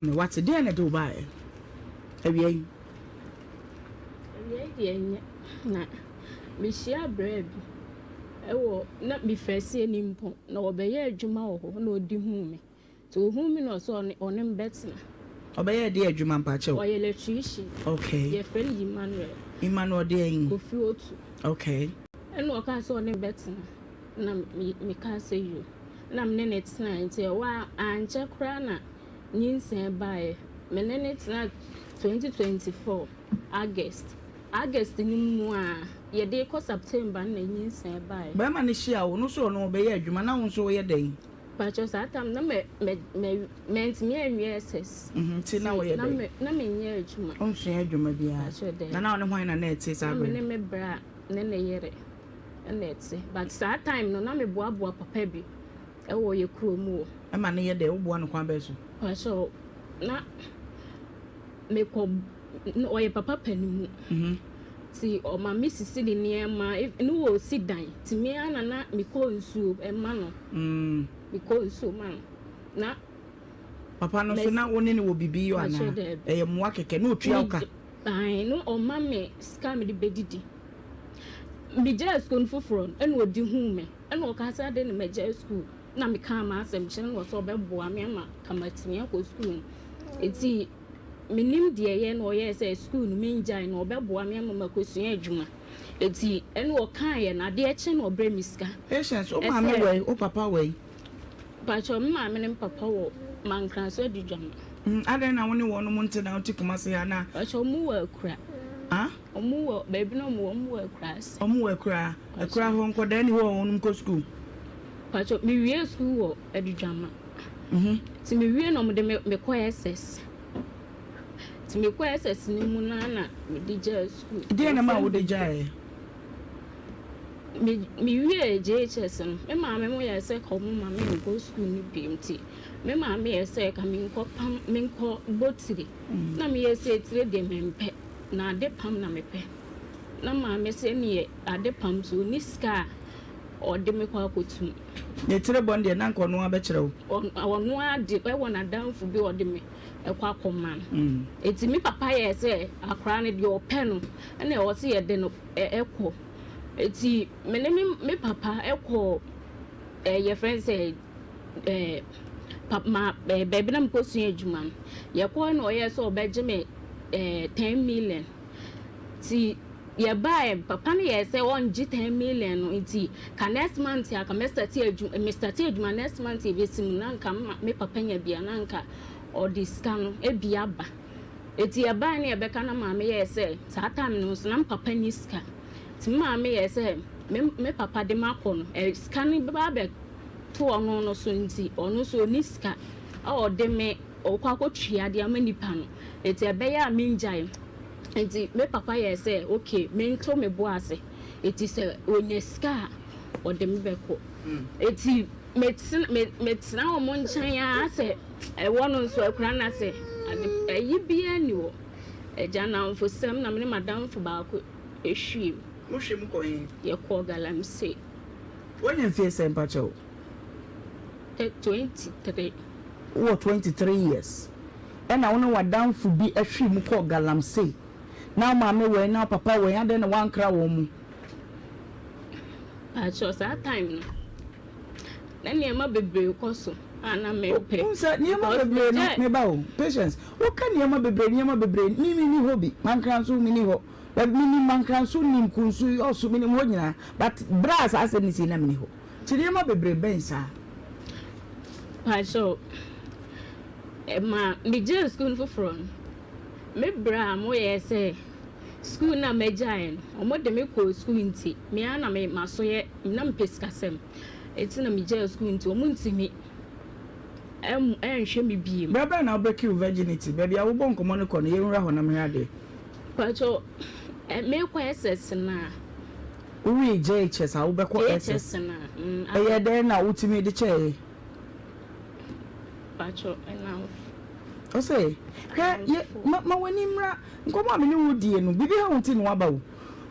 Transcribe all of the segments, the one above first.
Me wate, deɛn na ɛde wo baeɛ awia yi? Awia yi deɛ ɛnyɛ na mehyia braa bi ɛwɔ na mefiri aseɛ ni mpo na ɔbɛyɛ adwuma wɔ hɔ na ɔdi huu me nti ɔhuu me na ɔsɛ ɔne ɔne me bɛtena. Ɔbɛyɛ deɛ adwuma mpakyɛw? Ɔyɛ electrician. Okay. Yɛfrɛ no Emmanuel. Emmanuel deɛn? Kofi Otu. Okay. Ɛna ɔkaa sɛ ɔne me bɛtena na me mekaa sɛ yoo na me ne no tenae nti ɛhɔ a ankyɛ koraa na nyinsɛn baeɛ. Me ne no tenaa 2024 August. August no mu a yɛde rekɔ September no na nyinsɛn baeɛ. Barima no hyia wo no so ɔno ɔbɛyɛ adwuma na wo nso woyɛ dɛn? Pakyɛ saa tam na mɛ mɛ mɛ mɛntumi anwie SS. Nti na woyɛ dɛn? Na menyɛ adwuma. Wonsua adwuma biara? Pakyɛ dɛn. Na na wo ne hwan na na ɛte saa Na me bere ne no? me bra ne ne yere na ɛte but saa time no na meboaboa papa bi. Ɛwɔ yɛ kuro mu o. Ɛma no yɛ dɛ, wo boa no kwan bɛn so? Pakyɛw na me kɔ ɔyɛ papa panimu ti ɔma me sisi ne nneɛma ne wɔ si dan ti me ara na na me kɔ nsuo ɛma no me kɔ nsuo ma no na. Papa no so na wo ne no wɔ bibi yɔ anaa ɛyɛ mmoa kɛkɛ na otua wo ka? Ae no ɔma me sika me de bɛdidi me gyaa sukuu no foforɔ no ɛna ɔdi huu me. Ɛna ɔkaa sɛ adɛn na magyae sukuu na mekaa m'asɛm kyerɛ no wɔ sɛ ɔbɛboa me ama ka matumi akɔ sukuu no. Nti menim deɛ ɛyɛ na ɔyɛɛ sɛ sukuu no mengyae na ɔbɛboa me ama makɔsua adwuma. Nti ɛna ɔkaeɛ no adeɛ kye na ɔbrɛ me sika. Patience, wo maame wɔ he? Wo papa wɔ he? Mpakyɛw, me maame ne me papa wɔ Mankraso Adidwama. Adɛn na wo ne wɔnom nte na wote Kumasi ha na? Mpakyɛw, ɔmo wɔ Akura. Ah? Ɔmo wɔ baabi na ɔmo wɔ, ɔmo wɔ Akura ase. Ɔmo wɔ Akura. Akura hɔ nkɔdaa ni hɔ a wɔnom kɔ sukuu? Mpakyɛw, me wie sukuu wɔ Adidwama. Nti me wie na ɔmo de me me kɔ SS. Nti me kɔ SS no mu naa na me de gyaa sukuu. Deɛn na ɛmaa wo de gyaeɛ? Me me wiee JHS no, me maame mo yɛɛ sɛ ka ɔmo ma me nkɔ sukuu no bio nti me maame yɛɛ sɛ ka me nkɔ pam me nkɔ bɔ tire. Na me yɛɛ sɛ tire deɛ me mpɛ na ade pam na me pɛ. Na maame sɛ ɛneɛ ade pam so ɔnni sika a ɔde me kɔ akɔtu mu. Ne tire bɔ no deɛ na anka ɔno ara bɛkyerɛ wo. Ɔno ara de ɛwɔ n'adamfo bi a ɔde me kɔ akɔma no. Nti me papa yɛɛ sɛ akwadaa no deɛ ɔpɛ no ɛna ɛwɔ sɛ yɛde no kɔ. Nti me ne me papa kɔɔ ɛɛ yɛfrɛ no sɛ ɛɛ pa ma ɛɛ baabi na mekɔsua adwuma no. Yɛkɔɔ na ɔyɛɛ sɛ ɔbɛgye me ɛɛ 10 million. Nti yɛbaeɛ, papa no yɛɛ sɛ ɔngye 10 million no nti ka next month a ka mɛstarte adwuma, mestarte adwuma next month ɛbɛsi mu na nka me papa nya bi a na nka ɔde sika no bi aba. Nti yɛbaeɛ na yɛbɛka na maame yɛɛ sɛ saa time no nso na me papa nni sika. Nti me maame yɛɛ sɛ me me papa de makɔ no ɛ sika no bɛba abɛto ɔno no so nti ɔno nso ɔnni sika a ɔde me ɔkɔ akɔtua de ama nipa no. Nti ɛbɛyɛ a mengyae. Nti me papa yɛɛ sɛ okay mento me bo ase. Nti sɛ ɔnya sika a ɔde me bɛkɔ. Nti metena me metena wɔn nkyɛn ara sɛ ɛwɔ no nso akura no ase ade ayi biara nni hɔ. Agya nnamfosɛm na me ne m'adamfo baako hwie mu. Mohwie mu kɔ he? Yɛkɔɔ Galamsey. Woanya mfie sɛn mpakyɛw? 23. Wowɔ 23 years ɛna wo ne w'adamfo bi hwee mu kɔɔ Galamsey. Na wo maame wɔ he na wo papa wɔ he adɛn na woankra wɔn mu? Pakyɛw saa time no na nneɛma bebree kɔ so a na mempɛ. Wohu sɛ nneɛma Because bebree no megyae. meba o Patience woka nneɛma bebree nneɛma bebree me menni hɔ bi Mankranso menni hɔ but menim Mankranso nim Kunsu Ɔso menim hɔ nyinaa but berɛ a saa asɛm no sii na menni hɔ nti nneɛma bebree bɛn saa. Pakyɛw ɛma megyae sukuu no foforɔ no me bra a moyɛɛ sɛ sukuu no a magyae no wɔde me kɔɔ sukuu nti me ara na me maso yɛ na mepɛ sikasɛm nti na megyae sukuu nti wɔntumi ɛnhwɛ me biem. Berɛ bɛn na wo break wo virginity? Baabi a wobɔ nkɔmmɔ no kɔ no yɛnwura hɔ na mehwɛ adeɛ. Pakyɛw mekɔ SS no a. Wowie JHS a wobɛkɔ SS? JHS no a. Mm, Ɛyɛ dɛn na wotumi de kyɛɛ? Pakyɛw ɛnamfo. Ɔsɛ hwɛ yɛ ma ma w'ani mmra nkɔmmɔ a me ne wo die no biribi ha wo nti na waba o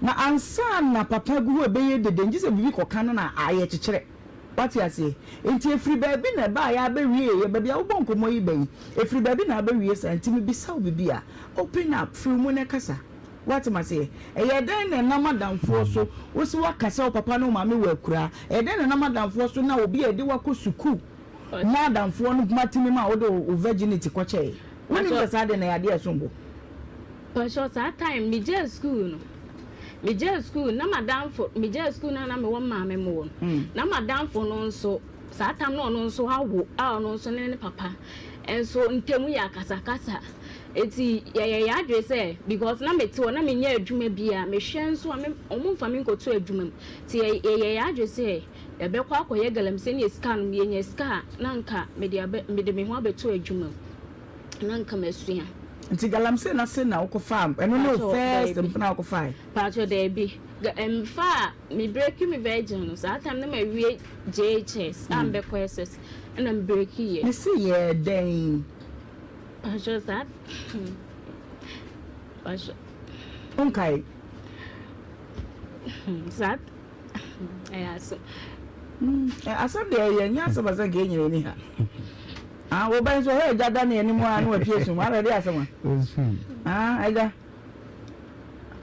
na ansa na papa gu hɔ ɛbɛyɛ dede ngye sɛ biribi kɔka no na ayɛ kyekyerɛ. Wate aseɛ? Enti ɛfiri baabi na ɛbaeɛ abɛwieeɛ, baabi a wobɔ nkɔmmɔ yi ba yi, ɛfiri baabi na abɛwie saa, nti mebisa wo biribi a, open up, firi wo mu na kasa. Woate m'aseɛ? Ɛyɛɛ dɛn na ɛnam adamfoɔ so, wo se woaka sɛ wo papa ne wo maame wɔ akuraa, ɛyɛ dɛn na ɛnam adamfoɔ so na obi a ɛde wo akɔ sukuu na adamfoɔ no matumi ma wode wo virginity kɔkyɛeɛ? Wonim sɛ saa adeɛ no ɛyɛ adeɛ a ɛsom bo? Pakyɛ saa time megyaa school no megyaa school na madamfo megyaa school no a na mewɔ maame mo wɔ no na madamfo no nso saa time na ɔno nso awo a ɔno nso ne ne papa nso ntamu yɛ akasakasa eti yɛyɛ yɛ adwene sɛ because na mete hɔ na menyɛ adwuma bia mehwɛ nso a me ɔmo nfa me nkɔto adwuma mu ti yɛyɛ yɛ adwene sɛ yɛbɛkɔ akɔyɛ galamsey ne sika no yɛnya sika a na nka mede abɛ mede me ho abɛto adwuma mu. na nka masua. Nti galamsey no ase na wokɔ faa ɛno ne wo first mpena a wokɔ faae? Paatwɔ daabi mfaa me breaki me virgin no saa time na mawie JHS a mebɛkɔ SS ɛna me breaki yɛ. Mese yɛɛ dɛn? Paatwɔ saa paatwɔ. Wonkae? Saa ɛyɛ asɛm. Asɛm deɛ ɛyɛ nyɛ asɛm a sɛ nka yɛn nyina ni ha. Ah, wo ba nso ɔhɛ agya da ne anim a na wapue sum. Ara ɛde asɛm a. Ah, agya.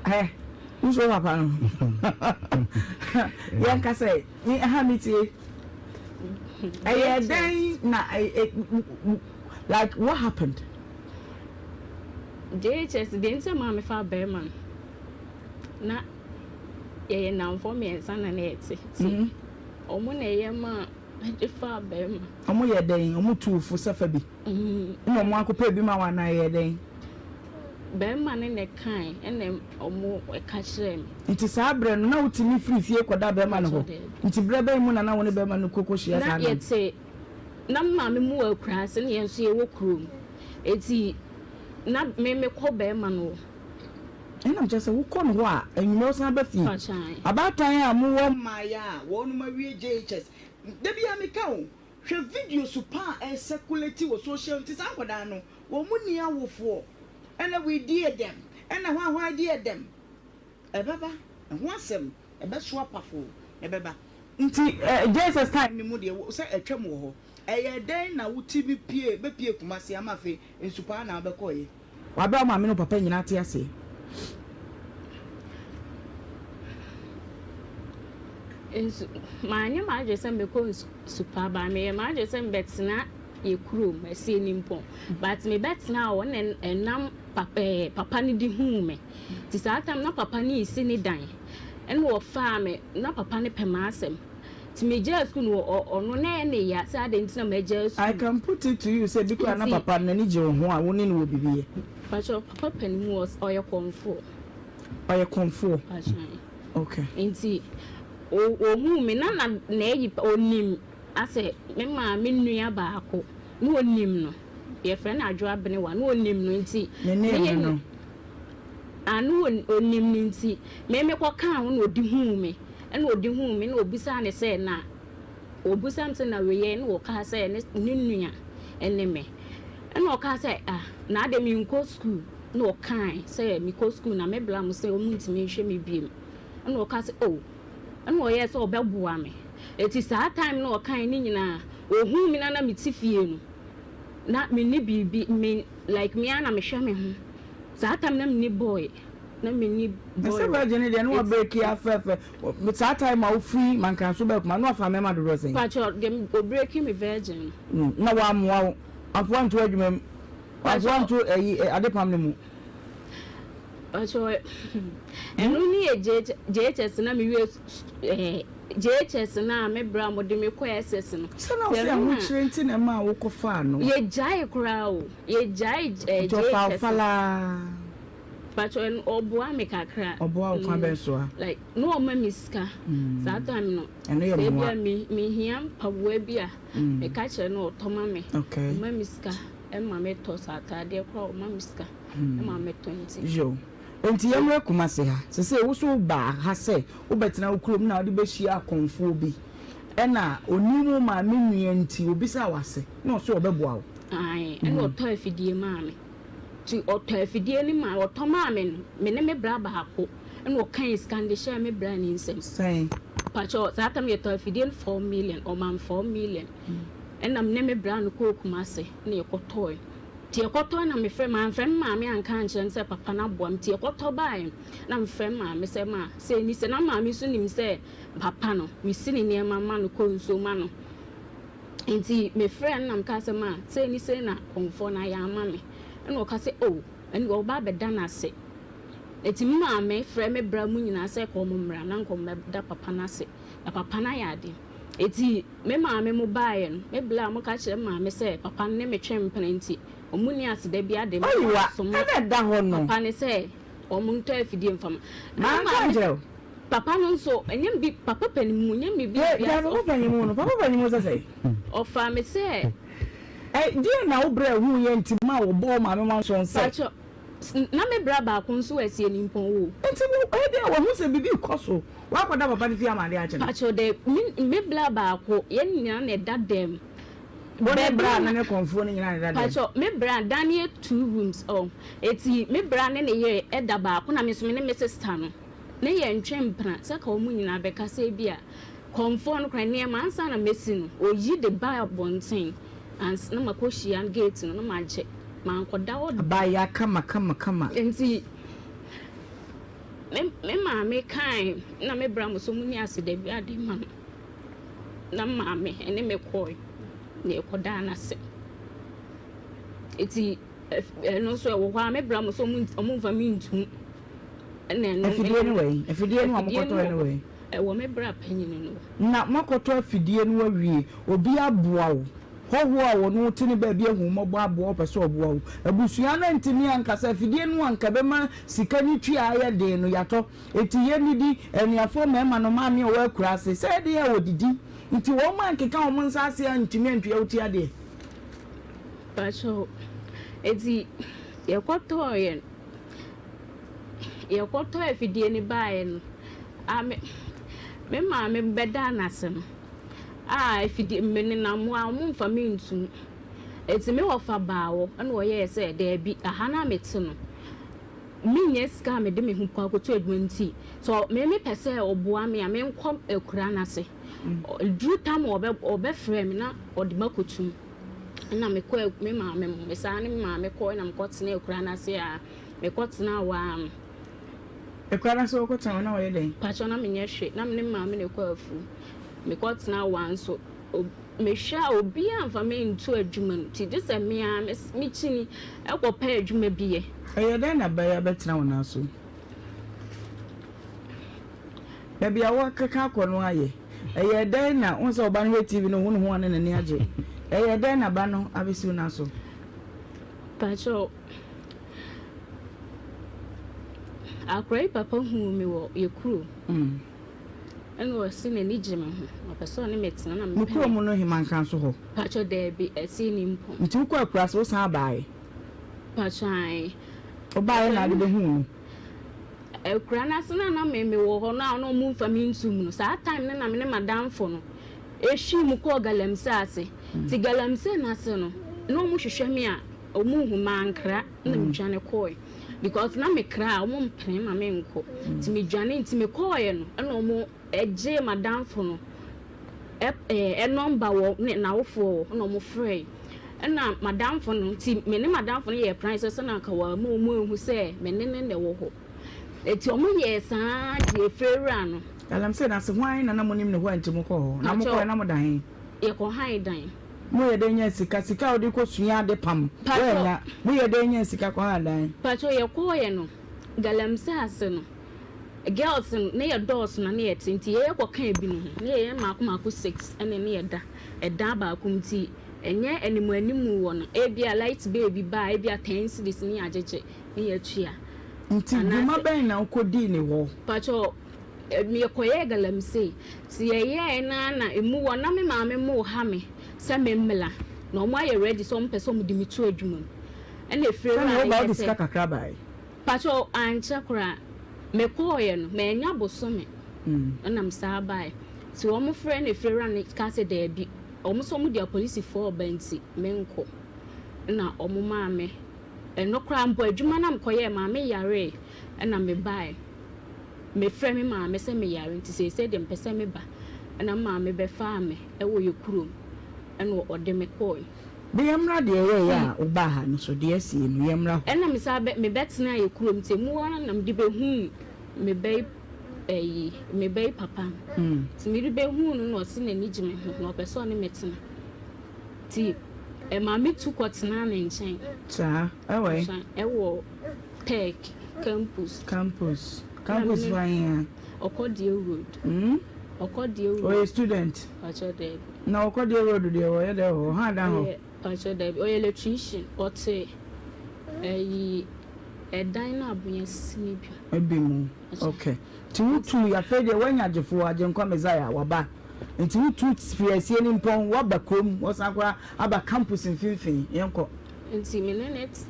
Hɛ, nso papa no. Yɛn ka sɛ, ni ha mi tie. Ɛyɛ dɛn na like what happened? JHS deɛ nti maa mefa bɛrima no na yɛyɛ nnamfoɔ mmiɛnsa na na yɛte ti wɔn na ɛyɛ maa Mede faa barima. Ɔmo yɛ dɛn? Ɔmo tuu wo fo sɛ fa bi? Ɛna ɔmo akɔpɛ bi ma wo anaa ɛyɛɛ dɛn? Barima no na ɛkae ɛna ɔmo ɛka kyerɛɛ me. Nti saa berɛ no na wotumi firi fie kɔda barima no hɔ? Nti berɛ bɛn mu na na wo ne barima no kɔ kɔhyia saa Na da no? yɛte, na me maame mu wɔ akuraase na yɛn nso yɛwɔ kurom. Enti na me mekɔ barima no hɔ. Ɛna kyerɛ sɛ wokɔ no hɔ a anwummerɛ wosan ba fie. Abaatan a mowɔ mmaeɛ a wɔnom awie JHS da biara meka o hwɛ videos pa a ɛcirculate wɔ social nti saa nkwadaa no wɔn nni awofoɔ ɛna we dear them ɛna hwan hwan dear them ɛbɛba ɛho asɛm ɛbɛso apafo ɛbɛba. Nti JSS time no mu deɛ sɛ ɛtwam wɔ hɔ ɛyɛ dɛn na wotumi pue bɛpue Kumasi ama afei Nsupaa na wobɛkɔeɛ? W'abrɛ wo maame ne wo papa nyinaa te aseɛ. Nso manyɛ m'adwene sɛ mɛkɔ Nsupa but meyɛ m'adwene sɛ mebɛtena yɛ kurom Asie Nimpɔn but mebɛtenaa hɔ na ɛnam papa ɛɛ papa no de huu me nti saa time na papa no resi ne dan ɛna ɔfaa me na papa no pɛ m'asɛm. Nti megyaa sukuu no ɔno na ɛyɛ ne ya sɛ adɛn nti na magyaa I sukuu. can put it to you sɛ bi koraa na Nti. papa no n'ani gye wo ho a wo ne no wɔ biribi yɛ. Pakyɛ papa panin mu ɔs ɔyɛ kɔmfoɔ. Ɔyɛ kɔmfoɔ? Pakyɛ. Okay. Nti o ohuu me na na n'ayi pa onim asɛ me maame nua baako na onim no yɛfrɛ no Adwoa Abenewa na onim no nti Ne me name no no. Ah na onim no nti me mekɔ kaa ho na ɔde huu me. Ɛna ɔde huu me na ɔbisaa no sɛ na ɔbisaa me sɛ na wei yɛ na ɔkaa sɛ ne ne nua ne me. Ɛna ɔkaa sɛ ah na adɛn menkɔ sukuu na ɔkae sɛ mekɔ sukuu na me bla mo sɛ ɔmo ntumi nhwɛ me biom. Ɛna ɔkaa sɛ oh ɛna ɔyɛɛ sɛ ɔbɛboa me. Eti saa time na ɔkae ne nyinaa ɔhuu me na na mete fie no na menni biribi me like me ara na mehwɛ me ho. Saa time na menni boy. Na menni Na boy sɛ wɔ. virgin no deɛ na wabreki afɛɛfɛ saa time a wofiri Mankraso bɛɛ kuma na wafa mmarima dodoɔ sɛn? Pakyɛ deɛ obreki me virgin no. Na wammoa wo amfa wanto adwuma mu wamfa wanto ayi adepam no mu. Pakyɛ ɛno ne yɛ JHS na me wie ɛɛ JHS na me bra mo de me kɔ SS no. Sɛ na ɔsɛ ahokyere nti na ɛmaa wokɔ faa no. Yɛ gyae koraa o yɛ gyae ɛɛ JHS. Nti ɔfaa wo falaa. Pakyɛ ɛno ɔboa me kakra. Ɔboa wo kwan bɛn so a? Like na ɔma me sika saa time no. Ɛno yɛ Sɛ mmoa. ebia me mehia mpaboa bi a meka kyerɛ no ɔtɔ ma me. Okay. Ɔma me sika ɛma me tɔ sɛ ataadeɛ koraa ɔma me sika ɛma me tɔ nti. Yo. Nti yɛmmra Kumasi ha. Sesei wo so wobaa ha sɛ wobɛtena wo kurom na wode bɛhyia akɔmfoɔ bi ɛna ɔnim wo maame nua nti ɔbisaa wo ase na ɔse ɔbɛboa wo. Ae ɛna ɔtɔ afidie maa me. Nti ɔtɔ afidie no maa ɔtɔ maa me no, me ne me bra baako ɛna ɔkae sika no de hyɛɛ me bra no nsam. Sɛn? Pakyɛ saa tam yɛtɔ afidie no 4 million, ɔma me 4 million. Ɛna me ne me bra no kɔɔ Kumase na yɛkɔtɔe. Nti yɛkɔtɔe na mefrɛ, mamfrɛ me maame anka ankyerɛ no sɛ papa no aboa me. Nti yɛkɔtɔ baeɛ no na mefrɛ me maame sɛ ma sei ne sei. Na maame nso nim sɛ papa no mesi ne nneɛma ma no, kɔ nsuo ma no. Nti mefrɛɛ no na mekaa sɛ ma sei ne sei na kɔmfoɔ no ayɛ ama me. Ɛna ɔka sɛ oh ɛnde ɔba abɛda no ase. Nti me maame frɛ me bra mu nyinaa sɛ kɔ ɔmo mmra na nka ɔmo bɛda papa no ase. Na papa no ayɛ ade. Nti me maame mo baeɛ no, me bla mo ka kyerɛ me maame sɛ papa no ne me twe mpena nti ɔmo nni aseda biara de ma Oyiwa, som ɛna ɛda hɔ no. papa no sɛ ɔmo ntɔ afidie mfa ma. Na me Manka maame ankyerɛ wo. papa no nso ɛnyɛ me bi papa panin mu nyɛ me Ee, gyae biribiara papa panin mu no, papa panin mu sɛ sɛn? Ɔfaa me sɛ. Ɛ, deɛn na wo brɛ hu yɛ nti ma wɔbɔ wo maame ma nso sɛ. Pakyɛ, na me bra baako nso wɔ asie nimpɔn o. Nti wo, ɛyɛ dɛn wahu sɛ biribi rekɔ so, woakɔda papa no fie ama adeɛ akye no? Pakyɛ dɛ, me, me bra baako, yɛn nyinaa na ɛda dɛm. Wo ne Baabi bra a no na. ne kɔmfoɔ no nyinaa na ɛda dɛm? Pakyɛ, me bra, dan no yɛ two rooms ɔ, eti me bra ne ne yere ɛda baako na me nso me ne me sister no. Ne yɛ ntwe mpena sɛ ka wɔn nyinaa bɛka sɛ ebia kɔmfoɔ no koraa nneɛma ansa na mɛsi no ɔyi de ba abɔnten ans na makɔhyia gate no na magye mankɔda hɔ da. Abaayewa kama kama kama. Nti me me maame kae na me bra mo so mo ni aseda bi ade ma no na maame ɛne me kɔe na yɛkɔdaa no ase nti ɛno nso ɛwɔ hɔ a me bra mo so ɔmo mfa me ntum. Ɛna ɛno Afidie no wɔ he? Afidie no a Afidie no mokɔtɔɛ no wɔ he? Ɛwɔ me bra panyin no hɔ. Na moakɔtɔ afidie no awie, obi aboa wo, hɔhoɔ a ɔne wo te ne baabi ahu wo mmɔbɔ aboa wo, ɔpɛ sɛ ɔboa wo. Abusua no antumi anka sɛ afidie no a anka ɛbɛma sika no tua ayɛ den no, yɛatɔ. Enti yɛnnidi, anuafoɔ mmarima no, maame a ɔwɔ akuraase, sɛ ɛdeɛn a wɔdidi. Nti wɔn ankeka wɔn nsa ase antumi antua wo ti adeɛ. Pakyɛw, enti yɛkɔtɔeɛ no. Yɛkɔtɔɔ afidie no baeɛ no, a me me maame bɛdaa no ase no, a afidie menenam hɔ a wɔmfa me ntum. Enti me wɔfa baa hɔ na ɔyɛɛ sɛ daabi, aha no a mete no, mennya sika a mede me ho kɔ akɔto adwuma nti, sɛ me mepɛ sɛ ɔboa me a, menkɔ akuraa no ase. Duru tam a ɔbɛ ɔbɛfrɛ me na ɔde me akɔtum. Ɛna mekɔɔ me maame mu. Mesan ne me maame kɔɔ na mekɔtenaa akuraa no ase a mekɔtenaa hɔ ara no. Akuraa no ase wokɔtenaa hɔ na wɔyɛ dɛn? Pakyɛ na menyɛ hwee. Na me ne me maame na ɛkɔ afuo. Mekɔtenaa hɔ ara nso, mehwɛ a obiara mfa me nto adwuma mu nti gye sɛ me ara mekyini kɔpɛ adwuma bi yɛ. Ɛyɛ dɛn na bɛyɛ abɛtena wo nan so? Baabi a woakeka akɔ no ayɛ. Ɛyɛɛ dɛn na, wohu sɛ ɔba no hwɛ TV no, ohu ne ho a na n'ani agye. Ɛyɛɛ dɛn na ba no abɛsiw n'aso? Pakyɛw, akora yi papa huu me wɔ yɛ kurom. Ɛna ɔse n'ani gye me ho, ɔpɛ sɛ ɔne me tena na Mo mepɛ kurom ne. no Hemanka nso hɔ? Pakyɛw, daabi, ɛsee Nimpɔn. Nti wokɔɔ akuraase, wosan baeɛ? Pakyɛw, ae. Wobaeɛ na ade bɛhuu no? Akura no ase no a na me mewɔ hɔ no a na ɔmo nfa me ntum no, saa time no na me ne m'adamfo no ehwii mu kɔɔ galamsey ase. Nti galamsey no ase no, na ɔmo hwehwɛ me a ɔmo nhu, mankra na me dwane kɔɔe because na me kra a ɔmo mpene ma me nkɔ. Nti me dwane, nti me kɔɔɛ no ɛna ɔmo gyee m'adamfo no nɔmba wɔ ne n'awofoɔ hɔ na wɔfrɛe. Ɛna m'adamfo no nti me ne m'adamfo no yɛɛ plan sɛ sɛnea anka wɔamma wɔn anhu sɛ me ne no na ɛwɔ hɔ. Nti wɔyɛɛ saa ara de efie wura no. Galamsey no ase, hwan na na monim ne hɔ a nti mokɔɔ hɔ? Na mokɔeɛ Pakyɛw, na moda he? yɛkɔhan dan. Moyɛ dɛn nyaa sika? Sika a wode kɔsua ade pam, Pakyɛw. woannya. Moyɛ dɛn nyaa sika kɔhan dan? Pakyɛw, yɛkɔeɛ no, Galamsey ase no, Girls no ne yɛ dɔɔso na ne yɛ te nti yɛyɛ kɔ ka ebi no ho ne yɛyɛ mmaako mmaako six ɛna ne yɛ da ɛdan baako mu nti ɛnyɛ animu animu wɔ no ebia light bill bi ba a ebia ten cedis ne yɛ agyegye ne yɛ atua Nti dwuma anaasɛ. bɛn na wokɔ dii ne hɔ? Pakyɛ yɛ kɔ yɛɛ galamsey nti yɛ yɛɛ naa na emu wɔ na me maame mo ha me sɛ me mmla na ɔmo ayɛ ready sɛ ɔmo pɛ sɛ ɔmo de me to adwuma mu ɛna efie Sɛnea wura no woba yɛɛ wode sɛ. sika kakra bae. Pakyɛw ankyɛ koraa me kɔɔeɛ no mannya bosome ɛna me saa baeɛ nti wɔn frɛ na efiewura no kaa sɛ daabi wɔn sɛ wɔn de apolisifoɔ reba nti me nkɔ ɛna wɔn maa me ɛno koraa mpo adwuma no a me kɔyɛɛ maa me yaree ɛna me baeɛ. Mefrɛɛ me maame sɛ meyare nti seesei deɛ mepɛ sɛ meba. Ɛna me maame bɛfaa me wɔ yɛ kurom ɛna ɔde me kɔɔe. De yɛmmra deɛ ɛyɛeɛ a wobaa ha no so, deɛ asie no, yɛmmra hɔ. Ɛna me san bɛ, mebɛtenaa yɛ kurom nti emu ara na mede bɛhuu me ba yi ɛyi, me ba yi papa no. Nti mede bɛhuu no na ɔse n'ani gye me ho na ɔpɛ sɛ ɔne me tena. Nti ɛmaa me tu kɔtenaa ne nkyɛn. Saa, ɛwɔ he? Ɛwɔ Tech campus. Campus, campus hɔ ahe a? Ɔkɔdeɛ road. Hmm? Ɔkɔdeɛ road. Ɔyɛ student? Pakyɛ daabi. Na Ɔkɔdeɛ road deɛ ɔyɛ dɛ wɔ hɔ? Ɔha dan hɔ? Ɔyɛ, pakyɛ daabi, ɔyɛ electrician, ɔte ɛyi ɛdan no a abonnwa sisi no bi. Ebi mu, ok. Nti wotu, afei deɛ woanya gyefoɔ, Agyenkwa Messiah, waba. Nti wotu firi asie no mpɔn, woaba kurom, wosan koraa aba campus mfimfini, yɛnkɔ. Nti me ne no te.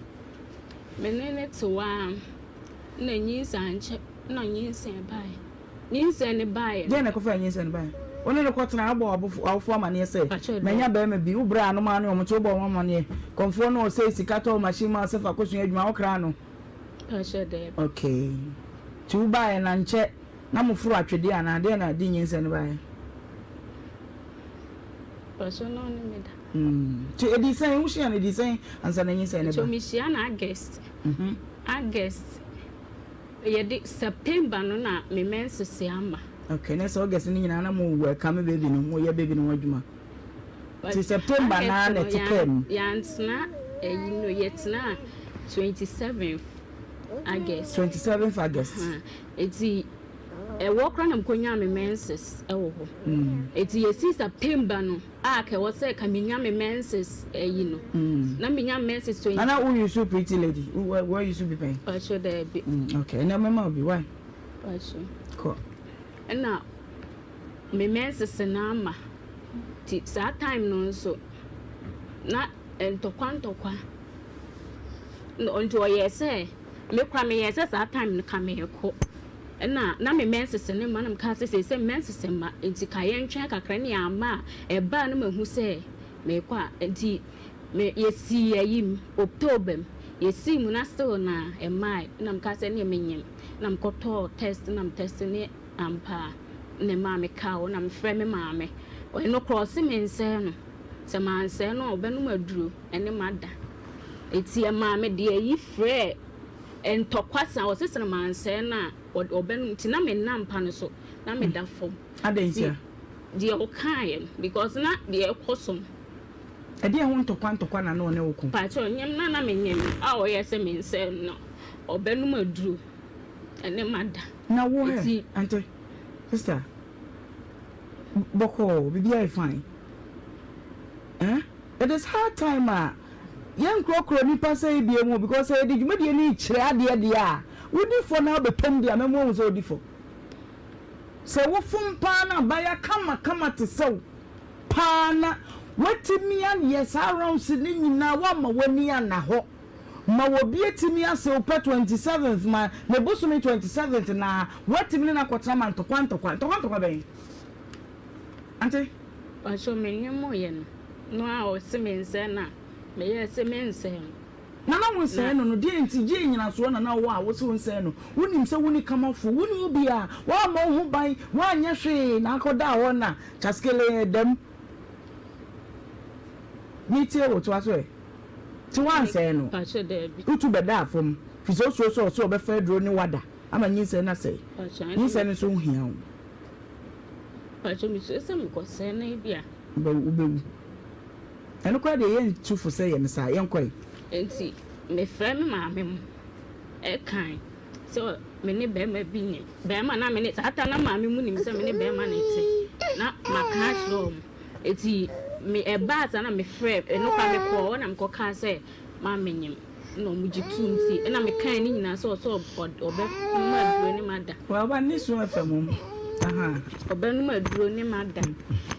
Me ne no te hɔ ara na nyinsɛn ankyɛ na nyinsɛn baeɛ. Nyinsɛn no baeɛ no. Deɛn na ɛkɔfaa nyinsɛn no baeɛ? Wo ne no kɔtenae, wobɔɔ w'awofoɔ amaneɛ sɛ, Manya barima bi. Wo brɛ anom ara ne wɔn nti wobɔɔ wɔn amaneɛ. Kɔmfoɔ no ɔsɛe sika tɔɔ machine maa wo sɛ fa kɔsua adwuma, wokraa no? Pakyɛ daabi. Okay. Nti wobaeɛ no ankyɛ na moforo atwedeɛ anaa? Deɛn na ɛde nyinsɛn no baeɛ? Pakyɛ na ɔne me da. Nti ɛdii sɛn? Wohyia no ɛdii sɛn ansa na nyinsɛn no ba? Nti mehyia no August. August yɛde September no na me menses ama. Okay, na sɛ August no nyinaa na mo welcome baby no, mo yɛ baby no ho adwuma. Nti September na na ɛte kaa mu. Yɛantena ɛyi no, yɛtena 27th August. 27th August. Nti ɛwɔ koraa na mekɔnyaa me menses ɛwɔ hɔ. Nti yɛsii September no. A ka ɛwɔ sɛ ka menya me menses ayi no na menya me menses 20. Nana wo use pretty lady wo wo use bi pɛn. Pacho daabi. Okay ɛnna mɛma wo bi why. Pacho. Kɔ. Ɛna me menses no ama ti saa time no nso na ntɔkwa ntɔkwa nti ɔyɛɛ sɛ me kora meyɛɛ sɛ saa time no ka meekɔ. Ɛna na me menses no mma na mekaa sɛ seesei me menses mma nti ka yɛntwɛn kakra ne amma a ɛbaa no mahu sɛ meekɔ a nti me yɛsii ayi mu October mu yɛsii mu na still na ɛmmae na mekaa sɛ ɛneɛ menyem na mekɔtɔɔ test na me test ne ampa a na ɛmaa me kaa hɔ na mefrɛ me maame ɛno korɔ ɔse mensɛe no sɛ mansɛe no a ɔbɛnom aduro ɛne mada nti ɛmaa me de ayi frɛɛ Ntɔkwa saa, ɔse sɛ mansɛe no a ɔbɛnom nti na menna mpa no so na meda fam. Adɛn ntia? Deɛ ɔkaeɛ no because na deɛ ɛkɔ so no. Ɛdeɛn ho ntɔkwa ntɔkwa na na ɔne wo ko? Pakyɛw nyem na na menyem a ɔyɛ sɛ mensɛe no na ɔbɛnom aduro ɛne mada. Na wo hɛ ante sister bɔkɔɔ biribiara yɛ fine eh? It is high time a yɛnkorɔkorɔ nnipa sɛe bio mu because sɛ yɛde dwumadie no rekyerɛ adeɛ deɛ a, wodi fɔ na wobɛtɔm deɛ a mɛma woahu sɛ wodi fɔ. Sɛ wofom paa na abaayewa kamakama te sɛ wo paa na woatumi ayɛ saa rounds no nyinaa woamma w'ani anna hɔ ma obi atumi ase wo pɛ 27th ma ne bosome 27th na woatumi ne no akɔtena ma ntɔkwa ntɔkwa ntɔkwa ntɔkwa bɛn? Ante? Mpakyɛw me nneɛma ɔyɛ no no a ɔse me nsɛe no a me yɛɛ se me nsɛe no. Na na wo nsɛe no no deɛn nti gye nyinasoɔ na na wowɔ a wose wo nsɛe no wonim sɛ wonni kamafoɔ wonni obiaa woammɔ wo ho ban woanyɛ hwee na akɔdaa hɔ na kyaskele ɛdam me tie wo toa so ɛ nti woansɛe no Mpakyɛw daabi. wotu bɛdaa fam fisɛ wosuro sɛ ɔse ɔbɛfa aduro ne wada ama nyinsɛn no asɛe Mpakyɛw ɛne nyinsɛn no nso ho hia wo. Mpakyɛ mesuro sɛ mekɔsɛe no ebia. Wobɛwu. Ɛno koraa deɛ yɛntu fo sɛ yɛ no saa. Yɛnkɔe. Enti mefrɛ me maame mo ɛkan sɛ me ne bɛrima bi nyem. Bɛrima na me ne saa ta na maame mu nim sɛ me ne bɛrima na ɛte na maka akyerɛ wɔn. Enti me ɛbaa saa na mefrɛ ɛno koraa mekɔɔ hɔ na mekɔkaa sɛ maame nyem. na ɔmo gye tum nti ɛna me kae ne nyinaa sɛ ɔsɛ ɔbɛnom aduro ne mada. Waba ne su ɛfɛ mom ahaa. Ɔbɛnom aduro ne mada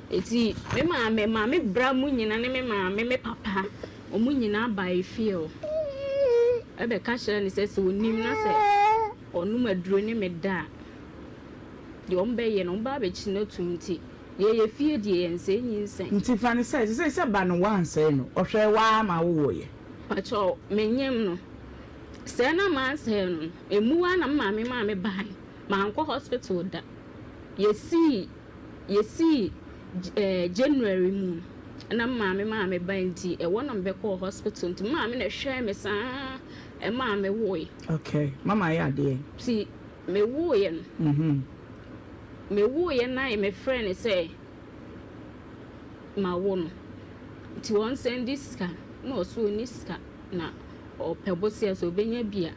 eti me maame maame bra mu nyina ne me maame me papa ɔmo nyinaa baa efie hɔ ɛbɛka kyerɛ ne sɛ sɛ onim na sɛ ɔnom aduro ne me da a deɛ ɔmo bɛyɛ no ɔmo ba abɛkyi no atum nti yɛyɛ fie deɛ yɛnsɛe nyinsɛn. Nti fa no sɛ sesei sɛ ba no woansɛe no ɔhwɛɛ wo ara ma wowoeɛ. Pakyɛw, menyem no. Sɛɛ na mansɛɛ no no, emu ara na me maame maa me bae. Mankɔ hospital da. Yɛsii yɛsii ɛɛ January mu no na me maame maa me bae nti ɛhɔ na mebɛkɔɔ hospital nti me maame na ɛhwɛɛ me saa ɛmaa me woe. Okay, mama ayɛ adeɛ. Nti me woeɛ no, me woeɛ na mefrɛɛ no sɛ mawo no nti ɔnsɛnde sika na ɔse ɔnni sika na ɔpɛ bosea sɛ ɔbɛnya bi a.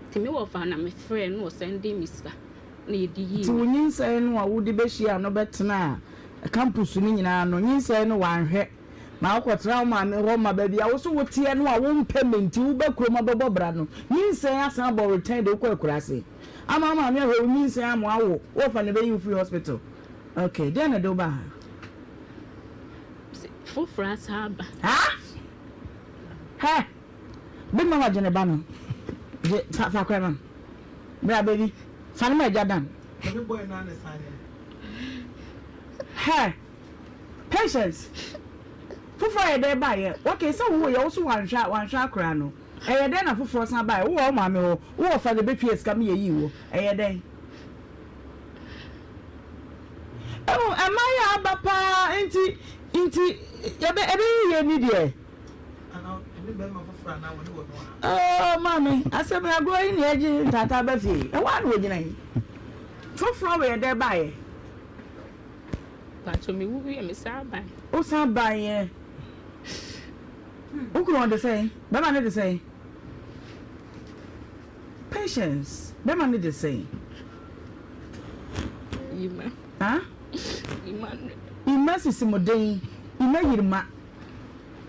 Nti me wɔfa na me frɛɛ no na ɔsɛndee me sika na yɛde yii Nti me. wo nyinsɛn no a wode bɛhyiaa no bɛtenaa campus no nyinaa no, nyinsɛn no wanhwɛ ma wokɔtena wo maame hɔ ma baabi a wo so woteɛ no a wompɛ me nti woba kurom abɛbɔ bra no, nyinsɛn asan abɔ return de wokɔ akuraase ama wo maame ahwɛ wo nyinsɛn ama woawo, wo wɔfa na ɛbɛyi wo firi hospital. Ok, deɛn na ɛde wo baa ha? Foforɔ asan aba. Haa? Hɛ! Big mama gye ne ba no. Gye fa fa kora ma no. Bra baby. Fa no ma agya Dan. Hɛ! Patience. Foforɔ yɛ dɛn baeɛ? Okay, sɛ wo yɛ wo so wanhwɛ wanhwɛ akora no. Ɛyɛ dɛn na foforɔ san baeɛ? Wowɔ wo maame hɔ. Wowɔ fa na ɛbɛtua sika ma yɛyii wo. Ɛyɛ dɛn? Ɛmu ɛma yɛ aba paa nti nti yɛbɛ ɛbɛyɛ yie ni deɛ. Oh maame asɛm yi agorɔ yi na yɛgye ntaataa ba fie ɛhɔ ara na wɔgyina yi foforɔ wɔ yɛ dɛ baeɛ. Pacho me wu wie me san bae. Wo san baeɛ wo kunu ɔde sɛn bɛma ne de sɛn patience bɛma ne de sɛn. Ima. Ha? Ima. Ima sisi mo den ima yirima.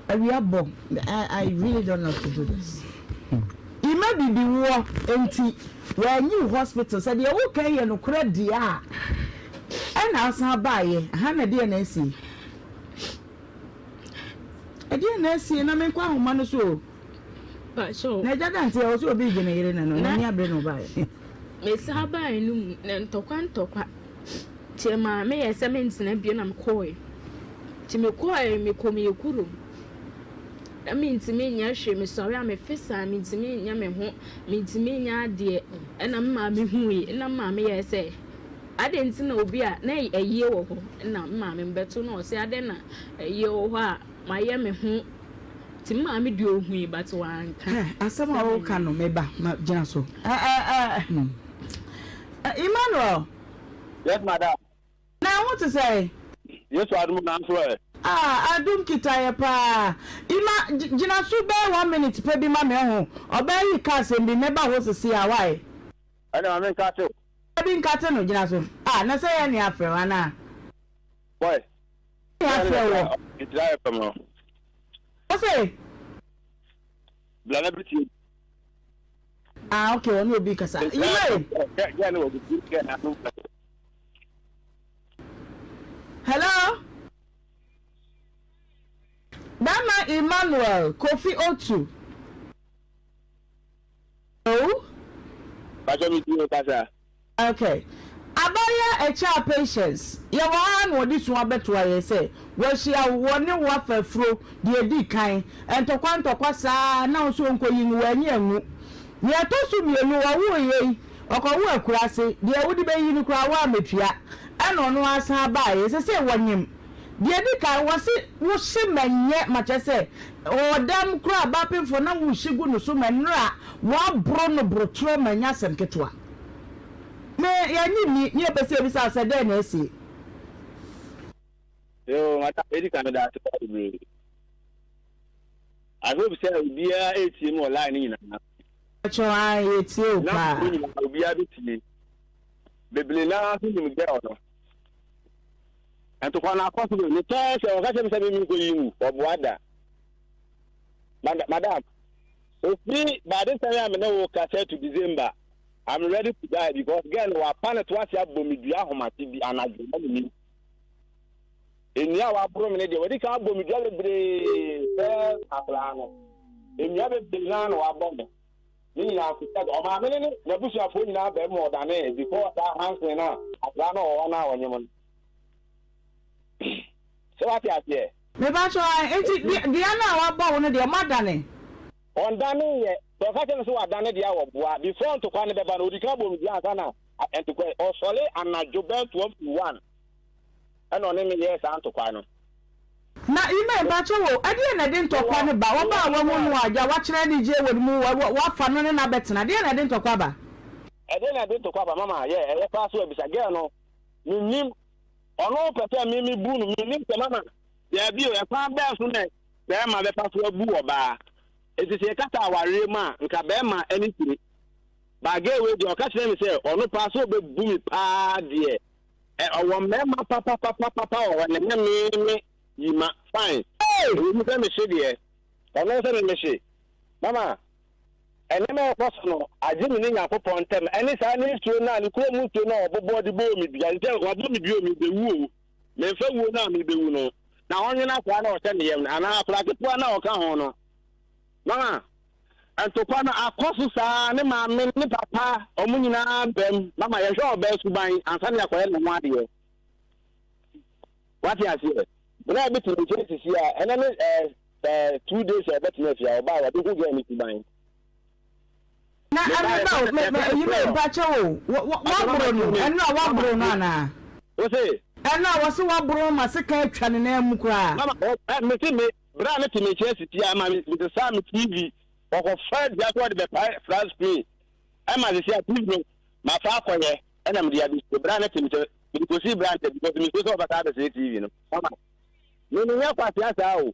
Awia bɔ I I really don't love to do this. Ima bibi woɔ nti wɔanyi wo hospital sɛ deɛ woka yi yɛ nokorɛ deɛ a ɛna asan baayɛ aha na ɛdeɛ na asie ɛdeɛ na asie na menkɔ ahoma no so o na agya dante ɛwɔ sɛ obi gye ne yere na no n'ani abere na ɔbaayɛ. Mesan baeɛ no mu na ntɔkwa ntɔkwa. Nti ɛmaa meyɛɛ sɛ mentena bio na mekɔɔe. Nti mekɔɔe, mekɔɔ me kurom. Na mentumi nyɛ hwee, mesɔre a mefe saa, mentumi nyɛ me ho, mentumi nyɛ adeɛ. Ɛna me maame huui, ɛna me maame yɛɛ sɛ, adɛn nti na obi a na ayie wɔ hɔ, ɛna me maame bɛto na ɔse adɛn na ayie wɔ hɔ a mayɛ me ho. Nti me maame deɛ ɔhui but wanka. Hɛ, asɛm a woka no, me ba, ma gyina so. Ɛ ɛ ɛ hmm. Emmanuel. Yes madam. Na wo te sɛn? Yesu adom nanso ɛ. Ah adom kita yɛ paa. Ima gyina so bɛyɛ one minute pɛ bi ma me ɔho ɔbaa yi reka asɛm bi mɛba hɔ sisi a why. Ɛna ma me nkate o. Dabi nkate no gyina so ah na sɛ yɛ ne afrɛ wo anaa. Boy. Ne afrɛ wɔ. Nhyira FM no. Wo se. Bla na bi tie. Ah okay, ɔne obi kasa. Yime. Hello. Bɛma Emmanuel Kofi Otu. Hello. Pàṣẹ mi ti o kasa. Ok. Abaayewa Ɛkyɛa Patience, yɛwɔ ha ara na wɔde su abɛtoa yɛn sɛ wɔahyia wo, wɔne wo afa afuro deɛ ɛdi kan, ntɔkwa ntɔkwa saa ara na wo nso ɔnkɔyi no, wanyi anwu. Nea ɛtɔ so mmienu, wɔwoo yei, ɔkɔwoo akuraase, deɛ wode bɛyi no koraa woammɛtua, ɛna ɔno ara san baeɛ, seesei wɔnyem. Deɛ ɛdi kan, wɔse wo hye ma nyɛ ma kyerɛ sɛ ɔɔdam koraa bapemfoɔ na wo hye gu no so ma nnora wɔaboro no borotorɔ ma nyɛ asɛm ketewa. Me, yɛnnye nni, ne yɛpɛ sɛ yɛbisa wo sɛ dɛn na asie? Yoo, madam, edi kan meda ase paa bebree. I hope sɛ obiara etie mu wɔ line no nyinaa. Kyɛw ae, yɛtie wo paa. Na nyinaa obiara bɛtie. Bebree naa nso nim girl no. Ntokwa no akɔ so bebree. Metɔn sɛ ɔka kyerɛ me sɛ me menkɔyi mu, ɔboa da. Madam, ofiri by this time a me ne wo kasa to December, I'm ready to die because girl no wapa ne to ase abɔ me dua ahomakye bi anadwo na menim. Nnua a waboro me no deɛ wadi kan abɔ me dua bebree sɛ akwadaa no. Nnua bebree naa na wabɔ me. Ne nyinaa nso sɛ ɔmaame ne ne n'abusuafoɔ nyinaa bɛn mu ɔdanee before saa Hansen no a akwadaa no ɔwɔ hɔ no a ɔnyem no. Sɛ wate aseɛ? Mepakyɛw ae, nti dua no a wabɔ wo no deɛ moadane? Ɔndanee yɛ. Sɛ ɔka kyerɛ no sɛ wadane deɛ a ɔboa. Before ntokwa no bɛba no ɔdi kan bɔ me dua ansa na. Ntokwa yi, ɔsɔre anadwo bɛyɛ 12 to 1 ɛna ɔne me yɛɛ saa ntokwa no. Na Ime, mpakyɛ wo, ɛdeɛn na ɛde ntɔkwa no ba? Ɔbaa a wahu no a, agya wakyerɛ anigyeɛ wɔ ne mu, wafa no ne no abɛtena, deɛn na ɛde ntɔkwa ba? Ɛdeɛn na ɛde ntɔkwa ba, mama? Yɛ, ɛyɛ paa sɛ wabisa. Girl no, mennim. Ɔno pɛ sɛ me mebu no, mennim sɛ mama, daabi o, ɛkwan bɛn so na bɛrima bɛfa so abu ɔbaa? Enti sɛ yɛkasa awareɛ mu a, nka bɛrima ani sere. But girl wei deɛ, ɔka kyerɛ me sɛ ɔno paa sɛ ɔbɛbu me paa deɛ, Ɛ ɔwɔ mmarima papapapapa wɔ hɔ na ɛnyɛ me me Yima fine. Ɛwɔ mu sɛ mehye deɛ, ɔno sɛ me mehye. Mama, nneɛma a ɛkɔ so no agye me ne Nyankopɔn ntam ɛne saa ne nsuo no a ne kurom nsuo no a ɔbobɔ de bɔɔ me dua sɛ wabɔ me dua o merebɛwu o memfa wuo no a merebɛwu no na ɔnwene akwadaa no a ɔhyɛ ne yam no anaa akwadaa ketewa no a ɔka ho no. Mama, ntokwa no akɔ so saa, ne maame ne papa, wɔn nyinaa bam. Mama, yɛhwɛ ɔbaa suban ansa na yɛakɔyɛ ne ho adeɛ. Wate aseɛ? Berɛ a bɛtumi nkyɛn sisi a, ɛnɛ ne ɛɛ ɛɛ 2 days a ɔbɛtena afie a, ɔbaa wɔde ho gɛɛ ne suban. Na ɛmɛ ba o, mɛ mɛ eyi mɛ mpa kyɛw o, waboro no, ɛno a waboro no anaa? Wose? Ɛno a wɔse waboro ma sekan atwa ne nan mu koraa. Mama, ɛ mese me Bere a mete me nkyɛn sisi a, ɛma mesesaa me TV. Wɔkɔfaa dua sɛ wɔde bɛpae flat screen. Ɛma sisi a TV no, mafa akɔyɛ ɛna mede abɛsie. Bere a mete me nkyɛn, mede kosii branch because mesuro sɛ wɔbɛsan abɛsɛe TV no. Mama, me menyɛ kwasea saa o.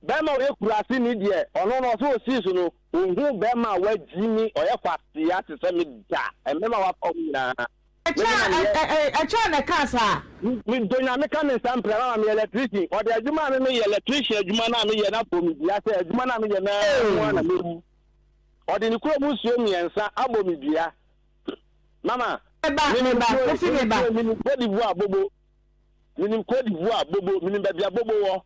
Bɛrima a ɔyɛ kuraseni deɛ, ɔno no ɔsɛ osii so no, ohuu bɛrima a wagyimi, ɔyɛ kwasea te sɛ me da. Mmarima a wafa wɔn nyinaa. Ɛkyɛ a na ɛkaa saa. Me dɔ Nyame ka me nsa mpira mama meyɛ electrician ɔde adwuma a me meyɛ electrician adwuma no a meyɛ no abɔ me dua sɛ adwuma no a meyɛ no ara mu ara na mɛwu ɔde ne kurom nsuo mmiɛnsa abɔ me dua mama menim nsuo menim Cote d'Ivoire bobo menim Cote d'Ivoire bobo menim baabi a bobo wɔ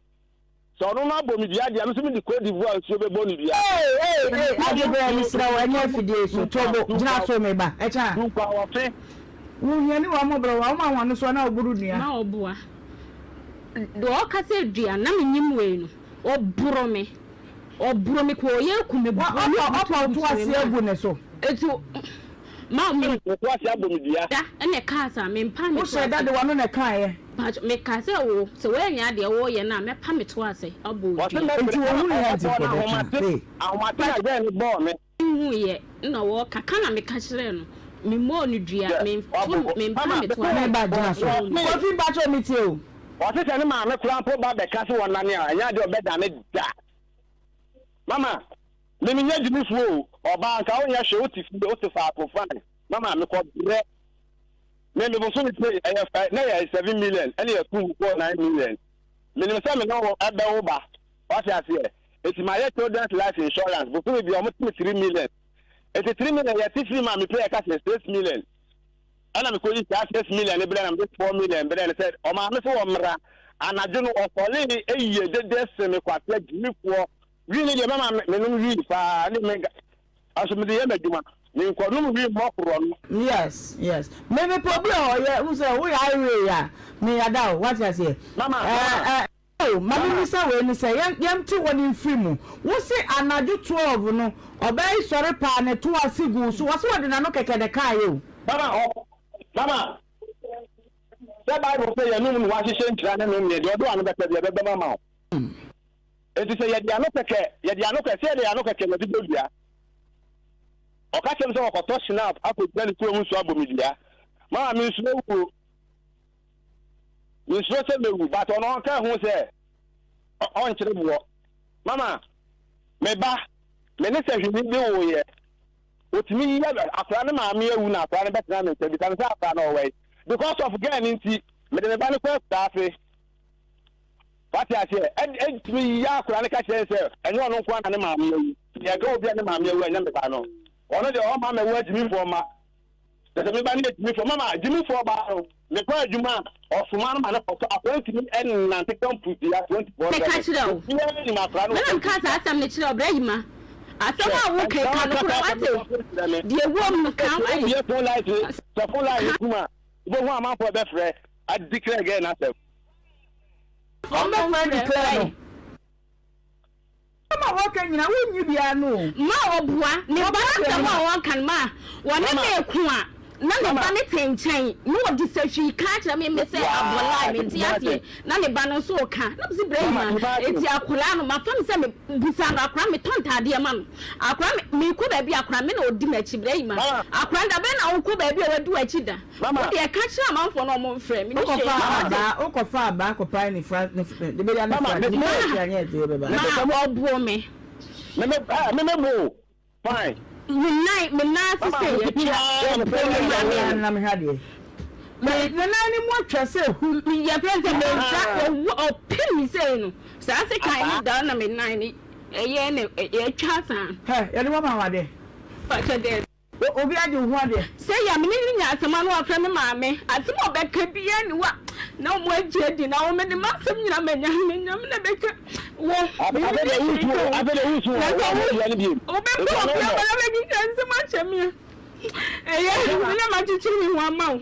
Sɛ ɔno no abɔ me dua deɛ a, me nso mede Cote d'Ivoire nsuo bɛbɔ no dua. Ee ee ee Adebrɛ mesrɛ wo ɛnyɛ afidie so to bo gyina so me ba ɛkyɛ a. Dunkwa wɔfe. Wo hiani wa mɔbrɔ wa woma wɔn so na woboro nua. Ma ɔboa. Deɛ ɔka sɛ dua na menyim wei no, ɔboro me. Ɔboro me kɔ ɔyɛ aku me boro me Ɔpa ɔpa wo to ase agu ne so. Eti ma me. Wo to ase abɔ me dua. Da ɛna ɛkaa saa me mpa me to ase. Wo hyɛ da de w'ano na ɛkaeɛ. Mpakyɛ meka sɛ wo sɛ woannya adeɛ woreyɛ no a mɛpa me to ase abɔ wo Ɔse dua. mɛbrɛ Enti na wɔhunu yɛ nti ɔbɔɔ no kɔ bɛka ahomate ee. ahomate na gɛɛ no bɔɔ me. Nhuiɛ na ɔɔka ka na meka kyerɛɛ no me mmɔɔ no dua Sɛ me wabɔ nto me mpa mama me to mese ase Me ba gyina so. mmɔɔ no. ɔse Kofi mpakyɛ me tie o. ɔse sɛ ne maame koraa mpo ba bɛka sɛ wɔnane a ɛnyɛ adeɛ ɔbɛdane da mama me menyɛ gyimifoɔ o ɔbaa nka wonyɛ hwee wote fie wote faako fine mama mekɔ brɛ Me me bosome pay ɛyɛ ɛ na yɛ 7 million ɛna yɛ tum kɔ 9 million. Menim sɛ me ne wo ɛbɛwo ba. Wate aseɛ? Eti ma yɛ children's life insurance bosome bi ɔmo te me 3 million. Eti 3 million yɛ te firi ma me pay ɛka sɛ 6 million. Ɛna me kɔ yi saa 6 million ne brɛ na me de 4 million brɛ no sɛ ɔmaame so wɔ mmra anadwo no ɔsɔle eyie dede se me kwasea gyimifoɔ wii ne deɛ mɛma menom wii paa ne me Aso mede yɛ m'adwuma. Menkɔnom wii mmɔ korɔ no. Yes yes me me pɛ obi a ɔyɛ n sɛ woyɛ ayewe a me yada o wate aseɛ. Mama mama. Ɛɛ o ma me Mama. misa wei ne sɛ yɛn yɛn te hɔ ne mfiri mu wo se anadwo 12 no ɔbaa yi sɔre paa ne to ase gu so wɔse wɔde n'ano kɛkɛ na ɛkaeɛ o. Mama ɔ mama sɛ Bible sɛ yɛnom na wahyehyɛ nhyira ne nnome deɛ ɔde w'ano bɛka biara ɛbɛbam ama wo. Enti sɛ yɛde ano kɛkɛ, yɛde ano kɛkɛ, sɛ yɛde ano kɛkɛ na ɛde bɔ dua. Ɔka kyerɛ me sɛ ɔkɔtɔ Schnapp akɔgyina ne kurom nso abɔ me dua. Mama mensuro wuo. Mensuro sɛ mɛwu, but ɔno ɔnka ho sɛ ɔnkyere boɔ. Mama, me ba, me ne sɛ hwini de woeɛ. Ɔtumi yɛ akwadaa no maame awu na akwadaa no bɛtena me nkyɛn. Bisa no sɛ akwadaa no ɔwɔ he. Because of girl no nti, mede me ba no kɔ akuraase. Wate aseɛ? Ɛd, ɛtumi yɛ akwadaa no ka kyerɛ no sɛ, ɛnyɛ ɔno nko ara na ne maame awu. Yɛka obi a ne maame awu a, ɛnyɛ me ba no. Ɔno deɛ ɔmma mɛwo agyimifoɔ mma. Kyerɛ sɛ me ba no yɛ gyimifoɔ. Mama, gyimifoɔ baa no, mekɔ adwuma a, ɔsoma no ma no kɔtɔ. Akwadaa ntumi nnante campus ya 24 Meka seven. kyerɛ wo. Obiara nim akwadaa no Me wɔ na mekaa campus saa ya. asɛm no kyerɛ wo, Bra Yima. Asɛm Hwɛ, a woka yi, ɛnka ka woka nokorɛ, saa asɛm no woate? kɔ kyerɛ me. Deɛ ɛwom no, ka, Sɛ woate? wobue phone lines no, sɛ phone line no tum a, wobɛhu amanfoɔ a ɛbɛfrɛ adeclare girl no asɛm. Wɔn bɛ fɛ declare no. Asɛm a wɔka nyina wonnyi biara no o. Ma ɔboa ne ba no asɛm a ɔka no ma wɔne me ko a. Na ne ba no te nkyɛn na ɔde sahwi ka kyerɛ me me sɛ abɔlaa mente aseɛ na ne ba no nso reka na mese brɛ ma eti akwadaa no mafa no sɛ me busa no akwadaa metɔ ntaadeɛ ma no akwadaa me mekɔ baabi akwadaa me na ɔdi m'akyi brɛ ma akwadaa da bɛn na wokɔ baabi a wadi w'akyi da wo deɛ ka kyerɛ amanfoɔ na ɔmo mfrɛ me ne hwee abaa wokɔfa abaa kɔpae ne fra ne de bɛya ne fra ne ma ɔboɔ me me me me bo Fine. Me nan me nan ase sɛ yɛtwa ɔpɛ me maame. Na mehwɛ adeɛ. Me ne nan ne mu atwa sɛ hu. Yɛfrɛ sɛ me nsa ɔwɔ ɔpem me sɛ no saa sɛ kan ne da na me nan ne ɛyɛ ne yɛtwa saa. Hɛ yɛde wɔn ma wɔn adeɛ. Pakyɛ dɛ. Obi agye wo ho adeɛ. Sɛ yɛ me ne no nya asɛm a na wafrɛ me maame. Asɛm a ɔbɛka biara nni hɔ a na wɔn agye adi na wɔn de m'asɛm nyinaa ma Nyame. Nyame na ɛbɛka wo. Afei deɛ woresu o, afei deɛ woresu o, Na sɛ woammɔ dua no bio. Wobɛpɛ Ɛfiri obi ano ama mmɔ. no abɛkeka nsɛm akyerɛ me a, ɛyɛ me na makyekyere me ho ama wo.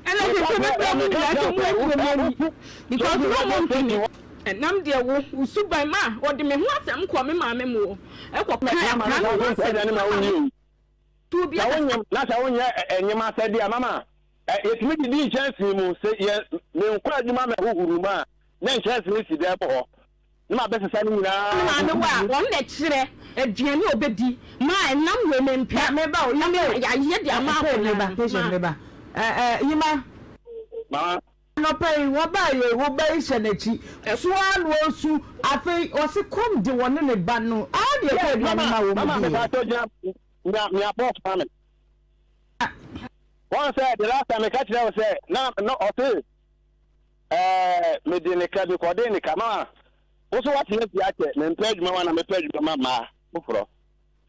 Ɛna sɛ sɛ bɛbrɛ mo nyinaa sɛ mo abu me ani because na ɔmo mpɛ me. Ɛnam deɛ wo, wo suban ma wɔde me ho asɛm kɔɔ me maame mu hɔ ɛkɔ kae akwadaa no ho asɛm na maame. To obi Sɛ akasa. wonyem na sɛ wonyɛ ɛnyem asɛdeɛ a mama yɛtumi didi nkyɛnsee mu sɛ yɛ menkɔ adwuma mɛhohoro mu a na nkyɛnsee si dan mu hɔ na mabɛsesa ne Ne nyinaa maame wɔ a wɔn na ɛkyerɛ aduane a ɔbɛdi ma ɛnam wei mempɛ Meba o, na yima o. yɛayɛ de ama Pay akwadaa meba, no patient ma. meba. Eh, eh, yima. Mama. Anɔpa yi, wɔbaa yei, wo ba yi hyɛ n'akyi, su ara na ɔresu, afei ɔse kɔm de wɔne ne ba no, aa deɛ ɛkɔ Yes, aduane mama, ma wɔn mama, die. mepatɔ gyina mia mia box ma me. Wɔn sɛ the last time meka kyerɛ wo sɛ na na ɔse ɛɛ mede ne ka bi kɔde ne ka mama wo so watena fie akyɛ mempɛ adwuma ma na mepɛ adwuma ma mmaa foforɔ.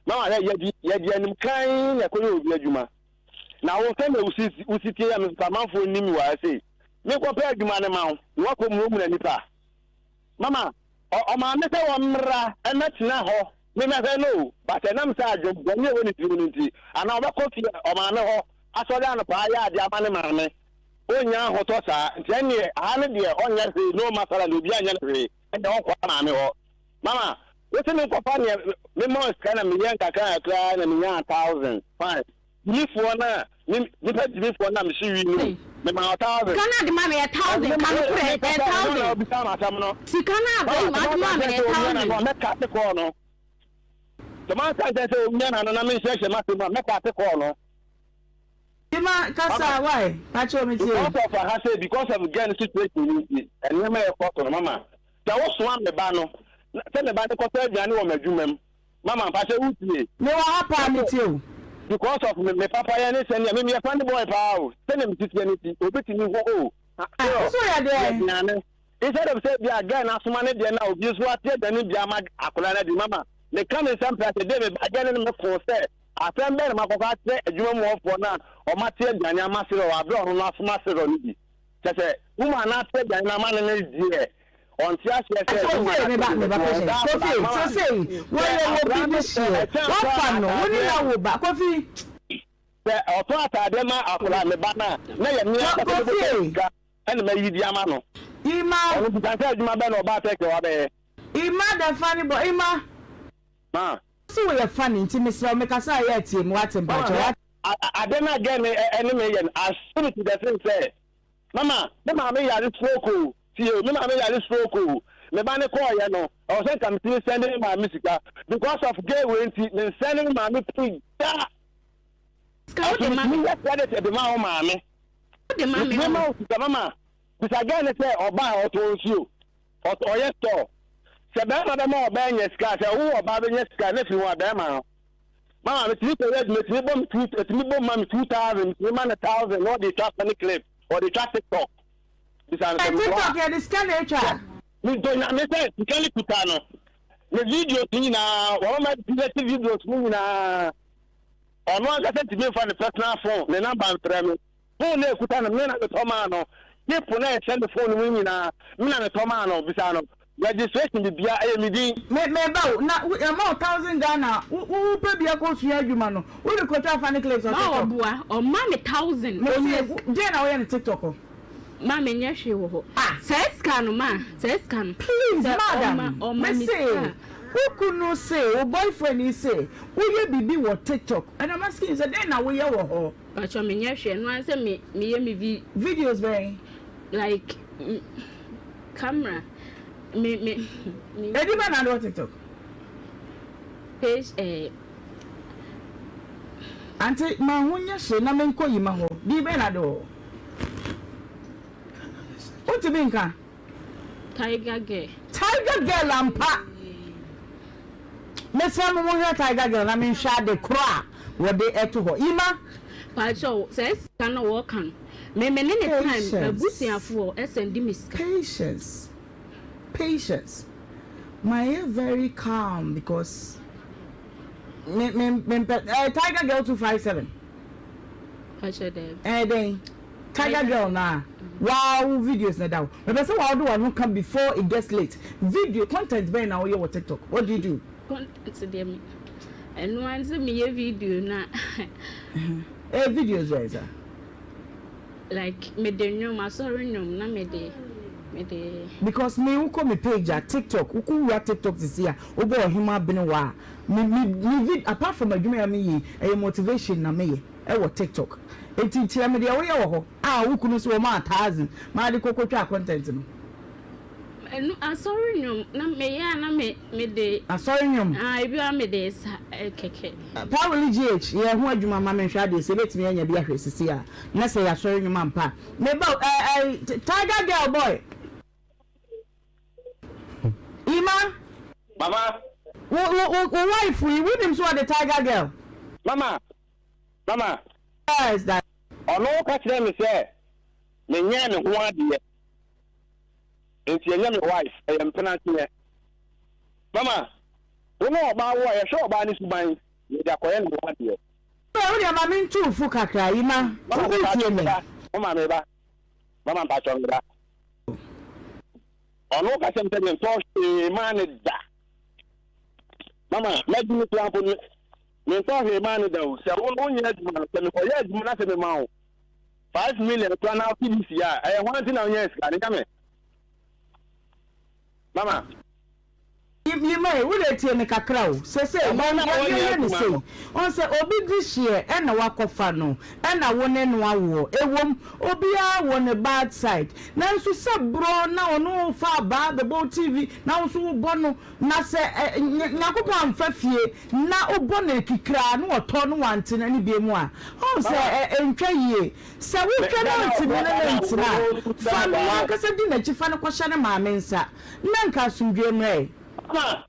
Mama hwɛ yɛde yɛde anim kan na ɛkɔyɛ obi adwuma. Na wo sɛnea wosi wosi tie yɛ me nso amanfoɔ nim me wɔ ha sei. Menkɔpɛ adwuma no ma wo na woakɔ muramura nnipa. Mama ɔ ɔmaa me sɛ wɔmmra mmɛtena hɔ memmɛhwɛ no o, but ɛnam sɛ adwen bɔne a ɛwɔ ne tirim no nti, anaa ɔbɛkɔ fie ɔmaame hɔ asɔre anɔpa ayɛ adeɛ ama ne maame. Ɔnnya ahotɔ saa, nti ɛnneɛ aha no deɛ ɔnyɛ hwee, no masala deɛ obiara nyɛ no hwee, ɛnneɛ ɔnkɔ maame hɔ. Mama, wo se menkɔfa neɛ mema wo sika na meyɛ nkakra nkakra na menyaa thousand, fine. Gyimifoɔ no a me nipa gyimifoɔ no a mehye wii no mema wo thousand. Sika no a de ma me yɛ thousand ka nokorɛ ɛyɛ thousand. Sika no a bɛyi ma de ma me yɛ thousand. Mɛka ate kɔɔ no. Sɛ manka nkyɛn sɛ owia na no na menhyɛhyɛ m'asɛm a mɛka ate kɔɔ no. Ima kasa why pakyɛ me tie. Because of aha sɛ because of girl situation ni nti nneɛma yɛ kɔ so no mama sɛ wosoa me ba no sɛ me ba no kɔtɔ aduane wɔ m'adwuma mu. Mama mpakyɛ wo tie. Me wɔ ha paa me tie o. Because of me me papa yɛ ne sɛnea me meyɛ funny boy paa o sɛnea me si teɛ no nti obi tumi hu o Ah so yɛ deɛn. Aduane instead of sɛ bia girl no asoma ne deɛ na obi nso ate aduane bi ama akwadaa no adi mama me ka me nsɛm pɛ sɛ de me ba girl no ne me ko sɛ asɛm bɛn na makɔkɔ akyerɛ adwuma mu hɔfoɔ no a ɔmate aduane ama serɛ wɔ aberɛ ɔno no asoma serɛ no bi kyɛ sɛ woman no ate aduane no ama no no deɛ Ɔnte aseɛ sɛ Kofi woman me ba me ba ɔda patient Kofi akwadaa ma sesei sɛ wɔyɛ wɔ bi akwadaa de no hyeɛ ɛkyɛn wafa koraa no wo ne ataadeɛ na wo ba Kofi. Sɛ ɔtɔ ataadeɛ ma akwadaa me ba no a na yɛ me ankasa Kofi mebɔtɔ ei. sika ɛna mayi de ama no. Ima. Ɔno bisa sɛ adwuma bɛn na ɔbaa Turkey wabɛyɛ. Ima the funny boy Ima. Ma. Wo se woyɛ funny nti mesrɛ wo mekasa a yɛ atie me wate mpakyɛw wate. Ade no a girl no ɛne me yɛ no asere to the thing sɛ Mama, me maame yare stroke o, tie o, me maame yare stroke o, me ba no kɔɔyɛ no, ɛwɔ sɛ nka metumi sɛnde me maame sika, because of gay wei nti, me nsɛnde me maame pii da. Sika wo de ma Metumi me. yɛ credit de ma wo maame. Wo de ma me Metumi ma o. wo sika, mama, bisa girl no sɛ ɔba a ɔtɔn nsuo, ɔyɛ store. Sɛ bɛrima bɛma ɔbaa anya sika, sɛ wo ɔbaa bɛnya sika, na firi ho a bɛrima no. Mama, metumi kɔyɛ adwuma, metumi bɔ me two, metumi bɔ ma me 2,000, metumi ma no 1,000, na ɔde twa funny clip, ɔde twa TikTok. Bisa no sɛ meboa. TikTok yɛde sika na etwa. Medɔ Nyame sɛ sika no kuta no. Ne videos nyinaa, wɔn ma delete videos no nyinaa. Ɔno ankasa ntumi nfa ne personal phone, ne number mfrɛ me. Phone na ekuta no, me na metɔ maa no. Chip na ɛhyɛ ne phone no mu nyinaa, me na metɔ maa no. Bisa no. Registration bibia ɛyɛ me din. Me me ba o na yɛma wo thousand Ghana a wo wo pɛ bi akɔ sua adwuma no wo de kɔtwa funny clips wɔ Ma TikTok. ɔboa ɔma me thousand Me se ɔnya wo deɛn na woyɛ no TikTok hɔ. Ma me nyɛ hwee wɔ hɔ Ah. saa sika no ma saa sika no Please sɛ ɔma madam ɔma me me se sika a. wo kunu se wo boyfriend yi se woyɛ biribi wɔ TikTok and I'm asking you sɛ dɛn na woyɛ wɔ hɔ. Pakyɛ menyɛ hwee ɛno ara sɛ me meyɛ me vi. Videos bɛn? Like camera me me me. Edi bɛn na ade wɔ TikTok? Page eh. Ante ma ho nyɛ hye na menkɔ yima hɔ din bɛn na ade wɔ hɔ? Wontumi nka? Tiger girl. Tiger girl ampa! Mesrɛ mo monhwɛ Tiger girl na menhwɛ ade koro a wɔde ɛto hɔ. Yima. Pakyɛw saa sika no wɔka no me me ne ne time m'abusuafoɔ sɛnde me sika. Patience patience mayɛ very calm because me me me mpɛ eh, Tiger girl 257. Pakyɛw daabi. Ɛyɛ dɛn? Tiger girl no a waa wo videos no da hɔ mepɛ sɛ waa wode w'ano ka before it gets late video content bɛn na woyɛ wɔ tiktok what do you do. Content deɛ me ɛno ara sɛ meyɛ video no a. Ɛyɛ videos bɛn saa. Like mede nnwom asɔre nnwom na mede mede. Because me wokɔ me page a tiktok wokɔ wura tiktok sisi a wobɔ ɔhemaa benewa a me me me vid apart from adwuma a meyɛ yi ɛyɛ motivation na meyɛ. wɔ tiktok nti kyerɛ me deɛ woyɛ wɔ hɔ a wo kunu so wɔmaa thousand maa de kɔ kɔtwaa content no. Ɛno asɔre nnwom na meyɛ a na me me de. Asɔre nnwom. Ah ebi a me de sa kɛkɛ. Pawuli GH yɛ ho adwuma ma me nhwɛ adeɛ sɛ ebetumi anya bi ahwɛ sisi a na sɛ yɛ asɔre nnwom ampa a me ba o ɛɛ tiger girl boy. Ima. Mama. Wo wo wo wife yi wonim so ɔde tiger girl. Mama. Mama. Yes daddy. Ɔno ka kyerɛɛ me sɛ menyɛɛ ne ho adeɛ nti ɛnyɛ me wife, ɛyɛ mpenateɛ. Mama, wo ne ɔbaa wo a yɛhwɛ ɔbaa no suban na yɛde akɔyɛ ne ho adeɛ. Wo deɛ ma me ntu wo fo kakra, Ima, Mama wo mepakyɛ tie me. me ba, mama me ba, mama mpakyɛ me ba. Ɔno ka kyerɛ me sɛ mentɔɔ hwee maa no da. Mama, m'adwuma koraa mpo no, Mentɔɔ hwee maa no da o. Sɛ wo no wonyɛ adwuma no, sɛ mekɔyɛ adwuma na sɛ mema wo 5 million koraa na wote bi sie a, ɛyɛ hwan nti na wonyaa sika no? Nyɛ me. Mama. Yima e, wo deɛ tie me kakra o. Sesei Ɔbaa yɛn no a yɛn ɔnyɛ yɛyɛ no adwuma sei. no. Ɔn sɛ obi de hyeɛ ɛna wakɔfa no ɛna wo ne no awoɔ. Ɛwom, obiara wɔ ne bad side. Nanso sɛ borɔ na ɔno fa abaa bɛbɔ wo TV na wo nso wobɔ no Na sɛ Nyankopɔn amfa fie na wobɔ no akikraa na ɔtɔ na wante n'ani bio mu a, ɔhu sɛ ɛntwa yie. Sɛ wohwɛ na ɔntumi ne no ntena a, fa no w'ankasa di n'akyi fa no kɔhyɛ ne maame nsa na nka asomdwoeɛ mmra ɛ. Mama,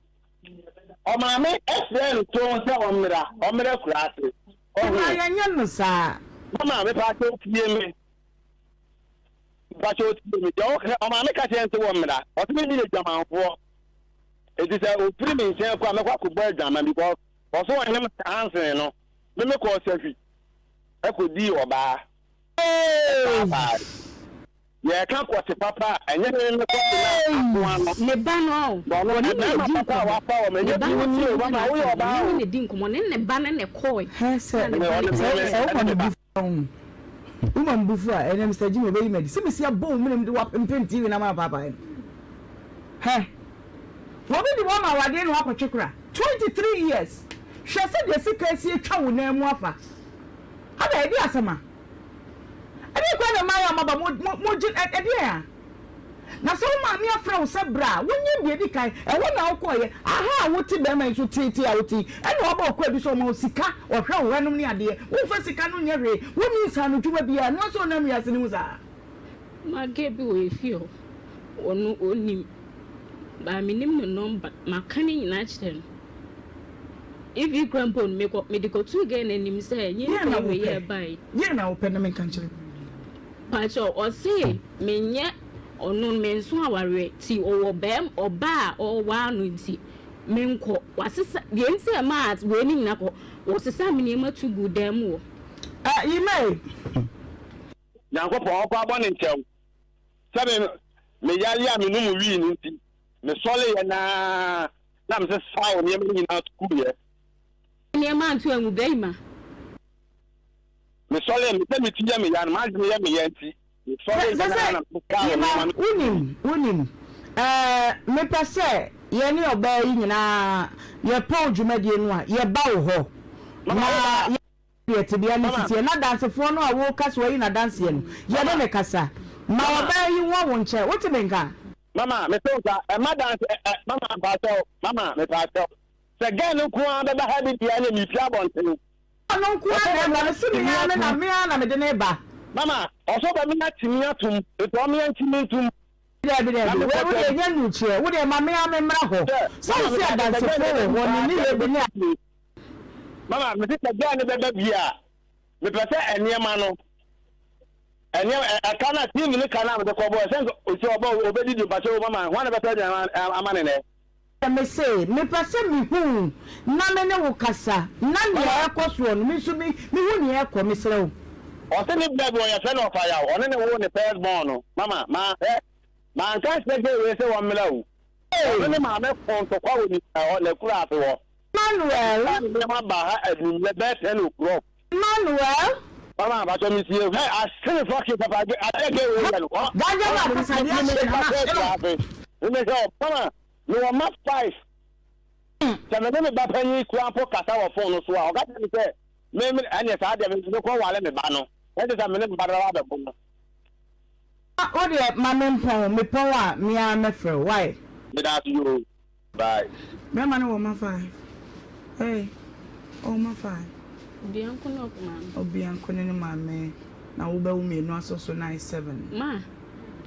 ɔmaame frɛɛ no too sɛ ɔmmra, ɔmmra akuraase. Ɔho. Mma yɛnyɛ no saa. Mama, mepaakyɛw tie me. Mpakyɛw tie me, deɛ ɔka, ɔmaame ka kyerɛ no sɛ wɔmmra, ɔse me meyɛ dwamanfoɔ, enti sɛ ɔfiri me nkyɛn kɔ a mɛkɔ akɔbɔ adwaman because ɔse ɔnyem Hansen no, me mekɔɔ sahwi ɛkɔdii ɔbaa ɛpaapaae. Yɛreka kɔte papa a, ɛnyɛ me me kɔte no a akoa no. Ne ba no ɔ, Na ɔno ɔne no mmarima di papa a nkɔmmɔ. wafa wɔn, Ne ɛnyɛ ba bi no wo te nie o, ne mama n'asɛm, woyɛ ɔbaa ɔne o. ne di nkɔmmɔ, ɔne ne ba no na ɛkɔɔe. Hɛ sɛ Na ne ba Ɔne no me sɛ me sɛ woma ɛne me me bo ba. fu a wo woma me bo fu a ɛnɛ Mister Jimmy ɔbɛyi me adi sɛ mesi abɔ wo menem de wo apempem TV no ama apaapae no. Hɛ wɔbi de wo ama awadeɛ na woakɔtwe kora 23 years hwɛ sɛdeɛ sika asi atwa wo nan mu afa ada ɛde asɛm a ɛdeɛ koraa na mmayewa mmaba mo mo mo gye ɛdeɛn a. Na sɛ wo maame afrɛ wo sɛ bra a, wonyim deɛ edi kan, ɛhɔ na wokɔeɛ, aha a wote bɛrima yi so teetee a wote yi, ɛna waba wo kwaadu sɛ ɔma wo sika, ɔhwɛ wo hwɛnom ne adeɛ, womfa sika no nyɛ hwee, wonni nsaanodwuma biara, ɛno ara sɛ ɔnam wiase no mu saa. Mage bi wɔ efie hɔ, ɔno ɔnim, but mennim ne number, maka ne nyinaa akyerɛ no. Even koraa mpo no, mekɔ, mede kɔtoo girl no anim sɛ Deɛn na nyinsɛn wei wopɛ? a ɛbaeɛ yi. Deɛn na wopɛ na menka nkyerɛ wo? Pakyɛw ɔse menyɛ ɔno menso awareɛ ti ɔwɔ bɛɛm ɔbaa a ɔwaa no nti menkɔ wasesa deɛ nti a ɛmaa wei no nyina kɔ wɔsesaa me nneɛma tu guu dan mu hɔ. Ah Yimei. Nyankopɔn ɔmfa bɔne nkyɛ wo. Sɛ me me yare a menom wii no nti, mesɔreeɛ no ara na mesesaw nneɛma no nyinaa to guiɛ. Nneɛma anto angu bɛɛma. Mesɔree, me sɛ me ti yɛ me ya no, m'adwene yɛ me ya nti, mesɔree Sɛ nyinaa sɛ na mekaa Yima, nneɛma no. wonim, wonim, ɛɛ, mepɛ sɛ yɛne ɔbaa yi nyinaa yɛpɔw dwumadie no a, yɛba wo hɔ Mama na wo ba. Deɛ tebea no si teɛ, na dansefoɔ no a woreka sɛ wayi no adanseɛ no, yɛne no kasa. Ma ɔbaa yi nwɔ wo nkyɛn. Wote me nka? Mama, mete wo nka. Ɛmma danse ɛ ɛ, mama, mpakyɛw, mama, mepakyɛw. Sɛ girl no nko ara bɛba ha bi deɛ ɛneɛ mepie abɔnten. Ɔno nko ara na ɛba, mese me ara me na me ara na mede no reba. Mama, ɔsɛ ɔbɛme atumi atom, nti ɔmea ntumi ntom. Dabi, dabi, wei wo deɛ nyɛ nnukyerɛ, wo deɛ ma me ara memmra hɔ. Sɛ wo se adansefoɔ wɔ hɔ, ne nneyɛɛ bi ne a. Mama, mese sɛ girl no bɛba bi a, mepɛ sɛ nneɛma no, nneɛma, ɛka no a, TV no ka no a mede kɔbɔɔ, sɛ nka ɔsi ɔba ɔbɛdidi, mpakyɛ o mama, hwan na bɛtɔ aduane ama ne nɛ? Mese, mepɛ sɛ mehu wo na me ne wo kasa, na nea ɛrekɔ soɔ no, me nso me, mehu nea ɛrekɔ, mesrɛ wo. Ɔse ne bra bi wɔ yɛfrɛ no Ɔfayaw, ɔne ne woo ne first born no, mama, ma, hwɛ, manka ankyerɛ girl wei sɛ wɔmmra o, ɔno ne maame ko ntɔkwa wɔ ne, ɛhɔ, n'akuraase hɔ. Emmanuel. Ɔde ne nneɛma baa ha anwummerɛ bɛyɛ 10 o'clock. Emmanuel. Mama, mpakyɛ me tie, hwɛ, asene fucking papa, adeɛ girl wei yɛ no, ɔ, Ganja na akasa deɛ ahye no, na ahye no. Me me hwɛ, mama, Mewɔ mma five. Sɛ me ne me ba panyin koraa mpo kasa wɔ fon no so a, ɔka kyerɛ me sɛ me me ɛnneɛ saa deɛ me mekɔ ware me ba no. Ɛnte sɛ me ne me ba no bɛba abɛko no. Wo deɛ ma me mpɔn, mepɔn a me ara mɛfrɛ wo, wai? Meda ase yoo, bye. Bɛrima no wɔ mma five. Hey, ɔwɔ mma five. Obianko ne ɔko maame. Obianko ne ne maame na wobɛwo mmienu asɔ so na ayɛ seven. Ma,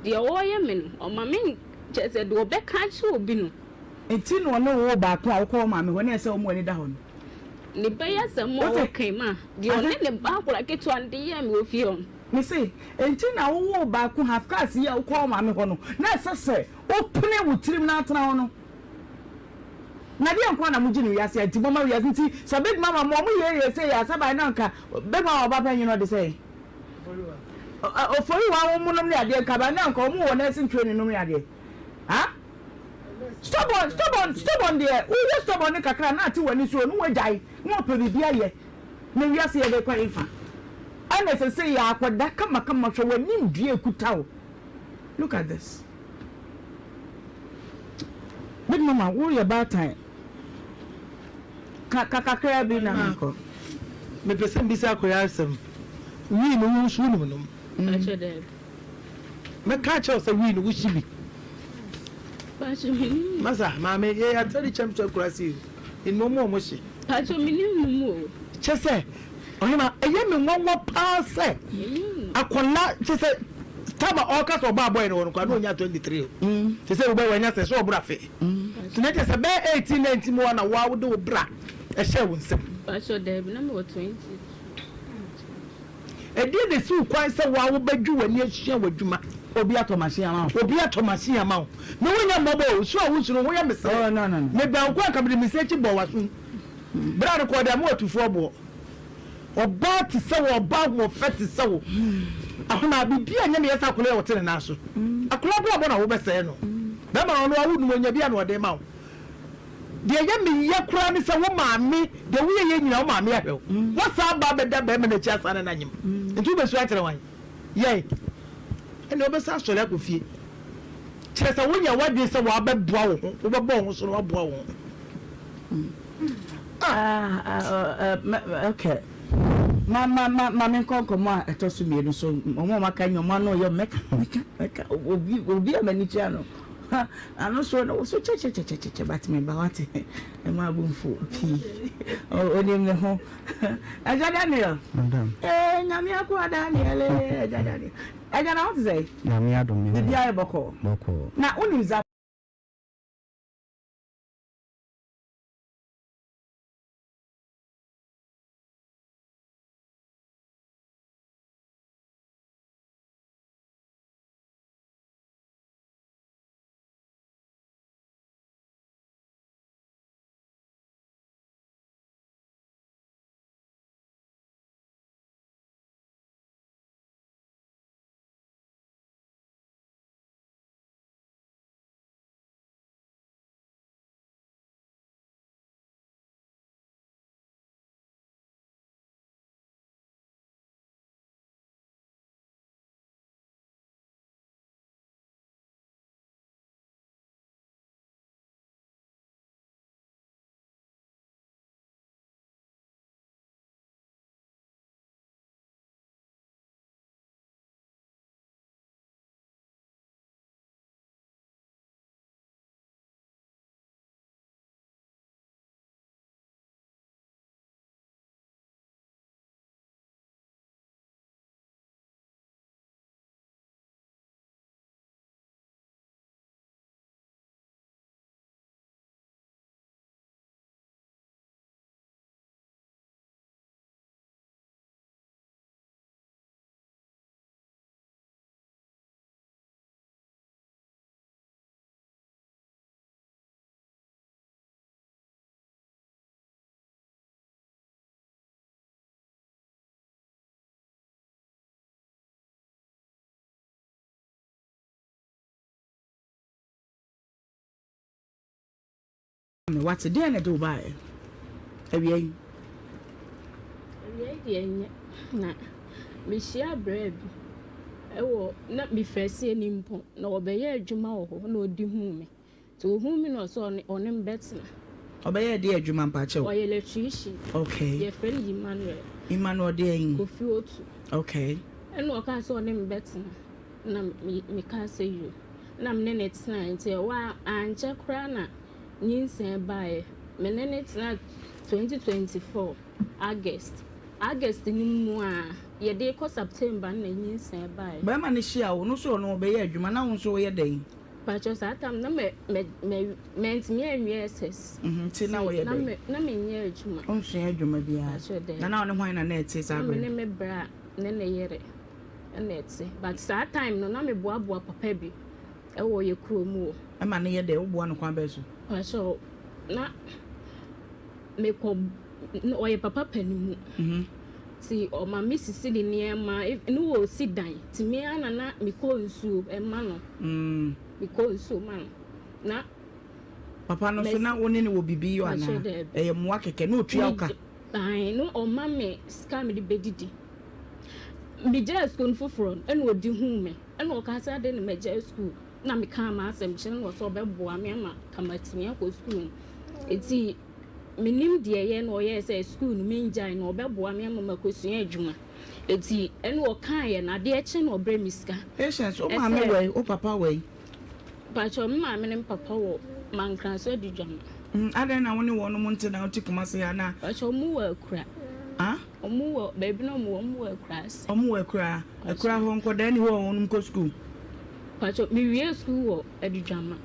deɛ ɔreyɛ me no, ɔma me, kyerɛ sɛ deɛ ɔbɛka akyerɛ obi no. Nti na ɔne wo wo baako a wokɔ wo maame hɔ na ɛsɛ sɛ wɔn ani da hɔ no. Ne ba yi asɛm a Wote? ɔka yi, ma, deɛ Ate? ɔne ne ba akwadaa ketewa no de yɛɛ me wɔ fie hɔ no. Mese, enti na wowoo baako half cars yi a wokɔ wo maame hɔ no, na ɛsɛ sɛ wopene wo tirim na atena hɔ no. Na deɛ nkoa na mogye no wiase a nti moma wiase nti sɛ big mama mo ɔmo yɛ yɛ sɛ yɛ asaban na nka big mama ɔba panyin ɔde sɛ ofori wa wɔn nom ne adeɛ nka ba na nka ɔmo wɔ nursing training nom ne adeɛ ha stubborn stubborn stubborn deɛ woyɛ stubborn ne kakra na ate w'ani so no wagyae na ɔpɛ biribi ayɛ na wiase yɛ de kɔ nfa ɛna sɛ sɛ yɛ akɔda kamakama hwɛ w'anim dua ekuta o look at this. Big mama wo yɛ baatan ka ka kakraa bi na me nkɔ. Me pɛ sɛ mbisa akoya asɛm wii no wo nso wonim nom. Pakyɛ daabi. Mɛka akyerɛ wo sɛ wii no wo hye bi. Pakyɛ menim nom. Masa maame yɛ atari kyɛm so akurase yi nim ɔmo a ɔmo hye. Pakyɛ menim nom o. Kyɛ sɛ Ɔhema, ɛyɛ me nwanwa paa sɛ akwadaa kyɛ sɛ time a ɔreka sɛ ɔbaa bɔyɛ no wɔ no koraa na ɔnya 23 o. Te sɛ wobɛ wanya sɛ sɛ ɔboro afe. Nti na kyerɛ sɛ bɛyɛ 18 19 mu hɔ na woa wode wo bra ɛhyɛɛ wo nsam. Pakyɛ daabi na mewɔ 22. Ɛdeɛn na ɛsi wo kwan sɛ woa wobɛdwe w'ani asua w'adwuma? Obi atɔ machine ama wo. Obi atɔ machine ama wo. Me wo nyɛ mmɔbɔ o, su a wosu no ho yɛ me sere. Oh no no no. Mebɛn wo koraa nka mede me nsa akyi bɔɔ w'asom. Bere a no kɔɔ dɛ ama ɔtufoɔ boɔ. Ɔbaa te sɛ wo, ɔbaa ahoɔfɛ te sɛ wo. Ahona, biribi a nyɛ meyɛ sɛ akwadaa yi a ɔte ne nan so. Akwadaa abrabɔ na wobɛsɛe no. Bɛrima no ɔno awo num ɔnya bi a na ɔde ma wo. Deɛ ɛyɛ me ya koraa ne sɛ wo maame, deɛ woyɛ yɛ nyinaa wo maame ahwɛ wo. Woasan aba abɛda bɛrima no akyi asan ne no anyem. Nti wobɛsu akyerɛ hwan? Yɛn. Ɛnna wobɛsan asɔre akɔ fie. Kyerɛ sɛ wonya w'adwene sɛ wabɛboa wo ho, wobɛbɔ wo ho so na waboa wo ho. Ah, ah, ah, okay. Ma ma ma ma me nkɔ nkɔmɔ a ɛtɔ so mmienu so. Wɔn a wɔaka nyɛ wɔn ano yɛ mɛka mɛka mɛka obi obi a m'ani tua no. Ha, ano so no so kyɛkyɛkyɛkyɛkyɛ but me ba wate. Ɛma abomfo pii. Onim ne ho. Ɛgya Daniel. Madam. Eh, nyame akoa Daniel eh, ɛgya Daniel. Ɛgya na ho te sɛ? Nyame adom me ho. Biribiara yɛ bɔkɔɔ. Bɔkɔɔ. Na wonim za me wate. Deɛn na ɛde wo baeɛ awia yi? Awia yi deɛ ɛnyɛ na mehyia braa bi ɛwɔ na mefiri asie ni mpo na ɔbɛyɛ adwuma wɔ hɔ na ɔdi huu me. Nti ohuu me na ɔsɛ ɔne ɔne me bɛtena. Ɔbɛyɛɛ deɛ adwuma mpakyɛw? Ɔyɛ electrician. Okay. Yɛfrɛ no Emmanuel. Emmanuel deɛn? Kofi Otu. Okay. Ɛna ɔkaa sɛ ɔne me bɛtena na me mekaa sɛ yoo. Ɛna me ne no tenaeɛ nti ɛhɔ a ankyɛ koraa na nyinsɛn baeɛ. Me ne no tenaa 2024 August. August no mu a yɛde rekɔ September no na nyinsɛn baeɛ. Bɛrima no hyia wo no so ɔno ɔbɛyɛ adwuma na wo nso woyɛ dɛn? Pakyɛ saa tam na mɛ mɛ mɛ mɛntumi anwie SS. Nti na woyɛ dɛn? Na me nyɛ adwuma. Wonsua adwuma biara. Pakyɛ dɛn. Na na ɔne hwan na na ɛte saa bere? Na me ne me bra ne ne yere ɛna ɛte but saa time no na me boaboa papa bi ɛwɔ yɛ kuro mu wɔ. Ɛma ne yɛ dɛn? Woboa no kwan bɛn so? Pakyɛ na mekɔ ɔyɛ papa panin mu. Nti ɔma me sisi ne nneɛma, ne ɔresi dan, nti me ara na na mekɔ nsuo ma no, mekɔ nsuo ma no, na. Papa no nso na wo ne no wɔ biribi yɔ anaa? Ɛyɛ mmoa kɛkɛ, na ɔtua wo ka? Ae, na ɔma me sika a mede bɛdidi. Megyaa sukuu no foforɔ no, ɛna ɔdi huu me, ɛna ɔkaa sɛ adɛn na magyae sukuu, na mekaa m'asɛm kyerɛ no, na ɔsɛ ɔbɛboa me ama ka matumi akɔ sukuu no. Nti. Mennim deɛ ɛyɛ na ɔyɛɛ sɛ sukuu no mengyae no ɔbɛboa me ama makɔsua adwuma nti ɛna ɔkaeɛ no adeɛ kye na ɔbrɛ me sika. Patience, wo maame wɔ he? Wo papa wɔ he? Mpakyɛw, me maame ne me papa wɔ Mankraso Adidwama. Adɛn na wo ne wɔnom nte na wote Kumasi ha na. Mpakyɛw, ɔmo wɔ Akura. Ah? Ɔmo wɔ, baabi na ɔmo wɔ, ɔmo wɔ Akura ase. Ɔmo wɔ Akura? Akura hɔ nkɔdaa nni hɔ a wɔnom kɔ sukuu? Mpakyɛw, me wiee sukuu wɔ Adidwama.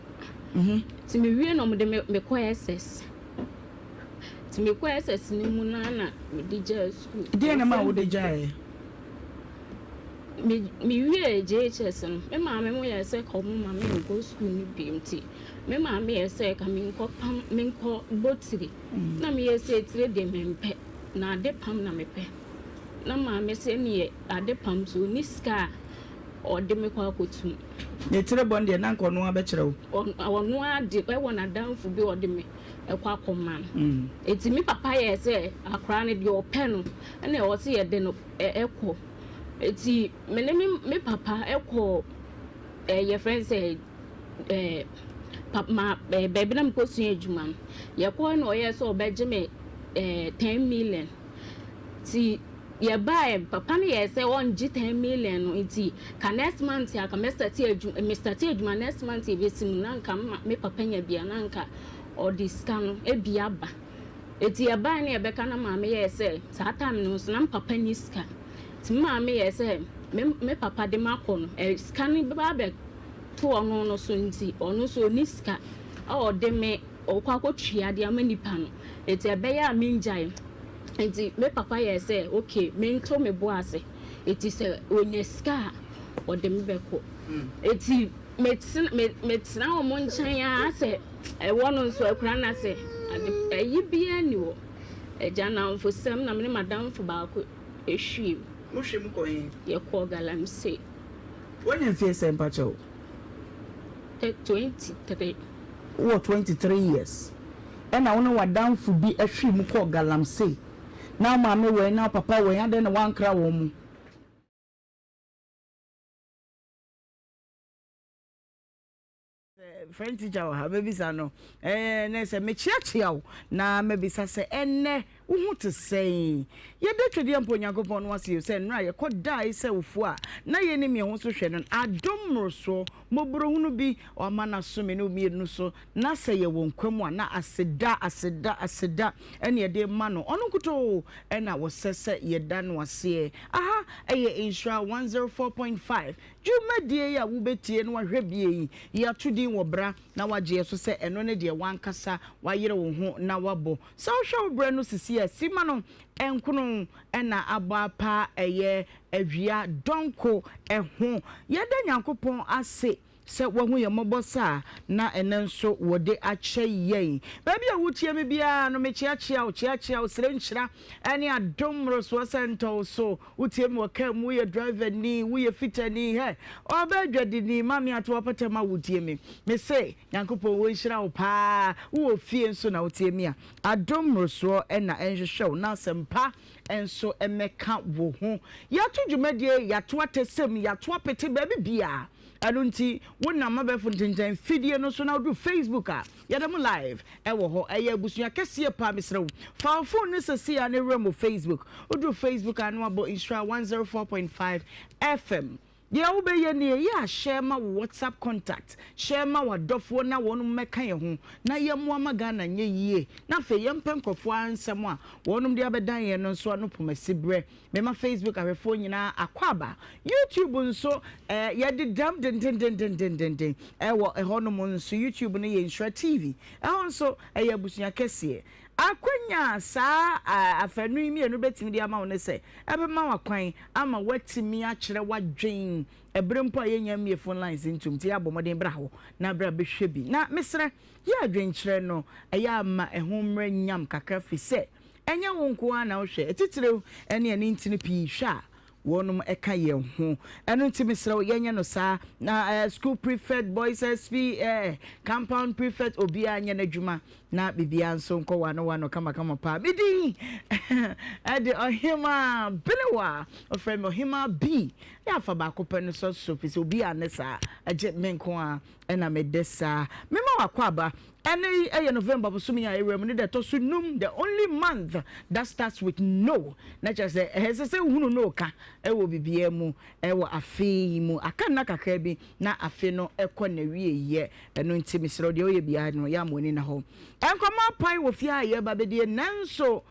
Nti me wie na ɔmo de me me kɔ SS. Nti me kɔ SS no mu naa na me de gyaa sukuu. Deɛn na ɛma wo de gyaeɛ? Me me wiee JHS no, me maame mo yɛɛ sɛ ka ɔmo ma me nkɔ sukuu no bio nti me maame yɛɛ sɛ ka me nkɔ pam me nkɔ bɔ tiri. Na me yɛɛ sɛ tire deɛ me mpɛ na ade pam na me pɛ. Na maame sɛ ɛneɛ ade pam so ɔnni sika a ɔde me kɔ akɔtu mu. Ne tiri bɔ no deɛ na anka ɔno ara bɛkyerɛ wo. Ɔno ara de, ɛwɔ n'adamfo bi a ɔde me kɔ akɔma no. Enti me papa yɛɛ sɛ akwadaa no deɛ ɔpɛ no ɛna ɛwɔ sɛ yɛde no kɔ. Enti me ne me papa kɔɔ yɛfrɛ no sɛ ma baabi na mekɔsua adwuma no. Yɛkɔɔ na ɔyɛɛ sɛ ɔbɛgye me 10 million. Nti yɛbaeɛ, papa no yɛɛ sɛ ɔngye 10 million no nti ka next month a ka mɛstarte adwuma, mestarte adwuma next month ɛbɛsi mu na nka me papa nya bi a na nka ɔde sika no bi aba. Nti yɛbaeɛ na yɛbɛka na maame yɛɛ sɛ saa time no nso na me papa nni sika. Nti me maame yɛɛ sɛ me me papa de makɔ no sika no bɛba abɛto ɔno no so nti ɔno nso ɔnni sika a ɔde me ɔkɔ akɔtua de ama nipa no. Nti ɛbɛyɛ a mengyae. Nti me papa yɛɛ sɛ okay mento me bo ase nti sɛ ɔnya sika a ɔde me bɛkɔ. Nti metena me metena wɔn nkyɛn ara sɛ ɛwɔ no nso akura no ase ade ayi biara nni hɔ. Agya nnamfosɛm na me ne m'adamfo baako hwie mu. Mo hwie mu kɔ he? Yɛkɔɔ Galamsey. Woanya mfie sɛn mpakyɛw? 23. Wowɔ 23 years ɛna wo ne w'adamfo bi hwee mu kɔɔ galamsey na wo maame wɛn na wo papa wɛn adɛn na woankra wɔn mo? French teacher wɔ ha mɛbisa no ɛɛ na sɛ mekyeakyea wo na mɛbisa sɛ ɛnnɛ Wo ho te sɛn? Yɛda Twedeɛ mpo Onyankopɔn no ase o sɛ nnora yɛkɔ dae sɛ ofuo a na yɛnnim yɛn ho so hwɛ no adom mmorosoɔ mmɔborɔhunu bi wama no aso me ne wo mmienu so na sɛ yɛwɔ nkwa mu a na aseda aseda aseda ɛne yɛde rema no ɔno nkutoo ɛna wɔsɛ sɛ yɛda no aseɛ aha ɛyɛ Nhyira 104.5 dwumadie yi a wobɛtie na wahwɛ bie yi yɛato din wɔ bra na wagye yɛ so sɛ ɛno ne deɛ wankasa wayere wo ho na wabɔ Sɛ wohwɛ wo berɛ no sisi a, simma no nkono na abɔ apa ɛyɛ awia dɔnko ho. Yɛda Nyankopɔn ase. sɛ wahu yɛn mmɔbɔ saa na ɛnnɛ nso wɔde akyɛ yɛn. Baabi a wotie me biara no, mekyeakyea wo, kyeakyea wo, srɛ nhyira ne adom mmorosoɔ sɛ ntɔ wo so. Wotie me wɔ kaa mu, woyɛ driver ni, woyɛ fitani, hɛ, ɔbaa dwadini, maame ato w'apata mu a wotie me. Mese, Nyankopɔn wɔnhyira wo paa. Wowɔ fie nso na wotie me a, adom mmorosoɔ na ɛnhwehwɛ wo na asɛmpa nso mmɛka wo ho. Yɛato dwumadie, yɛato atɛsɛm, yɛato apete baabi biara. Ɛno nti, wonam abɛɛfo ntentan fidie no so na woduru Facebook a, yɛda mu live wɔ hɔ. Ɛyɛ abusua kɛseɛ paa, mesrɛ wo, fa wo phone no seesei ara na wura mu wɔ Facebook. Woduru Facebook a, na wabɔ Nhyira 104.5 FM. Deɛ wobɛyɛ nie, yɛ a share ma wo WhatsApp contact, share ma w'adɔfoɔ na wɔnom mmɛka yɛn ho na yɛmmoa ma Ghana nyɛ yie. Na afei yɛmpɛ nkurɔfoɔ ara nsɛm a wɔnom de abɛdan yɛn no nso ano pomasiberɛ. Mema Facebook ahwɛfoɔ nyinaa akwaaba. YouTube nso eh, yɛdedam dendendendendenden ɛwɔ ɛhɔnom nso. YouTube no yɛ Nhyira TV. Ɛhɔ nso ɛyɛ abusua kɛseɛ. Akwanya a saa afanu yi mmienu bɛtumi de ama wo ne sɛ, ɛbɛma wo akwan ama woatumi akyerɛ w'adwen ɛberɛ mpo a yɛnnya mmie phone lines ntom nti yɛ a bɔ mmɔden bra hɔ na bra bɛhwɛ bi. Na mesrɛ, yɛ adwenkyerɛ no ɛyɛ a ma ɛho mmrɛ nyam kakra firi sɛ ɛnyɛ wo nko ara na wohwɛ, atitiriw ne ɛne ntini pii hwɛ a wɔnom ka yɛn ho. Ɛno nti mesrɛ wo yɛnyɛ no saa na eh, school prefect, boys SP, eh, compound prefect, obiara nyɛ n'adwuma na biribiara nso nkɔ wano wano kamakama paa. Me din ɛde Ɔhemaa Benewa, ɔfrɛ me Ɔhemaa B. Yɛ afa baako pɛ no sɔ so fi sɛ obiara ne saa, ɛgye me nko ara ɛna mede saa. Mema wakɔ Ɛnnɛ yi yɛ November bosome a yɛwura mu ne da ɛtɔ so num, the only month that starts with no. Na kyerɛ sɛ ɛsɛ sɛ wohunu no ka wɔ biribiara mu wɔ afe yi mu. Aka nna kakra bi na afe no kɔ n'awieeɛ. Ɛno nti mesrɛ wo deɛ woyɛ biara no yɛ ama w'ani nna hɔ. Nkɔmmɔ apae wɔ fie ha a yɛreba abɛdie nanso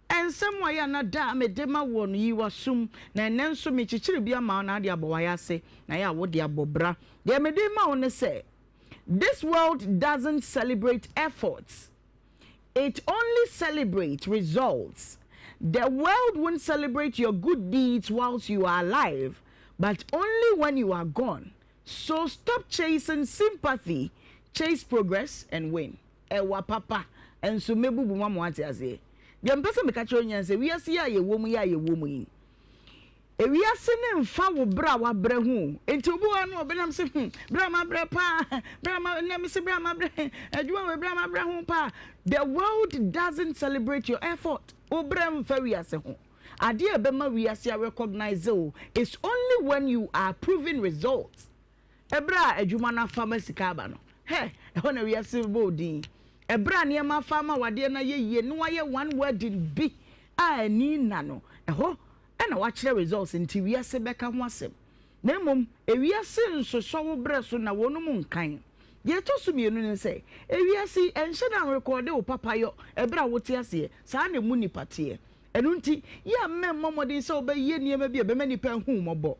nsɛm a ɛyɛ a na da a mede ma woɔ no yi w'asom na ɛnnɛ nso mekyekyere bi ama wo na ade abɔ w'ayase na ɛyɛ a wode abɔ bra. Deɛ mede rema wo ne sɛ. This world doesn't celebrate efforts, it only celebrates results. The world won't celebrate your good deeds whilst you are alive, but only when you are gone. So stop chasing sympathy, chase progress and win. Ɛwa papa nso mɛbubu mu ama woate aseɛ. Deɛ mpɛ sɛ meka kyerɛ wo nyinaa sɛ wiase yi a yɛwɔ mu yi a yɛwɔ mu yi, Ewiase no mfa wo brɛ a wabrɛ ho o. Enti obi wɔ hɔ a na ɔbenam se hmm, brɛ a mabrɛ paa, brɛ a ma, nnɛ mese brɛ a mabrɛ, adwuma wei brɛ a mabrɛ ho paa. The world doesn't celebrate your effort. Wo brɛ mfa wiase ho. Adeɛ a ɛbɛma wiase a recognise wo is only when you are proving results. Ɛberɛ a adwuma no afa ma sika aba no, hɛ, ɛhɔ na wiase bɛbɔ wo din. Ɛberɛ a nneɛma afa ama w'adeɛ no ayɛ yie na woayɛ one wedding bi a ani nna no, ɛhɔ na wakyerɛ results nti wiase bɛka ho asɛm. Na mmom ewiase nsosɔ wo brɛ so na wɔnom nkan. Deɛ ɛtɔ so mienu ne sɛ, ewiase yi ɛnhyɛ da nrekɔɔde wo papayɔ ɛberɛ a wote aseɛ, saa na emu nnipa teɛ. Ɛno nti, yɛ a mmɛ mmɔ mmɔden sɛ wobɛyɛ nneɛma bi a ɛbɛma nnipa ahu wo mmɔbɔ.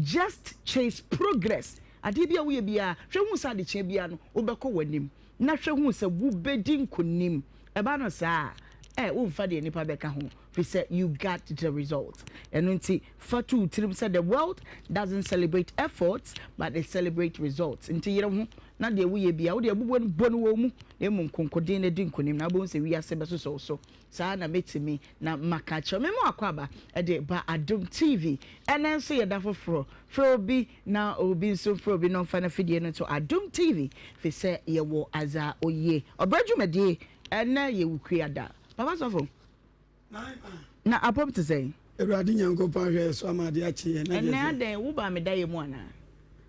Just chase progress. Adeɛ bi a woyɛ biara, hwɛ hu sɛ adekyeɛ biara no wobɛkɔ w'anim, na hwɛ hu sɛ wobɛdi nkonim. Ɛba no saa a, eh, womfa deɛ nnipa bɛka ho, firi sɛ you got the result. Ɛno nti, fa to wo tirim sɛ the world doesn't celebrate efforts, but they celebrate results. Nti yere ho na deɛ woyɛ biara, wode abubuo no bɔ no wɔ wo mu, na mmom konkoden na di nkonim, na wobɛhu sɛ wiase bɛsosɔ wo so. Saa na mɛtumi na maka akyerɛ wo. Mema w'akwaaba de ba Adom TV. Ɛnnɛ nso yɛ da foforɔ. Frɛ obi na obi nso mfrɛ obi na ɔmfa n'afidie no nto Adom TV firi sɛ yɛwɔ adza oye. Ɔbrɛ dwumadie, ɛnnɛ yɛ Wukuada. Papa sɔfo, na apɔm te sɛn? Awurade Nyankopɔn ahwɛ yɛ so ama ade akye yɛn na Ɛnnɛ deɛ sɛ. adɛn, wo baa me dayɛ mu anaa?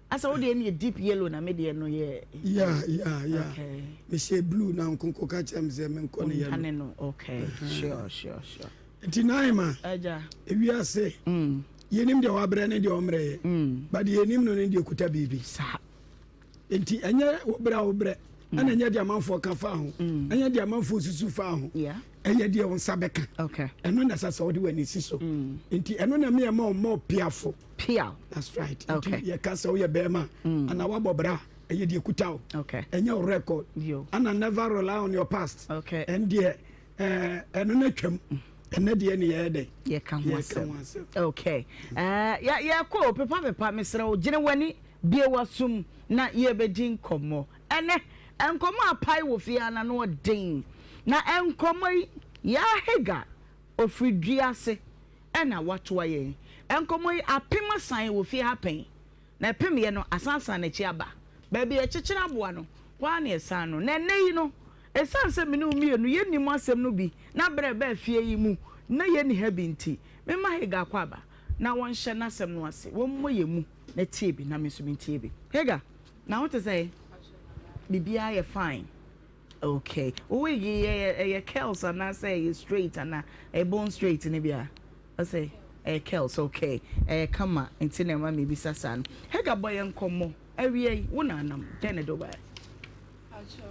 Asa wo deɛ no yɛ deep yellow na me deɛ no yɛ. Yeah, yeah, yeah. Okay. Me hyɛ blue na nkonko ka kyerɛ me sɛ me nkɔ ne yellow. Ntane no, okay. Sure, sure, sure. Nti Naima, Agya. ewiase, yɛnim deɛ wabrɛ ne deɛ ɔmmerɛ yɛ. But deɛ yɛnim no ne deɛ okuta biribi. Saa. Nti ɛnyɛ wo brɛ a wobrɛ, ɛna ɛnyɛ deɛ amanfoɔ ka faa ho, ɛnyɛ deɛ amanfoɔ susu faa ho. Ɛyɛ deɛ wo nsa bɛka. Ɛno na ɛsɛ sɛ wode w'ani si so. Nti ɛno na ɛma yɛma ɔmmɔ piafo. Piaw. That's right. Nti yɛka sɛ woyɛ bɛrima anaa woabɔ bra a, ɛyɛ deɛ ɛkuta wo. Ɛnyɛ wo record. Ɛna never rely on your past. Ɛndeɛ ɛno no atwam. Ɛnɛ deɛ ne yɛyɛ dɛn? Yɛka ho asɛm. Okay. Yɛkɔ o, pepa pepa, mesrɛ wo, gyene w'ani, bue w'asom. na yɛrebɛdi nkɔmmɔ. Ɛnnɛ, nkɔmmɔ a apae wɔ fie ha no ano ɔden. Na nkɔmmɔ yi, Yaa Hagar, ɔfiri dua ase na watoa yɛn. Nkɔmmɔ yi, apem asan wɔ fie ha pɛn. Na ɛpemyɛ no, asan asan n'akyi aba. Baabi a yɛkyekyere aboa no, hɔ ara na yɛsan no. Na ɛnnɛ yi no, ɛsiane sɛ me ne wo mmienu yɛnnim asɛm no bi na berɛ a ɛbaa fie yi mu na yɛnni ha bi nti, memma Hagar akɔ aba na wɔnhyɛ n'asɛm no ase, wɔmmɔ yɛn mu na tie bi na me nso mentie bi. Hagar, na wo te sɛn? Biribiara yɛ fine? Okay. Wo wig yi, ɛyɛ, ɛyɛ curls anaasɛ ɛyɛ straight anaa? Ɛyɛ bone straight no bi a? Ɔsɛ ɛyɛ curls, okay. Ɛyɛ kama nti na ɛma mebisa saa no. Hagar bɔ yɛn nkɔmmɔ. Awia yi, wo na anam, dɛn na ɛde wo baeɛ? Pacho,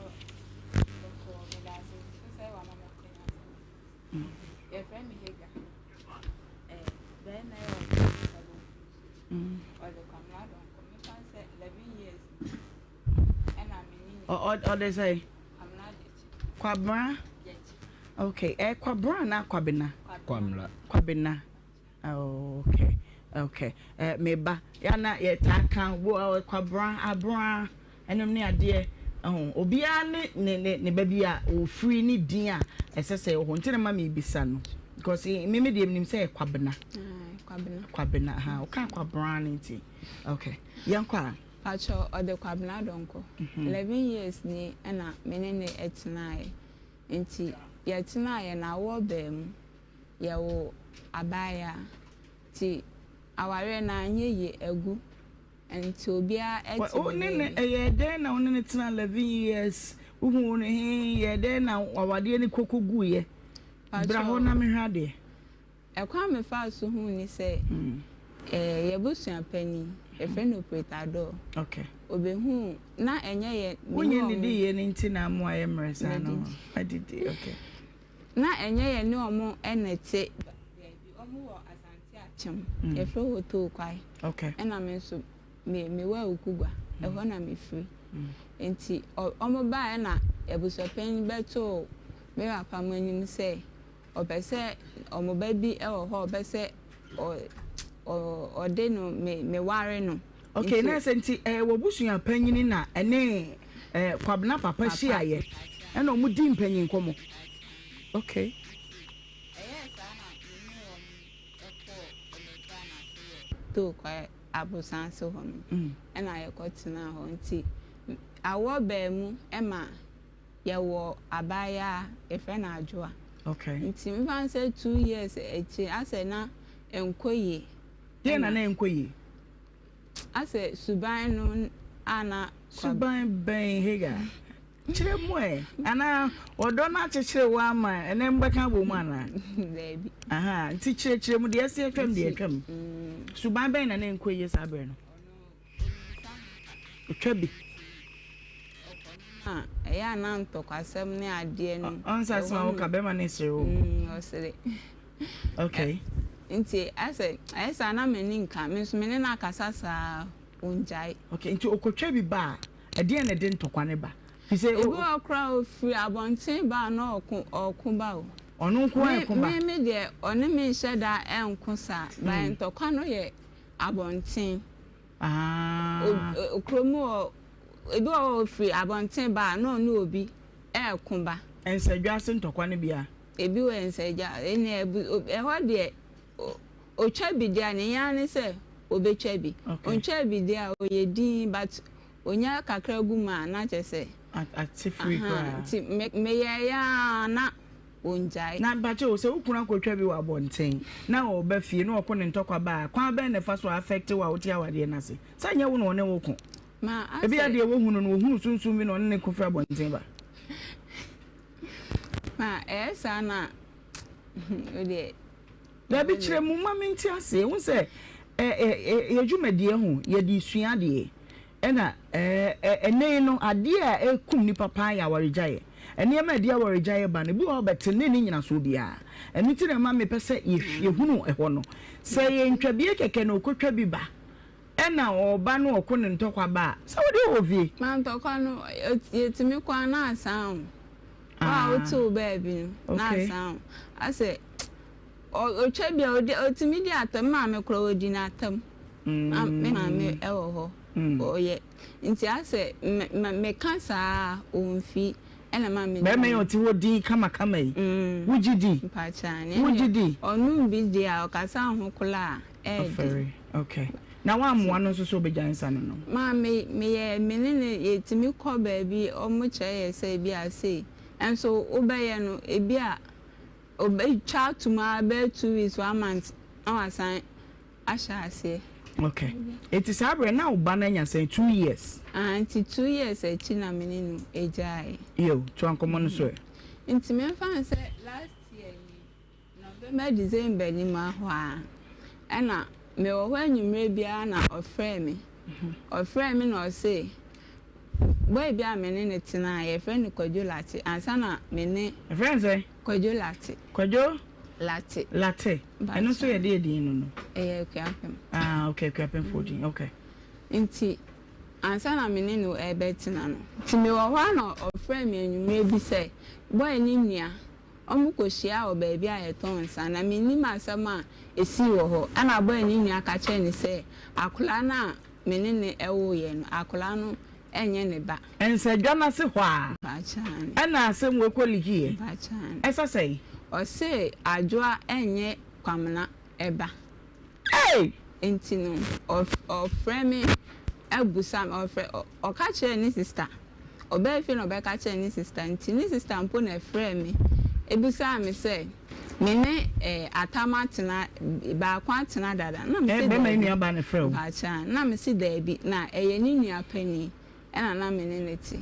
bɔkɔɔ, meda ase nso sɛ wama me akwanya sɛ Yɛfrɛ me Hagar. Eh, bɛrima yɛ ɔde nsa benkum so. Ɔde Kwamina Donkor. Mefa no sɛ 11 years ni. Ɛna me ne ne. Ɔde sɛ? Kwamina Gyakye. Kwabena? Gyakye. Okay, eh, Kwabena anaa Kwabena? Kwamina. Kwabena. Oh, okay, okay. Eh, me ba, ya na yɛtaa ka wo eh, kwabra, abra, ɛnom ne adeɛ. Oh, obiara ne ne ne ne baabi a ofiri ne din a ɛsɛ sɛ ɛwɔ hɔ. Nti na ma mebisa no. Because eh, me me deɛ menim sɛ yɛ kwabena. Kwabena. Kwabena, ha. Ɔka kwabra no nti. Okay. Yɛnkɔ a. Pacho, ɔde Kwabena Donkor. 11 years ni ɛna me ne ne tenaeɛ. Nti yɛtenaeɛ na awoɔ baa mu. Yɛwoo abaayewa nti awareɛ no anyɛ yie agu nti obiara te Wo ne ne no baabi. ɛyɛɛ dɛn na wo ne no tenaa 11 years wohuu no he yɛɛ dɛn na awadeɛ no koko guiɛ? Bra hɔ Patrɔ, na mehwɛ adeɛ. ɛkwan a mefaa so huu ne sɛ eh, yɛabusua panin, yɛfrɛ no Operator Ador, Okay. ɔbɛhuu, na ɛnyɛ yɛ, me ne Wonyɛ wɔn nnidiiɛ no nti na ama wayɛ mmerɛ saa no? madidi. Adidi, okay. Na ɛnyɛ yɛne wɔn na ɛte baabi, wɔn wɔ Asante Akyem, yɛfrɛ hɔ Tookwai, ɛna me nso me mewɔ Awukugua, ɛhɔ na mefiri. Nti wɔn baeɛ na abusuapanin bɛtoo me papa mo anim sɛ ɔpɛ sɛ wɔn ba bi wɔ hɔ a ɔpɛ sɛ ɔde no me meware no. Okay, na sɛ nti ɛyɛ w'abusua panyini na ɛne eh, Kwabena papa hyiaeɛ ɛna ɔmo di mpanyin nkɔmɔ. Okay. Ɛyɛɛ saa na me ne wɔn kɔɔ ɔmo akuraa no ase wɔ Too Kwae Abosan ase hɔ no ɛna yɛkɔ tenaa hɔ nti awɔ baa mu ɛma yɛwɔ abaayaa yɛfrɛ no Adwoa. Okay. Nti mefa no sɛ 2 years akyi asɛ na ɛnkɔ yie. Deɛ na na ɛnkɔ yie? Asɛ suban no a na. Suban bɛn Hagar? Kyerɛ mu ɛ. Anaa ɔdɔ no akyekyere wo ama ɛnɛ mbɛka abɔ mu anaa? Daabi. Aha, nti kyerɛkyerɛ mu deɛ ɛsi atwam deɛ atwam. Suban bɛn na na ɛnkɔ yie saa berɛ no? Otwa bi. Ɛyɛ a na ntɔkwasɛm ne adeɛ no. Ɔnsa asɛm a woka bɛrima no sere wo. Ɔsere. Okay. Nti asɛ ɛyɛ saa na m'ani nka me nso me ne no akasa saa ongyae. Okay, nti okotwa bi ba a, ɛdeɛn na ɛde ntɔkwa no ba? Fi sɛ Ebi wɔ koraa ofiri abɔnten ba a na ɔko ɔko ba o. Ɔno nko ara ɛko ba? Me me deɛ ɔne me nhyɛ da ɛnko saa but ntɔkwa no yɛ abɔnten. Ah. O kurom hɔ ebi wɔ hɔ ofiri abɔnten ba a na ɔne obi ɛɛko ba. Nsadwa ase ntɔkwa no bi a? Ebi wɔ nsadwa ɛnna ɛhɔ deɛ otwa bi deɛ a ne yɛn ne sɛ obetwa bi. Ontwa bi deɛ a ɔyɛ din but onya kakra gu mu a na kyerɛ sɛ. Ate firi koraa. Nti meyɛeɛ ara na ongyae. Na mpakyɛ o, sɛ wo kunu akɔtwa bi wɔ abɔnten na ɔba fie na ɔko ne ntɔkwa ba a, kwan bɛn na ɛfa so affect wo a wote awadeɛ no ase? Sɛ ɛnyɛ wo na ɔne wo ko. Ebia deɛ wohunu no, wɔhunu sunsum bi na ɔne ne ko firi abɔnten ba. Ma ɛyɛ saa na wo deɛ. Dabi kyerɛ mu ma mente aseɛ. Wohu sɛ yɛ dwumadie ho yɛde sua adeɛ ɛna ɛnɛ yi no adeɛ a ɛkum nipa paa yɛ awaregyaeɛ. Nneɛma a ɛde awaregyaeɛ ba no ebi wɔ hɔ bɛte ne ne nyinasoɔ biara. Ɛno nti na ɛma mepɛ sɛ yɛhunu ɛhɔ no. Sɛ yɛ ntwabie kɛkɛ na ɔkɔtwa bi ba ɛna ɔba no ɔko ne ntɔkwa ba a, sɛ wode wɔ fie. Ma ntɔkwa no yɛtumi kɔ a na asan o. Wo a wote wo baabi no na asan o. Asɛ ɔtwa bi a ɔtumi di atam. Me maame koraa ɔdi n'atam. Me maame wɔ hɔ. ɔyɛ. Nti asɛ me meka saa a ɔnfi ɛna ma me. Bɛrima yi ɔte hɔ din kamakama yi, wogye di? Mpakyɛ aane. Wogye di? Ɔnom bi deɛ a ɔkasa ho koraa a ɛɛden. Ɔfɛre, okay. Na woammoa no nso sɛ ɔbɛgyae nsa no nom? Maa me meyɛ me ne no yɛtumi kɔ baabi ɔmo kyerɛ yɛ sɛ ebi a sei nso wobɛyɛ no ebi a ɔbɛtwa atom ara bɛyɛ 2 weeks one month na wasan ahyɛ aseɛ. Okay. Eti saa berɛ na wo ba no anya sɛn? 2 years? Ah, nti 2 years akyi na me ne no gyaeɛ. Yo, toa nkɔmmɔ no so ɛ. Nti memfa no sɛ last year ni, November, December ni mu hɔ a, ɛna mewɔ hɔ anwummerɛ biara na ɔfrɛɛ me. Ɔfrɛɛ me na ɔse, boy bi a me ne no tenaeɛ, yɛfrɛ no Kwadwo Late, ansa na me ne. Yɛfrɛ no sɛn? Kwadwo Late. Kwadwo? Late. Late. Ɛno nso yɛ deɛ din no no? Ɛyɛ Akuapem. Ah, okay, Akuapemfoɔ din, okay. Nti, ansa na me ne no rebɛtena no, nti mewɔ hɔ a na ɔfrɛɛ me anwummerɛ bi sɛ, boy no nua, wɔkɔhyiaa wɔ baabi a yɛtɔn nsa, na mennim asɛm a ɛsii wɔ hɔ. Ɛna boy no nua ka kyerɛɛ no sɛ, akwadaa no a me ne no woeɛ no, akwadaa no nyɛ ne ba. Nsadwa no ase hɔ a Mpakyɛ aane. ɛna asɛm wei kɔ likiiɛ. Mpakyɛ aane. Ɛsa sɛn? Ɔse Adwoa nyɛ Kwamena ba. Ei! Nti no ɔfrɛ me abusa me, ɔfrɛ, ɔka kyerɛɛ ne sista, ɔbaa fie na ɔbɛka kyerɛɛ ne sista, nti ne sista mpo na ɛfrɛɛ me busaa me sɛ me ne Atam atena, baako atena dada, na mese Ɛɛ, bɛrima yi daabi. nua baa na ɛfrɛɛ wo? Mpakyɛ aane, na mese daabi, na ɛyɛ ne nua panin ɛna na me ne no te.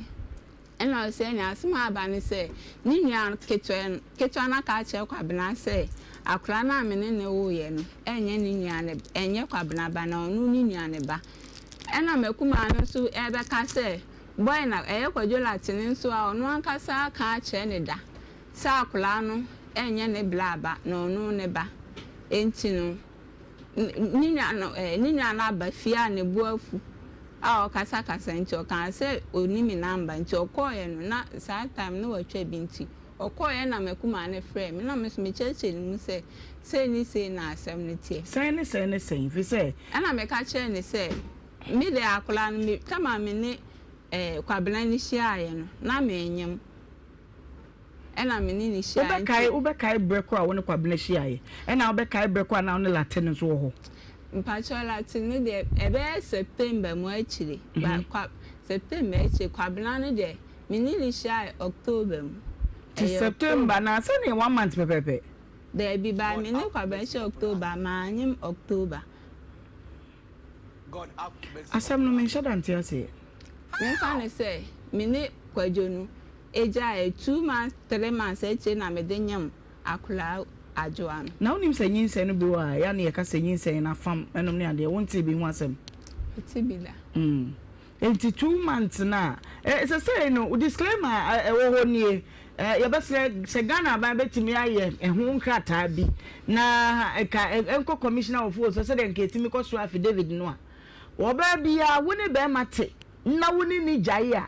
Ɛnna ɔse ɛnneɛ asɛm a aba ne sɛ, ne nua ketewa ketewa no aka akyerɛ Kwabena sɛ akwadaa no a me ne no woeɛ no nyɛ ne nua no ɛnyɛ Kwabena ba na ɔno ne nua no ba. Ɛnna m'akumaa no nso rebɛka sɛ boy na ɛyɛ Kwadwo Latene nso a ɔno ankasa aka akyerɛ ne da sɛ akwadaa no nyɛ ne bla ba na ɔno ne ba. Enti no ne nua no eh, ne nua no aba fie a ne bo afu a ɔkasakasa nti ɔkaa sɛ ɔnni me number nti ɔkɔɔeɛ no na saa time no watwa bi nti ɔkɔɔeɛ na m'akumaa no frɛɛ me na me nso mekyerɛkyerɛ ne mu sɛ sei ne sei na asɛm no teɛ. Sɛn ne sɛn ne sɛn firi sɛ. Ɛna meka kyerɛɛ no sɛ me deɛ akwadaa no me tam a me ne eh, Kwabena no hyiaeɛ no na menyem. Ɛna me ne no hyiaeɛ nti. Wobɛkae, wobɛkae berɛ ko a wo ne Kwabena hyiaeɛ? Ɛna wobɛkae berɛ ko a na wo ne Latte no nso wɔ hɔ? Mpakyɛw, Latte no deɛ, ɛbɛyɛ September mu akyire. But Kwa, September akyire. Kwabena no deɛ, me ne no hyiaeɛ October mu. Nti Ɛyɛ September, October. na sɛdeɛ one month pɛpɛɛpɛ? Daabi, but me ne Kwabena hyiaeɛ October, manyem October. Asɛm no menhyɛ da nte aseɛ. Memfa no sɛ me ne Kwadwo no gyaeɛ 2 months 3 months akyire na mede nyem akwadaa Adwoa no. Na wonim sɛ nyinsɛn no bi wɔ a ɛyɛ a na yɛka sɛ nyinsɛn no afam nom ne adeɛ, wontee bi ho asɛm? Mete bi da. Mm. Enti 2 months no a, eh, sɛsɛi no disclaimer a ɛwɔ hɔ nie, eh, yɛbɛsrɛ sɛ Ghana aban bɛtumi ayɛ ɛho nkrataa bi na ɛka ɛnkɔ Commissioner of Oaths sɛdeɛ nka ɛtumi kɔ so affidavit no a, ɔbaa biara wo ne bɛrima te na wo ne ne gyae a,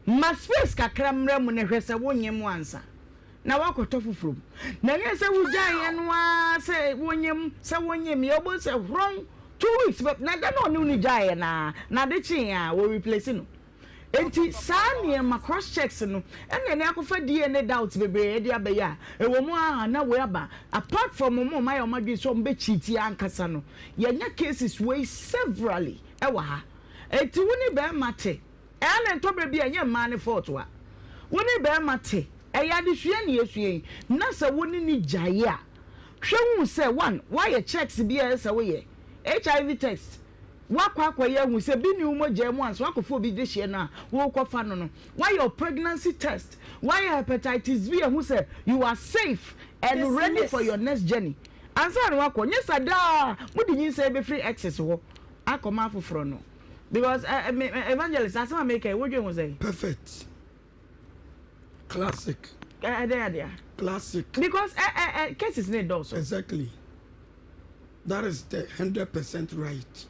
ma space kakra mmra mu na hwɛ sɛ wonyem ansa na woakɔtɔ foforɔ mu. Na ɛnyɛ sɛ wogyaeɛ no ara sɛ wonyem sɛ wonyem yɛ wobɛhu sɛ horɔn 2 weeks pɛ na da na ɔne wo no gyaeɛ no ara na ade kyeeɛ a wɔ replace no. Enti saa nneɛma cross checks no ɛna ɛne akɔfa DNA doubts bebree ɛde abɛyɛ a ɛwɔ mu a na wei aba apart from wɔn a wɔayɛ wɔn adwene sɛ wɔn bɛ cheat ankasa no yɛnya cases wei severally ɛwɔ ha. Enti wo ne bɛrima te ɛa na ɛtɔ berɛ bi a ɛnyɛ mmaa ne fault a wo ne bɛrima te ɛyɛ adesua ne yɛsua yi na sɛ wo ne ne gyae a hwɛ hu sɛ one woayɛ checks bi a ɛsɛ sɛ woyɛ HIV test woakɔ akɔyɛ ahu sɛ bi ne wo mogya mu ansa woakɔfa obi dehyeɛ no a worekɔfa no no woayɛ wo pregnancy test woayɛ hepatitis B ahu sɛ you are safe and ready for your next journey ansa na woakɔ nyɛ sa daa mode nyinsɛn bɛfiri exes hɔ akɔma afoforɔ no because eh, me, evangelist asɛm a meka yi wodwen ho sɛn? Perfect. Classic. Ɛdɛn adeɛ? Classic. Because eh, eh, eh, cases ne dɔɔso. Exactly. That is the 100% right.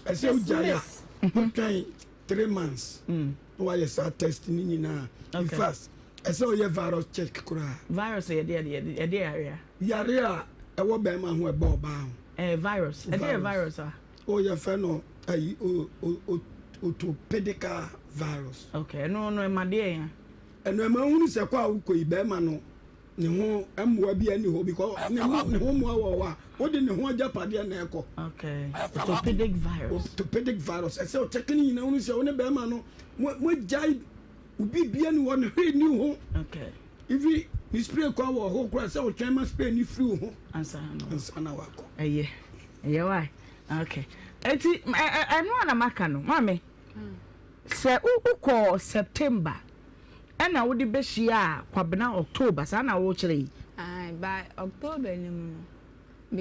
Ɛsɛ wogyae a wotwɛn 3 months na wayɛ saa test ne nyinaa. In fact, ɛsɛ woyɛ virus check koraa. Virus yɛ deɛ deɛ ɛdeɛ yare a? Yare a ɛwɔ bɛrima ho ɛbɔ ɔbaa ho. Ɛɛ virus. Ɛdeɛ yɛ virus a? O yɛfrɛ no ayi o o o. Orthopedical virus. Okay, ɛno no ɛma deɛ ya? Ɛno ɛma wohunu sɛ kɔ a wokɔ yi bɛrima no ne ho mmoa bi ani hɔ because ne ho ne ho mmoa wɔ hɔ a wode ne ho agyapadeɛ na ɛkɔ. Okay, orthopedic virus. Orthopedic virus ɛsɛ ɔkyɛke ne nyinaa wohunu sɛ wo ne bɛrima no mo moagyae obi bia ni hɔ ne hwee ni ho. Okay. Ifi ne spray kɔ wɔ hɔ koraa sɛ ɔtwɛn ma spray ne firi wo ho. Ansa na wakɔ. Ɛyɛ ɛyɛ wae. Okay. Eti ɛno a na maka no, maame, sɛ wokɔ September ɛna wode bɛhyia a Kwabena October, saa na wokyerɛ yi? Ae, by October no mu no,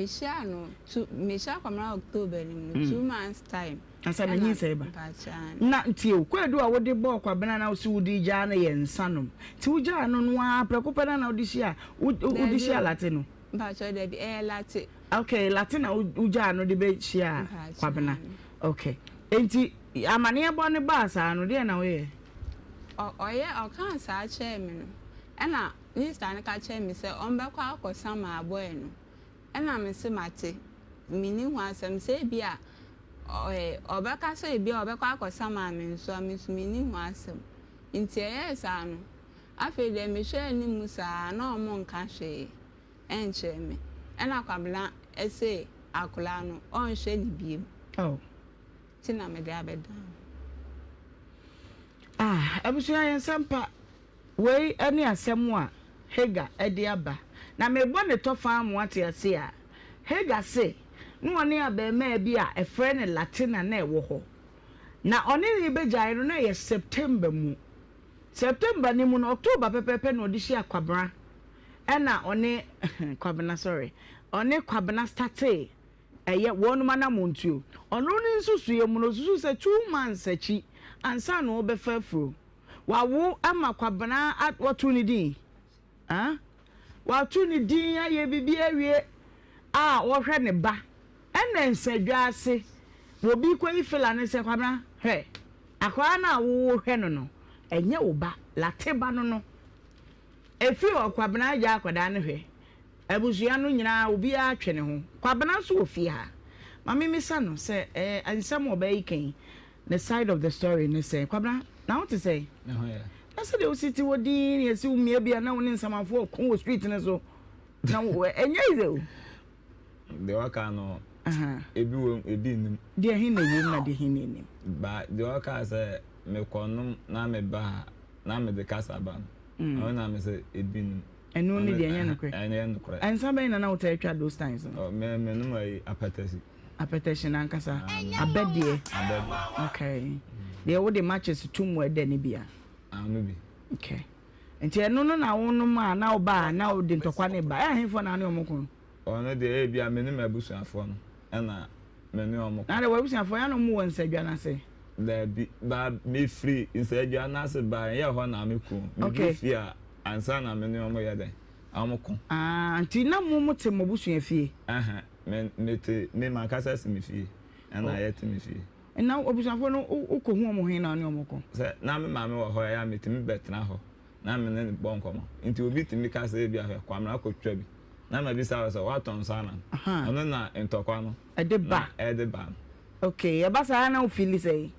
mehyia no, two, mehyia Kwabena October no mu no, 2 months time. Ansa na nyinsɛn ba. Na tie o, kwaadu a wode bɔɔ Kwabena na wose wode gyaa no yɛ nsa nom. Nti wogyaa no no ara prɛko pɛ no na wode hyia, wode hyia Late no? Mpakyɛw dabi, ɛyɛ Late. Okay, Late na wogyaa no de bɛ hyiaa Kwabena. Okay. Enti amaneɛbɔ no baa saa no, deɛn na woyɛɛ? Ɔyɛ, ɔkaa saa kyerɛɛ me no, ɛna minista no ka kyerɛɛ me sɛ ɔmbɛkɔ akɔsa m'abɔɛ no. Ɛna me se mate, menni ho asɛm, sɛ ebia ɔbɛka sɛ ebia ɔbɛkɔ akɔsa maa me nso a, me nso menni ho asɛm. Nti ɛyɛɛ saa no, afei deɛ mehwɛɛ anim saa na ɔmo nka hwee nkyerɛ me. Ɛna Kwabena se akwadaa no ɔnhwɛ no biom. Oh. Nti na mede abɛdan no. Ah, abusua yɛn nsa mpa. Wei ne asɛm a Hagar de aba. Na merebɔ ne tɔfa ama woate ase a, Hagar se na ɔne abarimaa bi a ɛfrɛ no Latina na ɛwɔ hɔ. Na ɔne no rebɛgyae no na ɛyɛ September mu. September no mu no, October pɛpɛɛpɛ na ɔde hyia Kwabena ɛna ɔne Kwabena sorry, ɔne Kwabena startee ɛyɛ wɔnom anamontuo. Ɔno ne nsusuiɛ mu no, ɔsusuu sɛ 2 months akyi ansa na ɔrebɛfa afuro. Wawo ama Kwabena a wɔto ne din ah wato ne din ayɛ biribi awie a ɔhwɛ ne ba ɛna nsadwa ase obi kɔyi fila no sɛ Kwabena hwɛ akwadaa no a wohwɛ no no ɛnyɛ wo ba late ba no no ɛfiri hɔ Kwabena agya akwadaa no hwɛ abusua no nyinaa obiara twe ne ho Kwabena nso wɔ fie ha ma memisa no sɛ ɛɛ nsɛm ɔbaa yi kan Ne side of the story ne sɛn? Kwabena, na wo te sɛn? Me ho yɛ. Na sɛdeɛ wosi te hɔ dinn na yɛsi wo mmea bi a na wo ne nsamanfoɔ reko wɔ street no so. Na wo ɛnyɛ easy o. Deɛ ɔka no, ebi wɔ mu, ebi nnim. Deɛ he na ɛwom na deɛ he na ɛnnim? Ba deɛ ɔka sɛ mekɔnom na meba ha na mede kasa ba no, ɛno na mesɛ ebi nnim. Ɛno ne deɛ ɛnyɛ nokorɛ. Ɛnyɛ nokorɛ. Nsa bɛn na na wotaa twa those times no? Me menom ayi apɛtɛsi. Apɛtɛhye no ankasa. Abɛ deɛ. Abɛ deɛ. Okay. Deɛ wode matches to mu ɛdɛ no bi a. Ano bi. Okay. Nti ɛno no na wonom a na woba a na wode ntɔkwa ne ba. Ɛyɛ ahefoɔ na ne ɔmo ko no? Ɔno deɛ ebi a me ne m'abusuafoɔ no ɛna me ne ɔmo ko. Na de w'abusuafoɔ yɛ na ɔmo wɔ nsadwa no ase? Daabi, ba mefiri nsadwa no ase ba ɛnyɛ hɔ na me ko. Okay. Meduru fie a ansa na me ne ɔmo yɛ dɛn? Ɔmo ko. Ah, nti na mo mo te mo abusua fie? Ɛhɛn. Me mete me mankasa si me fie ɛna oh. yɛte me fie. Na abusuafoɔ no wokɔ hu wɔn he na ne wɔn kɔ? Sɛ na me maame wɔ hɔ ɛyɛ a metumi bɛtena hɔ na me ne no bɔ nkɔmmɔ nti obi tumi ka sɛ ebi ahwɛ Kwamina akɔtwa bi na mabisa wɔ sɛ woatɔ nsa ama no ɔno na ntɔkwa no ɛde ba na ɛde ba no. Okay, ɛba saa na wo feeli sɛn?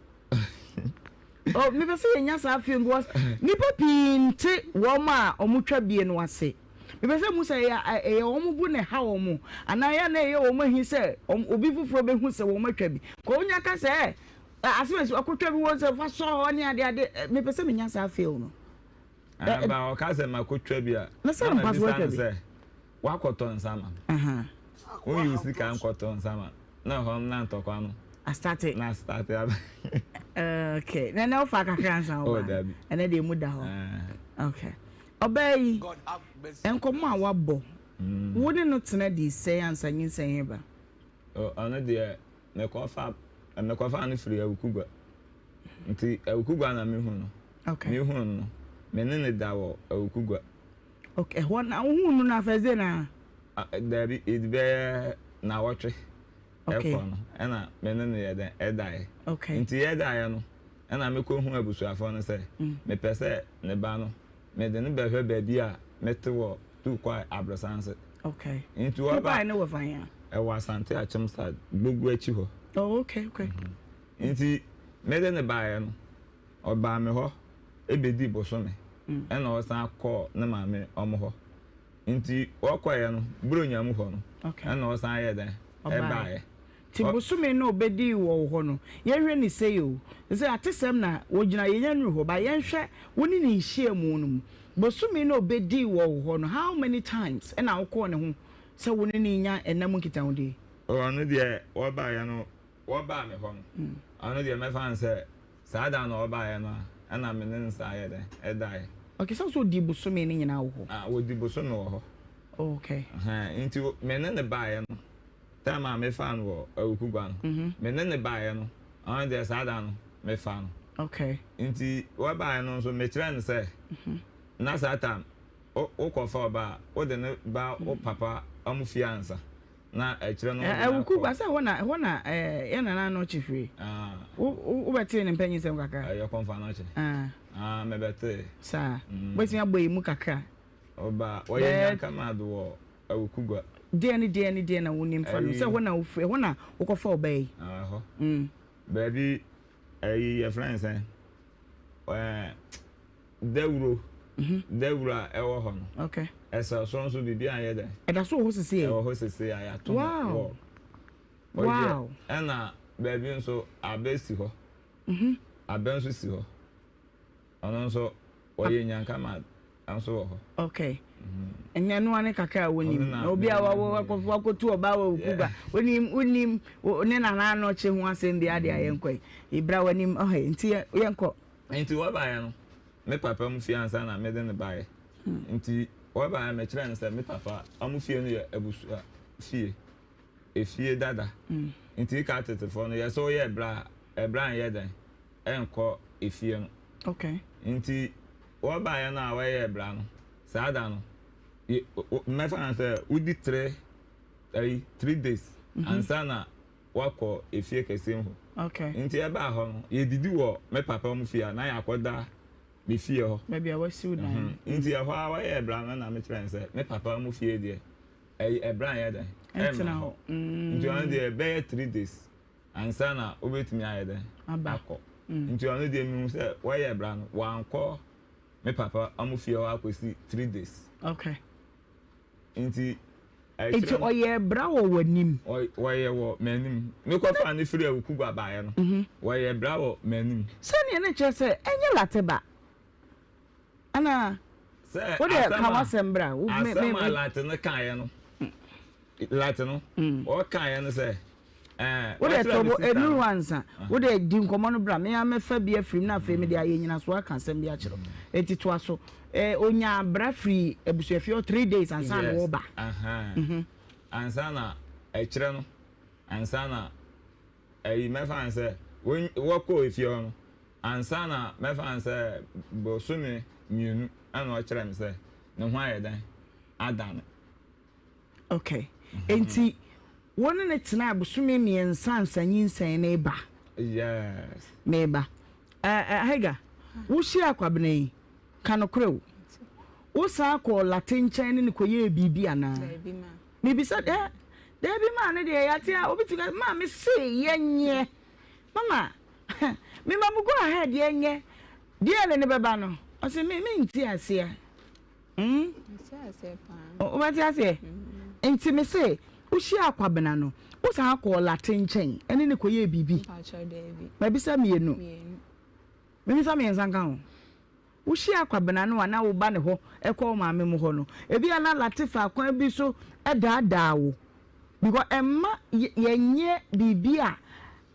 Oh, mepɛ sɛ yɛnya saa feeling because nipa pii nte wɔn a wɔtwa bie no ase. Mepɛ sɛ mu sɛ ɛyɛ ɛyɛ wɔn bo na ɛha wɔn anaa ɛyɛ na ɛyɛ wɔn ahi sɛ obi foforɔ bɛhu sɛ wɔn atwa bi. Kɔ wonya ka sɛ ɛ asɛm asi wakɔtwa bi wɔn sɛ fa sɔ hɔ ne ade ade mepɛ sɛ menya saa feel no. Aba ɔka sɛ makɔtwa bi a na sɛ mpa so watwa bi sɛ wakɔtɔ nsa ma woyi wo sika nkɔtɔ nsa ma na ɛhɔ na ntɔkwa no astate na astate aba. Okay, na na wofa kakra nsa wo ba. Oh, dabi. Ɛnɛ deɛ mu da hɔ. Okay. Ɔbaa yi, nkɔmmɔ a wabɔ, wo ne no tena dii sɛn ansa nyinsɛn reba? Ɔno deɛ, mekɔfa mekɔfa no firi Awukugua. Nti Awukugua na mehu no. Okay. Mehu no, me ne no da wɔ Awukugua. Okay, ɛhɔ na wohuu no na first day na? Daabi, ɛdi bɛyɛ nnawɔtwe ɛkɔ no, ɛna me ne no yɛ dɛn, ɛdaeɛ. Okay. Nti yɛdaeɛ no, ɛna mekɔhuu abusuafoɔ no sɛ, mepɛ sɛ ne ba no, mede no bɛhwɛ baabi a mete wɔ Tuukwae Abrosanse. Okay. Nti wɔba. Tuukwae no wɔ fan ya? Ɛwɔ Asante Akyem side, Gbogu akyi hɔ. Oh, okay, okay. Nti. Mede no baeɛ no, ɔbaa me hɔ bɛdii bosome ɛna ɔsan kɔɔ ne maame wɔn hɔ. Nti ɔkɔeɛ no, Buronya mu hɔ no, ɛna ɔsan yɛɛ dɛn? Ɛbaeɛ. Nti bosome no a ɔbɛdii wɔ wo hɔ no, yɛnhwɛ no sei o, sɛ atesɛm na wɔgyina, yɛnnya nnuru hɔ, but yɛnhwɛ wo ne ne nhyiamu no mu. Bosome no a ɔbɛdii wɔ wo hɔ no, how many times ɛna wokɔɔ ne ho sɛ wo ne no renya nna mu nkitahodie? Ɔno deɛ wɔbaeɛ no, wɔbaa me hɔ no, ɔno deɛ mɛfa no sɛ saa da no a ɔbaeɛ no a, ɛna me ne no san yɛɛ dɛn? Ɛdaeɛ. Okay, sɛ wo sɛ ɔdii bosome no nyinaa wɔ hɔ? Ah, wɔdi bosome wɔ hɔ. Oh, okay. Ɛhɛn, nti me ne no baeɛ no, time a mefaa no wɔ Awukugua no, me ne no baeɛ no, ɔno deɛ saa da no, mefaa no. Okay. Nti wɔbaeɛ no nso, mekyerɛɛ no sɛ, na saa time, wo, wokɔfa ɔba a, wode no ba wo papa wɔn fie ansa. Na ɛkyerɛ no Ɛ Awuku gua sɛ ɛhɔ na ɛhɔ na ɛɛ yɛn nana Anɔkye firi. Wo wo wobɛtee ne mpanyinsɛm kakra? Ɛyɛ kɔmfo Anɔkye. Ah. Ah mebɛtee. Saa. Wobɛtumi abɔ yɛn mu kakra? Ɔba wɔyɛ nyankamado wɔ Awuku gua. Deɛn ne deɛn ne deɛn na wonim fa no? Sɛ ɛhɔ na wofiri ɛhɔ na wokɔfa ɔbaa yi? Ah ɛhɔ. Baabi ɛyi yɛfrɛ no sɛn? Ɛɛ. Dawuro, dawuro a ɛwɔ hɔ no. Okay. Ɛsɛ so nso biribi anyɛ dɛ. Ɛda so wɔ hɔ sisi yɛ. Ɛwɔ hɔ sisi a yɛato no wɔ. Wow. Ɛna baabi nso abɛ si hɔ. Abɛ nso si hɔ. Ɔno nso ɔyɛ nyankama nso wɔ hɔ. Okay. Ɛnyɛ no ane kakra a wonim. Na obi a wakɔtu ɔbaa wɔ kuba. Wonim wonim ne nana anɔkye ho asɛm bi ade a yɛnkɔ yi. Ibra w'anim ɔhɛ nti yɛnkɔ. Nti wɔbaeɛ no, me papa mu fie ansa na mede no baeɛ. Nti wɔbaeɛ mekyerɛɛ no sɛ me papa wɔn fie no yɛ abusua fie, efie dada. Nti ka tetefoɔ no yɛ sɛ woyɛ ɛbrɛ a, ɛbrɛ a nyɛ dɛn ɛnkɔ efie no. Okay. Nti wɔbaeɛ no a wɔyɛ ɛbra no, saa da no, mɛfa no sɛ wodi tre, ayi, 3 days ansa na wakɔ efie kɛseɛ mu hɔ. Okay. Nti ɛbaa hɔ no, yɛdidi wɔ me papa mu fie a na yɛakɔda me fie hɔ. Baabi a wasiw dan no. Nti ɛhɔ a wɔyɛɛ bra no na mekyerɛ no sɛ me papa mu fie deɛ ɛyɛ ɛbra nyɛ dɛn ɛmma hɔ. Nti ɔno deɛ ɛbɛyɛ 3 days ansa na wobɛtumi ayɛ dɛn akɔ. Nti ɔno deɛ mehu sɛ wɔyɛɛ bra no wankɔ me papa mu fie hɔ akɔsi 3 days. Okay. Nti Nti ɔyɛɛ bra wɔ w'anim? Wɔyɛ wɔ m'anim. Mekɔfaa no firi Awukugua baeɛ no, wɔyɛɛ bra wɔ m'anim. Sɛdeɛ na kyerɛ sɛ ɛnyɛ Late ba anaa? Sɛ Wo deɛ asɛm ka a w'asɛm bra. Wo me me asɛm a me. Late no kaeɛ no, Late no, ɔkaeɛ no sɛ, ɛɛ, Wo deɛ wakyerɛ to me bo, sista ɛnuru no. hɔ ansa. Wo deɛ di nkɔmmɔ no bra. Me ara mɛfa bi afiri mu na afei mede ayɛ nyinasoɔ aka asɛm bi akyerɛ wo. Enti toa so. Eh, ɔnyaa bra firii abusuafie hɔ 3 days ansa na Yes, ɔreba. ahaa. Ansa na ɛkyerɛ no, ansa na ɛyi mɛfa no sɛ wɔn wɔkɔɔ efie hɔ no, ansa na mɛfa no sɛ bosome 2 ɛna ɔkyerɛ me sɛ ne ho ayɛ dɛn adane. Okay. Enti wo ne no tenaa bosome 3 ansa nyinsɛn no reba? Yes. Meba. Eh, eh, Hagar, wohyiaa Kwabena yi, ka nokorɛ o. Wosan kɔɔ Late nkyɛn ne no kɔyɛɛ biribi anaa? Daabi ma. Mebisa, eh, daabi ma no deɛ yɛate a, obi tumi ka, ma me se yɛnyɛ. Mama, mema mo go ahead yɛnyɛ. Deɛ ne ne bɛba no, ɔse me, mente aseɛ. Hmm? Wobɛte aseɛ? Nti me se, wohyiaa Kwabena no, wosan kɔɔ Late nkyɛn ɛne no kɔyɛɛ biribi? Mabisa mmienu. Mebisa mmiɛnsa nka ho. Wohyiaa Kwabena no a na woba ne hɔ kɔ wo maame mo hɔ no, ebia na Late faa kwan bi so daadaa wo. Because ɛmma yɛnyɛ biribi a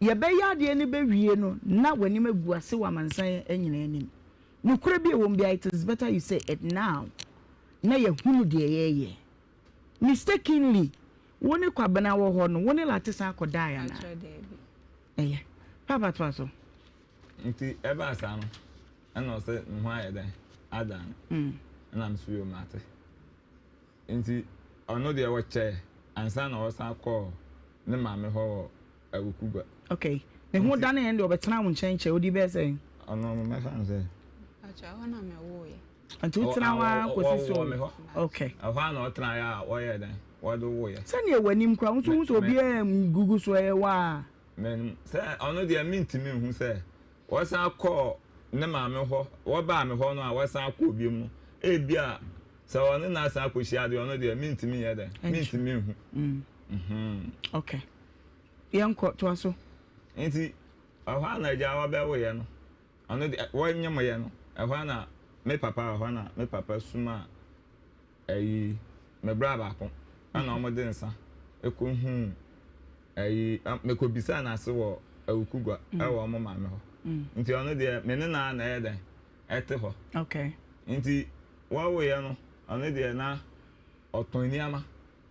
yɛbɛyɛ adeɛ no bɛwie no na w'anim agu ase wɔ amansan nyinaa anim. Nokorɛ bi a ɛwɔ mu biara it is better you say it now na yɛahunu deɛ yɛreyɛ. Mistakenly wo ne Kwabena wɔ hɔ no wo ne Late san kɔdaeɛ anaa? Ɛyɛ. Paapa toa so. Nti ɛbaa saa no ɛna ɔsɛ ne ho ayɛ dɛn adane ɛna me so yoo mate. Nti ɔno deɛ ɔkyɛɛ ansa na ɔsan kɔɔ ne maame hɔ wɔ Awukugua. Okay. Ne ho dane yɛn deɛ ɔbɛtena wo nkyɛn kyɛ odi bɛyɛ sɛn? Ɔno ɔmo mɛfa no sɛ. Pakyɛ ɛhɔ na mɛ woo yɛ. Nti wo tena hɔ ara kɔsi so. Wɔwɔ me hɔ. Okay. Ɛhɔ ara na ɔtena yɛ a wɔyɛ dɛn wɔde wo yɛ. Sɛnea w'anim koraa wo nso hu sɛ obiara ngugu so ɛyɛ wo a. M'anim sɛ ɔno deɛ mentumi nhu sɛ. wɔsan kɔɔ ne maame hɔ, wɔbaa me hɔ no a wɔsan kɔɔ biom no, ebia sɛ ɔne no asan akɔhyia deɛ, ɔno deɛ mentumi nyɛ dɛn, mentumi nhu. Mhm. Okay. Yɛnkɔ, toa so. Nti, ɛhɔ a na agya wɔbɛwoeɛ no, ɔno deɛ, wɔnyemoeɛ no, ɛhɔ a na me papa wɔ hɔ na me papa sumaa ayi, me bra baako, ɛna wɔde nsa kɔhuu ayi, mekɔbisaa no ase wɔ Awukugua ɛwɔ wɔn maame hɔ. Nti ɔno deɛ, me ne no ara na ɛyɛ dɛn, ɛte hɔ. Okay. Nti wɔwoeɛ no, ɔno deɛ na ɔtɔn nneɛma.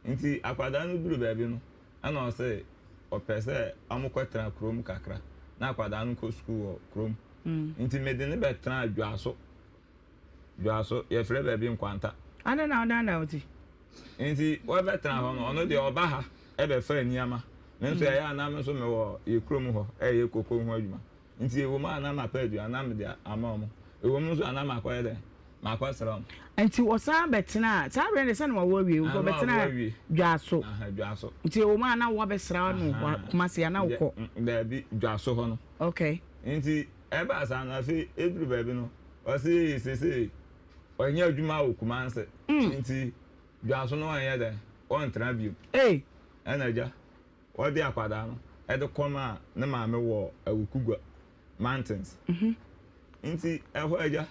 Nti akwadaa no duru baabi no, ɛna ɔse ɔpɛ sɛ wɔkɔtena kurom kakra, na akwadaa no kɔ sukuu wɔ kurom. Nti mede no bɛtenaa Dwaso. Dwaso, yɛfrɛ baabi Nkwanta. Adɛn na wodandan wo ti? Nti wɔbɛtena hɔ no, ɔno deɛ ɔba ha bɛfa nneɛma. Me nso ɛyɛ a na me nso mewɔ yɛ kurom hɔ reyɛ koko ho adwuma. Nti ɛwɔ mu a na mapɛ aduane na mede ama wɔn. Ɛwɔ mu nso a na makɔyɛ dɛn? Makɔsrɛ wɔn. Nti ɔsan bɛtenaa, saa berɛ no deɛ sɛ na wawo awie, nti ɔbɛtenaa Dwaso. Dwaso. Nti ɛwɔ mu a na woabɛsra no wɔ Kumasi a na wokɔ? Daabi, Dwaso hɔ no. Okay. Nti ɛbaa saa no, afei ɛduru baabi no, ɔse seesei ɔnyɛ adwuma wɔ Kumasi, nti Dwaso no ɔnyɛ dɛn, ɔntena bio. Ɛna agya, ɔde akwadaa no de kɔmaa ne maame wɔ Awukugua Mountains. Nti ɛhɔ agya,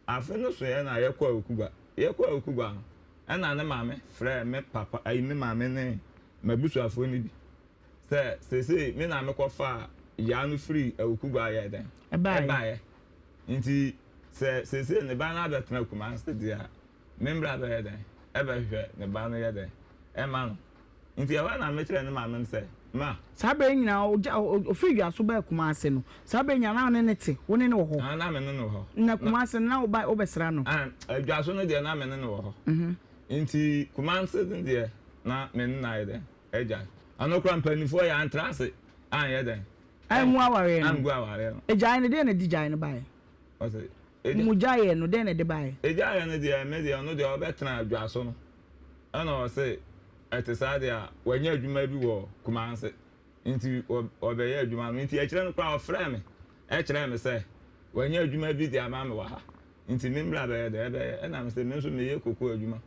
afe no soeɛ na yɛkɔɔ Awukugua. Yɛkɔɔ Awukugua no, ɛna ne maame frɛɛ me papa, ayi me maame ne m'abusuafoɔ no bi sɛ seesei me na mekɔfaa yaa no firii Awukugua yɛɛ dɛn? Ɛbaeɛ. Nti sɛ seesei ne ba no abɛtena Kumasi deɛ a, me mbra bɛyɛ dɛn? Ɛbɛhwehwɛ ne ba no yɛ dɛn? Ɛma no. Nti ɛhɔ na mekyerɛɛ ne maame no sɛ, Ma. Saa berɛ yi nyinaa ɔgya, ɔfiri Dwaso baa Kumasi no, saa berɛ nyinaa na wo ne no te? Wo ne no wɔ hɔ? Aane, na me ne no wɔ hɔ. Na Kumasi no, na woba, wobɛsra no? Aane, Dwaso no deɛ na me ne no wɔ hɔ. Nti Kumasi no deɛ, na me ne no ayɛ dɛn? Agyae. Ɛno koraa mpanimfoɔ yɛantra ase anyɛ dɛn? Angu awareɛ no. Angu awareɛ no. Agyae no, deɛn na ɛde gyae no baeɛ? Ɔse, Mo gyaeɛ no, dɛn na ɛde baeɛ? Egyaeɛ no deɛ, me deɛ, ɔno deɛ ɔbɛtena dwa so no, ɛna ɔse ɛte saa deɛ a, wanya adwuma bi wɔ Kumase, nti ɔbɛyɛ adwuma no. Nti akyire no koraa ɔfrɛɛ me kyerɛɛ me sɛ wanya adwuma bi de ama me wɔ ha, nti me mmra bɛyɛ dɛn ɛbɛyɛ, ɛna mese me nso meyɛ koko adwuma.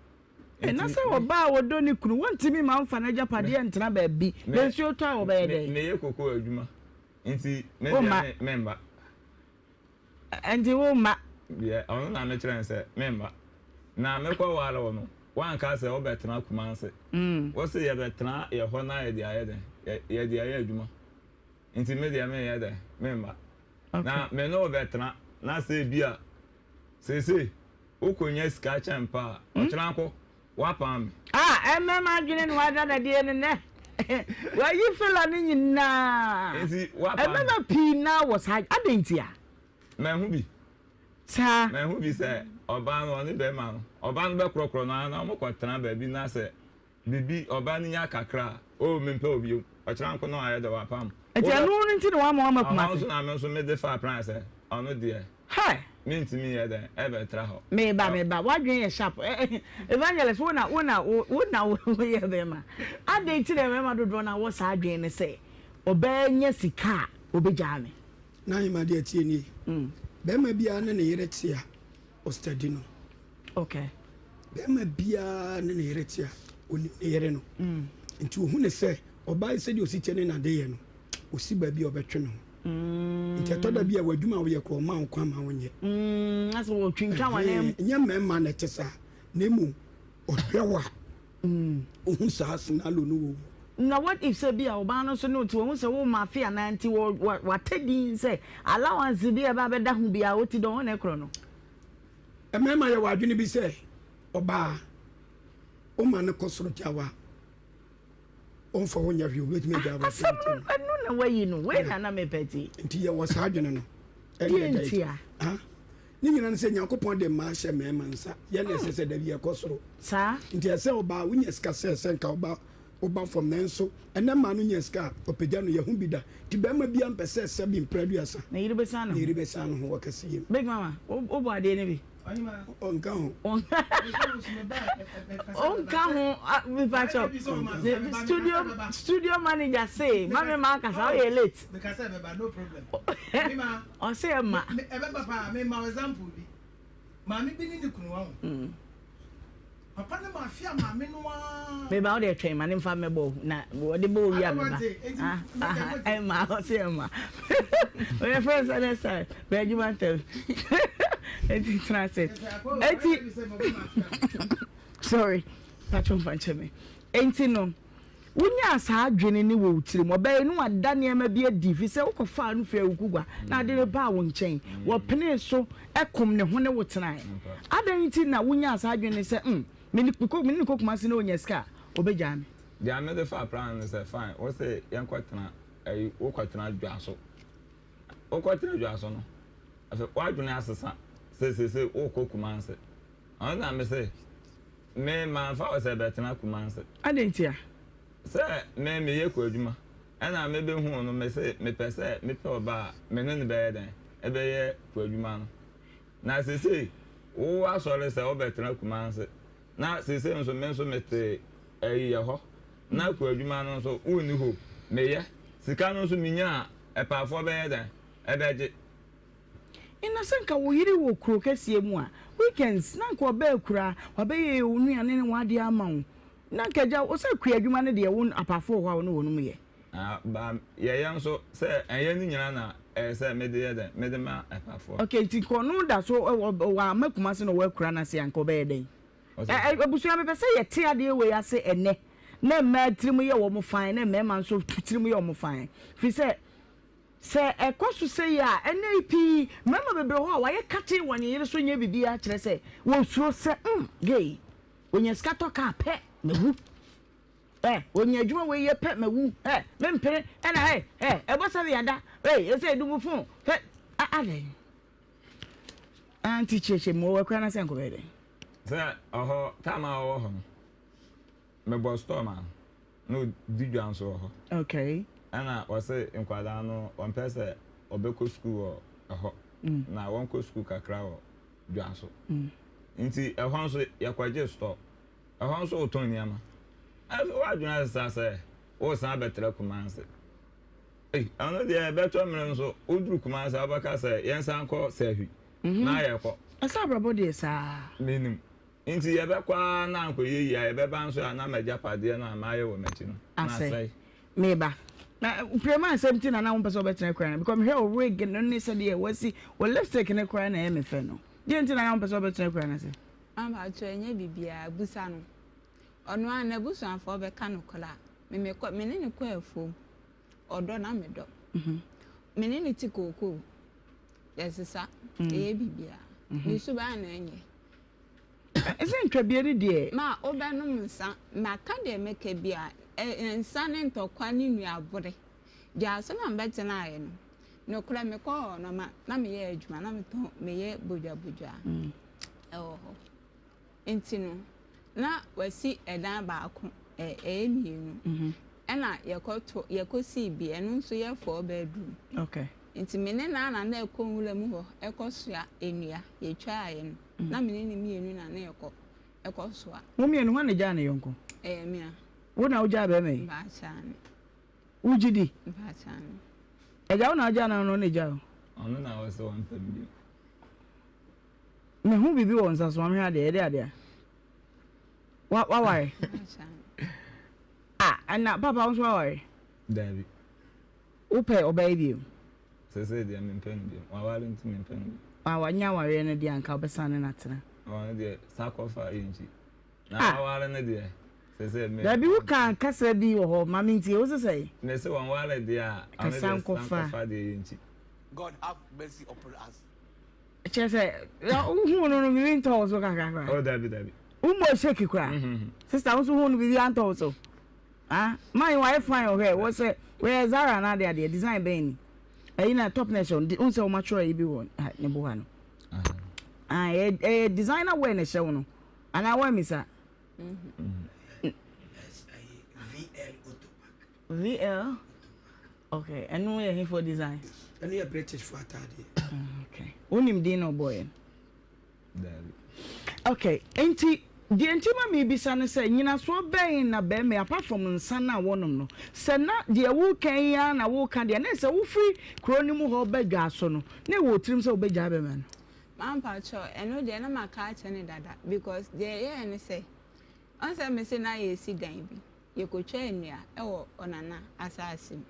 Nti. Na sɛ ɔbaa a ɔdɔ ne kunu, wɔntumi mma ɔmfa n'agyapadeɛ ntena baabi, na nsuo tɔ a ɔbɛyɛ dɛn? Meyɛ koko adwuma, nti me deɛ memma. Ɛnti wo mma? Deɛ ɔno na mekyerɛ no sɛ memma. Na mekɔ ware wo no, woanka sɛ wobɛtena Kumase. Wose yɛbɛtena yɛ hɔ na yɛde ayɛ dɛn? Yɛde ayɛ adwuma. Nti me deɛ menyɛ dɛn? Memma. Na me ne wo bɛtena na sɛ ebia seesei wokɔnya sika kyɛn pa a, ɔkyena nko Woapam me. Ah ɛmɛ m'adwene na wada dadeɛ no nɛ wayi fila no nyinaa. Nti woapam me. Ɛmɛma pii naa wɔ saa adɛn ntia? Mahu bi. Saa. Mahu bi sɛ ɔbaa no ɔne bɛɛma no ɔbaa no bɛkorɔkorɔ no ara na ɔmo kɔ tena baabi na sɛ biribi ɔbaa no nya kakra a oh mempɛ wo bio ɔkyena nko na wayɛ dɛ wapam. Nti ɛno no nti na wama wama Kumasi. Ɔhɔ nso na me nso mede faa plan sɛ ɔno deɛ. Hey! Mentumi nyɛ dɛn ɛbɛtra hɔ. Meba meba w'adwene yɛ sharp Evangelist wo na wo na wo na woyɛ bɛrima adɛn nti na mmarima dodoɔ no wɔ saa adwene no sɛ ɔbaa nya sika a ɔbɛgyaa me. N'ahema deɛ tie nie bɛrima biara ne ne yere te a ɔstadi no. Okay. Bɛrima biara ne ne yere te a onim ne yere no nti ohu ne sɛ ɔbaa yi sɛdeɛ osi kyɛ ne n'adeyɛ no osi baabi a ɔbɛtwe ne ho. Nti ɛtɔ da bi a w'adwuma a woyɛ koraa ɔmma wo kwan ma wonyɛ. Mm, asɛ wɔtwintwan wɔn nan mu. Ɛnyɛ mmarima na ɛte saa, na mmom ɔhwɛ wo a, ohu saa sinalo no wɔ wo mu. Na what if sɛ bi a ɔbaa no nso ne wo te, wahu sɛ wo mafe anaa nti wɔ watɛ din sɛ allowance bi a ɛba abɛda ho biara ɔti dɔn na ɛkorɔ no. Mmarima yɛwɔ adwene bi sɛ ɔbaa woma no kɔ soro gya wo a, ɔmfa wo nyɛ hwee obetumi agya aba asɛm no ɛno na wayi no wei na na mepɛ ti. Nti yɛwɔ saa adwene no. Deɛ ntia. Ne nyina no sɛ Nyankopɔn de mmaa hyɛ mmarima nsa yɛ na ɛsɛ sɛ dabi yɛkɔ soro. Saa. Nti ɛsɛ ɔbaa wonya sika sɛ sɛ nka ɔba ɔba fam nanso ɛnɛ mmaa no nya sika a ɔpagya no yɛho bi da nti barima biara mpɛ sɛ sɛbi mprɛ aduasa ne yere bɛsan ne ho ne yere bɛsan ne ho wɔ kɛseyɛ mu. Big mama wobɔ adeɛ no bi. Ɔnka ho. Ɔnka ho mipakyɛw. Studio studio manager se ma me ma akasa ɔyɛ late. Ɔse ɛma. Ɛbɛba paa me ma example bi. Maame bi ne ne kunu wahu. Papa no mafia maame no ara. Me ba wo deɛ twɛn ma ne nfa mmɛbɔ wo na wɔde bɔ wo wie a me ba. Ɛma ɔse ɛma. Oyɛ friends sɛ next time bɛ adwuma ntɛm. Eti tena ase. Eti sorry patro nfa nkyɛ me. Enti no wonyaa saa adwene ne wɔ wo tirim ɔbɛyɛ no wada nneɛma bi adi fi sɛ wokɔfaa no firi awukugua na ade no baa wo nkyɛn wɔpenee so ɛkom ne ho ne wo tenae adɛn nti na wonyaa saa adwene ne sɛ mm me ne no kɔ Kumasi na ɔnya sika a ɔbɛgyaa me. Deɛ mede faa plan no sɛ fine wo se yɛnkɔtena ayi wokɔtena dwa so wokɔtena dwa so no afei w'adwene asesa sɛ seesei wokɔ Kumasi ɔno na me se me manfa wo sɛ bɛtena Kumasi. Adɛn ntia? Sɛ me meyɛ kuadwuma ɛna mebɛhuu no me se mepɛ sɛ mepɛ ɔbaa a me ne no bɛyɛ dɛn ɛbɛyɛ kuadwuma no na seesei wo asɔre sɛ wobɛtena Kumasi na seesei nso me nso mete ɛyɛ hɔ na kuadwuma no nso wonni hope meyɛ sika no nso menya a ɛpaafoɔ bɛyɛ dɛn ɛbɛgye. Nna sɛ nka wo yere wɔ kuro kɛseɛ mu a, weekends na nka ɔba akuraa, wabɛyɛ wo nnuane ne w'adeɛ ama wo. Na nka agya wo sɛ kua adwuma no deɛ wo apaafoɔ wɔ hɔ a wo ne wɔnom yɛ. Ah, ba yɛyɛ nso sɛ ɛnyɛ ne nyinaa na ɛyɛ sɛ mede yɛ dɛn, mede ma apafoɔ. Okay, nti nka ɔno da so wamma Kumasi na ɔwɔ akura no ase a nka ɔbɛyɛ dɛn? Ɛ ɛ abusua mepɛ sɛ yɛte adeɛ wei ase ɛnnɛ na mmaa tirim yɛ wɔn fann na mmarima nso tirim yɛ wɔn fann firi sɛ Sɛ ɛkɔ so sei a, ɛnnɛ yi pii, mmarima bebree wɔ hɔ a wɔayɛ katee wɔn yere so nyɛ biribiara kyerɛ sɛ wɔsuro sɛ, mm, gay, ɔnya sika tɔ kaa pɛ, mawu. Ɛ, ɔnya adwuma wei yɛ pɛ, mawu. Ɛ, mempene, ɛna ɛ, ɛ, ɛbɔ sɛ yɛada, ei, ɛsɛ ɛdu mu fon, hɛ, a, adɛn? Auntie kyerɛkyerɛ mu, ɔwɔ akura no sɛ nkɔbɛyɛ dɛn? Sɛ ɔhɔ, time a ɔwɔ hɔ no, mebɔ store ma no. Na ɔdi dwa nso wɔ hɔ. Okay. Ɛna ɔse nkwadaa no ɔmpɛ sɛ ɔbɛkɔ sukuu wɔ ɛhɔ. Na wɔnkɔ sukuu kakra wɔ dwa so. Nti ɛhɔ nso yɛkɔgye store. Ɛhɔ nso wotɔn nneɛma. Afei w'adwene asesa sɛ woresan abɛtra Kumasi. Ei, ɛno deɛ ɛbɛtɔ mmerɛ nso woduru Kumasi a wobɛka sɛ yɛnsan nkɔ Sahwi. Na yɛkɔ. Ɛsɛ abrabɔ deɛ saa. Menim. Nti yɛbɛkɔ ara na ankɔyɛ yie a, yɛbɛba nso a na m'agyapadeɛ no a mayɛ wɔ m'akyi no, na asɛe. Meba. Na Prema asɛm nti na na wompɛ sɛ wobɛtena akura no because mehwɛ wo wig no ne sɛdeɛ wasi wo lipstick no koraa na ɛyɛ me fɛ no. Deɛ nti na na wompɛ sɛ wobɛtena akura no ase? Mpakyɛw ɛnyɛ biribiara, busa no. Ɔno ara n'abusuafoɔ bɛka nokorɛ a, me mekɔ me ne no kɔ afuom, ɔdɔ na medɔ. Me ne no te kookoo, yɛsesa, yɛyɛ biribiara. Ne suban na ɛnyɛ. Ɛsɛ ntwabie no deɛ. Ma wobɛnom nsa. Maka deɛ mɛka biara. Nsa ne ntɔkwa ne nnuabore. Gyaa so na mebɛtenaeɛ no. Nokorɛ mekɔɔ hɔ no ma na meyɛ adwuma na metɔn meyɛ bodwabodwa ɛwɔ hɔ. Nti no na wasi ɛdan baako ɛyɛ mmienu ɛna yɛkɔto yɛkɔsii bi ɛno nso yɛ four bedroom. Okay. Nti me ne no ara na na ɛkɔ nwura mu hɔ ɛkɔsoa nnua yɛtwaaeɛ no. Na me ne no mmienu na na yɛkɔ ɛkɔsoa. Mo mmienu hwan na egyaa ne yɔnko? Ɛyɛ me a. Wo na wogyaa bɛrima yi? Mpaakyaa me. Wogye di? Mpaakyaa me. Agya wo na wogyaa no anaa ɔno na egyaa wo? Ɔno na ɔsɛ ɔmpɛ me bio. Mehu biribi wɔ wo nsa so, ma mehwɛ adeɛ, ɛde adeɛ a? Wa waware? Mpaakyaa me. Ah, ɛna papa wo nso waware? Daabi. Wopɛ ɔbaa yi bio? Sesei deɛ mempɛ no bio. Waware nti mempɛ no bio. Ah, wanya awareɛ no deɛ anka wobɛsan ne no atena. Ɔno deɛ sakɔfa yɛ nti. Na waware no deɛ sesei me. Dabi woka kasa bi wɔ hɔ ma mentie wo se sɛn? Mese wɔnware deɛ a ɔno deɛ sankɔfa deɛ yɛ nti. God have mercy upon us. Kyerɛ sɛ wohuu no no biribi ntɔ wo so kakra koraa? Oh dabi dabi. Wommɔ shake koraa? Sister wo nso huu no biribi antɔ wo so? Ah man wayɛ fine ɔhwɛ wɔ sɛ wɔyɛ Zara na ade adeɛ design bɛn ni ɛyi na top na ɛhyɛ wo n sɛ wɔn atwerɛ yi bi wɔ ne bo ha no ah ɛyɛ ɛyɛ designer wear na ɛhyɛ wo no anaa wɔn amisa. VL okay ɛno yɛ hefo design. Ɛno yɛ British fo ataadeɛ. Okay wonim din na ɔbɔɔ yɛ no. Daabi. Okay, nti deɛ nti ma mebisa ne sɛ, nyinasoɔ bɛn na bɛrima yi, apart from nsa no a wɔnom no, sɛ na deɛ woreka yi ara na woreka deɛ, na sɛ wofiri kuro no mu hɔ ba dwa so no, na ɛwɔ wo tirim sɛ wobɛgyaa bɛrima no? Maa mpakyɛw, ɛno deɛ na maka akyerɛ no dada because deɛ ɛyɛɛ ne sɛ, ɔn sɛ mese na yɛresi dan bi, yɛkɔtwaa nnua wɔ Ɔnana asaase mu.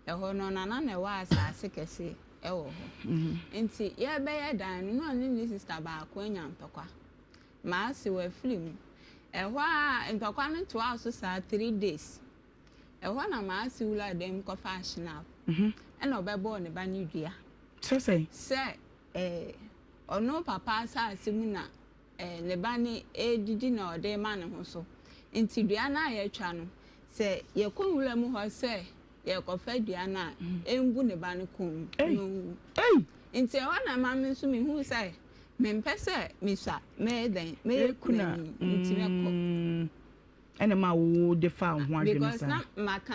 Ɛhɔ no Ɔnana na ɛwɔ asaase kɛse wɔ hɔ. Nti yɛrebɛyɛ dan no na ɔne ne sista baako anya ntɔkwa. M'ase wafiri mu. Ɛhɔ ara ntɔkwa no toaa so saa 3 days. Ɛhɔ na m'ase wuraa dan mu kɔfaa Schnapp ɛna ɔbɛbɔɔ ne ba no dua. Sɛ sɛn? Sɛ ɛɛ ɔno papa asaase mu na ɛɛ ne ba no redidi na ɔde rema ne ho so. Nti dua no a yɛatwa no, sɛ yɛkɔ nwura mu hɔ sɛ yɛrekɔfa dua no a, ɛmbu ne ba no kɔn mu na ɔnwu. Nti ɛhɔ na ɛma me nso mehuu sɛ mempɛ sɛ mesua mɛyɛ dɛn mɛyɛ kunani nti mɛkɔ. Ɛna ma wo de fa wo ho adwene Because saa. na maka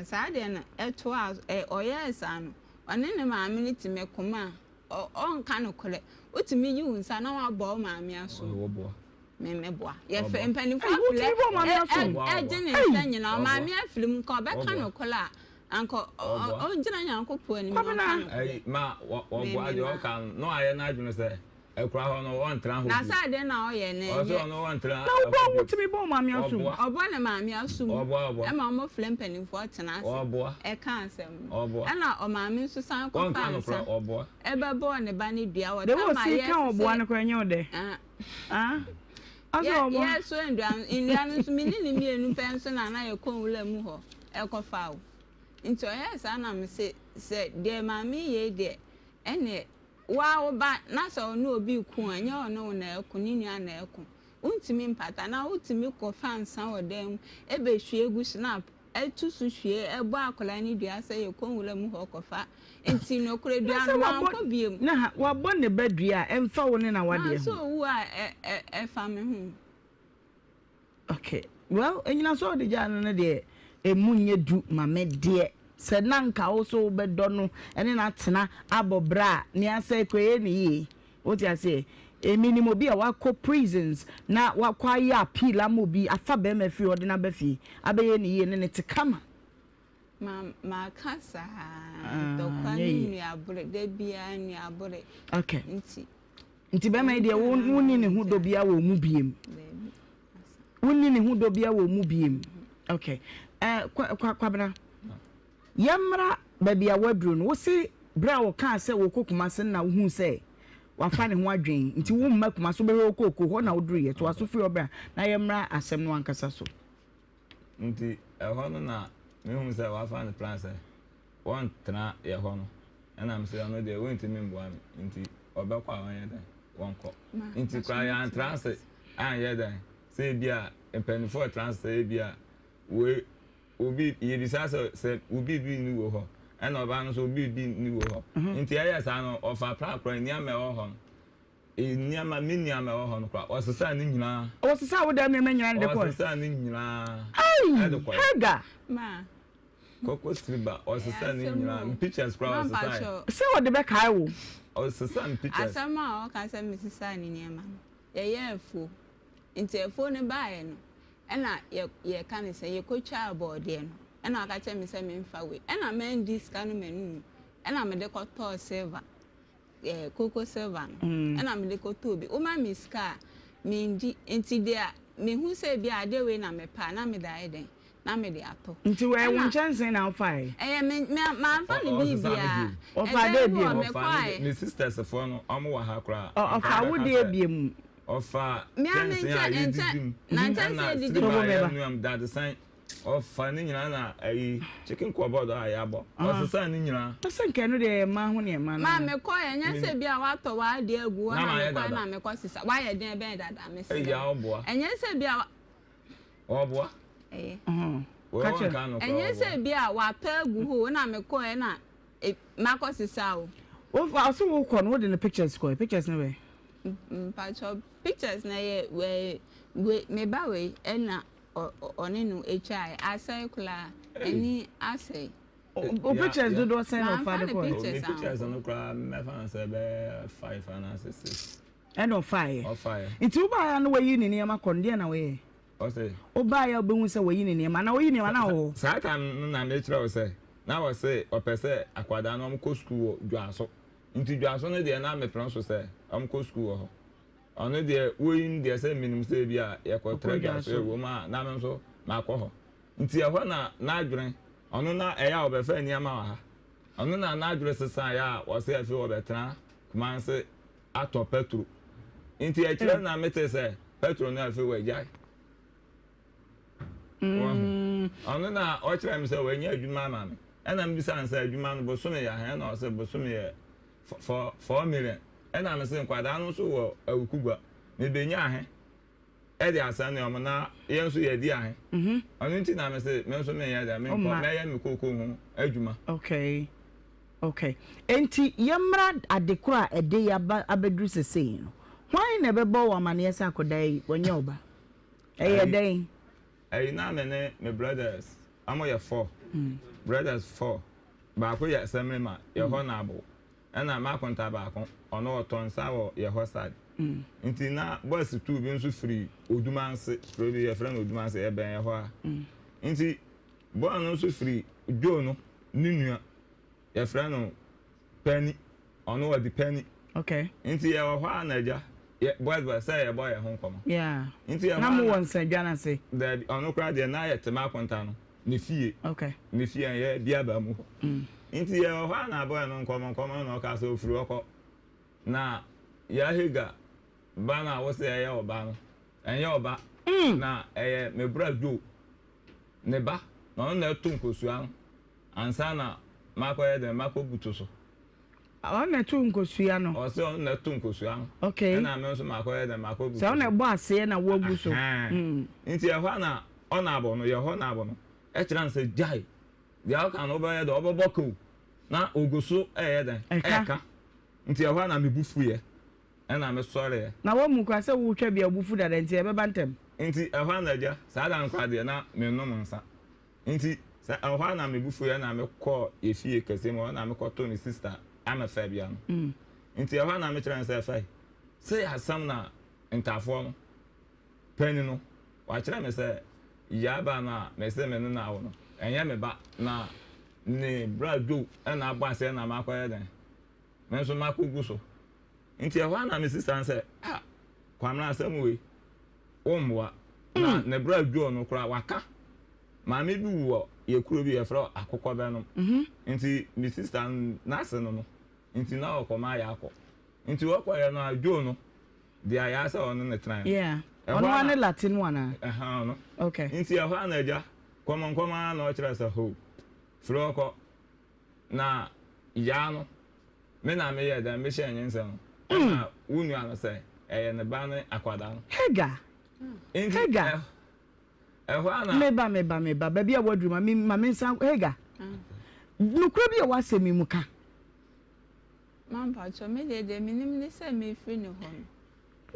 saa deɛ no ɛtoa ɛ ɔyɛɛ saa no ɔne ne maame no te me koma a ɔnka nokorɛ wotumi yi wo nsa na wabɔ wo maame asom. Ɔboa. Me meboa. Yɛfrɛ mpanimfoɔ Ei, afrɛ wotumi bɔ wo maame asom? ɛgye ne Ei! nsa nyinaa ɔmaame afiri mu nka ɔbɛka nokorɛ a anka ɔngyina Nyankopɔn anim na Kwabena. ɔnka nokorɛ. Ɛyi ma Me wɔboa me deɛ ma. ɔka no na wayɛ n'adwene sɛ ɛkura hɔ no ɔntra hɔ Na bio. sɛ adeɛ na ɔyɛ no Ɔsɛ ɛnyɛ. ɔno ɔntra Na wobɔ ɛhɔ bio. wotumi bɔ wo maame asom? Ɔboa. Ɔbɔ ne maame asom Ɔboa ɔboa. ɛma ɔmo frɛ mpanimfoɔ tena ase Ɔboa. ɛka asɛm no. Ɔboa. Ɛna ɔmaame nso san Ɔnka kɔfaa nokorɛ nsa ɔboa. ɛbɛbɔɔ ne ba no dua wɔ De tam wo a si ka ɔboa yɛsese no koraa ɛnyɛ wo dɛ? ah. Ah? Ɔsɛ Yɛ ɔboa. yɛso nnua nnua no nso me ne ne mmienu pɛ nso na na yɛkɔ nwura mu hɔ ɛkɔfa o. Nti ɔyɛɛ saa na mese sɛ deɛ maame yi yɛ yi deɛ ɛneɛ wo ara wo ba na sɛ ɔne obi reko a ɛnyɛ ɔne wo na ɛreko ne nua na ɛreko. Wontumi mpata na wotumi kɔfa nsa wɔ dan mu ɛbɛhwie gu snap ɛto so hwie ɛbɔ akwadaa no dua sɛ yɛkɔ nwura mu hɔ kɔfa nti nokorɛ Na dua sɛ no wabɔ mankɔ biom. na ha wabɔ ne ba dua a ɛmfa wo ne n'awadeɛ Nanso ho. owu a ɛ ɛ ɛfa me ho. Okay well nnyinasoɔ a wode gyaa no no deɛ ɛmu nyɛ du ma me deɛ sɛ na nka wo so wobɛdɔ no ne no atena abɔ bra a nea sɛ kɔyɛ ne yie wote aseɛ menim obi a wakɔ prisons na wakɔ ayɛ appeal ama obi afa bɛrima firi hɔ de no aba fie abɛyɛ ne yie ne ne te kama. Ma maka saa Ah, ntɔkwa nyɛ ne yie. nnuabore da biara nnuabore Okay. nti. Nti bɛrima yi deɛ wo wonni ne ho dɔ biara wɔ mu biem. Daabi. Wonni ne ho dɔ biara wɔ mu biem. Okay. Eh, kwa, kwa, Kwabena. Yɛmmra baabi a woaduru no. Wose berɛ a wɔkaa sɛ wɔkɔ Kumase no na wohuu sɛ wafa ne ho adwen. Nti womma Kumase, wobɛhwɛ wo kooko hɔ na woduruiɛ. Toa so firi hɔ bra na yɛmmra asɛm no ankasa so. Nti ɛhɔ no na mehu sɛ wafa ne plan sɛ wɔntena yɛ hɔ no. Ɛna mesɛ ɔno deɛ wɔntumi mboa me nti ɔbɛkɔ a ɔnyɛ dɛn wɔnkɔ. Nti koraa yɛantra ase anyɛ dɛn sɛ ebi a mpanimfoɔ tra ase sɛ ebi a wei obi yɛbisa sɛ sɛ obi bi ni wɔ hɔ ɛna ɔbaa no nso obi bi ni wɔ hɔ. Nti ɛyɛ saa no ɔfa pra koraa nneɛma ɛwɔ hɔ no nneɛma me nneɛma ɛwɔ hɔ no koraa ɔsesaa ne nyinaa. Ɔsesaa wo dan nneɛma nyinaa de kɔe? Ɔsesaa ne nyinaa Ai! ɛde kɔe. Hagar! Ma. Kɔkɔ siriba ɔsesa ne nyinaa me pictures koraa ɔsesae. Sɛ ɔde bɛkae wo. Ɔsesa me pictures. Asɛm a ɔka sɛ mesesaa ne nneɛma no, yɛyɛɛ afuo. Nti afuo no baeɛ no, ɛna yɛ yɛka no sɛ yɛkɔtwaa bɔɔdeɛ no, ɛna ɔka kyerɛɛ me sɛ memfa wei. Ɛna mandi sika no m'anum, ɛna mede kɔtɔɔ silver. eh, koko silver no mm. ɛna mede kɔtɔɔ bi woma me sika a mendi nti deɛ mehu sɛ bi adeɛ wei na mepɛ a na mede ayɛ dɛn na mede atɔ. Nti wɔyɛ wo nkyɛnse na wofae? Ɛyɛ me me mamfa ne biribiara. Ɔfa dɛ biem. Ɔfa ne sisters foɔ no ɔmo wɔ ha koraa. Ɔfa wo deɛ biem. Ɔfa kyɛnse a yɛdidi mu ɛna siriba a yɛnoam dadesan. Ɔfa ne nyinaa na ayi chicken cupboard a yɛabɔ. Ɔsesa ne nyinaa. Na sɛ nka ɛno deɛ ɛyɛ mmaa ho nneɛma no. Maa mekɔ ɛnyɛ sɛ bi a watɔ w'adeɛ agu hɔ na mekɔ na mekɔ sesa wayɛ den bɛn dada mesrɛ. Eya ɔboa. Ɛnyɛ sɛ bi a. Ɔboa. Ɛyɛ. Kakyɛ. Ɛnyɛ sɛ bi a watɔ agu hɔ na mekɔ na makɔ sesa o. Wofa ɔsɛ wokɔ no wode ne pictures kɔ pictures no bɛ. Mpatsɔ pictures na yɛ wɛ wɛ me ba wei ɛna. ɔne no twae asɛe koraa ani asɛe. O pictures dodoɔ sɛn na ɔfa de kɔɛ? Me pictures no koraa mɛfa no sɛ bɛyɛ five anaasɛ six. Ɛna ɔfaeɛ. Ɔfaeɛ. Nti wobaeɛ a na wayi ne nneɛma kɔ no, deɛn na woyɛɛ? Ɔse. Wobaeɛ a wobɛhu sɛ wayi ne nneɛma, anaa ɔyi nneɛma na wɔ hɔ? Saa time no na mekyerɛ wo sɛ, na ɔse ɔpɛ sɛ akwadaa no wɔkɔ sukuu wɔ Dwaso. Nti Dwaso no deɛ na mepene so sɛ wɔkɔ sukuu wɔ hɔ. Ɔno deɛ woi no deɛ sɛ menim sɛ ebi a yɛkɔtra Dwaso ɛwɔ mu a na me nso makɔ hɔ. Nti ɛhɔ na n'adwene, ɔno na ɛyɛ a ɔbɛfa nneɛma wɔ ha. Ɔno na n'adwene sesaeɛ a ɔse afei ɔbɛtena Kumase atɔ pɛtro. Nti akyire na mete sɛ pɛtro no afei wagyae. Wahu. Ɔno na ɔkyerɛ me sɛ wanya adwuma ama me. Ɛna mebisa no sɛ adwuma no bosome yɛ ahe? Ɛna ɔse bosome yɛ 4 million. Ɛna mese nkwadaa no nso wɔ Awukugua. Mebɛnya ahe? Ɛde asɛn wɔn na yɛn nso yɛdi ahe? Ɔno nti na mese me nso menyɛ dɛ menkɔ mɛyɛ me kooko ho adwuma. Okay. Enti yɛmmra ade koro a ɛde yɛ aba abɛduru sesei no. Hwan na ɛbɛbɔ wo amaneɛ sɛ akwadaa yi wɔnyɛ wo ba? Ɛyɛ dɛn? Ɛyi na me ne me brothers, ɔmo yɛ four. Brothers four. Baako yɛ assemblyman, yɛ hɔ na abo. Ɛna m'akonta baako, ɔno ɔtɔ nsa wɔ yɛ hɔ side. Nti na boys two bi nso firi Odumanse, kuro bi yɛfrɛ no Odumanse, ɛbɛn yɛ hɔ a. Nti boy no nso firi Joe no ne nua, yɛfrɛ no Penny, ɔno ɔde Penny. Okay. Nti yɛwɔ hɔ a na agya, yɛ boys boys sɛ yɛbɔ yɛn ho nkɔmmɔ. Yeah. Nti ɛhɔ Na a mo na wɔ nsadwa no ase? Daabi, ɔno koraa deɛ na yɛte m'akonta no ne fie. Okay. Ne fie a yɛ biaba mu hɔ. Nti yɛwɔ hɔ a na boy no nkɔmmɔ nkɔmmɔ na ɔka sɛ ɔfiri hɔ kɔ. Na Yahiga ba no a wose ɛyɛ wo ba no, ɛnyɛ wo ba, na ɛyɛ me bra Joe ne ba, na ɔno na ɛto nkosua no ansa na makɔyɛ dɛn, makɔbutu so. Ɔno na ɛto nkosua no? Ɔse ɔno na ɛto nkosua no. Okay. Ɛna me nso makɔyɛ dɛn, makɔbutu so. Sɛ ɔno na ɛbɔ aseɛ na woagu so. Ahaa. Nti ɛhɔ a na ɔnabɔ no, yɛ hɔ nabɔ no, ɛkyerɛ no sɛ gyae, deɛ ɔka no wobɛyɛ dɛn, ɔbɛbɔ ka o, na ɔgu so ɛyɛ dɛn, ɛka. Nti ɛhɔ a na me bo fuiɛ, ɛna me sɔreɛ. Na woammu koraa sɛ woretwa bi a wo bo fu dada nti ɛbɛba ntɛm. Nti ɛhɔ a na agya, saa da no koraa deɛ na mennom nsa. Nti sɛ ɛhɔ a na me bo fuiɛ na me kɔɔ yɛ fie kɛseɛ mu hɔ na me kɔtoo me sister Amefabia no. Nti ɛhɔ a na me kyerɛ no sɛ Fai, sei asɛm na Ntafoɔ no panin no wakyerɛ me sɛ Yaaba no a mese me ne no awo no, ɛnyɛ me ba na ne bra Joe na abɔ aseɛ na makɔyɛ dɛn? Me nso makɔgu so. Nti ɛhɔ ara na me sista no sɛ, ah, Kwamena asɛm wei, wommoa. Na ne bra Joe no koraa waka. Maame bi wu wɔ yɛ kuro bi yɛfrɛ hɔ Akokɔbɛnom. Nti me sista no n'ase no no, nti na ɔkɔma yɛakɔ. Nti wɔkɔeɛ no a Joe no, deɛ ayɛ ara sɛ ɔne no tenaeɛ no. Yeah. Ɛhɔ Ɔno ara ara na ne Latin no anaa? Ɛhaa ɔno. Okay. Nti ɛhɔ ara na agya, kɔmɔnkɔmɔ ara na ɔkyerɛ sɛ hoo, firi hɔ kɔ. Na yaa no, me na meyɛɛ dɛn? Mehyɛɛ nyinsɛn no. Ɛna wo nua no sɛ ɛyɛ ne ba ne akwadaa no. Hagar, Nti Hagar. ɛhɔ ara na. Meba, meba, meba. Baabi a woaduru, ma me, ma me nsan. Hagar, nokorɛ bi a ɛwɔ asɛm yi mu ka. Mampakyɛw, me deɛ deɛ menim ne sɛ mefiri ne hɔ no.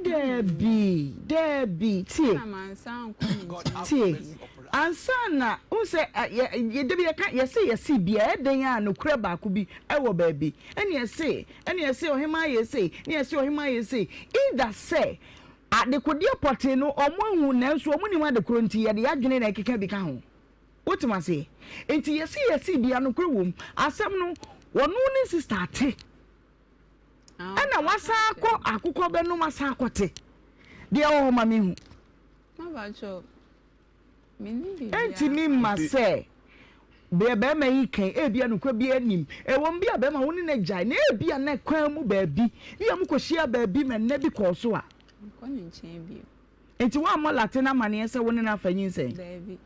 Daabi, daabi, tie, Ɛna mansan ankɔ ne nkyɛn tie, bio. ansa na, wohu sɛ, ɛ, yɛ, yɛ, da bi yɛka, yɛse yɛse bi a, ɛyɛ dɛn a nokorɛ baako bi wɔ baabi, ɛne yɛse, ɛne yɛse ɔhemaa yɛ sei, ne yɛse ɔhemaa yɛ sei, either sɛ adekodeɛ pɔtee no wɔn ahu nanso wɔn nnim adekorɔ nti yɛde yɛadwene na ɛkeka bi ka ho. Wote me aseɛ? Nti yɛse yɛse bi a nokorɛ wɔ mu. Asɛm no, wɔno ne sister ate. Ɛna wasan akɔ akokɔ bɛnom asan akɔte. Deɛ ɛwɔ hɔ ma menhu. Ɛntumi mma sɛ deɛ barima yi kan ebia nokorɛ biara nnim. Ɛwom bi a barima wo ne no agyae na ebia na kwan mu baabi bi a mokɔhyia baabi ma nna bi kɔɔ so a. Nti woammɔ Latin amaneɛ sɛ wo ne no afa nyinsɛn?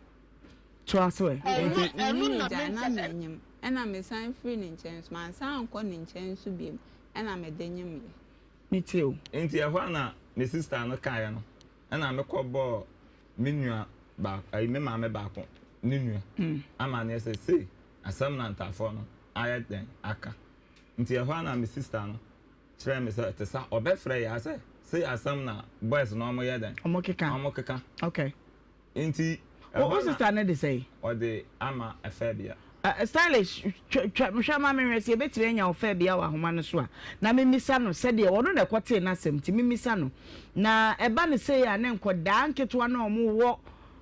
Toa so ɛ. Nti me ne no gyae na menyem ɛna me san firi ne nkyɛn nso mansan ankɔ ne nkyɛn nso biom ɛna me de nyem yɛ. Me tie o. Nti ɛhɔ a na me sister no kaeɛ no ɛna me kɔ bɔɔ me nua baako ayi me maame baako ne nua amaneɛ sɛ sei asɛm na ntaafoɔ no ayɛ dɛn aka nti ɛhɔ a na me sister no kyerɛɛ me sɛ ɛte sa ɔbɛfrɛ yaa sɛ sei asɛm na boys no ɔmo yɛ dɛn ɔmo keka ɔmo keka okay. Nti Wo ɛhɔ na sister no de sɛn? ɔde ama Ɛfɛbea. Stylish, twa, twa, hwɛ ma menhwɛ sɛ yɛbɛtumi anya Ɔfɛɛbea wɔ ahoma no so a, na memmisa no sɛdeɛ ɔno na ɛkɔtee n'asɛm nti memmisa no. Na ɛba no sei a, ne nkɔdaa nketewa no a wɔwɔ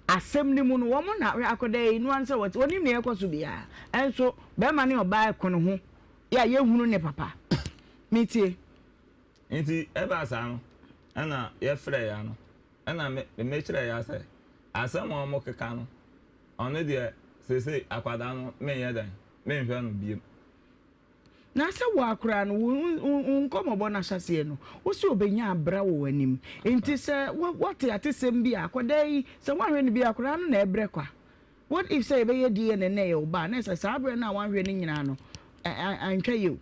asɛm no mu no, wɔn na, hwɛ akɔdaa yi, noa no sɛ wɔte, wɔnim nea ɛrekɔ so biara. Ɛnso, barima ne ɔbaa reko ne ho, yɛ a yɛnhunu ne papa. Metie. Nti ɛbaa saa no, ɛna yɛfrɛɛ ya no, ɛna me, mekyerɛɛ ya sɛ, asɛm a wɔkeka no, Ɔno deɛ seesei akwadaa no menyɛ dɛn menhwɛ no biom. Na sɛ wo ara koraa no, wo wo nkɔmmɔbɔ no ahyɛaseɛ no, wo se ɔbɛnya abra wɔ w'anim. Nti sɛ woate atesɛm bi a, akwadaa yi, sɛ woanhwɛ no bi a, akwadaa no na ɛbrɛ kwa. What if sɛ yɛbɛyɛ DNA na ɛyɛ wo ba a, na ɛsɛ saa berɛ no a woanhwɛ no nyinaa no, antwa yie o.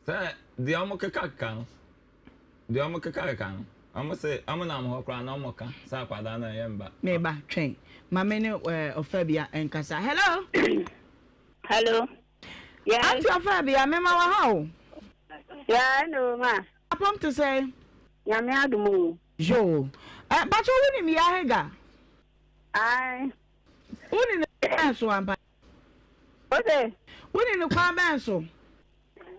Sɛ deɛ ɔmo keka keka no, deɛ ɔmo keka keka no, ɔmo se ɔmo nam hɔ koraa na ɔmo ka sɛ akwadaa no ɛnyɛ mba. Me ba, twɛn ma me ne eh, Ɔfabia nkasa. Hello! Hello. Yes. Auntie Ɔfabia, mema wɔ ha o. Yeah, hello ma. Apɔm te sɛn? Nyame adom o. Yoo. Eh, mpakyɛ wonim Yahega? Ae. Woni no bɛn so ampa? Ose. Woni no kwan bɛn so?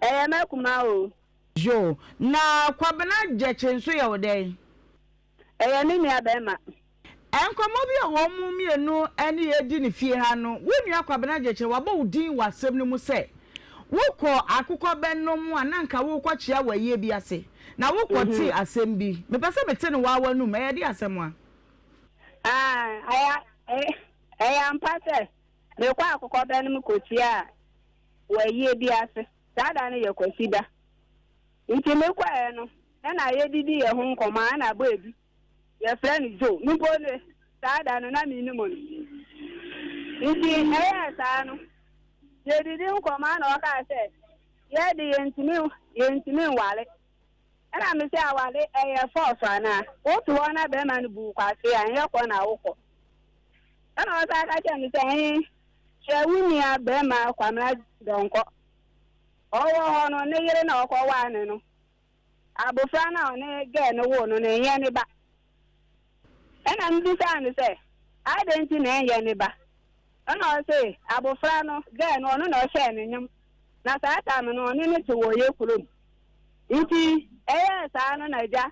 Ɛyɛ m'akuma o. Yoo. Na Kwabena Gyekye nso yɛ wo dɛn? Ɛyɛ me nua bɛrima. Nkɔmmɔ bi a wɔn mmienu ne yɛn di no fie ha no, wo nua Kwabena Gyekye wabɔ wo din wɔ asɛm no mu sɛ wokɔ akokɔbɛnom a na anka worekɔkyea wɔ ayie bi ase na wokɔtee asɛm bi. Mepɛ sɛ mete no waa w'anum. Ɛyɛ deɛ asɛm a? Ah, ɛyɛ, ɛyɛ ampa sɛ mekɔ akokɔbɛnom kɔkyiaa wɔ ayie bi ase. Saa da no yɛ Kwasida. Nti mekɔeɛ no, ɛna yɛdidi yɛn ho nkɔmmɔ a, ɛna boy bi, yɛfrɛ no Joe. Me mpo de, saa da no na mennim no. Nti ɛyɛɛ saa no, yɛdidi nkɔmmɔ a na ɔkaa sɛ, yɛ de yɛntumi, yɛntumi nware. Ɛna mese aware ɛyɛ force anaa? Wote hɔ na bɛrima no bu wo kwasea a, ɛnyɛ kɔ na wokɔ. Ɛna ɔsan ka kyerɛɛ me sɛ, ɛhe, Hwɛ wo nua barima Kwamina Donkor. Ɔwɔ hɔ no, ne yere na ɔkɔwaa no no. Abofra no a ɔne girl no woo no no, ɛnyɛ ne ba. Ɛna mebisaa no sɛ, adɛn nti na ɛnyɛ ne ba? Ɛna ɔse, abofra no, girl no, ɔno na ɔhyɛɛ no nyem. Na saa time no, ɔne no te wɔ yɛ kurom. Nti, ɛyɛɛ saa no na agya,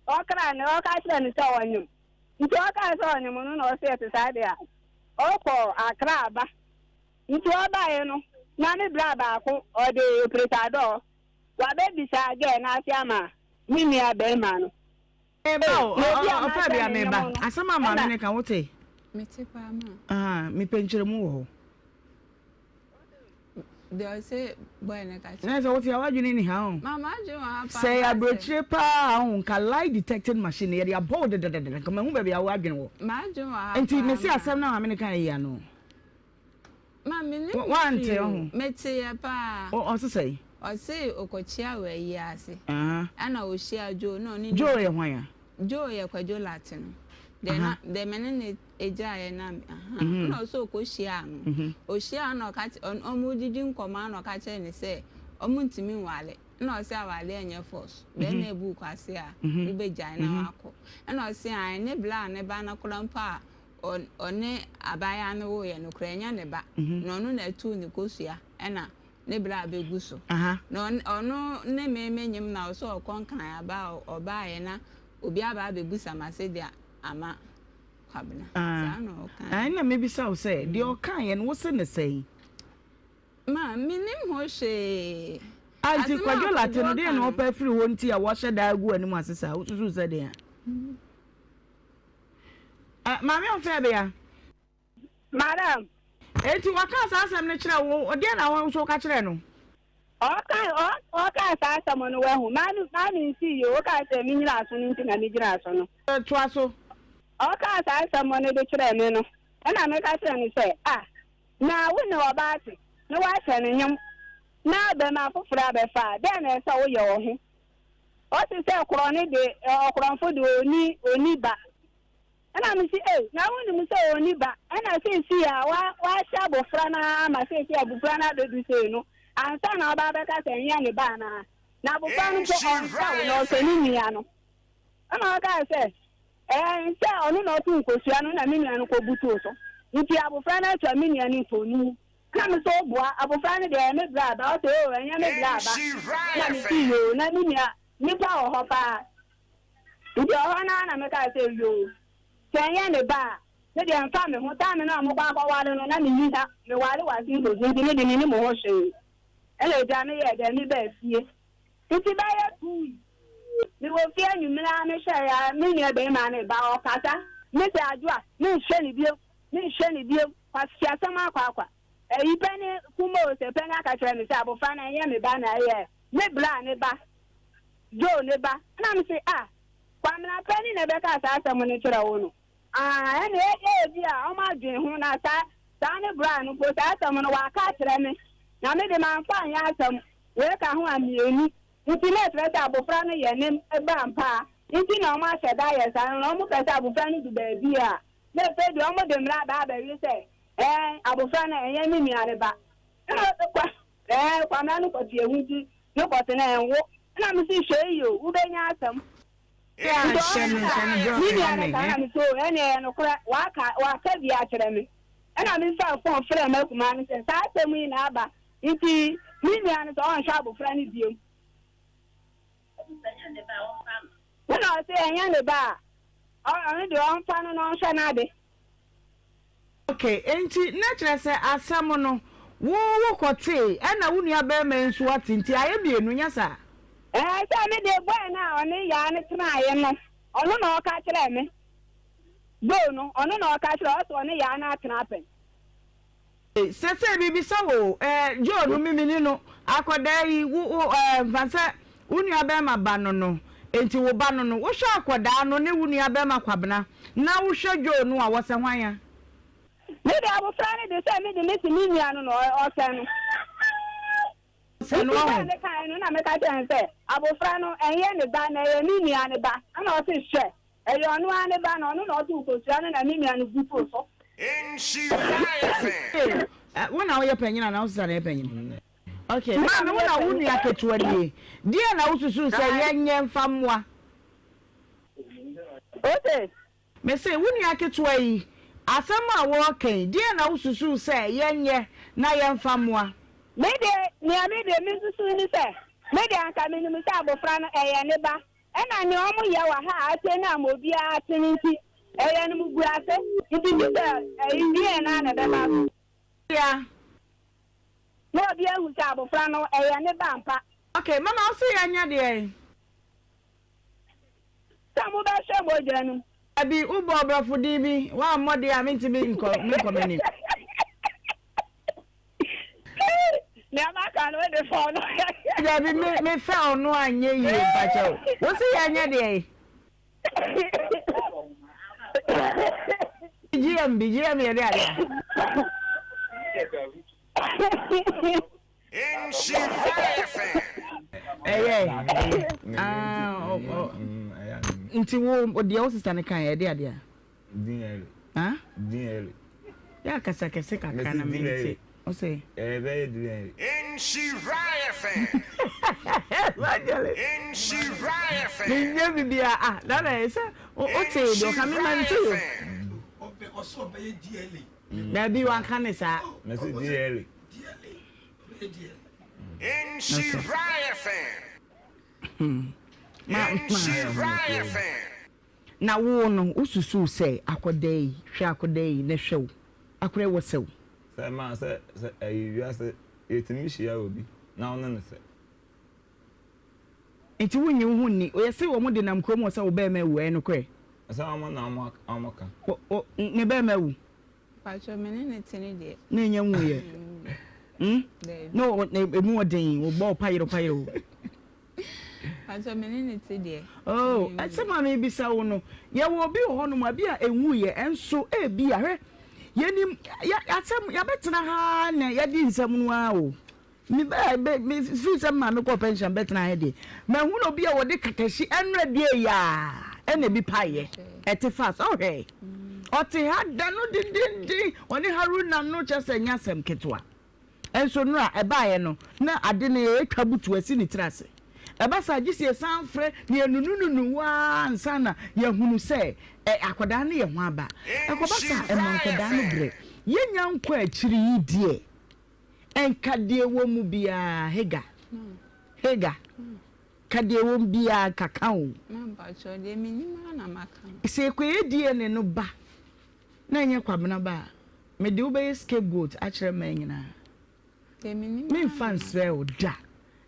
ɔkra no, ɔka kyerɛɛ no sɛ ɔnyem. Nti ɔkaa sɛ ɔnyem no na ɔse ɛte saa deɛ a, Ɔkɔɔ Accra ba. Nti ɔbaeɛ no na ne bra baako ɔde operetadɔɔ wabɛbisa girl no ase ama me nua barima no. Meba o, Ei, na obi a ɔfɛ mahyɛ bia ne meba. nnwom no Asɛm a maame ɛna. no ka wote? Mete paa ma. Ah, mepɛ nkyerɛmu wɔ hɔ. Deɛ ɔse boy no ka kyerɛ. Na sɛ wote a w'adwene nni ha o. Ma m'adwene wɔ ha paa Sɛ ɛyɛ paa sɛ. aburokyire paa a o nka lie detecting machine no yɛde abɔ wo dedadada nka mahu baabi a w'adwene wɔ. M'adwene wɔ ha Nti paa mese ma. asɛm no a maame no kaeɛ yi ano. Ma mennim ho Wante hwee o. ɔho. Meteeɛ paa. Ɔse sɛn? Ɔse ɔkɔkyia wɔ ayie ase. Ɛna ɔhyiaa Joe na ɔne no. Joe yɛ hwan a? Joe yɛ Kwadwo Lartey no. Deɛ na deɛ me ne no gyaeɛ na me aha. Ɛna ɔsɛ ɔkɔhyiaa no. Ɔhyiaa no na ɔka kyerɛ ɔmo redidi nkɔmmɔ a na ɔka kyerɛɛ no sɛ ɔmo ntumi nware. Ɛna ɔse awareɛ nyɛ force. Bɛrima ebu wo kwasea a wobɛgyae na wakɔ. Ɛna ɔse ae ne bra a ne ba no koraa mpo a ɔne abaayewa no woeɛ no koraa ɛnyɛ ne ba. Na ɔno na ɛtoo ne kosua ɛna ne bra abɛgu so. Na ɔno ne me menyem na ɔsɛ ɔkɔ Nkran aba a ɔbaeɛ na obi aba abɛbusa m'ase de ama Kwabena. Saa na ɔkaeɛ. Ɛna mebisa wo sɛ, deɛ ɔkaeɛ no wose no sɛn? Ma, mennim ho hwee. Ah, nti Asɛm a Kwadwo Lartey no, Kwadwo deɛn ka na no. ɔpɛ afiri hɔ nti a wahyɛ da agu w'anim ase saa? Wosusu sɛ deɛn a? Maame Ɔfɛɛbea. Madam. Enti ɔkaa saa asɛm no kyerɛɛ wo, deɛn na wo nso woka kyerɛɛ no? Ɔkaa, ɔkaa saa asɛm no, wahu. Maame, maame nsii yie, wokaa sɛ mennyina so no nti na megyinaa so no. Toa so. Ɔkaa saa asɛm no de kyerɛɛ me no, ɛnna meka kyerɛɛ no sɛ, Ah, na wo ne ɔbaa te, na woahyɛ no nyem, na barima foforɔ abɛfa a, dɛn na ɛsɛ sɛ woyɛ wɔ ho? Ɔse sɛ korɔno de, ɔkorɔmfo de, ɔnni, ɔnni ba. Ɛna mese, Ei, na wonim sɛ ɔnni ba, ɛna seesei a wahyɛ abɔfra no ara ma seesei abɔfra no abɛdu sei no, ansa na ɔba abɛka sɛ ɛnyɛ ne ba anaa? Na abɔfra no mpo ɔnsɛ wo, na ɔsɛ ne nua no. Ɛna ɔkaa sɛ, Ɛɛ, sɛ ɔno na ɔto nkosua no na me nua no kɔbutuu so, nti abɔfra no atwa me nua no mfoni. Ɛna me se woboa, abofra no deɛ ɛyɛ me bra ba, ɔse oo ɛnyɛ me bra ba. Ɛna me se yoo, na me nua nipa wɔ hɔ paa. Nti ɛhɔ no ara na me kaa sɛ yoo, sɛ ɛnyɛ ne ba a, me deɛ ɛmfa me ho, time no a mokɔ akɔware no na me nni ha, me ware wɔ Asinfosu nti me de mennim ho hwee. Ɛna agya me yɛɛ dɛn, me baa fie. Nti bɛyɛ 2 weeks, me wɔ fie anwummere ara me hwɛɛ a, me nua barima no reba, ɔkasa, me se Adwoa, menhwɛ no bio, menhwɛ no bio, Kwasiasɛm akwaakwa. Ayi pɛ ne Kumo sɛ pɛ ne aka kyerɛ me sɛ abofra no ɛnyɛ me ba na ɛyɛ me bra ne ba, Joe ne ba. Ɛna me se ah, Kwamena pɛ ne na ɛbɛkaa saa asɛm no kyerɛ wo no? Ah, ɛne ebi a ɔmo adwen ho na saa saa ne bra no mpo saa asɛm no waka akyerɛ me na me de manfa anyɛ asɛm. Wei ka ho a mmienu nti na ɛkyerɛ sɛ abofra no yɛ ne ba ampa nti na ɔmo ahyɛ da ayɛ saa no na ɔmo pɛ sɛ abofra no du baabi a Na afei deɛ wɔde mmara aba abɛwe sɛ, ɛɛ, abɔfra no, ɛnyɛ me nua no ba. Ɛna kwa, ɛɛ, Kwamina no kɔte ehu nti, ne kɔte no ɛnwo. Ɛna me se, hwɛ yi o, wobɛnya asɛm. Nti ɔno ka, me nua no ka, na me se, o, ɛneɛ ɛyɛ nokorɛ, waka, waka bi akyerɛ me. Ɛna me faa fon frɛɛ m'akumaa no sɛ, saa asɛm yi na aba, nti me nua no sɛ ɔnhwɛ abɔfra no biom. Ɛna ɔse ɛnyɛ ne ba a, ɔno deɛ ɔmfa no na ɔnhwɛ n'ade. Ok, enti na kyerɛ sɛ asɛm no, wo wo kɔtee, ɛna wo nua barima yi nso ate, nti ayɛ mmienu, nyɛ saa? Ɛɛ, sɛ me deɛ boy no a ɔne Yaa no tenaeɛ no, ɔno na ɔka kyerɛɛ me. Joe no, ɔno na ɔka kyerɛɛ, ɔse ɔne Yaa no atena pɛn. Sesei mebisa wo o, eh, Joe no memeni no, akɔdaa yi, wo, wo, eh, mfa sɛ wo nua bɛrima ba no no, enti wo ba no no, wohwɛ akɔdaa no ne wo nua bɛrima Kwabena, na wohwɛ Joe no a, wɔsɛ hwan a? Me de abofra no de sɛ me de mese me nua no na ɔsɛ no. Ɔsɛ no Nti ɔho. berɛ a mekaeɛ no na meka kyerɛɛ no sɛ abofra no ɛnyɛ ne ba na ɛyɛ me nua no ba. Ɛna ɔse hwɛ Ɛyɛ ɔno ara ne ba na ɔno na ɔtoo kosua no na me nua no butuu so. Wo na woyɛ panyin anaa wo sista na ɛyɛ panyin? Okay, maame wo na wo nua ketewa nie. Deɛn na wosusu sɛ yɛnyɛ mfa mmoa? Ose. Mese wo nua ketewa yi, asɛm a wɔreka yi, deɛn na wosusu sɛ yɛnyɛ na yɛmfa mmoa? Me deɛ, nea me deɛ mesusu ne sɛ, me deɛ anka menim sɛ abofra no ɛyɛ ne ba. Ɛna nea ɔmo yɛ wɔ ha a ate no ama obiara ate no nti ɛyɛ animguase nti gye sɛ ɛyi DNA no ara na ɛbɛba so. Yeah. Na obi ahu sɛ abofra no ɛyɛ ne ba ampa. Okay mama wo se yɛnyɛ deɛn? Sɛ mo bɛ hwɛ mogya no mu. Dabi wo bɔ brɔfo din bi woammɔ deɛ a mentumi nkɔ menkɔ m'anim. Nea maka no wode fɔw no. Dabi me me fɛw no anyɛ yie mpakyɛw. Wo se yɛnyɛ deɛ? GM bi GM yɛ de adeɛ. Ɛyɛ ah nti wo deɛ wo sista no kan yɛ de adeɛ. Dinelli. Huh? Dinelli. Yɛ akasa kɛse kakra na me nte. Ose. Ɛyɛ bɛyɛ Dinelli. Nhyira FM. Evangelist. Nhyira FM. Me nye bibia ah na na sɛ o te do ka me man te yo. Ɔbɛ ɔsɛ ɔbɛyɛ DLA. Dabi wanka ne saa. Mese DLA. DLA. Ɔbɛyɛ DLA. Nhyira FM. Nhyira FM. Na wo no, wosusuw sɛ akɔdaa yi, hwɛ akɔdaa yi, na hwɛ wo, akora yi wɔ sɛ wo. Sɛ ma sɛ sɛ ɛyi wiase yɛtumi hyia obi na wo ne no sɛ. Nti wonnye wo ho nni. Yɛse wɔn de nam kurom hɔ sɛ wo bɛɛma awu, ɛyɛ nokorɛ? Sɛ wɔn na wɔn wɔn ka. Wo wo ne bɛɛma awu? Mpakyɛw me ne no te no deɛ. Na enya nwuiɛ? Hmm? Daabi. Na o na emu wɔ den, wo bɔ wo payere payere o. Mpakyɛw me ne no te deɛ. Oh, asɛm a mebisa wo no, yɛwɔ obi wɔ hɔnom a bi a ɛnwuiɛ, ɛnso ebi a, hwɛ, yɛnim, yɛ, asɛm, yɛabɛtena ha na yɛadi nsɛm no ara o. Me bɛ, bɛ, me firi sɛ me maame kɔɔ pension bɛtena ha deɛ, mahunu obi a wɔde katahyi ɛnora dua yi a, ɛna ebi paeɛ, ɛte fast, ɔhwɛ, ɔte ha da no dendenden, ɔne Haruna no kyɛ sɛ nyɛ asɛm ketewa. Nso nnora a ɛbaeɛ no, na ade no retwa butu asi ne tiri ase. Ɛba saa a, gye sɛ yɛsan frɛ na yɛnunununu wo ara ansa na yɛahunu sɛ ɛ, akwadaa no yɛ ho aba. Ɛkɔba saa a, ɛma nkwadaa no brɛ. Yɛnnya nkɔ akyiri yi deɛ. Nka deɛ ɛwɔ mu biara Hagar. Hagar. Ka deɛ ɛwɔ mu biara nka ka o. Ma mpakyɛw deɛ menim ara na maka no. Sɛ ɛkɔyɛ DNA no ba na ɛnyɛ Kwabena ba a, mede wo bɛyɛ scapegoat akyerɛ mmaa nyinaa. Deɛ menim ara na Memfa maka. nsrɛ wo da.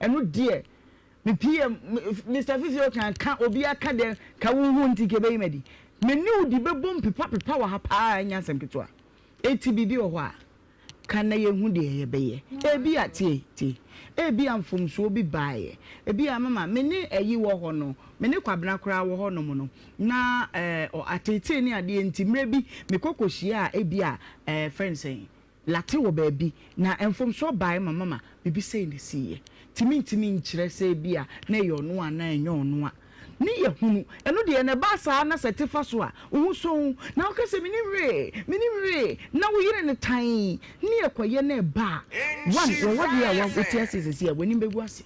Ɛno deɛ me PM, Mister Fifi Okan ka obiara ka deɛ nka wonhu nti nka ɛbɛyi me adi. Me ne wo di bɛbom pepapepa wɔ ha paa ɛnyɛ asɛm ketewa. Enti biribi wɔ hɔ a, ka na yɛnhu deɛ yɛbɛyɛ. Ebia, tie, tie, ebia mfomsoɔ bi baeɛ. Ebia, mama, me ne ayi wɔ hɔ no, me ne Kwabena koraa wɔ hɔnom no, na eh, ɔ, ateetee ne adeɛ nti, mmerɛ bi mekɔ kɔhyiaa ebia eh, frɛ no sɛn, Late wɔ baabi, na mfomsoɔ baeɛ ma mama biribi sei na ɛsiiɛ. Nti mentumi nkyerɛ sɛ ebia na ɛyɛ ɔno anaa ɛnyɛ ɔno a. Ne yɛ hunu. Ɛno deɛ na ɛba saa na sɛ te fa so a, wo ho sɔ wo, na woka sɛ mennim hwee, mennim hwee, na wo yere no tan, ne ɛkɔyɛ na ɛba a, one, wɔ w'adeɛ a wote aseɛ seesei a, w'anim bɛgu ase.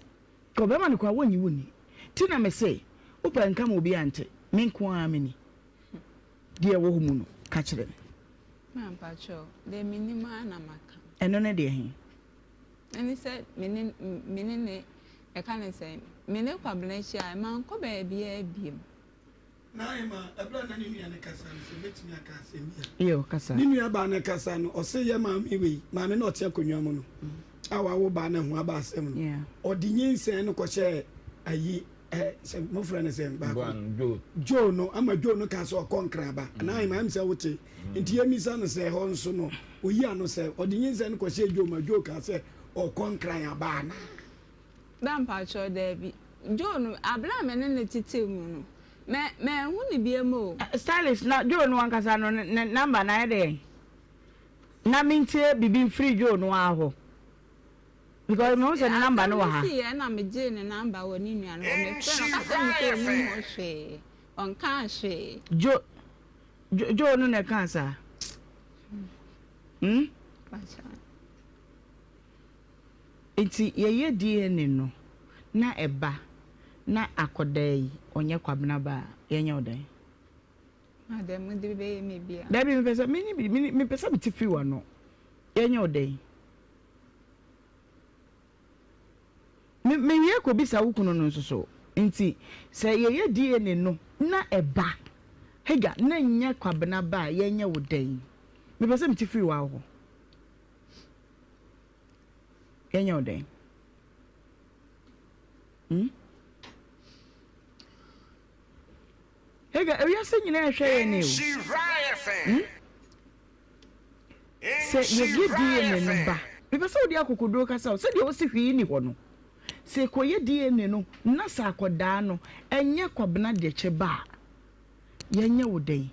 Ka ɔbarima no koraa wɔnnye wo nni. Nti na mese, wopɛ nka ma obiara nte, me nko ara meni. Deɛ ɛwɔ hɔ mu no, ka kyerɛ me. Ma mpakyɛw, deɛ menim ara na maka. Ɛno ne deɛ he? Ɛne sɛ me ne me ne ne ɛka ne sɛn, me ne Kwabena hyiaeɛ, mankɔ baabiara biom. Naima, ɛberɛ a na ne nua no kasa no, sɛ mɛtumi aka asɛm bi a. Yo, kasa. Ne nua baa no kasa no, ɔse yɛ maame wei, maame no a ɔte akonnwa mu no, a wawo baa no ho aba asɛm no, ɔde nyinsɛn no kɔhyɛɛ ayi, ɛ, sɛ mofrɛ no sɛn baako no? Joe no, ama Joe no kaa sɛ ɔkɔ Nkraba. Naima, ɛm sɛ wote. Nti yɛmmisa no sɛ ɛhɔ nso no, ɔyi ano sɛ ɔde nyinsɛn no kɔhyɛɛ Joe ma Joe kaa sɛ ɔkɔ Nkran aba anaa? Da mpakyɛw daabi. Joe no, abere a me ne no tetee mu no, mɛ manhu no biom o. Stylish, na Joe no ankasa no ne number no ayɛ dɛn? Na mentie biribi mfiri Joe no ara hɔ because mehu sɛ ne number no wɔ ha. Asɛm no siiɛ na megyee ne number wɔ ne nua no hɔ, mefrɛɛ no ɔka kyerɛɛ me sɛ ɔnnim ho hwee, ɔnkaa hwee. Joe, Joe no na ɛkaa saa? Hmm? Nti yɛyɛ DNA no na ɛba na akɔdaa yi ɔnyɛ Kwabena ba a, yɛnyɛ wo dɛn? Ma deɛ mode bɛyɛ me biara. Dabi mepɛ sɛ me ne mepɛ sɛ mete firi w'ano. Yɛnyɛ wo dɛn? Me mewie kɔbisa wo kunu no nso so. Nti sɛ yɛyɛ DNA no na ɛba Hagar na nyɛ Kwabena ba a yɛnyɛ wo dɛn? Mepɛ sɛ mete firi w'awo hɔ. Yɛnyɛ wo dɛn? Hmm? Hagar, ewiase nyinaa ɛhwɛ yɛn ni o. Hmm? Sɛ yɛyɛ DNA no ba, mepɛ sɛ wode akokoduro kasa o, sɛdeɛ wose hwee nni hɔ no, sɛ yɛkɔyɛ DNA no na sɛ akɔdaa no ɛnyɛ Kwabena Dekyɛ ba a, yɛnyɛ wo dɛn?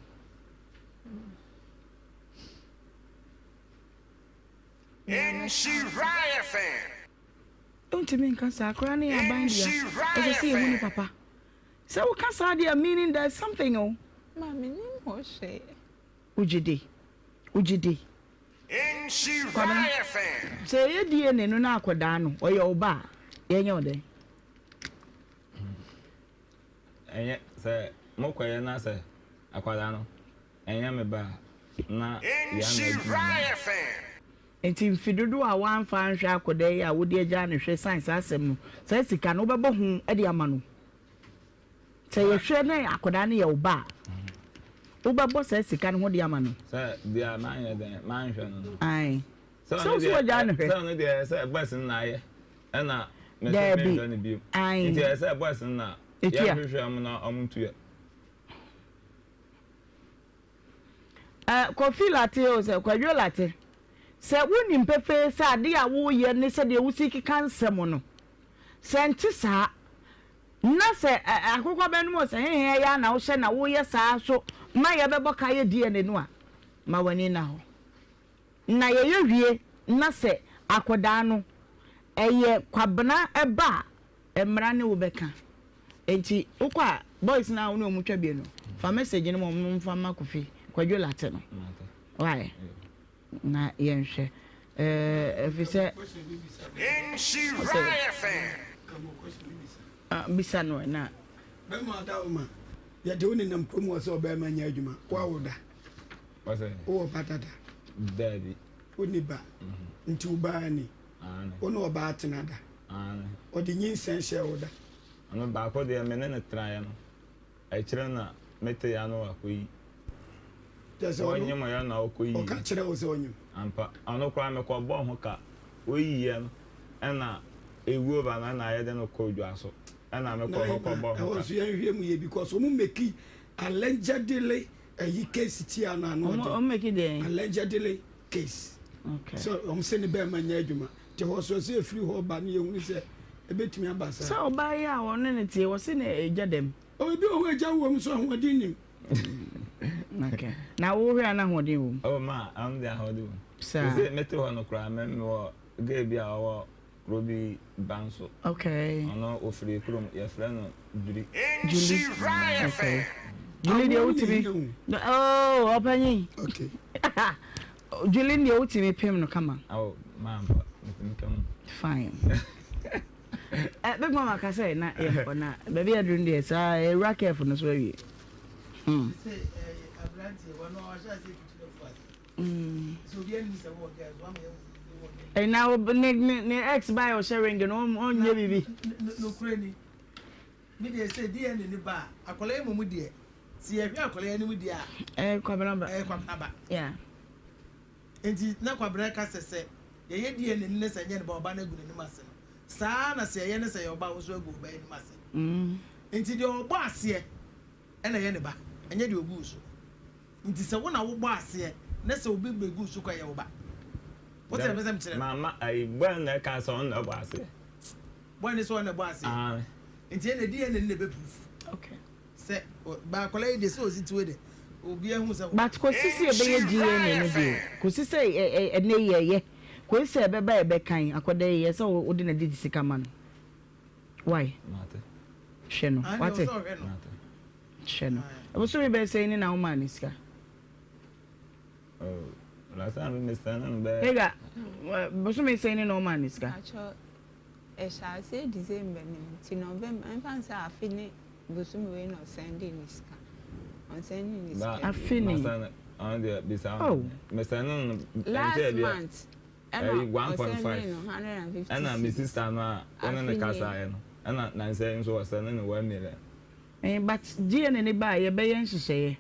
Wontumi nka saa koraa ne yɛ aban dea, ɛsɛ sɛ yɛhu ne papa. Sɛ woka saa deɛ meaning there is something o. Ma mennim ho hwee. Wogye di? Wogye di? Kwabena, sɛ yɛyɛ DNA no na akwadaa no ɔyɛ wo ba a, yɛnyɛ wo dɛn? Ɛnyɛ sɛ mokɔyɛ na sɛ akwadaa no ɛnyɛ me ba a, na yɛn na adi m'anim. Nti mfe dodoɔ a woamfa anhwɛ akwadaa yi a wode agyaa no hwɛ san saa asɛm no, saa sika no wobɛbɔ ho de ama no? Sɛ yɛhwɛ na akwadaa no yɛ wo ba a, wobɛbɔ saa sika no ho de ama no? Sɛ deɛ manyɛ dɛn manhwɛ no no. Ae. Sɛ wo so wagyaa no hwɛ. Sɛ ɔno deɛ sɛ boys no na ayɛ ɛna me nso menhwɛ no bio. Ae. Nti ɛyɛ sɛ boys no na yɛhwehwɛ ɔmo na ɔmo ntua. Eh, Kofi Latte o sɛ Kwadwo Latte, sɛ wonim pefee sɛ adeɛ a woreyɛ ne sɛdeɛ wosi keka nsɛm no, sɛ ɛnte saa, Na sɛ akokɔbɛn no mu ɔsɛ hehe yɛ a na wohyɛ na woyɛ saa so ma yɛbɛbɔ ka yɛ DNA no a, ma w'ani nna hɔ. Na yɛyɛ wie na sɛ akɔdaa no ɛyɛ Kwabena ba a, mmara ne wo bɛka. Enti wokɔ a boys no a wo ne wɔn twa bie no, fa message no ma wɔn mfa mma Kofi, Kwadwo Latte no. Why? Na yɛnhwɛ. Ɛɛ, efisɛ. Ɔsɛ. Bisa no ɛ na. Bɛrima ada wo ma yɛde wo nenam kurom hɔ sɛ ɔbɛrima nyɛ adwuma woawo da wowɔ ba dada daabi wonni ba mhm. nti wo baa ni. Wo ne ɔbaa tena da? Ɔde nyinsɛn hyɛɛ wo da? Ɔno baako deɛ me ne no tenaeɛ no, akyire na mete ya no wakɔyi. Kyerɛ sɛ ɔno, Ɔnyem yɛ na ɔkɔyi. ɔka kyerɛ wo sɛ ɔnyem? Ampa, ɔno koraa mekɔbɔɔ ho ka, ɔyiiɛ no ɛna ɛwuo ba no ɛna yɛde no kɔɔ dwa so, ɛna mekɔɔ hɔ kɔbɔɔ ho Ɛhɔ ka. nso yɛnhwɛ mu yie because wɔn meki allegedly ɛyi case tia no ano Wɔn ɔden. wɔn meki deɛn? Allegedly case. Okay. Sɛ wɔn se ne bɛrima nyɛ adwuma. Nti hɔ so sɛ efiri hɔ ba no yɛhunu sɛ ebetumi aba saa. Sɛ ɔbaa yi a ɔne no teɛ wɔse na egya dɛm. Oh ebi wɔ hɔ egya wɔ mu nso ahoɔden nim. Okay. Na wo hwɛ a na ahoɔden wɔ mu? Oh ma, ɛno deɛ ahoɔden wɔ mu. Saa. Sɛ mete hɔ no koraa me mewɔ girl bi a ɔwɔ kuro bi ban so. Okay. Ɔno ofiri kurom yɛfrɛ no Duri. Julie. Okay. Julie deɛ wotumi. Oh ɔpanyin. Okay. Julie deɛ wotumi pem no kama. Oh mampa metumi ka mu. Fine. Eh, big mama ka sɛ na yɛnkɔ na baabi aduru no deɛ saa ɛwura kɛf no so awie. Sɛ aberanteɛ wɔn a ɔhyɛ ase tutu n'afu ase. Sɛ obi anim sɛ wɔ girls wɔn ama yɛn sɛ wɔ girls. Na ne ne ne ex ba yɛ ɔhyɛ ring no ɔnyɛ biribi. Nokorɛ ni me deɛ sɛ DNA ne ba a akwadaa yi mmom deɛ sɛ yɛhwɛ akwadaa yi anim deɛ a. Ɛyɛ Kwabena ba. Ɛyɛ Kwabena ba. Yeah. Nti na Kwabena ka sɛ sɛ yɛyɛ DNA no ne sɛ ɛnyɛ ne ba ɔba no agu n'anim ase no saa na sɛ yɛyɛ ne sɛ ɛyɛ ɔba a wo nso agu ɔba anim ase. Nti deɛ ɔbɔ aseɛ ɛna ɛyɛ ne ba ɛnyɛ deɛ ɔguu so. Nti sɛ wo na wobɔ aseɛ na sɛ obi bɛgu so kɔ ɛyɛ wo ba. Wote deɛ mepɛ sɛ mekyerɛ no? Mama ayi boy no na ɛka sɛ ɔno na ɔbɔ aseɛ. Boy no sɛ ɔno na ɛbɔ aseɛ. Aane. Nti ɛna DNA no na ɛbɛ proof. Okay. Sɛ ba akwadaa yi deɛ sɛ ɔsi tiwe de obi ahu sɛ. But kɔsi sɛ yɛbɛyɛ DNA no deɛ kɔsi sɛ ɛnɛ yi ɛyɛ kɔsi sɛ ɛbɛba ɛbɛkan akwadaa yi ɛsɛ wode na didi sika ma no. Why? Mate. Hwɛ no wate. Mate. Hwɛ no. Bosome bɛyɛ sɛn ni na womaa no sika? Oh, last time me send no bɛyɛ. Ega, bosome sɛn ni na womaa no sika? Pakyɛ, ɛhyɛ aseɛ December no mu, nti November, ɛmfa no sɛ afe ne bosome wei na ɔsɛndee ne sika. Ɔnsɛndee ne sika bio. Afe ni? Oh. Me send no Last month, ɛna ɔsɛndee no 150 Ɛna me cedis. sister no a ɔne ne Afe nie. kasaeɛ no, ɛna nansa yi nso ɔsɛnde no 1 million. Eh but DNA no ba a yɛbɛyɛ nhyehyɛeɛ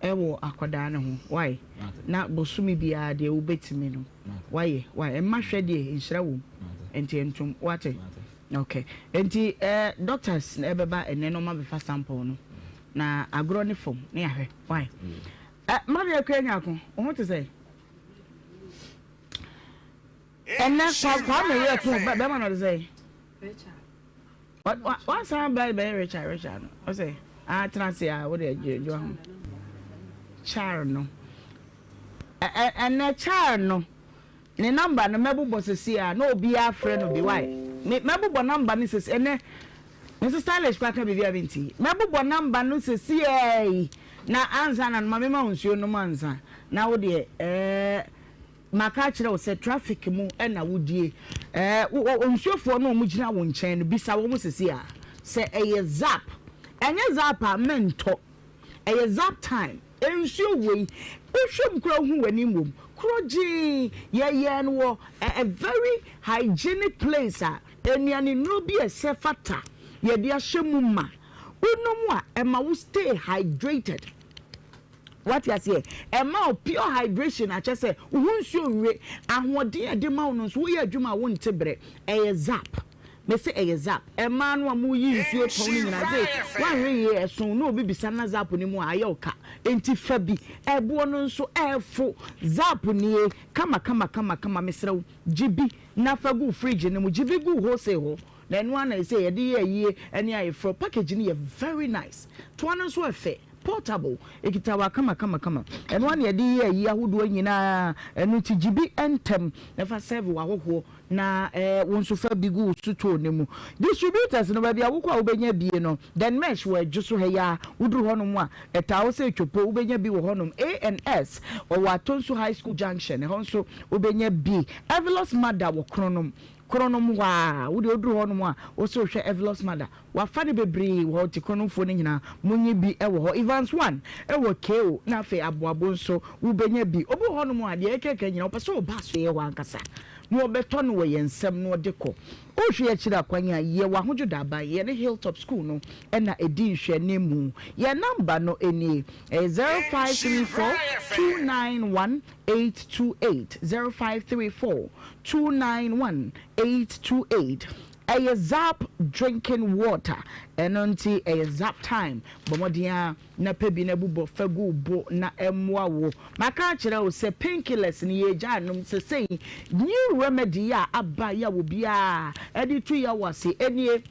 ɛwɔ akwadaa no ho wai na bosome biara deɛ wobɛtumi no wayɛ wai ɛma hwɛ deɛ nhyira wom nti ɛntom wate ok nti eh, doctors ɛbɛba ɛnɛ no ɔma bɛfa sample no na agorɔ ne fam ne yɛahwɛ wai eh, mami akua nyako wo ho te sɛ ɛnɛ kwa kwa meyɛ ko bɛma no ɔde sɛ Wasan ba bɛyɛ Richard Richard no ɔsɛ ah tena ase a wode agye adwa ho char no ɛnɛ char no ne namba no mɛbobɔ sisi a na obiara frɛ no bi why me mɛbobɔ namba no sisi ɛnɛ me stylish kora ka biribi a menti mɛbobɔ namba no sisi ɛyi na ansa na no ma mema nsuo nom ansa na wo deɛ ɛɛ. Maka akyerɛ wo sɛ traffic mu na wodie. Ɛɛ wo nsuofoɔ no a wɔgyina wo nkyɛn no bisa wɔn sisi a sɛ ɛyɛ zap. Ɛnyɛ zap a mɛntɔ. Ɛyɛ zap time. Nsuo wei wohwɛ mu koraa wohu w'anim wɔ mu. Korɔgyee yɛyɛɛ no wɔ a very hygienic place a nnuane nnuro bi a ɛsɛ fata yɛde ahyɛ mu ma. Wonom a ɛma wo stay hydrated. Wate aseɛ? Ɛma wo pure hydration a kyerɛ sɛ wo ho nsuo nwe. Ahoɔden a ɛde ma wo no nso, woyɛ adwuma a wonte brɛ. Ɛyɛ zap. Mese ɛyɛ zap. Mmaa no a moyi nsuo tɔn no nyinaa se woanhwɛ yie ɛso na obi bisa na zap no mu a ayɛ wo ka. Enti fa bi. Ɛboɔ no nso ɛfo. Zap nie. Kama kama kama kama. Mesrɛ wo, gye bi na fa gu wo fridge no mu. Gye bi gu wholesale hɔ. Na ɛno ara na ɛsɛ yɛde yɛ ayie ne ayeforɔ. Package no yɛ very nice. Toa no nso ɛfɛ. Portable, ɛkita wa kama kama kama. Ɛno ara na yɛde yɛ ayi ahodoɔ nyinaa. Ɛno nti gye bi ntɛm na fa serve w'ahɔhoɔ na wo nso fa bi gu wo sotɔɔ no mu. Distributors no baabi a wokɔ a wobɛnya bie no, Den Mesh wɔ Adwo so ha yi ara. Woduru hɔnom a, ɛtaa hɔ sɛ Twoppo, wobɛnya bi wɔ hɔnom. A and S ɔwɔ Atonsu High School Junction, ɛhɔ nso wobɛnya bi. Evelous Mother wɔ Kronom. Kronom hɔ ara. Wo deɛ woduru hɔnom a, wo se wohwɛ Evelous Mother. Wafa no bebree wɔ hɔ nti Kronomfoɔ no nyinaa monyi bi wɔ hɔ. Evans One wɔ KO na afei Aboabo nso wobɛnya bi. Obi wɔ hɔnom a deɛ yɛkeka nyinaa ɔpɛ sɛ ɔba asoɛeɛ hɔ ankasa na wɔbɛtɔ no wɔ yɛn nsam na ɔde kɔ. Wohwɛ yɛn akyiri akwan a, yɛwɔ Ahodwo Daban, yɛne Hilltop School no na ɛdi nhwɛanimu. Yɛn namba no nie, ɛyɛ 0534 291 828, 0534 291 828. Ɛyɛ Zap drinking water, ɛno nti ɛyɛ Zap time. Bɔ mmɔden ara na pɛ bi na bobɔ fa gu wo bo na ɛmmoa wo. Maka akyerɛ wo sɛ pain killers no yɛregyae nom sesei. New remedy a aba yi a obiara de tu yaw ase nie.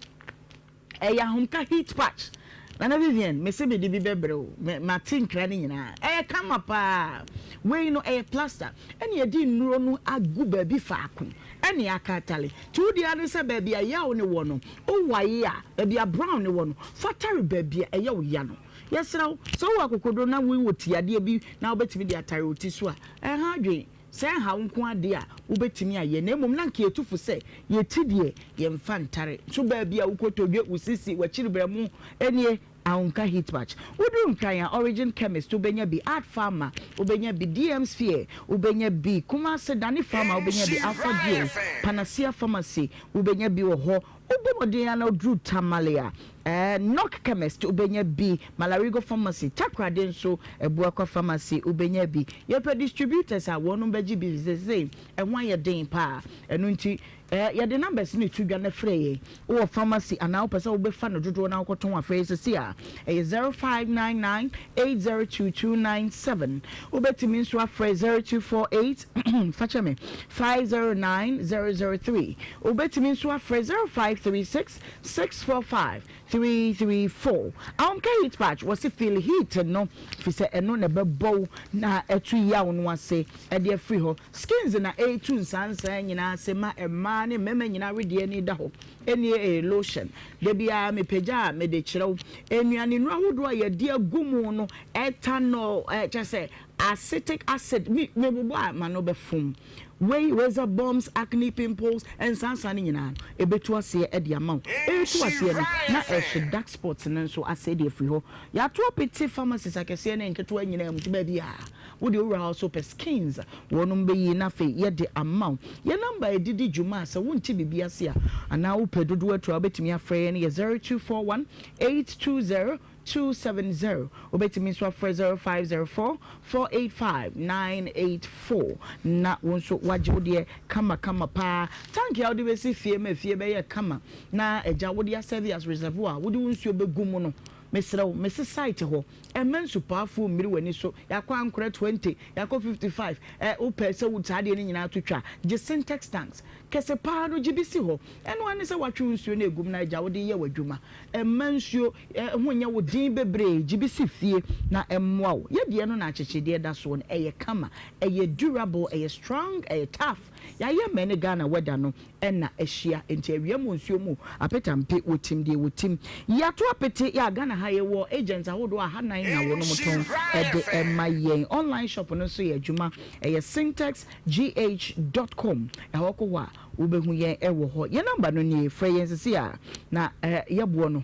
Ɛyɛ ahomka heat patch. Nana Vivian, mese mede bi bɛbrɛ wo. Me, mate nkra no nyinaa. Ɛyɛ kama paa. Wei no, ɛyɛ plaster. Ɛna yɛde nnuro no agu baabi faako. Ɛna yɛaka atale. Nti wo deɛ ara ne sɛ baabi a yaw no wɔ no, wowae a, baabi a brown no wɔ no, fa tare baabi a ɛyɛ wo ya no. Yɛsrɛ wo, sɛ wowɔ akokoduro na wowɔ tiadeɛ bi na wobɛtumi de atare wo ti so a, ɛnha adwene. Sɛ ɛnha wo nko ara de a, wobɛtumi ayɛ, na mmom na anka yɛtu fo sɛ, yɛn ti deɛ, yɛmfa ntare. So baabi a wo kotodwe, wo sisi, w'akyiri berɛmo nie, Ahomka Heat Patch. Woduru Nkran a, Origin Chemist wobɛnya bi, Art Pharma wobɛnya bi, DM Sphere wobɛnya bi, Kumasi Dani Pharma wobɛnya bi, Alpha Duo, Panacea Pharmacy wobɛnya bi wɔ hɔ. Wobɔ mmɔden ara na woduru Tamale a, ɛɛ Knock Chemist wobɛnya bi, Malarigo Pharmacy, Takoradi nso Abuakwa Pharmacy wobɛnya bi. Yɛpɛ distributors a wɔnom bɛgye bi efisɛ seesei ɛho ayɛ den paa. Ɛno nti ɛɛ yɛde numbers no reto dwa na frɛ yɛn. Wowɔ pharmacy anaa wopɛ sɛ wobɛfa no dodoɔ na wokɔtɔn a frɛ yɛn seesei a ɛyɛ 0599 802 297. Wobɛtumi nso afrɛ 0248 fakyɛ me 509 003. Wobɛtumi nso afrɛ 0536 645 334. Ahomka heat patch, wɔse feel heat no fisɛ ɛno na ɛbɛbɔ wo na atu yaw no ase de afiri hɔ. Skins na ɛretu nsansan nyinaa ase ma mmaa ne mmarima nyinaa wedeɛ ani da hɔ. Ɛnnie ɛyɛ lotion. Da biara mepagya a mede kyerɛ wo. Nnuane nnuro ahodoɔ a yɛde agu mu no, ethanol, kyerɛ sɛ acetic acid, me mebobɔ a m'ano bɛfom. Wei, razor bumps, acne, pimples, nsansa no nyinaa no, ɛbɛtu aseɛ de ama wo. Ɛretu aseɛ no, na ɛhye dark spots no nso ase de afiri hɔ. Yɛato apete pharmacies akɛseɛ ne nketewa nyinaa mu, nti baabiara wo deɛ wowura hɔ so pɛ skins wɔnom bɛyi na afei yɛde ama wo. Yɛn number a yɛde di dwuma a sɛ wonte biribi ase a anaa wopɛ dodoɔ atu a wobɛtumi afrɛ yɛn yɛ 0241 820 270. Wobɛtumi nso afrɛ 0504 485 984 na wo nso woagye wo deɛ kama kama paa. Tank a wode bɛsi fie ma fie bɛyɛ kama na agya wode asɛve as reservoir a wode wo nsuo bɛgu mu no, mesrɛ wo, mese site hɔ, mma nsupaafoɔ mmiri w'ani so, yɛakɔ ankorɛ 20, yɛakɔ 55, ɛ, wopɛ sɛ wo saa adeɛ no nyinaa to twa a, gye Sintex tanks kɛse paa no gye bi si hɔ. Ɛno ara ne sɛ woatwe wo nsuo no agu mu na agya wode yɛ w'adwuma. Mma nsuo ho nyɛ wo den bebree, gye bi si fie na ɛmmoa wo. Yɛ deɛ no na akyekyedeɛ da soɔ no, ɛyɛ kama, ɛyɛ durable, ɛyɛ strong, ɛyɛ tough. Yɛayɛ ma ɛne Ghana weather no na ahyia, nti awia mu nsuo mu apetampe wɔtim deɛ wɔtim. Yɛato apete, yɛ a Ghana ha yɛwɔ agents ahodoɔ ahanan na wɔnom tɔn de ma yɛn. Online shop no nso yɛ adwuma, ɛyɛ syntexgh dot com, ɛhɔ kɔ hɔ a Wobɛhu yɛn wɔ hɔ. Yɛn nɔmba no nie, frɛ yɛn sesei ara na yɛboɔ no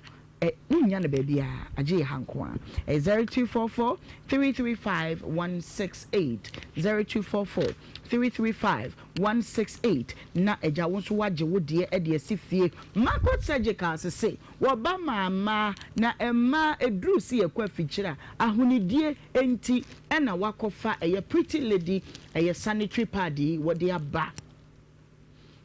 wonnya no baabiara agye yɛ ha nko ara. Ɛyɛ 0244 335 168, 0244 335 168 na agya wo nso woagye wo deɛ de asi fie. Marco Surgical sese wɔba maa mmaa na mmaa ɛduru se yɛkɔ afikyire a ahonidie nti ɛna wakɔfa ɛyɛ Pretty Lady ɛyɛ sanitary pad yi wɔde aba.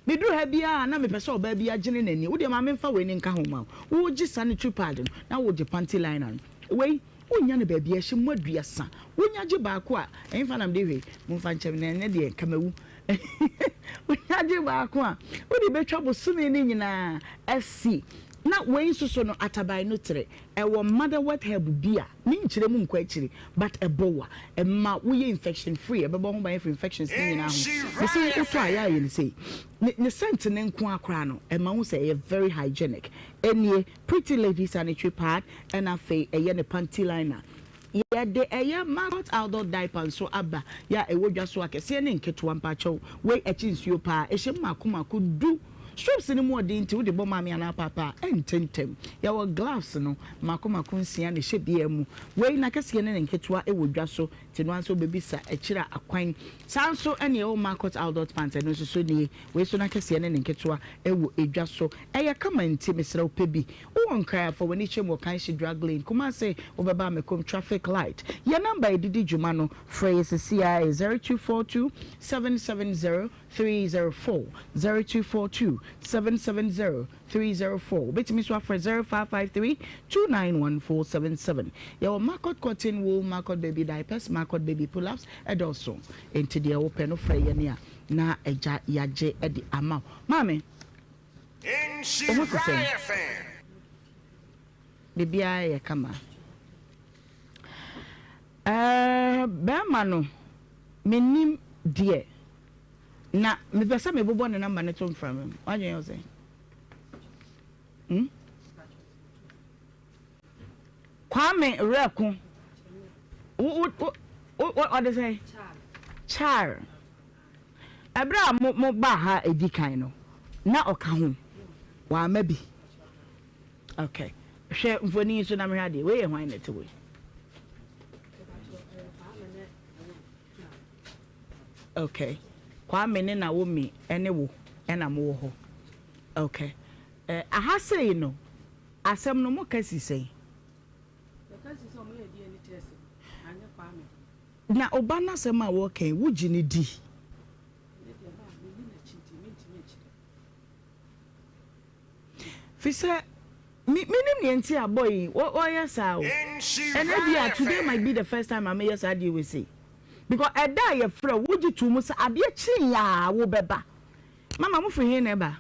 Meduru ha biara a na mepɛ sɛ ɔbaa bi agyene n'ani. Wo deɛ ma memfa wei no nka ho mma wo. Wogye sanitary pad no na wogye panty liner no. Wei, wonnya no baabiara, ɛhyɛ mu aduasa. Wonya gye baako a, ɛhefa na mede hwɛ yi? Momfa nkyɛ me na ɛnnɛ deɛ nka mawu. Wonya gye baako a, wode bɛtwa bosome no nyinaa asi. Na wei nso so no, ataban no trɛ. Ɛwɔ motherwort herb bi a ne nkyerɛ mu nkɔ akyiri but ɛbɔ wo a ɛma woyɛ infection free, ɛbɛbɔ ho ban afiri infections ne nyinaa ho. Mese wo wotɔ a yɛ a yɛ no sei. Ne ne scent no nko ara koraa no ɛma wohu sɛ ɛyɛ very hygienic. Ɛnie Pretty Lady sanitary pad ɛna afei ɛyɛ ne panty liner. Yɛde ɛyɛ Margot adult diaper nso aba yɛ a ɛwɔ dwa so akɛseɛ ne nketewa mpakyɛw wei ɛkye nsuo paa ɛhyɛ mu mako mako du. Strips no mu ɔden nti wode bɔ maame anaa paapa a, ɛntɛ ntɛm. Yɛwɔ gloves no mmaako mmaako nsia na ɛhyɛ biara mu. Wei n'akɛseɛ ne ne nketewa wɔ dwa so nti no ara nso wobɛbisa akyiri akwan. Saa nso na yɛwɔ Marcot Adult Pants, ɛno nso so nie. Wei nso n'akɛseɛ ne ne nketewa wɔ dwa so. Ɛyɛ kama nti mesrɛ wo pɛ bi. Wowɔ Nkran a, fa w'ani kyerɛ mu wɔ Kanshi Drug Lane, Kumasi wobɛba Amekom Traffic Light. Yɛn number a yɛde di dwuma no, frɛ yɛn seesei ara, ɛyɛ 0242 770 304, 0242 770 304. Wobɛtumi nso afrɛ 0553 291 477. Yɛwɔ Marcot Cotton Wool, Marcot Baby Diapers, Marcot Baby Pull-ups, ɛdɔɔso. Enti deɛ wopɛ no frɛ yɛn a na agya yɛagye de ama wo. Maame, wo ho te sɛn? Biribiara yɛ kama. Ɛɛ, bɛrima no, mennim deɛ na mepɛ sɛ mebobɔ ne namba no to mframa mu. W'adwene yɛ wo sɛn? Hmm? Kwame Werɛko, wo, wo, wo, wo, ɔde sɛn? Char. Ɛberɛ a mo, mo baa ha ɛdi kan no, na ɔka ho, wamma bi. Okay. Hwɛ mfoni yi so na mehwɛ adeɛ. Wei yɛ hwan na ɛte wei? Okay. Kwame ne Naomi ne wo ɛna mowɔ hɔ. Okay. Eh, aha sei no, asɛm no moka si sɛn? Na ɔba no asɛm a wɔka yi, wogye no di? Fisɛ me menim nea nti a boy yi ɔyɛ saa o. And ebia today might be the first time a meyɛ saa adeɛ wei sei. Because ɛda a yɛfrɛ wo, wogye too mu sɛ adeɛ kyee a wobɛba. Mama mofiri he na ɛba?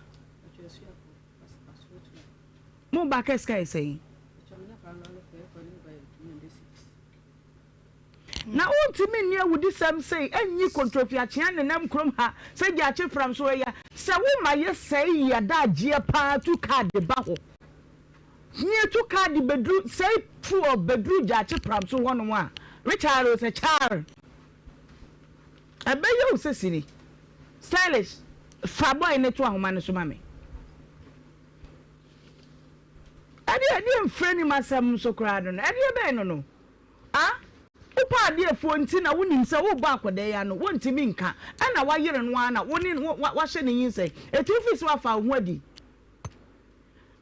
Mo ba ka sika yɛ sɛn? Na wontumi nni awudisɛm sei nyi kontrofiakyea nenam kurom ha sɛ gyaakye fram so ɛya sɛ woma yɛ sɛe yi adagyeɛ paa tu kaa de ba hɔ hia tu kaa de bɛduru sɛe fuel bɛduru gyaakye pram so hɔnom a Richard o sɛ char ɛbɛyɛ wo sɛ sini stylish fa boy ne to ahoma no so ma me ɛdeɛ ɛdeɛ mfrɛ nim asɛm nso koraa no no ɛdeɛ bɛn no no A Wopɛ adeɛ afuo nti na wonim sɛ worebɔ akwadaa yi ano, wontumi nka, ɛna woayere no ara na wo ne no wahyɛ no nyinsɛn. Enti wofii sɛ woafa wo ho adi.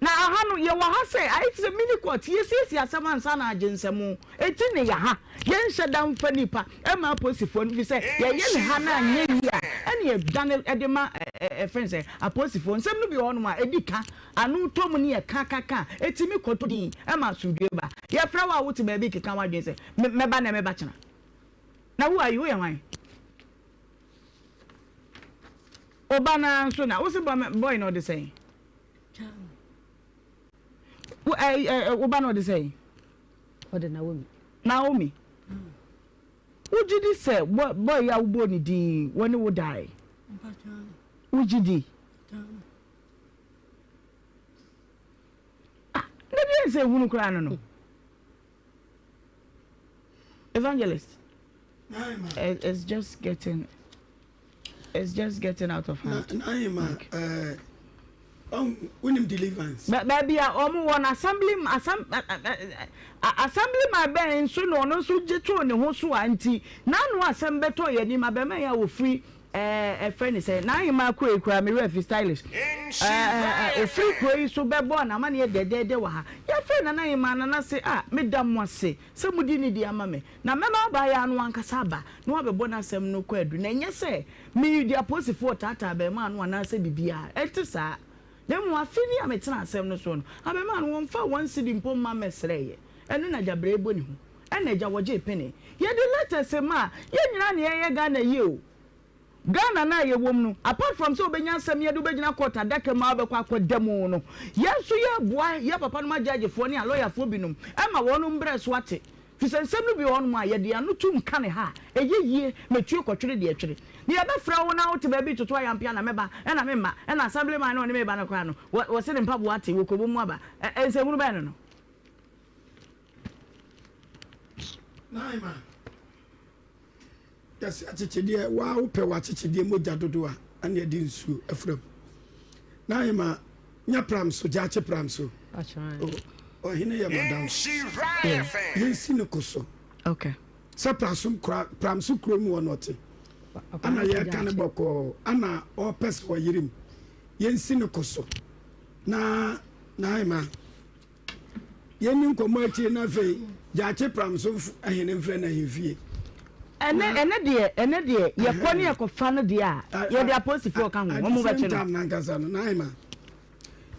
Na aha no, yɛwɔ ha sɛ ayɛ te sɛ mini court, yɛsiesie asɛm ansa na agye nsɛm. Enti ne yɛ ha. Yɛnhyɛ da mfa nnipa mma apolisifoɔ no, firi sɛ yɛyɛ ne ha na anyɛ yie a, ɛne yɛdane de ma ɛfrɛ no sɛ apolisifoɔ. Nsɛm no bi wɔ hɔnom a, ɛdi ka. Ano tɔ mu ne yɛ ka ka ka a, ɛtumi kɔtɔ din ma asomdwoeɛ ba. Yɛfrɛ wo a wote baabi rekeka w'adwene sɛ, Me, mɛba nnɛ, mɛba kyena. Na who are you? Woyɛ hwan? Wo ba no ara nso na, wo se boy no ɔde sɛn? Wo, ɛ, ɛ, wo ba no ɔde sɛn? Ɔde Naomi. Naomi. Wogye di sɛ boy yi a wobɔɔ ne din yi, wɔne wo dae? Wogye di? Ah, na deɛ nsɛ hunu koraa no no. Evangelist, it's just getting, it's just getting out of hand. Naima, eh, wonim deliverance. Baabi a wɔn wɔ no assembly assembly man bɛn nso na ɔno nso gye too ne ho so a nti n'ano asɛm bɛtɔ yɛn anim abɛma yɛn a wɔfiri Ɛɛ ɛfrɛ ne sɛn? N'ahemaa kuro yi koraa me werɛ afi stylish. Ɛɛ ofiri kuro yi so bɛbɔɔ n'amaneɛ dɛdɛɛdɛ wɔ ha. Yɛfrɛ Nana Ahemaa Nana se ah meda mo ase sɛ mode nidi ama me. Na mɛma abaayaa no ankasa aba na wabɛbɔ n'asɛm no kwaadu. Na ɛnyɛ sɛ mede apolisifoɔ retaataa abarimaa no anaasɛ biribiara. Ɛnte saa. Na mmom afe ni a metenaa asɛm no soɔ no, abarimaa no wɔmfaa one cedi mpo mma mmɛsrɛeɛ. Ɛno na Gyabrɛ bɔ ne hu. Ɛna agya wɔgyee pene. Yɛde letters ma a, yɛn nyinaa na yɛyɛ Ghana yie o. Ghana no a yɛwɔ mu no, apart from sɛ wobɛnya asɛm yɛde wo bɛgyina court adaka mu a wobɛkɔ akɔda mu no, yɛn nso yɛreboa yɛn papanom agyɛɛgyefoɔ ne alɔyafoɔ binom ma wɔn mbrɛ so ate. Firi sɛ nsɛm no bi wɔ hɔnom a yɛde yɛn ano tum ka no ha a, ɛyɛ yie ma ɛtue kɔtwere deɛ ɛtwere. Na yɛbɛfrɛ wo na wote baabi retoto ayampea na mɛba ɛna memma ɛna assemblyman no a ɔne me reba no koraa no, wɔse ne mpaboa ate, wɔkɔbɔ mu aba. Ɛ, nsɛmhunu bɛn no no? Naima, yɛse akyekyedeɛ, waa wopɛ w'akyekyedeɛ mogya dodo a, ɛne ɛde nsuo afra mu. N'ahema nya pram so gyaakye pram so. Ɔhene yɛ madamfo. Yɛnsi no ko so. Okay. Sɛ prasom kora pram so kuro mu wɔ nɔte. Ana yɛka no bɔkɔɔ ana ɔpɛ sɛ ɔyere mu. Yɛnsi no ko so. Na n'ahema Yɛnni nkɔmmɔ akyire na afei Gyaakye Pramso hene mfrɛ no ahemfie. Ɛnɛ ɛnɛ deɛ ɛnɛ deɛ yɛkɔ ne yɛkɔfa no deɛ a yɛde apolisifoɔ ka ho wɔn bɛkye no. Time nankasa no naima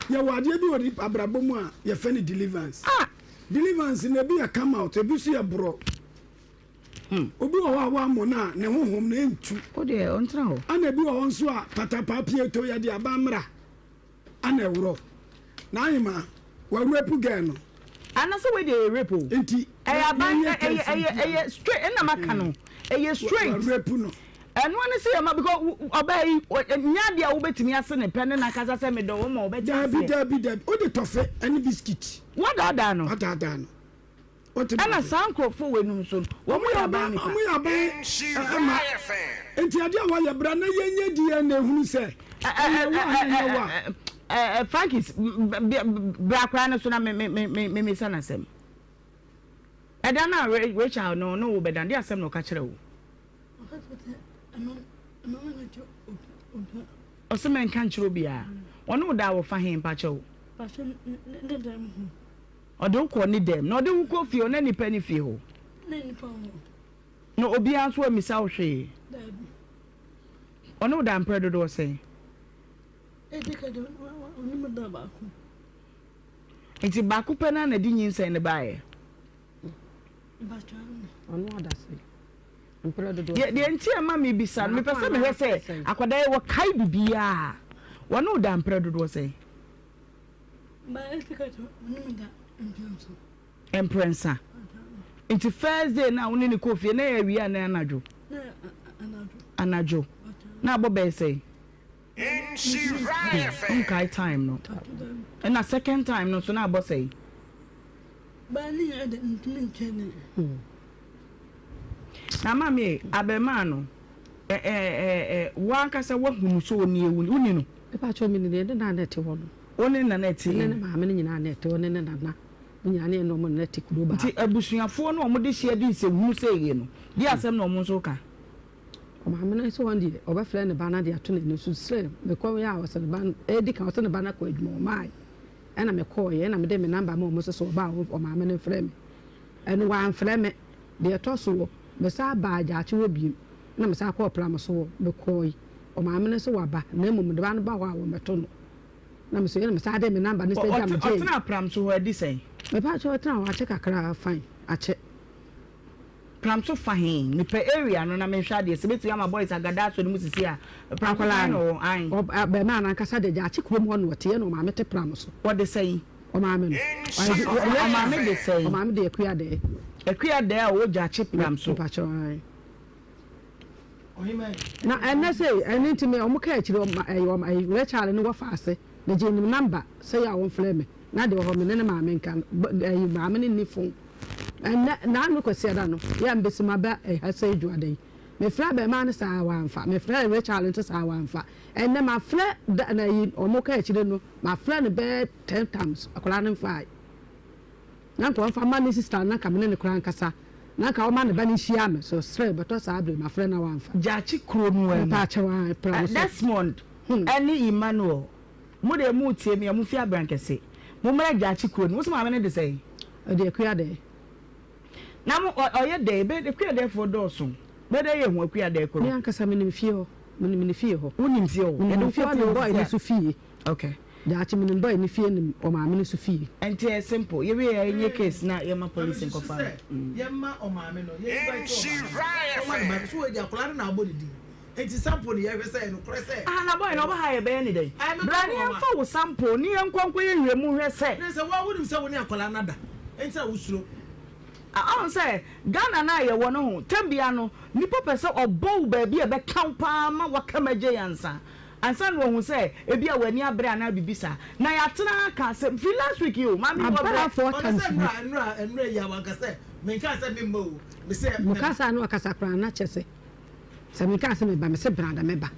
yɛwɔ adeɛ bi wɔ nipa abrabɔ mu a yɛfɛ no deliverance. Ah! Deliverance no ebi yɛ come out ebi nso yɛ borɔ. Hmm. Obi wɔ hɔ a wɔammɔ no a ne honhom no ɛntu. O deɛ ɔntena hɔ. Ɛna ebi wɔ hɔ nso a patapaa pieto yɛde aba mmra. Ana ɛworɔ na ahema wa rape girl no. Ana sɛ wei deɛ ɛyɛ rape o. Nti ɛyɛ aban ɛyɛ ɛyɛ ɛyɛ straight ɛna maka no ɛyɛ straight. Wa rape no. Ɛno ne sɛ yɛma because ɔbaa yi nyɛ adeɛ a wobɛtumi ase ne pɛ ne n'akasa sɛ medɔ wo ma ɔbɛte aseɛ. Dabi dabi dabi wode tɔfe ɛne biscuit. Wadaadaa no. Wadaadaa no. Ɛna saa nkorɔfoɔ wei nom nso no, wɔn yɛ aban nipa. Wɔn yɛ aban ɛma. Nti adeɛ a wɔyɛ bra na yɛnyɛ DNA hunu sɛ ɛyɛ wo anaa ɛnyɛ wo a. Frankis, bra koraa no so na me me me me me misa no asɛm. Ɛda no a Rachel no ne wo bɛda no, deɛ asɛm na ɔka kyerɛ wo? Ɔsɛ mɛnka nkyerɛ obiara. Ɔne wo daa wɔ fa he mpakyɛw? Ɔde wo kɔɔ ne dɛm. Na ɔde wo kɔ fie hɔ, na nnipa nni fie hɔ? Na nnipa wɔ hɔ. Na obiara nso ammisa wo hwee? Daabi. Ɔne wo daa mprɛ dodoɔ sɛn? Edi ka deɛ, ɔne me daa baako. Nti baako pɛ no ara na ɛde nyinsɛn no baeɛ? Mpakyɛ aane. Ɔno ada sɛn? Mprɛ dodoɔ Deɛ sɛn? deɛ nti a ɛma mebisa no, mepɛ Baako sɛ mehwɛ anaa sɛ sɛn? akwadaa yi wɔkae biribiara a. Wɔne wo daa mprɛ dodoɔ sɛn? Mprɛnsa. Nti first day na wo ne ne kɔɔ fie na ɛyɛ awia anaa anadwo? Anadwo. Na abɔ bɛyɛ sɛn? Nkae time no. Ɛna second time no nso na abɔ sɛn? Na maame abɛmaa no ɛ ɛ ɛ wo ankasa woahunu sɛ ɔni ewu woni no? Mepa kyɛw mini deɛ ne na na ɛte hɔ no. Wo ne nana ɛte? Ne ne maame no nyinaa na ɛte hɔ ne ne nana mo nyinaa ne yɛne ɔmo na ɛte kuro baako. Nti abusuafoɔ no a ɔmo de hyeɛ de nsɛmhunu sɛie no deɛ asɛm na ɔmo nso ka? Ɔmaame no nso wɔn deɛ ɔbɛfrɛ ne ba no de ato n'ani so srɛ mekɔ yɛ a ɔsɛ ne ba no ɛdi kan ɔsɛ ne ba no akɔ adwuma ɔmaae ɛna mekɔɔyɛ ɛna mede me namba ma ɔmo nso sɛ ɔba a ɔmaame no mfrɛ me ɛno wamfrɛ me deɛ ɛtɔ soɔ mesan baa gyaakye hɔ biem ɛna mesan kɔɔ pram so hɔ mekɔɔe Ɔmaame no se waba na mmom ne ba no ba hɔ a wɔmmɛto no. Na me so yɛ na mesan de me number no sɛ gya me gyee. Ɔtena pram so hɔ adi sɛn? Mepa kyɛw ɔtena hɔ akyɛ kakra fine akyɛ. Pram so fa he? Mepɛ area no na menhwɛ adeɛ sɛ mɛtumi ama boys agada asɔ ne mu sisi a. Pram so fa he na ɔwɔ? Ae. Abɛɛmaa no ankasa deɛ gyaakye kurom hɔ na ɔte ɛna ɔmaame te pram so. Ɔde sɛn? Ɔmaame no. Ɔmaame de sɛn? Ɔmaame de Akua Dɛɛ. Akua Dɛɛ a ɔwɔ gyaakye pram so. Mepa kyɛw ae. Na ɛnɛ sei, ɛno nti me ɔmo kaa akyire ɔma ɛyɛ ɔma ɛyi Rachel ne wɔfa ase me gyee ne number sɛ yɛ a ɔnfrɛ me na deɛ ɔhɔ me ne ne maame nka no ɛyi maame no nni phone ɛnɛ naano Kwasiada no yɛ a mbesi maba ɛha sɛ Dwoada yi me frɛ abɛɛmaa no saa wamfa me frɛ Rachel nso saa wamfa ɛnɛ mafrɛ da na ɛyi ɔmo kaa akyire no mafrɛ no bɛyɛ ten times akwadaa no mfaae. Na nka ɔmfa mma ne sista no na nka me ne no koraa nkasa na nka ɔma ne ba no nhyia me so srɛ bɛtɔ saa bere mafrɛ na wamfa. Gyakye kuro no ara mu. Mepaakyɛw ae pra wo so. Desmond ne Emmanuel mo deɛ mo retie me a mo fi Abrankɛse mo mmra Gyakye kuro no wo se maame no de sɛn? Ɔde Akua dɛɛ. Na mo ɔyɛ dɛn bɛ Akua dɛɛ foɔ dɔɔso bɛ dɛ yɛ hu Akua dɛɛ koro. Me ankasa menim fie hɔ menim ne fie hɔ. Wo nim fie hɔ? Menim fie hɔ ne boy no nso fie. Okay. Daakye menim boy no fie nim ɔmaame no so fie. Ɛnti ɛyɛ simple yɛwie a yɛnyɛ case na yɛma police nkɔfa no. Yɛma ɔmaame no yɛ invite ɔmaame no ɔma ne ba no so wei deɛ akwadaa no na abɔ ne din nti sample no yɛhwɛ sɛ ɛyɛ nokorɛ sɛ. Ah na boy no ɔba ha yɛbɛyɛ ne dɛn? Bra ne yɛmfa wo sample ne yɛnkɔ nkɔyɛ nhwɛmu nhwɛ sɛ. Ne sɛ woa wonim sɛ wo ne akwadaa no ada nti na wosuro. Ɔhu sɛ Ghana no a yɛwɔ no ho tɛm biara no nipa pɛ sɛ ɔbɔ wo baabi a ɛbɛka wo paa ma waka mu agye ansa. Ansa na wahu sɛ ebia w'ani abere anaa biribi saa. Na yɛatena aka asɛm firi last week yi o, maame yi wɔbrɛ. Abaa four Ɔno times sɛ bi. nnora nnora nnora yi a wanka sɛ menkaa sɛ memma o mesɛ Mo mɛba. kasa a na ɔkasa koraa na kyɛ sɛ sɛ menkaa sɛ meba mese bra na mɛba.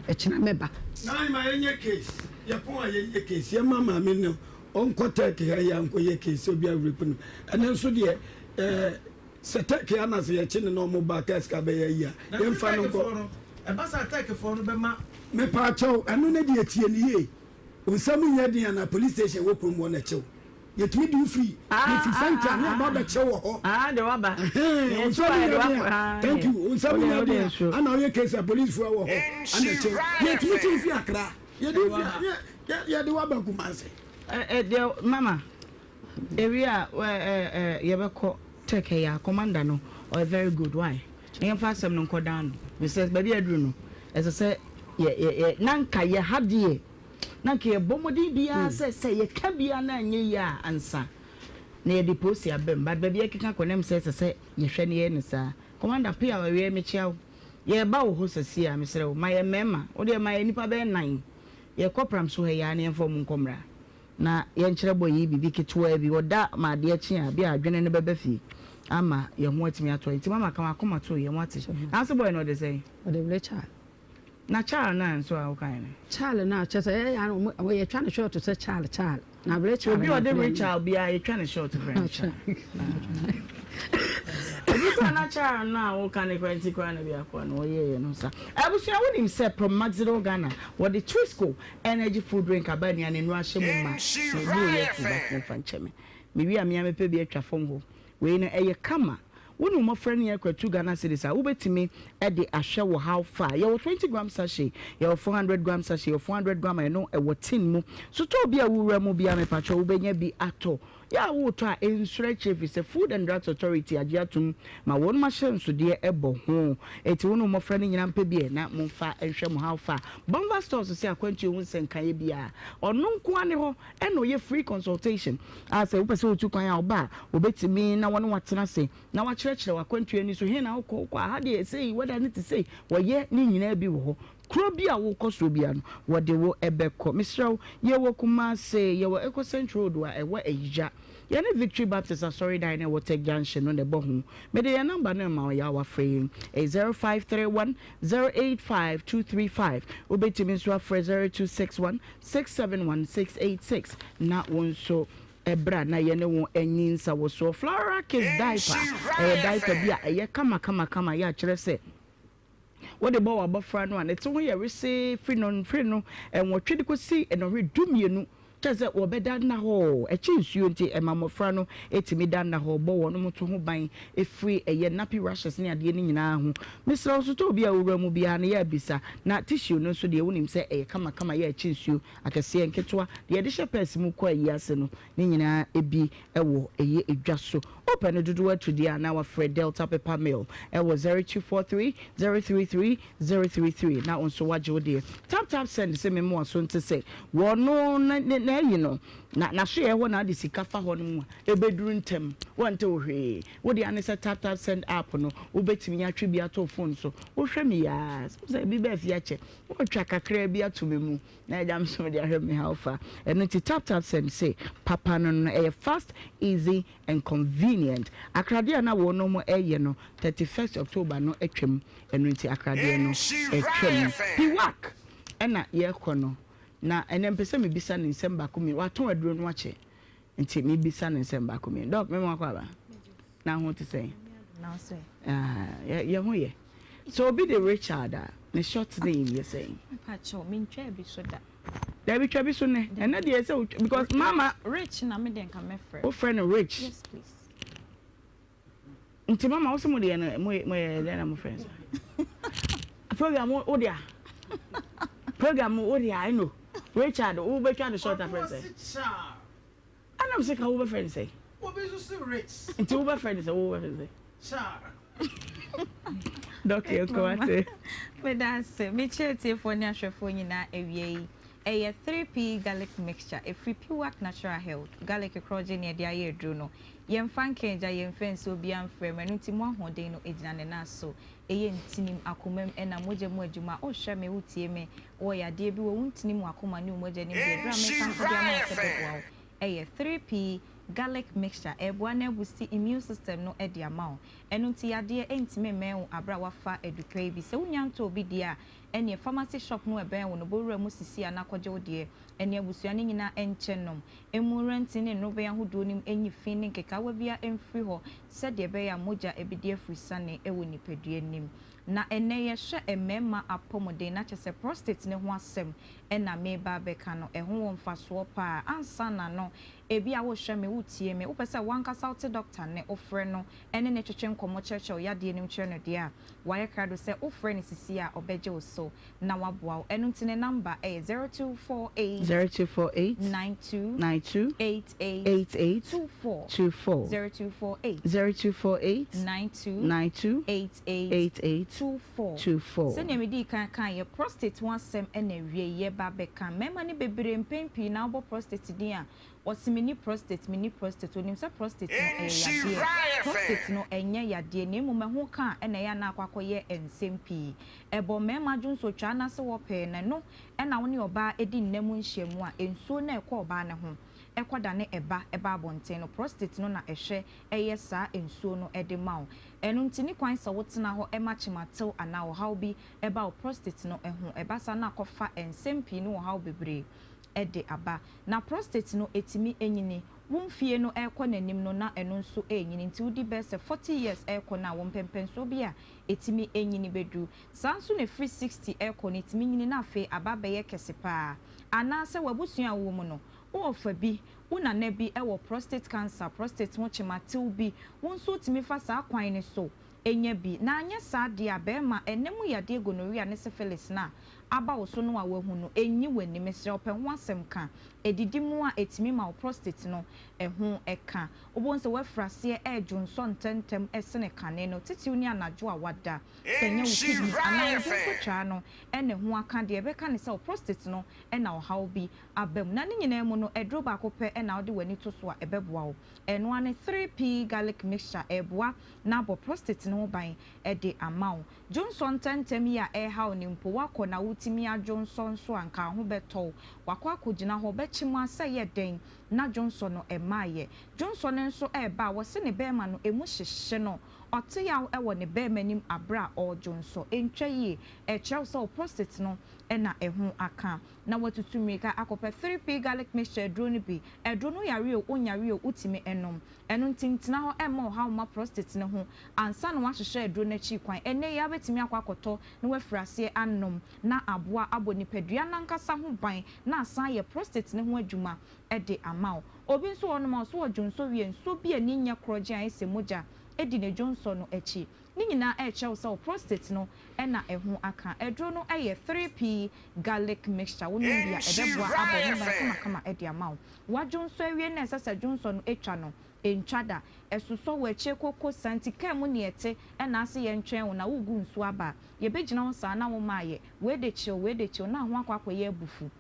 Ɛkyena mɛba. Nine ma yɛnyɛ case yɛpɔn a yɛnyɛ case yɛma maame no ɔnkɔ turkey ha yi a nkɔyɛ case sɛ obi a rape no ɛnɛ nso deɛ ɛɛ sɛ turkey ha na sɛ yɛkye no na ɔmo ba kaa sika bɛyɛ ayi a yɛmfa no nkɔ. Ɛba saa turkey foɔ no bɛma. Mepaakyɛw ɛno ne deɛ tie no yie wo nsɛm nyɛ den anaa police station wɔ kurom hɔ na ɛkye wo. Yɛtumi de wo firi yɛfiri central ne aba abɛkyɛ wɔ hɔ. Ah, de waba. Wo nsa mu nyɛ den a thank you wo nsa mu nyɛ den a ana woyɛ case a policefoɔ wɔ hɔ ana kyɛw yɛtumi kye wo fi Accra yɛde wo fi yɛde wo aba Kumasi. Deɛ mama ewie a yɛbɛkɔ tech ɛyɛ a commander no ɔyɛ very good why na yɛmfa asɛm no nkɔ dan no mesɛ baabi aduru no ɛsɛ sɛ yɛ yɛ na nka yɛ ha deɛ Na anka yɛbɔ mmɔden biara sɛ sɛ yɛka biara na anyɛ yie a ansa na yɛde polisi aba mu but baabi yɛkeka kɔ no ɛm sɛ ɛsɛ sɛ yɛhwɛ na yɛyɛ no saa. Commander Piaw awiei mekyea wo. Yɛreba wo hɔ sɛsie a mesrɛ wo ma yɛn mmarima, wo deɛ ma yɛn nnipa bɛyɛ nnan yɛkɔ Pramso ha yi ara na yɛmfa wɔn nkɔ mmra na yɛnkyerɛ boy yi biribi ketewaa bi ɔda ma adeɛ kye a bi a adwene no bɛba fie ama yɛn ho atumi atɔ yɛn nti mama ka w'akoma to yɛn wate. Nanso boy no ɔde sɛn? Ɔde Richard. Na Charles no a nso a wokae no? Charles no a, kyerɛ sɛ ɛyɛ a na wɔn yɛtwa no short sɛ Charles Charles. Na Richard Obi a na ɔde frɛ no. Richard biara yɛtwa no short frɛ no Charles. Ebi koraa na Charles no a woka no koraa nti koraa na bi akoa no wɔyɛeɛ no sa. Abusua wonim sɛ Promaxidol Ghana wɔde Twisco energy food drink aba anuane nnuro ahyɛ mu ma. Mebuu yɛ afu but momfa nkyɛ me. Mewie a me ara mɛpɛ bi atwa fam hɔ. Wei no ɛyɛ kama. Wo ne wo mmɔfra no yɛ kwatu Ghana cedis a, wobɛtumi de ahwɛ wo how far. Yɛwɔ 20 gram sachet, yɛwɔ 400 gram sachet, yɛwɔ 400 gram a ɛno ɛwɔ tin mu. Sotɔɔ bi a wowura mu biara mepakyɛw wobɛnya bi atɔ. Yɛ a woretɔ a nsuro akyire ɛfiri sɛ Food and Drugs Authority agye atom ma wɔnom ahyɛnsodeɛ bɔ ho. Enti wo ne wo mmɔfra no nyinaa mpɛ bi ɛ na momfa nhwɛ mo how far. Bonva Stores se akwantuo ho nsɛnkaeɛ biara ɔno nko ara ne hɔ Ɛna ɔyɛ free consultation a sɛ wopɛ sɛ wotu kwan a ɔba a wɔbɛtumi na wɔne wo atena ase na wakyerɛkyerɛ wo akwantuo ani so, he na wokɔ, wokɔ a ha deɛ sei, weather no te sei, wɔyɛ ne nyinaa bi wɔ hɔ. Kuro bi a wokɔ soɔ biara no wɔde wo bɛkɔ. Mesrɛ wo, yɛwɔ Kumase, yɛwɔ Ecocent Road a ɛwɔ Ayigya. Yɛne Victory Baptist Asɔredan no a ɛwɔ Tech Junction no na ɛbɔ ho. Mede yɛn number no rema wo, yɛ a wafrɛ yɛn. Ɛyɛ 0531 085 235. Wobɛtumi nso afrɛ 0261 671686 na wo nso bra na yɛne wo nyi nsawosoɔ. Flora Kids Diaper ɛyɛ diaper bi a ɛyɛ kama kama kama yɛ akyerɛ sɛ wode bɔ w'abɔfra no a ne te ho yɛ wesee firi nnɔnhwere no nwɔtwe de kɔsi nnɔnhwere dumienu kyerɛ sɛ wɔbɛda nna hɔ ɛkye nsuo nti ɛma mmɔfra no tumi da nna hɔ bɔ wɔn to ho ban firi ɛyɛ nappy rashes ne adeɛ no nyinaa ho. Mesrɛ wo sotɔɔ bi a wowura mu biara no yɛ a bisa. Na tissue no nso deɛ wonim sɛ ɛyɛ kamakama yɛ a ɛkye nsuo, akɛseɛ, nketewa, deɛ yɛde hyɛ purse mu kɔ ayi ase no, ne nyinaa bi wɔ ɛyɛ dwa so. Wopɛ no dodoɔ atu deɛ a na wafrɛ Delta Paper Mill wɔ 0243 033 033 na wo nso woagye wo deɛ. Tap Tap Send se me mmoa so nte sɛ wɔno n'ayi no na n'asoɛɛ hɔ na wode sika fa hɔ nom a ɛbɛduru ntɛm wɔnte wo hwee. Wo dea ne sɛ tap tap send app no wobɛtumi atwe bi ato wo phone so. Wohwɛ me yi ara sɛ ebi baa fie akyɛ wotwa kakraa bi ato me mu na agya me nso mede ahwɛ me how far. Ɛno nti tap tap send se papa no no ɛyɛ fast, easy and convenient. Akradeɛ a na wɔnom ɛyɛ no 31st October no atwam ɛno nti akradeɛ no atwam. Piwak ɛna yɛkɔ no na ɛnɛ mpɛ sɛ mebisa no nsɛm baako mmienu. Watɔn aduro no akyɛ. Nti mebisa no nsɛm baako mmienu. Dɔk, me mu akɔ aba? Na ho te sɛn? Ah, yɛ ho yɛ. So obi de Richard a, ne short name yɛ sɛn? Mpakyɛw, mentwaa bi so da. Dabi twa bi so nɛ. Ɛnɛ deɛ sɛ wotwa because mama. Rich na me deɛ nka mɛfrɛ. Wofrɛ no Rich? Yes please. Nti mama wo se mo deɛ no mo mo yɛ dɛn na mo frɛ no sa? Program wo deɛ program wo deɛ I know. Richard wo bɛtwa no short afrɛ sɛ. Ɛna mo se ka wo bɛfrɛ no sɛ. Obi nso se Rich. Nti wo bɛfrɛ no sɛ wo bɛfrɛ no sɛ. Char. Dɔk yɛ kɔ ate. Meda ase. Mekyia atiefoɔ ne ahwɛfoɔ nyinaa awia yi. Ɛyɛ 3P Garlic Mixture. Ɛfiri Piwak Natural Health. Garlic korɔgye ne yɛde ayɛ aduro no. Yɛmfa nka agya, yɛmfa nsuo biara mfra mu. Ɛno nti mo ahoɔden no gyina ne nan so. Ɛyɛ ntinim, akomam, ɛna mogya mu adwuma. Wohwɛ me, wotie me, wowɔ yadeɛ bi wɔ wo ntini mu, akoma ne wo mogya nim deɛ, aduro a mekamfo de ama wo sɛ bɛboa wo ɛyɛ 3P. Garlic mixture, ɛreboa na abusti immune system no de ama wo. Ɛno nti yadeɛ ntumi mmɛn wo aberɛ a woafa adupa yi bi. Sɛ wonya ntɔɔ bi deɛ a, ɛneɛ pharmacy shop no a ɛbɛn wo no, bɔ wura mu sisi a na kɔgye wo deɛ. Ɛne abusua no nyinaa nkyɛ nnom. Mmu nwura ne nnorobɛn ahodoɔ no mu nyi fi ne nkekaawa biara mfiri hɔ sɛdeɛ ɛbɛyɛ a mogya bɛdi afurisane wɔ nipadua no mu. Na ɛnnɛ yɛhwɛ mmarima apɔmuden na kyerɛ sɛ prostate no ho asɛm na mereba abɛka no. Ɛho wɔ mfasoɔ pa ara. Ansa na no, ebia worehwɛ me, woretie me, wopɛ sɛ w'ankasa wote dɔkta nne, wofrɛ no ne no twetwe nkɔmmɔ kyerɛkyerɛ wo yadeɛ no mu kyerɛ no deɛ a, wayɛ krado sɛ wofrɛ no sisi a ɔbɛgye wo so na waboa wo. Ɛno nti ne number yɛ 0248 0248 92 92 88 88 24 24 0248 0248 92 92 88 88 24. 24. Sɛnea medii kan kaeɛ, prostate ho asɛm na awiei yɛreba abɛka. Mmarima no bebree mpɛn pii na wobɔ prostate din a, wɔse menni prostate, menni prostate. Wɔnim sɛ prostate no ɛyɛ yadeɛ. Prostate no ɛnyɛ yadeɛ na mmom ɛho ka a na ɛyɛ a na akɔ akɔyɛ nsɛm pii. Ɛbɔ mmarima dwonsotwaa no ase hɔ pɛɛ na ɛno na wo ne ɔbaa di nna mu nhyiamu a, nsuo no a ɛkɔ ɔbaa no ho kɔdane ɛba ba abɔnten no, prostate no na ɛhwɛ yɛ saa nsuo no de ma wo. Ɛno nti ne kwan sɛ wotena hɔ ma kyematew anaa ɔhaw bi ba wo prostate no ho. Ɛba saa na akɔfa nsɛm pii ne ɔhaw bebree de aba. Na prostate no ɛtumi nyini. Wo mfie no rekɔ n'anim no na ɛno nso renyini. Nti wodi bɛyɛ sɛ 40 years rekɔ no a, wɔ mpɛnpɛnsoɔ bi a ɛtumi nyini bɛduru. Saa nso na ɛfiri 60 rekɔ no ɛtumi nyini na afei aba abɛyɛ kɛse pa ara. Anaasɛ w'abusua a wowɔ mu no, wo ɔfa bi, wo nana bi wɔ prostate cancer, prostate ho kyematew bi, wo nso wotumi fa saa kwan no so nya bi. Na anyɛ saa deɛ a, barima, ɛnna mu yadeɛ gonorrhea ne syphilis no a aba wo so no a woahu no, ɛnyi w'ani. Mesrɛ wo, pɛ ho asɛm ka. Ɛdidi mu a, ɛtumi ma wo prostate no ho ka. Wobɛhu sɛ woafiri aseɛ redwonsɔ ntɛmntɛm sene kane no, titiriw ne anadwo a woada. Sɛ ɛnyɛ wo kidneys anaa wo dwonsɔtwaa no na ɛho aka deɛ, ɛbɛka ne sɛ wo prostate no na ɔhaw bi aba mu. Na ne nyinaa mu no, aduro baako pɛ na wode w'ani to so a ɛbɛboa wo. Ɛno ara ne 3P Garlic Mixture. Ɛreboa na abɔ prostate no ho ban de ama wo. Dwonsɔ ntɛmntɛm yi a ɛrehaw no mpo, woakɔ na wotumi adwonsɔ nso a, anka wo ho bɛtɔ wo. Wakɔ akɔgyina hɔ, bɛkye mu ara sɛ ɛyɛ dɛn na dwonsɔ no mmaeɛ. Dwonsɔ no nso reba a, wɔse ne bɛrima no, ɛmu hyehye no. Ɔte yaw wɔ ne bɛrima anim aberɛ a ɔredwonsɔ. Ɛntwa yie. Ɛkyerɛ wo sɛ wo prostate no na ɛho aka. Na watutu mmirika akɔpɛ 3P garlic mixture aduro no bi. Aduro no yare o, wonyare o, wotumi nom. Ɛno nti ntena hɔ mma ɔhaw mma prostate no ho ansa na woahwehwɛ aduro no akyiri kwan. Ɛnnɛ yi ara wobɛtumi akɔ akɔtɔ na woafiri aseɛ anom na aboa abɔ nipadua no ankasa ho ban na asan ayɛ prostate no ho adwuma de ama wo. Obi nso wɔ hɔnom a ɔso ɔdwonsɔ wie a nsuo bi a ani nyɛ korɔgyenn ayɛ sɛ mogya di ne dwonsɔ no akyi. Ne nyinaa ɛrekyerɛ wo sɛ wo prostate no na ɛho aka. Aduro no yɛ 3P garlic mixture. Wonom bi a, ɛbɛboa abɔ ho ban kamakama de ama wo. Woadwonsɔ awie na ɛsɛ sɛ dwonsɔ no twa no, ɛntwa da. Ɛsosɔ wo akyire koko saa nti kaa mu nea ɛte na ase yɛntwɛn wo na woregu nsuo aba a, yɛbɛgyina hɔ saa na womaayɛ. Wei de kyew, wei de kyew na ho akɔ akɔyɛ abufu.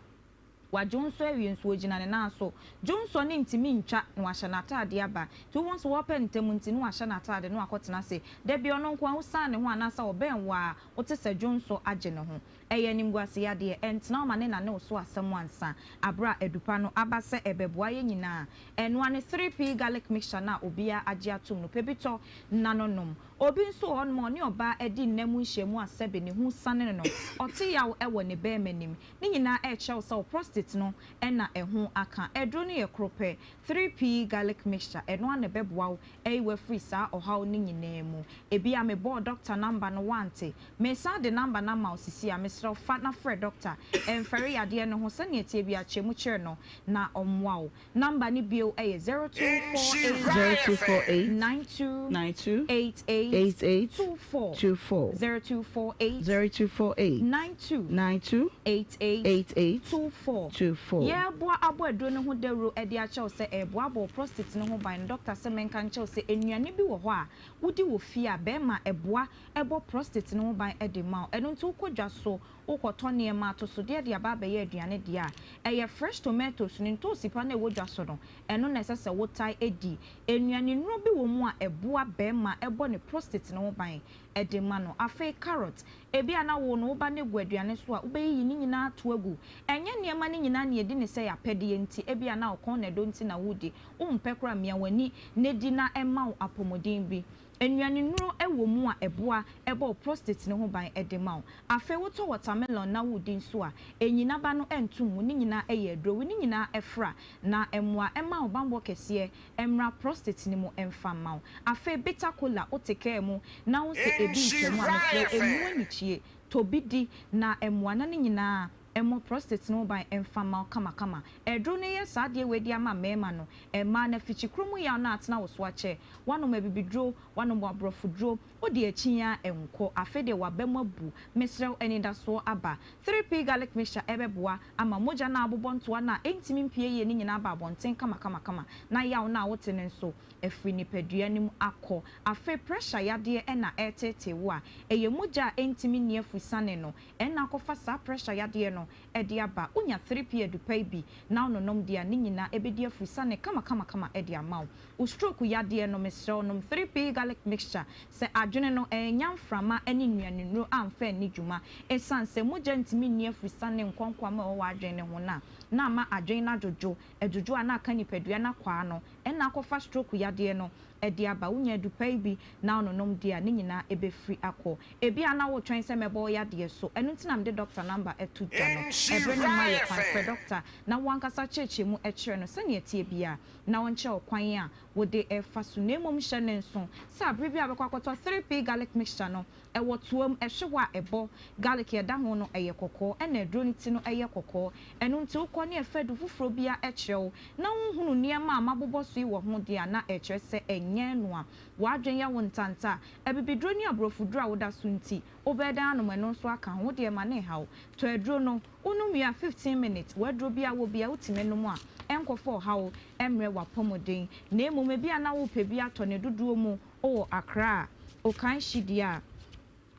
Wadwonsɔ awie nso ogyina ne nan so. Dwonsɔ no ntumi ntwa na wahyɛ n'ataade aba. Nti wobɛhu sɛ wɔrepɛ ntɛm nti na wahyɛ n'ataade na wakɔtena ase. Da bi ɔno nko ara wosiane ne ho anaasɛ ɔbɛn wo a, wote sɛ dwonsɔ agye ne ho. Ɛyɛ animguase yadeɛ. Ɛntena wo ma ne nane wo so asɛm ansa. Aberɛ a adupa no aba sɛ ɛbɛboa yɛn nyinaa. Ɛnoa ne 3P garlic mixture no a obiara agye atom no. Pɛ bi tɔ na no nom. Obi nso wɔ hɔnom a ɔne ɔbaa adi nna mu nhyiamu a sɛbe ne ho siane no no, ɔte yaw wɔ ne barima nim. Ne nyinaa ɛrekyerɛ wo sɛ wo prostate no na ɛho aka. Aduro no yɛ koro pɛ, 3P garlic mixture, ɛno ara na ɛbɛboa wo ayi wo afiri saa ɔhaw no nyinaa mu. Ebia mebɔɔ doctor number no woante. Meresan de number no ama wo sisi a, mesrɛ wo fa na frɛ doctor. Ɛmfɛre yadeɛ no ho, sɛnea ɛteɛ biara kyerɛ mu kyerɛ no na ɔmmoa wo. Number no bio yɛ 0248 0248 92 92 88 88 24 24 0248 0248 92 92 88 88 24. 24. Yɛreboa abɔ aduro no ho dawuro de akyerɛ wo sɛ ɛreboa abɔ wo prostate no ho ban no, dɔkta sɛ menka nkyerɛ wo sɛ nnuane bi wɔ hɔ a wodi wɔ fie a bɛrima ɛboa bɔ prostate no ho ban de ma wo. Ɛno nti wokɔ dwa so Wokɔtɔ nneɛma atosodeɛ de aba abɛyɛ aduane deɛ a, ɛyɛ fresh tomatoes no, ntoosi pa no a ɛwɔ dwa so no, ɛno na ɛsɛ sɛ wotae di. Nnuanennuro bi wɔ mu a ɛboa barima bɔ ne prostate. prostate no ho ban de ma no. Afei carrot, ebia na wo no wo ba no gu aduane so a, wobɛyiyi ne nyinaa ato agu. Ɛnyɛ nneɛma no nyinaa na yɛdi no sɛ yɛn apɛdeɛ nti, ebia na wo kɔn na ɛdɔ nti na woredi. Wompɛ koraa a, mia w'ani na di na ɛmma wo apɔmuden bi. Nnuanennuro wɔ mu a ɛboa bɔ wo prostate no ho ban de ma wo. Afei wotɔ watermelon na woredi nso a, ɛnyi n'aba no nto ngu, ne nyinaa yɛ aduro. Wei ne nyinaa fra na mmoa ma ahobammɔ kɛseɛ mmra prostate no mu mfa mma wo. Afei bitter kola wote kaa mu na wohu sɛ ebi retwa mu a, mesrɛ wo mmu anikyie, tɔ bi di na mmoa na ne nyinaa mmɔ prostate no ho ban mfa mma wo kamakama. Aduro no yɛ saa adeɛ wei de ama mmarima no, mmaa no afikyikuro mu yaw no a atena wo so akyɛ, woanom abibiduro, woanom aborɔfoduro, wode akyi ara nkɔ, afei deɛ w'aba mu abu, mesrɛ wo anidasoɔ aba. 3P Garlic Mixture ɛbɛboa ama mogya no a abobɔ ntoa no a ɛntumi mpue yie no nyinaa aba abɔnten kamakamakama na yaw no a wote no nso afiri nipadua no mu akɔ. Afei pressure yadeɛ na ɛreteetee wo a, ɛyɛ mogya a ɛntumi nni afusane no na akɔfa saa pressure yadeɛ no de aba. Wonya 3P adupa yi bi na wononom deɛ a, ne nyinaa ɛbɛdi afusane kamakamakama de ama wo. Wo stroke yadeɛ no, mesrɛ wo nom 3P Garlic Mixture. Sɛ adwene no annya mframa ne nnuanennuro amfa anni dwuma esiane sɛ mogya ntumi nni afusane nkɔnkɔam a ɛwɔ w'adwene no ho no a, na ama adwene no adwodwo. Ɛdwodwo a na aka nipadua no akwaa no na akɔfa stroke yadeɛ no de aba. Wonya adupa yi bi na wononom deɛ a, ne nyinaa ɛbɛfiri akɔ. Ebia na woretwɛn sɛ mɛbɔ wo yadeɛ so, ɛno nti na mede dɔkta namba to dwa no. Ɛberɛ no mma yɛ kwan, frɛ dɔkta na wo ankasa kyerɛkyerɛ mu kyerɛ no sɛdeɛ ɛteɛ biara na ɔnkyerɛ wo kwan a wode refa so. Na mmom hyɛ no nso sɛ bere biara a wobɛkɔ akɔtɔ 3P Garlic Mixture no, ɛwɔ toa mu, ɛhwe hɔ a ɛbɔ. Garlic a ɛda ho no, ɛyɛ kɔkɔɔ, ɛnna aduro no ti no yɛ kɔkɔɔ. Ɛno nti wokɔ ne ɛfa adu foforɔ biara kyerɛ wo na wonhunu nneɛma a mabobɔ so yi wɔ ho deɛ a, na ɛkyerɛ sɛ ɛnyɛ ɛno a w'adwene yɛ wo ntanta. Abibiduro ne aborɔfoduro a woda so nti, wobɛyɛ dɛn anom ɛno nso aka ho? Wo deɛ ma no nha wo. Tɔ aduro no. Wonom wie a, 15 minutes, w'aduro bi a wɔ bi a wotumi nom a, ɛnkɔfa ɔhaw mmrɛ w'apɔmuden. Na mmom ebi a na wopɛ bi atɔ ne dodoɔ mu wowɔ Accra a, Okanshy deɛ a,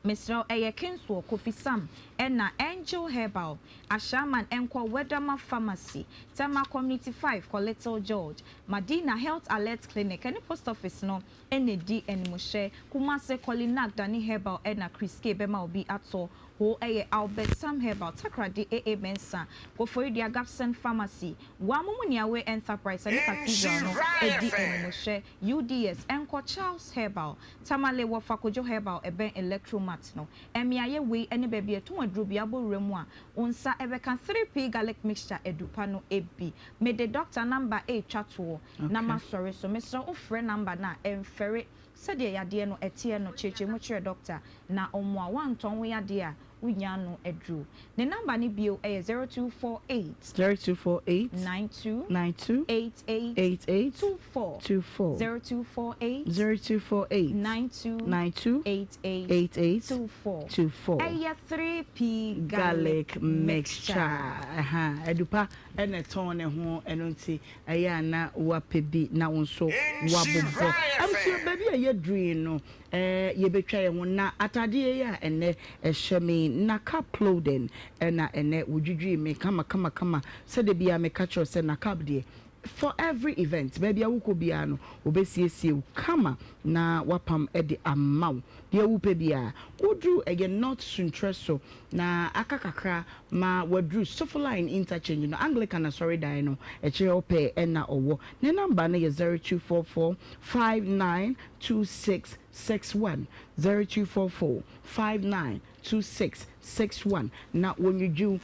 mesrɛ wo ɛyɛ Kinsoɔ, Kofi Sam, ɛna Angel Herbal, Ashaiman nkɔ Wedama Pharmacy, Tema Community 5 kɔ Little George, Madina Health Alert Clinic ɛne Post Office no na ɛdi animhyɛ, Kumasi Kɔlinak Dani Herbal ɛna Chris K bɛma wo bi atɔ Hoo ɛyɛ Albert Sam Herbal, Takoradi AA Mensah, Koforidua Gapson Pharmacy, Guamumu Niawe Enterprise ɛne Cathedral no ɛdi animhwɛ, UDS, ɛnkɔ Charles Herbal, Tamale wɔ Fakojo Herbal ɛbɛn Electromat no. Mmeaeɛ wei ɛne baabi a ɛtɔn aduro biara bɔ wura mu a wo nsa ɛbɛka 3P Garlic Mixture adupa no bi. Mede doctor number retwa toɔ na masɔre so. Mesrɛ wo frɛ number no a ɛmfɛre. Sɛdeɛ yadeɛ no teɛ no, kyerɛkyerɛ mu kyerɛ dɔkta na ɔmmoa wo antɔn wo yadeɛ a wonnya ano aduro. Ne namba no bio yɛ 0248. 0248. 92. 92. 88. 88. 24. 24. 0248. 0248. 92. 92. 88. 88. 24. 24. Ɛyɛ 3P Garlic mixture. Ɛha, adupa na ɛtɔn ne ho, ɛno nti Ɛyɛ a na woapɛ bi na wo nso woabobɔ. Abusua, baabi a yɛaduru yi no, yɛbɛtwa yɛn ho. Na ataadeɛ yi a ɛnnɛ ɛhyɛ me yi, Nakab Clothing na ɛnnɛ wɔdwidwii me kamakamakama. Sɛdeɛ biara meka kyerɛ wo sɛ Nakab deɛ, for every event, baabi a wokɔ biara no, wɔbɛsiesie wo kama na wɔapam de ama wo. Deɛ wopɛ biara. Woduru ɛyɛ North Suntrɛ so na aka kakra ma waduru Sofoline Interchange no, Anglican asɔredan no akyiri hɔ pɛɛ na ɔwɔ. Ne namba no yɛ 0244 592661, 0244 592661, na wɔnnwudwu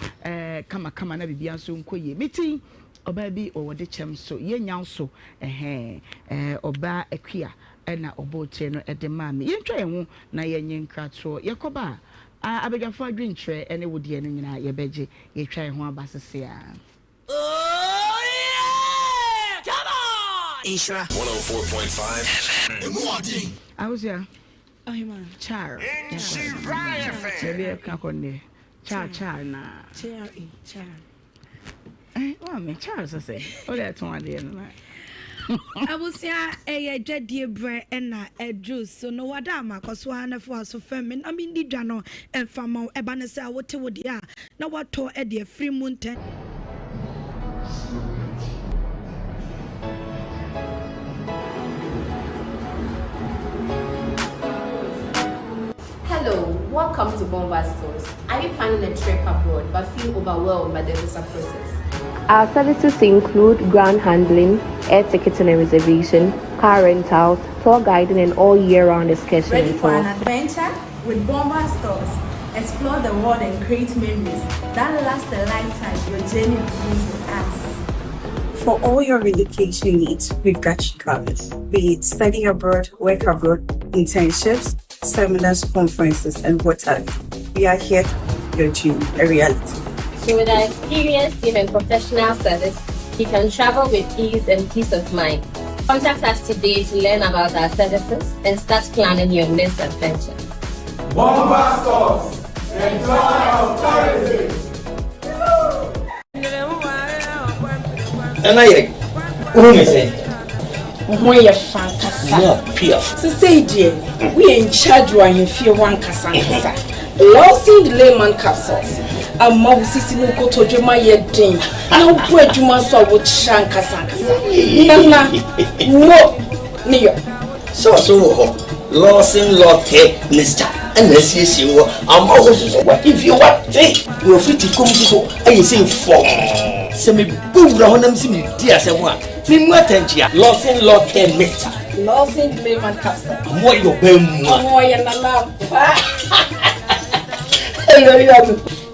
kamakama na biribiara nso nkɔ yie. Me ti, ɔbaa bi wɔ wɔde kyɛm so, yɛnnya wo so, ɛhɛn, ɔbaa Akua na ɔbɔɔ tire no de maa me. Yɛntwa yɛn ho na yɛnnye nkratoɔ. Yɛkɔba a, A Abadwafo adwenkyerɛ ne wo deɛ no nyinaa yɛbɛgye. Yɛatwa yɛn ho aba sese ara. Oh yeah! Come on! Nhyira 104.5 FM. Emu ɔden. Akosua, Ɔhema. Char. Nhyira FM. Baabi a yɛka kɔ no deɛ, char char naa. Char, char. Eh, maame, Charles sɛ, wode ɛtɔn adeɛ no na. Abusua ɛyɛ dwadie berɛ ɛna ɛduru so no wada ama kɔ so ara na fa w'aso fɛm me na mendi dwa no ɛmfa ma wo ɛba no sɛ wote wo deɛ a na woatɔ ɛde afiri mu ntɛm. Hello, welcome to Bomba Stores. Are you planning a trip abroad but feel overwhelmed by the visa process? Our services include ground handling, air ticketing and reservation, car rentals, tour guiding, and all year round excursion Ready and for an tours. adventure? With Bomba Stores, explore the world and create memories that last a lifetime. Your journey begins with us. For all your relocation needs, we've got you covered. Be it study abroad, work abroad, internships, seminars, conferences, and what have you. We are here to make your dream a reality. So, with our experienced team and professional service, you can travel with ease and peace of mind. Contact us today to learn about our services and start planning your next adventure. Bomba Stores, enjoy our tourism. Nana yɛ wohu me sɛ Wo ho yɛ fɛ ankasa. More PF. Sesei deɛ, woyɛ in charge wɔ ahemfie hɔ ankasa ankasa. Lawson Delayman Capsules ama wo sisi ne wo kotodwe ma yɛ den na wobɔ adwuma nso a wokyerɛ ankasa ankasa. Nana, mo ne yɔ. Sɛ ɔso wɔ hɔ, Lawson Law Care Mixture ɛna asiesie wɔ ama wo soso w'ahemfie wate na ofiti kom soso ayɛ sɛ fɔmm. Sɛ mebɔ wura hɔ na mese medi asɛm a, memu atɛnkyea. Lawson Law Care Mixture. Lawson Delayman Capsule. Ɔmo ayɛ ɔbaa mu a. Ɔmo ɔyɛ nana ampa.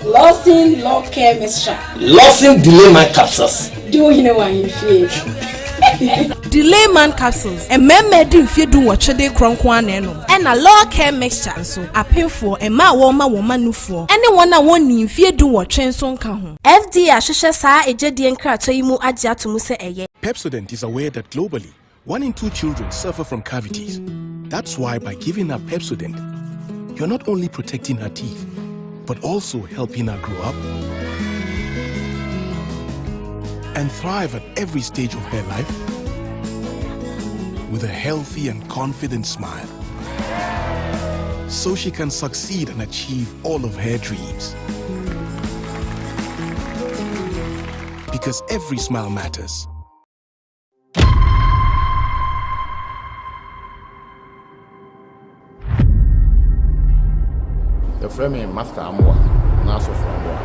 Lawson Law Care Mixture. Lawson Delayman Capsules. Di wo hene wɔ ahemfie. Delayman Capsules, Mmarima a adi mfeɛ dunwɔtwe de rekorɔ nko ara na ɛnom. Ɛna Law Care Mixture nso, apemfoɔ, mmaa a wɔrema wɔn mma nufoɔ, ne wɔn a wɔnnii mfeɛ dunwɔtwe nso nka ho. FDA ahwehwɛ saa egyedie nkratoɔ yi mu agye ato mu sɛ ɛyɛ. Pepsodent is aware that globally, one in two children suffer from cavities. That's why by giving her Pepsodent, you're not only protecting her teeth, but also helping her grow up and thrive at every stage of her life with a healthy and confident smile. So she can succeed and achieve all of her dreams. Because every smile matters. Yɛfrɛ me Master Amoah anaa Asɔfo Amoah.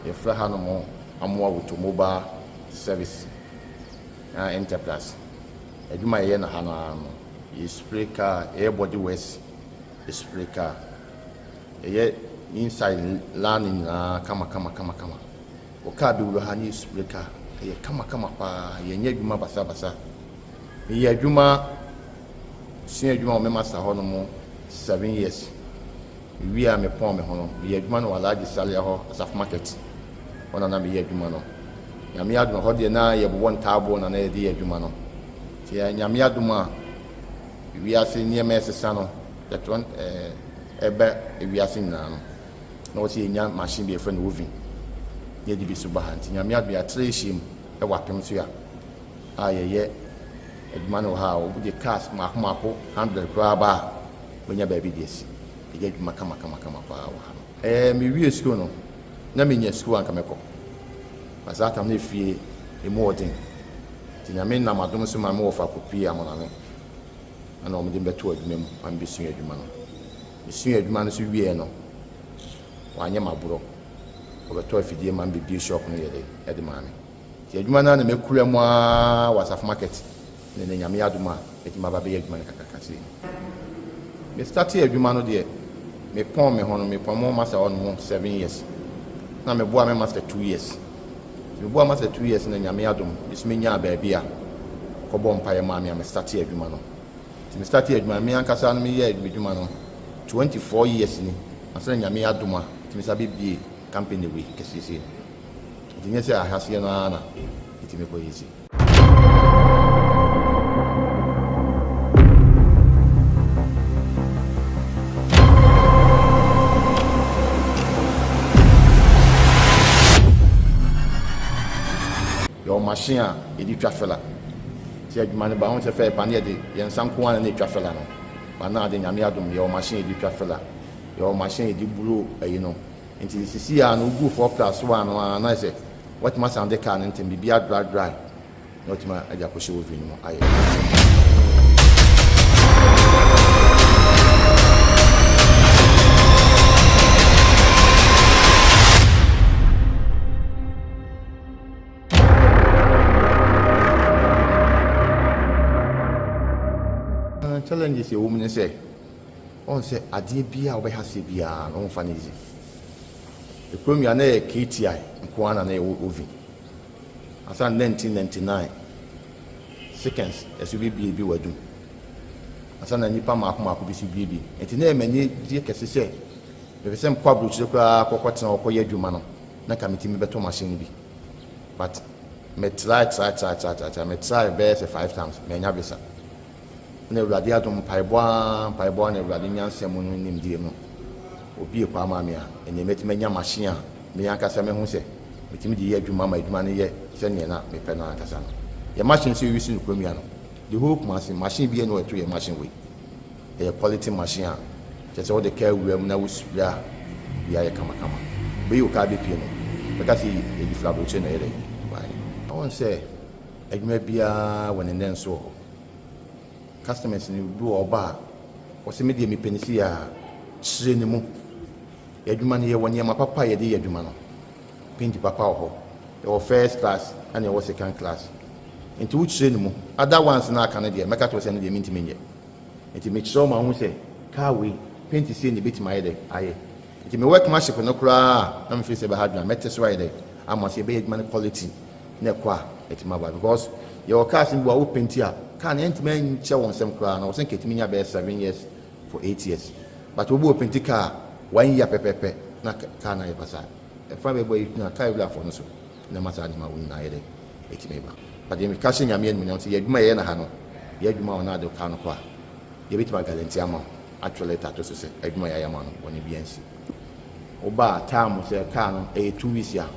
Yɛfrɛ hanom Amoah Automobile Service na Enterprise. Adwuma a yɛyɛ no ha no ara no, yɛ spray car, yɛyɛ body works, yɛ spray car. Yɛyɛ inside line nyinaa kama kama kama kama. Wo car bɛwura ha ne yɛ spray car, ɛyɛ kama kama paa, yɛnyɛ adwuma basabasa. Meyɛ adwuma, sua adwuma wɔ me master hɔ nom 7 years. Mewie a mepɔn me ho no, meyɛ adwuma no wɔ Alhaji Salia hɔ, Asafo Market hɔ na na meyɛ adwuma no. Nyame adom, ɛhɔ deɛ na yɛbobɔ ntaaboɔ na na yɛde yɛ adwuma no. Nti Nyame adom a wiase nneɛma ɛsesa no, yɛtoa ɛba wiase nyinaa no, na wɔsɛ yɛnya machine bi a yɛfrɛ no oven na yɛde bi so ba ha. Nti Nyame adom yɛatra ahyiam wɔ apem so a a yɛyɛ adwuma no wɔ ha a wɔde cars mmaako mmaako 100 koraa ba a wɔnya baabi de asi. Yɛyɛ adwuma kama kama kama paa wɔ ha no. Ɛɛ mewie sukuu no, na menya sukuu anka mɛkɔ. But saa tam no efie emu ɔden. Nti Nyame nam adom so ma me wɔfa kɔpie Amonane ɛna wɔde me bɛtoo adwuma mu ma mebɛsua adwuma no. Mesuaa adwuma no nso wieɛ no, wɔanyɛ me aborɔ. Wɔbɛtɔɔ afidie ma me bɛbie shop no yɛ de maa me. Nti adwuma no ara na makura mu ara wɔ Asafo Market na ɛnɛ Nyame adom a matumi aba abɛyɛ adwuma no kakraka sei. Me startee adwuma no deɛ, me pɔn me ho no, me pɔn mo master hɔ nom 7 years. Na me boa me master 2 years. Nti me boa master 2 years na Nyame adom, me nso me nyaa baabi a ɔkɔ bɔɔ mpaeɛ maa me a me startee adwuma no. Nti me startee adwuma no, me ankasa no me yɛɛ m'adwuma no 24 years ni, ansa na Nyame adom a metumi san bɛ bie company wei kɛseɛ sei no. Nti nyɛ sɛ ahaseɛ no ara na metumi kɔ yɛ sei. Yɛwɔ machine a yɛde twa fela. Nti adwuma no ba ho sɛ fɛ ba ne yɛde yɛn nsa nko ara na ɛtwa fela no. Ba na ade Nyame adom yɛwɔ machine yɛde twa fela. Yɛwɔ machine yɛde buro ayi no. Nti sisi a no wogu 4 plus so ano a na sɛ watumi asan de car no ntɛm biribi adry dry na watumi de akɔhyɛ oven no mu ayɛ. Challenges a ɛwɔ mu ne sɛ, woahu sɛ adeɛ biara a wobɛha aseɛ biara no, womfa no easy. Kurom yi a na ɛyɛ KTI nko ara na na yɛwɔ oven. Ansa na 1999 seconds ɛso bɛbie bi wɔ adum. Ansa na nnipa mmaako mmaako bi so bie bi. Nti na ɛyɛ m'anigyeɛ kɛse sɛ mepɛ sɛ mekɔ aburokyire koraa kɔkɔtena hɔ kɔyɛ adwuma no, na nka metumi bɛtɔ machine no bi. But me try try try try try try me try bɛyɛ sɛ five times mannya visa. Ɛna Awurade adom mpaebɔ ara mpaebɔ ara na Awurade nyansa mu no nimdeɛ mu obue kwan maa me a ɛnneɛ mɛtumi anya machine a me ankasa mahu sɛ metumi de yɛ adwuma ma adwuma no yɛ sɛdeɛ na mepɛ no ankasa no. Yɛ machine nso yɛuse no kurom yi ano. The whole Kumasi machine biara nni hɔ a ɛto yɛ machine wei. Ɛyɛ quality machine a kyerɛ sɛ wode kaa wura mu na wo spray a biribiara yɛ kamakama. Wobɛyi wo kaa bɛpue no bɛka sɛ yɛyi firi aburokyire na ɛyɛ dɛn ɛbaeɛ. Wohu sɛ adwuma biara wɔ ne nnɛnso wɔ hɔ. Customers no bi wɔ hɔ ɔba a ɔse me deɛ mepɛ no sei a, kyerɛ ne mu. Yɛn adwuma no yɛwɔ nneɛma papa a yɛde yɛ adwuma no. Paint papa wɔ hɔ. Yɛwɔ first class ɛna yɛwɔ second class. Nti wokyerɛ ne mu. Other ones no a aka no deɛ mɛka kyerɛ wo sɛ ɛno deɛ mentumi nyɛ. Nti mekyerɛ wo ma wohu sɛ car wei paint sei na ɛbɛtumi ayɛ dɛ ayɛ. Nti me workmanship no koraa a na mefeel sɛ ɛbɛha adwene a mɛte so ayɛ dɛ ama sɛ yɛbɛyɛ adwuma no quality na ɛkɔ a ɛtumi aba because yɛwɔ cars no bi wɔ a wo paint a car no ɛntumi nkyɛ wo nsɛm koraa na wɔ sɛ nka ɛtumi nya bɛyɛ 7 years for 8 years but obi wɔ paint car one year pɛpɛpɛ na car no ayɛ basaa. Ɛfa baabi a yɛgyina car wurafoɔ no so na ɛma saa nneɛma wei nyinaa yɛ dɛ ɛtumi ba. But deɛ meka hyɛ Nyame animuonyam sɛ yɛ adwuma a yɛyɛ no ha no, yɛ adwuma a ɔno ade car no kɔ a, yɛbɛtumi aguarantee ama wo, atwerɛ letter ato so sɛ adwuma a yɛayɛ ama wo no bɔne biara nsi. Woba a time sɛ car no ɛyɛ 2 weeks a,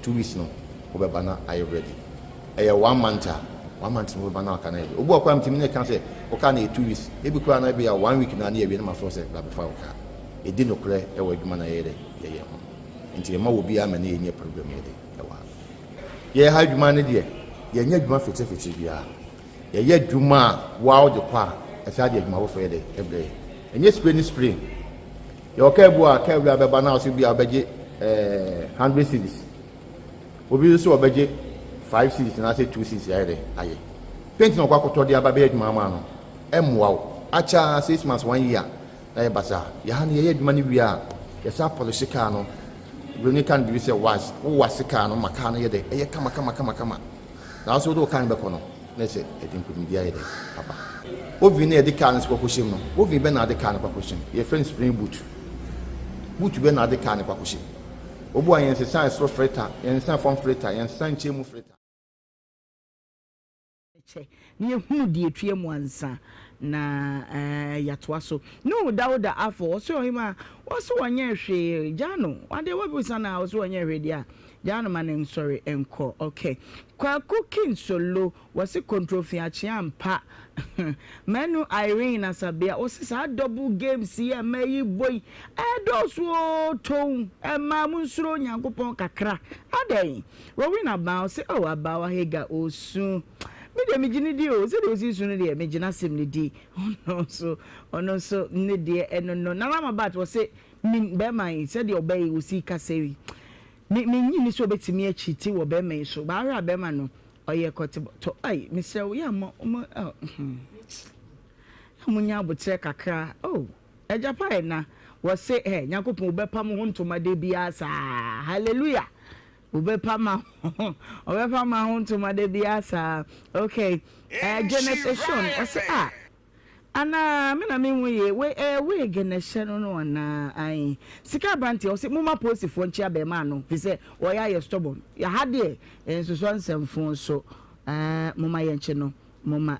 2 weeks no wobɛba na ayɛ ready. Ɛyɛ one month a, one month no wobɛba na car no ayɛ ready. Obi wɔ hɔ koraa metumi ne no ka sɛ wo car no yɛ 2 weeks, ebi koraa no ebi a one week na ne yɛawie na mafrɛ wo sɛ bra bɛfa wo car. Yɛdi nokorɛ wɔ adwuma no a yɛyɛ dɛ yɛyɛ ho. Nti yɛma obiara ma ne yɛnyɛ program yɛ dɛ ɛwɔ ha. Yɛyɛ ha adwuma no deɛ, yɛnyɛ adwuma fetefete biara. Yɛyɛ adwuma a woa wode kɔ a, ɛsan de adwuma foforɔ yɛ dɛ ɛbrɛ yɛ. Ɛnyɛ spray ne spray. Yɛwɔ kaa bi wɔ a kaa wura bɛba na ɔsɛ bi a ɔbɛgye ɛɛ 100 cedis. Obi nso ɔbɛgye 5 cedis anaasɛ 2 cedis ayɛ dɛ ayɛ. Paint na ɔkɔ akɔtɔ de aba bɛyɛ adwuma ama no. Ɛmmoa wo. Akyɛ 6 months one year na yɛ basaa. Yɛ ha no yɛyɛ adwuma no wie a, yɛsan polish kaa no. Buroni ka no biribi sɛ wax. Wo wax kaa no ma kaa no yɛ dɛ ɛyɛ kama kama kama kama. Na wo nso wode wo kaa no bɛkɔ no na ɛsɛ ɛde nkunimdie ayɛ dɛ aba. Oven no a yɛde kaa no nso kɔkɔhyɛ mu no, oven bɛn na wode kaa no kɔakɔhyɛ mu? Yɛfrɛ no spring boot. Boot bɛn na wode kaa no kɔakɔhyɛ mu? Obu a yɛnsesa ɛsoro filter, yɛnsesa fam filter, yɛnsesa nkyɛn mu filter. Kyɛ na yɛhunu deɛ ɛtua mu ansa na yɛatoa so. Nuhu Dauda Afo, ɔse ɔhemaa, ɔse ɔnyɛɛ hwee, gyaa no, adeɛ wabisa no a ɔse ɔnyɛɛ hwee deɛ a, gyaa no ma no nsɔre nkɔ. Ok. Kwaku Kinsolo, wɔse Kontrofiakye ampa. Manu Irene Asabea, ɔse saa double games yi a mmaa yi bɔ yi, ɛdɔɔso oo, tow, mmaa monsuro Nyankopɔn kakra, adɛn? Rowena baa ɔse oh abaawa Hagar osu me deɛ megye no di o sɛdeɛ osi su no deɛ megye n'asɛm no di ɔno nso ɔno nso ne deɛ ɛno no Nana Ama Bat ɔse min bɛrima yi sɛdeɛ ɔbaa yi osi kasa yi me menyi ni sɛ ɔbɛtumi akyiti wɔ bɛrima yi so baahwɛ a bɛrima no ɔyɛ kɔte tɔ ai mesrɛ wo yɛ ama ɔmo oh hmm yɛ mo nya abotrɛ kakra oh Agya pa ɛna wɔse eh Nyankopɔn wobɛpa mo ho ntoma da biara saa hallelujah Wobɛpa ma ho ɔbɛpa ma ho ntoma da biara saa okay eh, Janet Eshon ɔse ah anaa me na menhu yie wei ɛyɛ wig na ɛhyɛ no no anaa ae sika aberanteɛ ɔse momma polisifoɔ nkye abɛɛmaa no fi sɛ ɔyɛ ayɛ stubborn yɛha deɛ nsosɔ nsɛmfo nso eh, momma yɛnkye no momma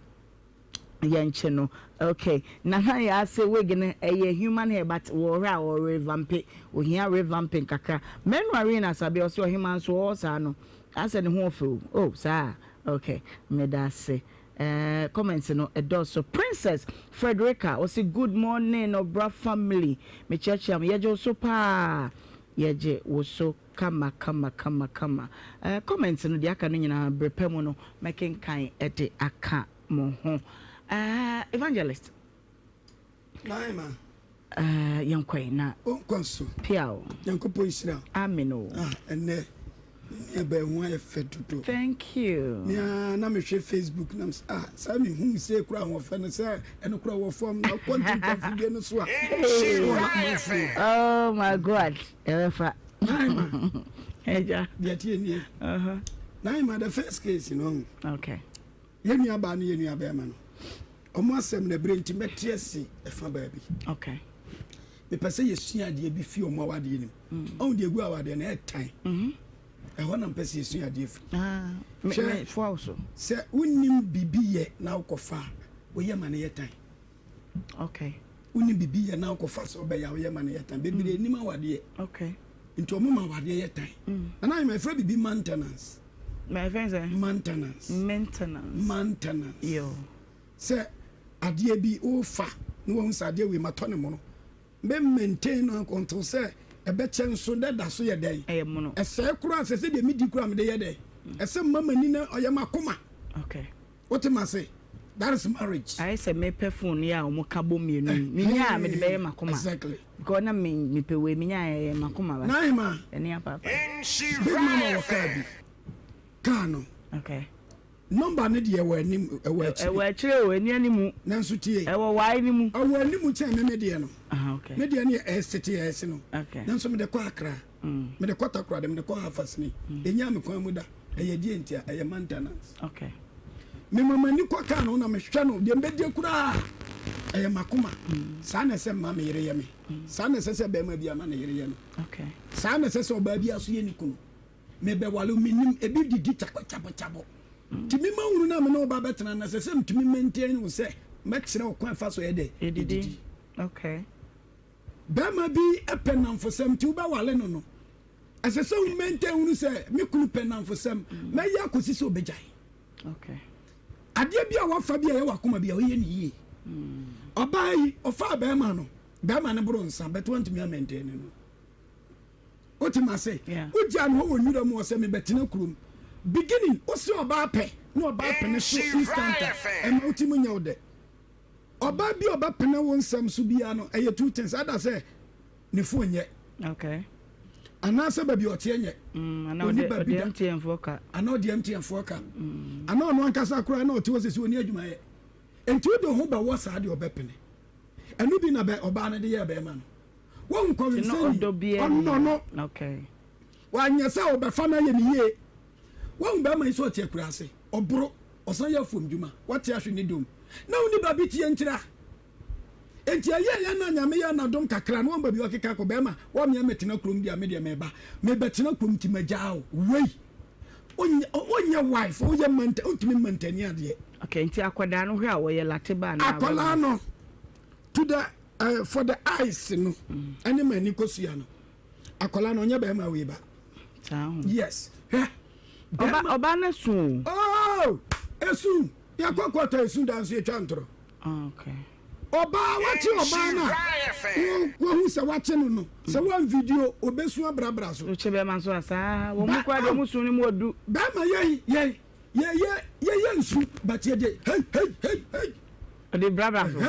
yɛnkye no ok Nana Yaa se wig no ɛyɛ human hair but wɔhwɛ a ɔrevampe ohia revamping kakra Manu Arena Asabea ɔse ɔhemaa nso ɔwɔ saa no asɛ ne ho ɔfɛ o oh saa ok medase eh comments no ɛdɔɔso Princess Frederica ɔse good morning ɔbra family mekyerɛkyerɛ mo yɛgye wo so paa yɛgye wo so kama kama kama kama eh comments no deɛ aka no nyinaa bere pa mu no mɛkenkan de aka mo ho eh evangelist. Naima. Eh yɛnkɔe na. Ɔnkɔ so. Piaw. Nyankopɔn nhyira. Amen o. Ah ɛnɛ. Me nua baa ho ayɛ fɛ dodo. Thank you. Me ara na mehwɛ Facebook na mesɛ ah saa mehu sei kora ahoɔfɛ no sɛ ɛno kora wɔ fam na wokɔ ntentamfidie no so a Oh my God ɛbɛfa. Naima. Ɛgya. Deɛ tie nie. Uh-huh. Naima the first case no. Okay. Yɛn nua baa ne yɛn nua bɛrima no. Ɔmo asɛm na ɛberɛ nti mɛte ase ɛfa baabi. Okay. Mepɛ sɛ yɛsua adeɛ bi fi ɔmo awadeɛ no mu. Ɔhu deɛ ɛgu awadeɛ no ɛtan. Ɛhɔ na mpɛ sɛ yɛsua adeɛ firi. Ah, Hwɛ, sɛ wonim biribi yɛ na wokɔfa a, woyɛ ma no yɛ tan. Okay. Wonim biribi yɛ na wokɔfa sɛ wobɛyɛ a woyɛ ma no yɛ tan. Bebree nim awadeɛ. Okay. Nti ɔmo ma awadeɛ yɛ tan. Nana Ayima, yɛfrɛ biribi maintenance. Ma yɛfrɛ no sɛ? Maintenance. Maintenance. Maintenance. Yo. Sɛ adeɛ bi wofa na wahu sɛ adeɛ wei matɔ ne mono, mɛ maintain no until sɛ ɛbɛkyɛ nso dɛ da so yɛ dɛn? Ɛyɛ mono. Ɛsɛe koraa sɛ sɛdeɛ medi koraa mede yɛ dɛn? Ɛsɛ mma m'ani na ɔyɛ m'akoma. Okay. Wote m'ase? That is marriage. Ayɛ sɛ mepɛ phone yi a wɔn ka bɔ mmienu yi. Menya a mede bɛyɛ m'akoma. Exactly. Because na me mepɛ wei menya a ɛyɛ m'akoma ba. Naima. Ɛne apaapa. Big mama wɔ kaa bi. Kaa no. Okay. Number no deɛ ɛwɔ anim, ɛwɔ akyire. Ɛwɔ akyire o, ɛni animu. Nanso tie. Ɛwɔ wae no mu. Ɛwɔ animu kyɛn me me deɛ no. Ah, okay. Me deɛ no yɛ S tete S no. Okay. Nanso mede kɔ Accra. Mm. Mede kɔ Takoradi, mede kɔ Hafasini. Mm. Ɛnyaa me kwan mu da. Ɛyɛ deɛ nti a, ɛyɛ maintenance. Okay. Mema m'ani kɔ kaa no ho na mehwɛ no, deɛ mbɛdie koraa ɛyɛ m'akoma. Mm. Saa na ɛsɛ mma me yere yɛ me. Mm. Saa na ɛsɛ sɛ bɛrima bi ama ne yere yɛ no. Okay. Saa na ɛsɛ sɛ ɔbaa bi aso yɛ ne kunu. Mebɛwale wo mennim ebi didi kyabɔkyabɔkyabɔ nti me ma hunu no a me ne wo ba bɛtena no ɛsɛ sɛ metumi maintain wo sɛ mɛkyerɛ wo kwan fa so yɛ dɛ edidi. Okay. Bɛrima bi pɛ nnamfosɛm nti wobɛwale no no ɛsɛ sɛ wo maintain hunu sɛ me kunu pɛ nnamfosɛm mɛyɛ akɔsi sɛ ɔbɛgyae. Okay. Adeɛ bi a wafa bi a ɛyɛ wakoma bi a ɔyɛ ne yie. Ɔbaa yi ɔfaa bɛrima no bɛrima no boro nsa bɛto antumi amɛntɛn no. Wote m'ase? Wogyaa me hɔ wɔ nwura mu hɔ sɛ mebɛtena kurom. Beginning, wose ɔbaa pɛ na ɔbaa pene so instant a, ɛma wo ti mu nyɛ wo dɛ. Ɔbaa bi a ɔbɛpene wo nsɛm so biara no, ɛyɛ two things, either sɛ ne phone nyɛ, Okay. anaasɛ baabi a ɔteɛ nyɛ. Mm, anaa Ɔni ɔde baabi ɔde da. MTN foɔ ka. Anaa ɔde MTN foɔ ka. Anaa ɔno ankasa koraa na ɔte hɔ sɛsi ɔni adwuma yɛ. Enti wode wo ho bɛwɔ saa deɛ ɔbɛpene. Ɛno bi na bɛ ɔbaa no de yɛɛ bɛrima no. Woahu kɔwensani? Ɔnnɔ no. Wanyɛ sɛ ɔbɛfa no ayɛ ne yie. Woahu bɛrima yi sɛ ɔte akuraase, ɔboro, ɔsan yɛ afuomdwuma, wate ahwe ne dom. Na wonni baabi tie nkyerɛ a. Enti ɛyɛɛ yɛn na Nyame yɛɛ no adom kakra no, woahu baabi a ɔkeka kɔ, bɛrima, woamea mɛtena kurom deɛ a, me deɛ meba. Mebɛtena kurom nti magyaa wo. Wei! Wonyɛ wife, woyɛ manta, wontumi mmantani adeɛ. Okay, nti akwadaa no hwɛ a ɔyɛ late ba anaa? Akwadaa no, to the eh, for the eyes no ɛne ma ani kosua no akwadaa no ɔnyɛ bɛrima wei ba yes hwɛ bɛrima ɔba no su o oh esu yɛkɔ kɔtɔ esu da nso etwa ntorɔ ah, okay ɔbaa wakye ɔbaa no a wahu sɛ wakye no no sɛ wɔn video obesu abrabra so. Wokye bɛrima nso a saa wɔn mu kura deɛ wɔn su no mu odu. Bɛrima yɛn yɛn yɛyɛ yɛyɛ nsu but yɛde hei hei hei hei. Ɔde brabra so.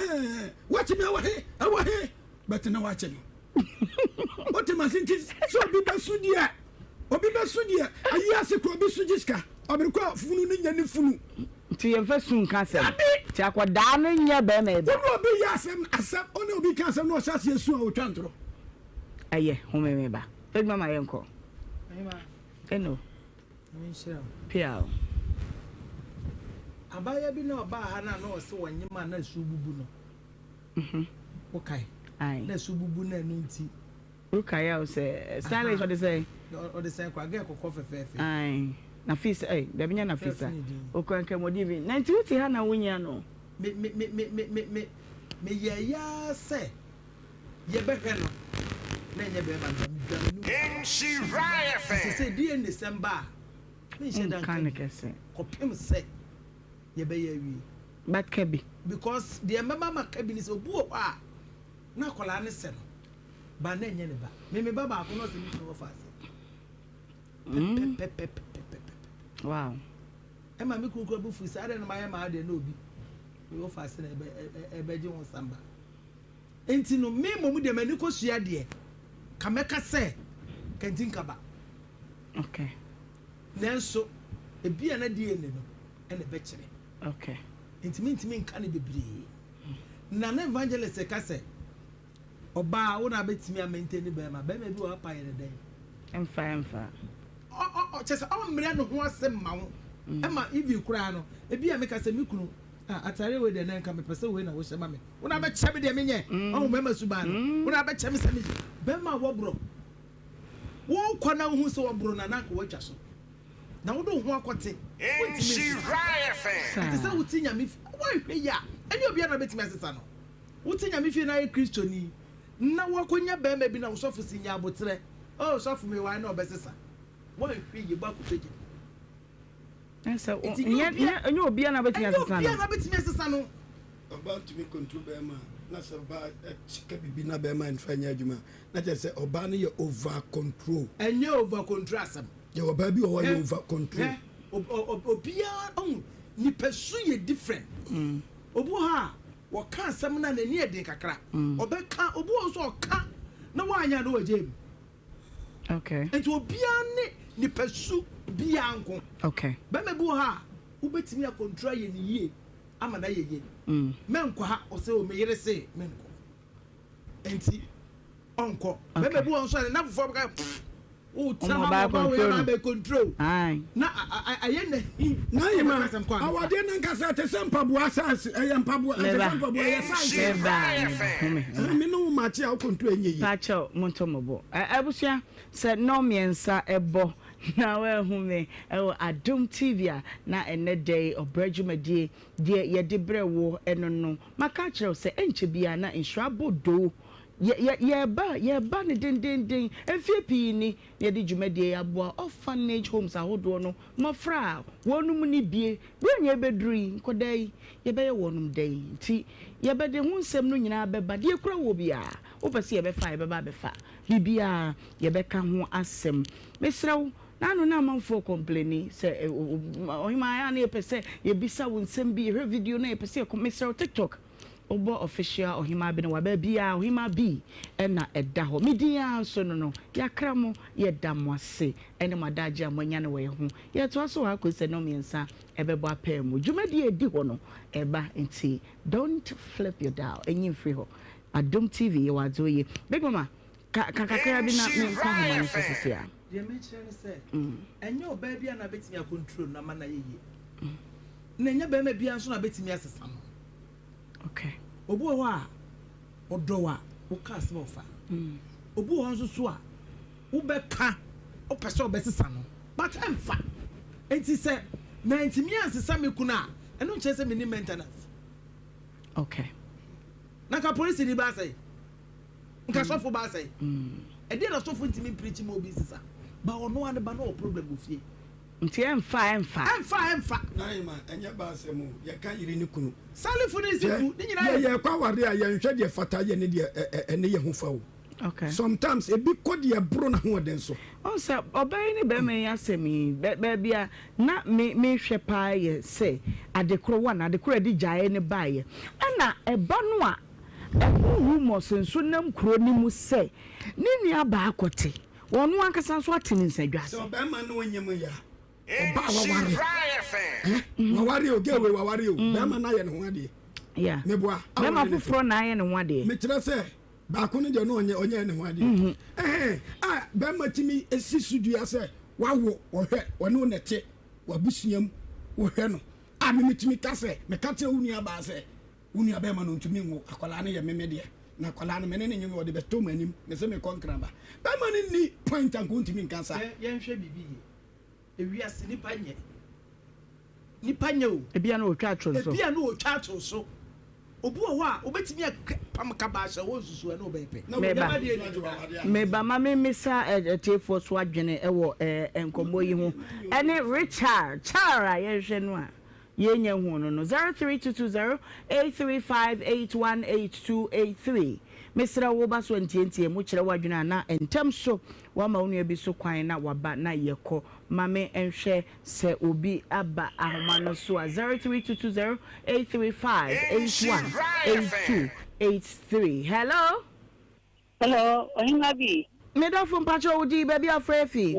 Wakye me ɛwɔ he ɛwɔ he but na wakye no. Wote ma se nti sɛ obi bɛso deɛ obi bɛso deɛ ayi ase kora obi so gye sika ɔbere kɔ funu no nyɛ ne funu. Nti yɛmfa su nka asɛm. Nti akɔdaa no nyɛ bɛrima ɛba. Wone obi yɛ asɛm asɛm ɔne obi ka asɛm na ɔhyɛ aseɛ su a ɔtwa ntorɔ. Ɛyɛ home me ba. Adwuma ma yɛnkɔ. Ɛno. Nyame nhyira wo. Piaw. Abaayewa bi na ɔbaa ha no a na ɔse ɔnyem a na su bubu no. Wokae? Ae. Na su bubu no ɛno nti. Wokae a ɔsɛ stylish ɔde sɛn? Ɔde sɛn koraa girl kɔkɔɔ fɛfɛɛfɛ. Ae. Nafisa ei dabi nyɛ Nafisa. Okura nkramodi bi. Na nti wote ha na wonyia no? Me me me me me me me meyɛɛ yaa sɛ. Yɛbɛhwɛ no na ɛnyɛ bɛɛma no ba medwa me num nti sesei DNA sɛm ba a menhyɛ da nka bi kɔpem sɛ yɛbɛyɛ awie. But ka bi. Because deɛ mɛma maka bi ne sɛ obi wɔ hɔ a na akwadaa no sɛ no ba na ɛnyɛ ne ba me me ba baako na ɔsɛ me kunu wɔ fa ase pɛpɛpɛpɛpɛpɛpɛ. Wow. Ɛma me kunu kura bu fu saa deɛ na mayɛ maa deɛ na obi wɔ fa ase na ɛbɛ ɛbɛgye ho samba. Enti no, me mmom deɛ m'ani kɔsua deɛ, ka mɛka sɛ kantinka ba. Okay. Nanso ebia na DNA no na ɛbɛkyerɛ. Okay. Nti mentumi nka no bebree. Na na evangelist ka sɛ ɔbaa wo na abɛtumi a maintain bɛrima. Bɛrima bi wɔ hɔ apa yɛ no dɛn? Ɛmfa ɛmfa. Ɔ ɔ ɔ kyerɛ sɛ ɔmmrɛ ne ho ase mma wo. Ɛma even koraa no ebi a meka sɛ me kunu ah ataareɛ wei deɛ na nka mepɛ sɛ wei na wohyɛ ma me. Wo na abɛkyɛ me deɛ menyɛ. Ɔho bɛrima suban no. Wo na abɛkyɛ me sɛ mehyɛ. Bɛrima a wɔborɔ. Wokɔ na wohu sɛ wɔboro no a, na anka woatwa so. Na wode wo ho akɔte. Wontumi nsesa. Ɛte sɛ wote Nyame fie. Woanhwɛ yie a, ɛnyɛ obiara na obetumi asesa no. Wote Nyame fie na ayɛ Kristoni, na woakɔnya barima bi na wo sɔfo si nya aboterɛ. Oh, sɔfo meware na ɔbɛsesa. Woanhwɛ yie, bɔ akɔtɔ gya mu. Ɛsɛ ɛnyɛ obiara na obetumi asesa no. Ɛnyɛ obiara na obetumi asesa no. Ɔbaa ntumi control bɛrima a, na sɛ ɔbaa ka biribi na bɛrima nfa nyɛ adwuma a, na kyerɛ sɛ ɔbaa no yɛ over control. Ɛnyɛ over control asɛm. Yɛwɔ ɔbaa bi wɔ hɔ ɔyɛ over control. Obiara ɔhu nipa su yɛ different. Obi wɔ hɔ a wɔka asɛm no a n'ani yɛ den kakra. Ɔbɛka, obi wɔ hɔ nso ɔka na wanyɛ a na wagyae mu. Okay. Nti obiara ne nipa su biara nko. Okay. Bɛrima bi wɔ hɔ a wobɛtumi akɔntrol ayɛ ne yie ama no ayɛ yie. Mɛnkɔ ha, ɔsɛ o me yere se menkɔ. Nti ɔnkɔ. Bɛrima bi wɔ hɔ nso a ne nnamfofoɔ bɛka wotena hɔ ama ɔbaa wei aba abɛ control na ayɛ na hi. Na yi ma awadeɛ no ankasa ɛte sɛ mpaboa size ɛyɛ mpaboa ɛte sɛ mpaboa ɛyɛ size. Meba meba home. Me ne wo makye a wo control ɛnyɛ yie. Pakyɛw montɔ mo bo. Abusua sɛ nnɔn mmiɛnsa ɛbɔ na woahu me ɛwɔ Adom TV a na ɛnnɛ da yi ɔbrɛ dwumadie deɛ yɛde brɛ wo ɛno no maka akyerɛ wo sɛ ɛnkyɛ biara na nhyira abɔ doo Yɛ, yɛ, yɛreba, yɛreba no dendeenden. Mfeɛ pii ni na yɛde dwumadie yi aboa orphanage homes ahodoɔ no mmɔfra a wɔnom nni bie. Berɛ a nea ɛbɛduru yi, nkwadaa yi, yɛbɛyɛ wɔnom dɛn? Nti yɛbɛde ho nsɛm no nyinaa bɛba. Deɛ ɛkura woɔ biara, wopɛ sɛ yɛbɛfa a, yɛbɛba abɛfa. Biribiara, yɛbɛka ho asɛm. Mesrɛ wo, n'ano na amanfoɔ kɔmpleni sɛ, Ɔhemaa, ɛyɛ a na yɛpɛ sɛ yɛbisa wo nsɛm bi, yɛhwɛ video no a yɛpɛ sɛ yɛkɔ, mesrɛ wo, TikTok, Wobɔ official Ɔhemaa Benewa baabiaa Ɔhemaa B na ɛda hɔ. Me din ara nso no no. Yɛakra mo, yɛda mo ase ɛne mo adagye a moanya no wɔ yɛn ho. Yɛtoa so wɔ ha kɔsi sɛ nnɔnmiɛnsa ɛbɛbɔ apaa mu. Dwumadie a ɛdi hɔ no ɛreba nti don't flip your dial, ɛnyi mfiri hɔ. Adom TV yɛwɔ adze oye. Big Mama, ka ka kakra bi na menkɔ ahoma no so sisi a. Deɛ mekyerɛ ne sɛ, ɛnyɛ ɔbaa biara na bɛtumi acontrol no ama no ayɛ yie. Na ɛnyɛ barima biara nso na bɛtumi asesa no. Okay. Obi wɔ hɔ a, ɔdɔ wo a, woka asɛm a ɔfa. Obi wɔ hɔ nso so a, wobɛka, wopɛ sɛ ɔbɛsesa no, but ɛmfa. Nti sɛ mantumi ansesa me kunu a, ɛno nkyerɛ sɛ menni maintenance. Okay. Na nka polisini ba asɛe. Nka sɔfo ba asɛe. Ɛdeɛ na sɔfo ntumi mpirikyi ma obi nsesa. Ba ɔno ara ne ba na ɔwɔ problem wɔ fie. Nti ɛmfa ɛmfa. Ɛmfa ɛmfa. Naima, ɛnyɛ ba asɛm o, yɛka yere ne kunu. Salifo ne Nsifu, ne nyinaa yɛ. Yɛ yɛkɔ aware a, yɛnhwɛ deɛ fata yɛ ne deɛ ɛne yɛ ho fa o. Okay. Sometimes ebi kɔ deɛ ɛboro n'ahoɔden so. Ɔn sɛ ɔbaa yi ne bɛrima yi asɛm yi, baabi a na me mehwɛ paa yɛ sɛ adekorɔ one, adekorɔ a ɛde gyaeɛ no baeɛ. Ɛna ɛba no a, ɛho rumours nso nam kuro no mu sɛ ne nua baa kɔte. Ɔno ankasa nso ate ne nsadwa ase. Sɛ ɔbarima ne wo nyem yɛ a, ɔbaa waware eh, waware o, girl wei waware o, barima no ayɛ ne ho adeɛ. Yeah. Meboa. Barima foforɔ na ayɛ ne ho adeɛ. Mekyerɛ sɛ baako no deɛ no ɔnyɛ ɔnyɛ ne ho adeɛ. Ɛhɛn, a barima tumi si so dua sɛ wawo, ɔhwɛ, ɔne wo na ɛte, w'abusua mu, wohwɛ no. A me metumi ka sɛ, meka kyerɛ wo nua baa sɛ, Wo nua bɛɛma no ntumi nwo akwadaa no yɛ me me deɛ na akwadaa no me ne no nye ɔde bɛtɔ mo anim me se mekɔ nkran ba bɛɛma no nni point anka ɔntumi nka saa. Yɛn yɛnhwɛ biribi yie. Ewiase nipa nyɛ. Nipa nyɛ o. Ebia na ɔtwa ato so. Ebia na ɔtwa ato so. Obi wɔ hɔ a obetumi apam kaba ahyɛ hɔ nsusu ɛne ɔbɛyɛ pɛ. Meba meba ma me mmisa atiefoɔ so adwene wɔ nkɔmmɔ yi ho ɛne Richard Char a yɛhwehwɛ no a Yɛnnya nhuu no no, 03220 835 818283. Mesrɛ wo, woba so a ntiantia mu, kyerɛ w'adwene a na ntɛm so woama wo nua bi so kwan na waba na yɛkɔ. Ma me nhwɛ sɛ obi aba ahoma no so a, 03220 835 818283. Hello? Hello, Ɔhema bi. Me dɔfo, mpakyɛ wo din, baabi a wofrɛ afi?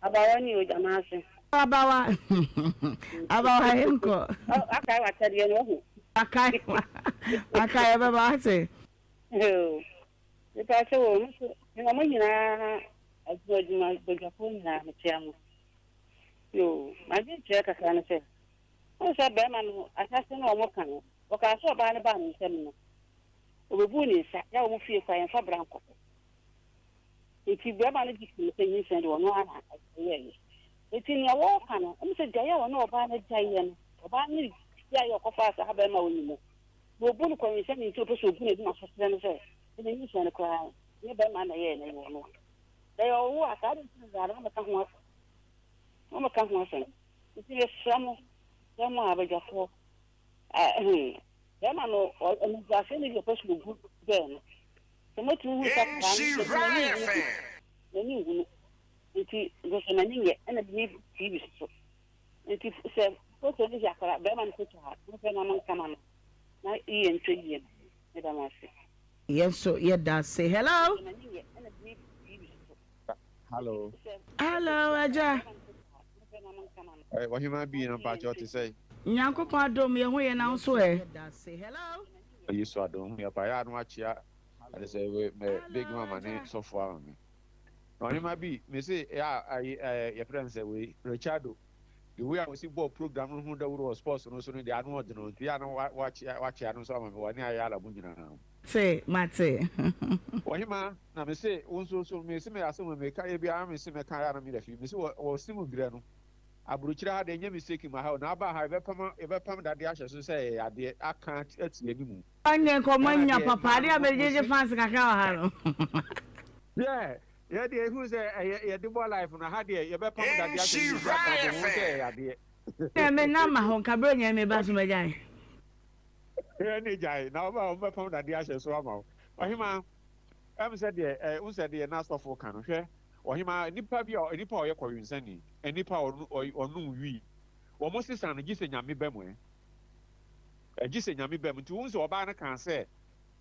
Abawa ni o gyama ase. Abawa abawa yɛnkɔ. Akae w'akyɛdeɛ no wahu. Akae akae ɛbɛba wate. Mepa kyɛw o, mo so mema mo nyinaa adwuma adwuma badwafoɔ nyinaa mekyea mo. Yoo, m'adwenkyerɛ kakra ne sɛ, wohu sɛ bɛrima no asase no a wɔka no, wɔkaa sɛ ɔbaa no baa ne nsam no, ɔbɛbuu ne nsa, yɛ a wɔn fie koraa yɛmfa bra nkɔ hɔ. Enti bɛrima no gye tom sɛ nyinsɛn de ɔno ara na ɛyɛeɛ. Enti nea wɔreka no, ɛne sɛ gyae a ɔne ɔbaa no gyaeɛ no, ɔbaa no gyaeɛ a ɔkɔfaa saa bɛrima a ɔnni mu. Na ɔbu no kɔwensani nti ɔpɛ sɛ ɔbu n'adwuma so kyerɛ no sɛ ɛnna nyinsɛn no koraa nyɛ bɛrima na ɛyɛeɛ na ɛyɛ ɔno a. Sɛ ɛyɛ ɔwo a, saa de nti na na wɔmmɛka ho asɛm. Wɔmmɛka ho asɛm. Nti mesrɛ mo, mesrɛ mo abadwafoɔ, bɛrima no animguaseɛ no bi ɔpɛ sɛ ɔgu bɛɛ no. Sɛ motumi hu sɛ akwadaa no sɛ m'ani nhunu bi, m'ani nhunu nti nso sɛ m'ani nyɛ ɛna menni TV so so nti sɛ foto no yɛ akwadaa bɛrima no foto a monhwɛ na monka ma no na yie ntɔ yie no meda mo ase. Yɛn nso yɛda ase. Hello. Hello. Hello, Agya. Eh, Ɔhemaa Bii na mpakyɛ ɔte sɛn? Nyankopɔn adom yɛn ho yɛ na wo nso ɛ? Yesu adom ho yɛ paa. Yɛ a na wakyea ɛde sɛ we mɛ big mama ne sɔfo ama me. Na ɔhemaa bi me se yɛ a ayi ɛɛ yɛfrɛ no sɛ wei Richardo the way a wɔsi bɔɔ program no ho dawuro wɔ sports no so no deɛ ano ɔdene o nti yɛ a na wakyea wakyea no nso ama me wɔ ne ayɛ ala mo nyinaa. Te mate. Ɔhemaa na me se wo nso so me se me asɛm a meka yɛ biara me se mɛka yɛ a na me werɛ fi me se wɔ wɔ se mu brɛ no Aburokyire ha deɛ nyɛ mistake ma ha o na aba ha yɛbɛpam yɛbɛpam dadeɛ ahyɛ so sɛ ɛyɛ yadeɛ aka ati animu. Ɛnyɛ nkɔmɔ Ghana nya deɛ papa mmaa adeɛ no a mo mo megyegye se. fans kakra wɔ ha no. Yeah yɛ deɛ ehunu sɛ ɛyɛ yɛde bɔ life no ha deɛ yɛbɛpam dadeɛ ahyɛ so sɛ aka abɔ ho sɛ ɛyɛ yadeɛ. Ɛnna me nan ma hɔ nka berɛ nyɛ me ba so mɛgyae. Ɛnne gyae na wɔbɛpam dadeɛ ahyɛ so ama wo ɔhemaa. Ɛm sɛ deɛ ɛ wohu sɛ deɛ na sɔfo ka no, hwɛ, ɔhemaa, nnipa bi a, nnipa a ɔyɛ kɔwensani, nnipa a ɔno, ɔy, ɔnom wii, wɔn sesa no gye sɛ Nyame ba mu ɛ, ɛ, gye sɛ Nyame ba mu. Nti wohu sɛ ɔbaa no kaa sɛ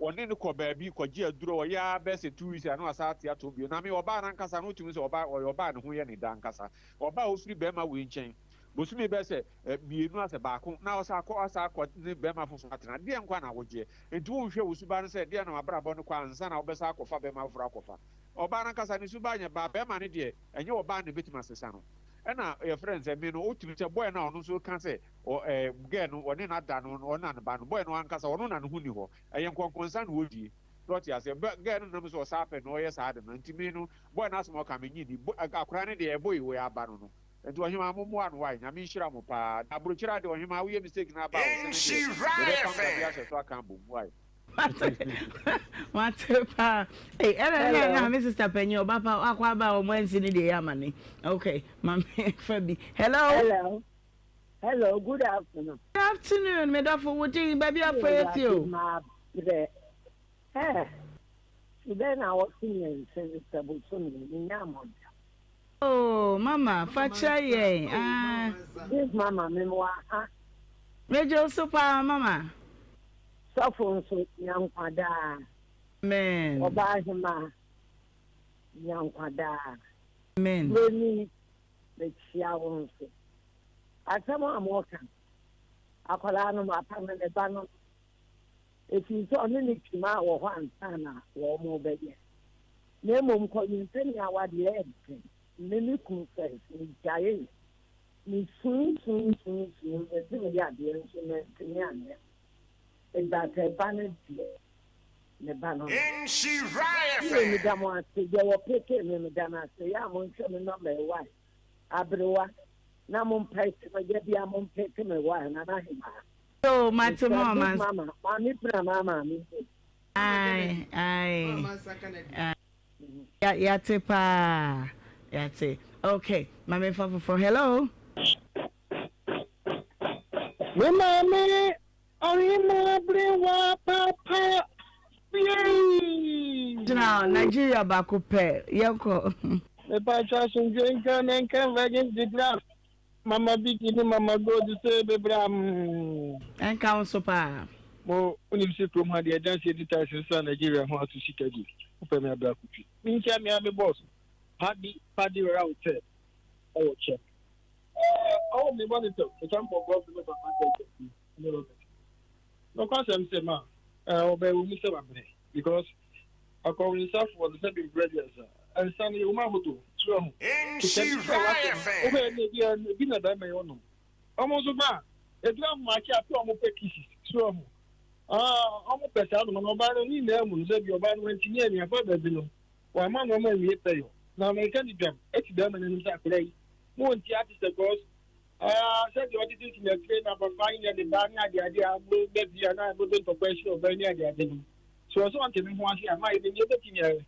wɔne no kɔ baabi kɔgye aduro, ɔyɛ ara bɛyɛ sɛ two weeks a na wasan ate atom bio. Na me, ɔbaa no ankasa no, wotumi hu sɛ ɔbaa, ɔyɛ ɔbaa a ne ho yɛ ne dɛ ankasa. Ɔbaa a ɔfiri bɛrima wei nkyɛn, bosome bɛyɛ sɛ, ɛ, mmienu asɛ baako, na ɔsan akɔ, asan akɔ ne bɛrima foforɔ atena. Deɛn nkoa na wogyeɛ? Enti wonhwɛ wo suban no sɛ deɛn na w'abrabɔ no kɔ ansa na wobɛsan akɔfa bɛrima foforɔ akɔfa. Ɔbaa no ankasa ne suban nyɛ baa, bɛrima no deɛ ɛnyɛ ɔbaa na ɛbɛtumi asesa no. Ɛna yɛfrɛ no sɛ me no wotumi sɛ boy no a ɔno nso ka sɛ ɔ ɛɛ girl no ɔne no ada no ɔne na ne ba no boy no ankasa ɔno na ne ho nni hɔ ɛyɛ nkɔnkɔnsa na ɔdie so ɔte aseɛ bɛ girl no nam sɛ ɔsaa pɛ na ɔyɛ saa ade no nti me no boy no asɛm a ɔka mennye nni bo akwadaa no deɛ ɛboy wei aba no no Nti ɔhemaa mo moa no wai nyame nhyira mo paa na abrokyire ade ɔhemaa woyɛ mistake na aba a wo se no deɛ yɛbɛpam dadeɛ ahyɛ so aka abom wai. Mate paa. Ei, ɛna ɛna ɛna me sister panyin ɔba pa akɔ aba a wɔn ansi ne deɛ yɛ ama ne. Okay, ma me fa bi. Hello. Hello. Hello, good afternoon. Good afternoon, me dɔfo wo din baabi afɔ yɛ fi o. Mabrɛ. Ɛ, fi bɛn na wɔte mmiɛnsa sɛ bosome menya mmɔda. Oh mama fa kyerɛ yɛn ah. This mama me wɔ ha. Megye wo so paa mama. Sɔfo nso nya nkwa daa. Amen. Ɔbaa hemaa nya nkwa daa. Amen. Buroni mekyia wo nso. Asɛm a moka akwadaa no mapa no ne ba no ɛfiri sɛ ɔne ne twuma wɔ hɔ ansa na wɔn bɛyɛ. Na mmom kɔwensani awadeɛ yɛ den. Me me kunu first me gyaee me sui sui sui sui me se me yɛ adeɛ nso mantumi anyɛ but ɛba no deɛ me ba no no yie me da mo ase deɛ wɔ peke me me da no ase yɛ a mo nhwɛ me nɔmba ɛwae aberewa na mo mpɛke me da bia mo mpeke me wae nana hemaa Yo, mate mo mama. Mama, maame pira ma maame. Ae ae yɛate paa yɛate ok ma me nfa foforɔ hello. Me maame ɔhema berewa papa yei. Gyina Nigeria baako pɛ yɛnkɔ. Mepakyɛ asomdwoe nka ne nka Virgin Zebra Mama Vicky ne Mama Gold se bebra mm. Ɛnka wo nso paa. Mo wonim se kurom ha deɛ adansie ne tiles nsra Nigeria ho ato sika di wopɛ me abra kotwi. Menkyia me ara me boss Paddy Paddy Rautɛ. Ɛwɔ kyɛ. Ɛɛ ɔwɔ me bɔ ne tɛw ɛkyɛ mpɔ bɔ me papa tɛ ne Robert. Nokwasɛm sɛ ma ɛɛ ɔbɛ wɔ mu sɛ wabrɛ because akɔwensafoɔ no sɛ bi mbrɛ deɛ nsa nsa no yɛ wɔn ahodoɔ so ɛho. Sɛ bi sɛ wate no wobɛyɛ no ebi ebi na bɛrima yɛ ɔnom. Wɔn nso ba a edu ahomakye a pɛ wɔn pɛ kisses so ɛho. Aa wɔn pɛ saa nom no ɔbaa no ne nyinaa mu no sɛ bi ɔbaa no wantumi ani afa baabi no. Wamma nnoɔma anwie pɛyɔ. Na meka ne dwam asi bɛrima no anim sɛ akwadaa yi mo nti ate sɛ cos ah sɛdeɛ ɔtete si n'atire na abɔfra nyɛ ne ba ne adeade a mo bɛ bi a na mo de ntɔkwa ahyia ɔbaa ne adeade no so ɔsɛ ɔnte ne ho ase a ma yɛ deɛ yɛbɛtumi ayɛ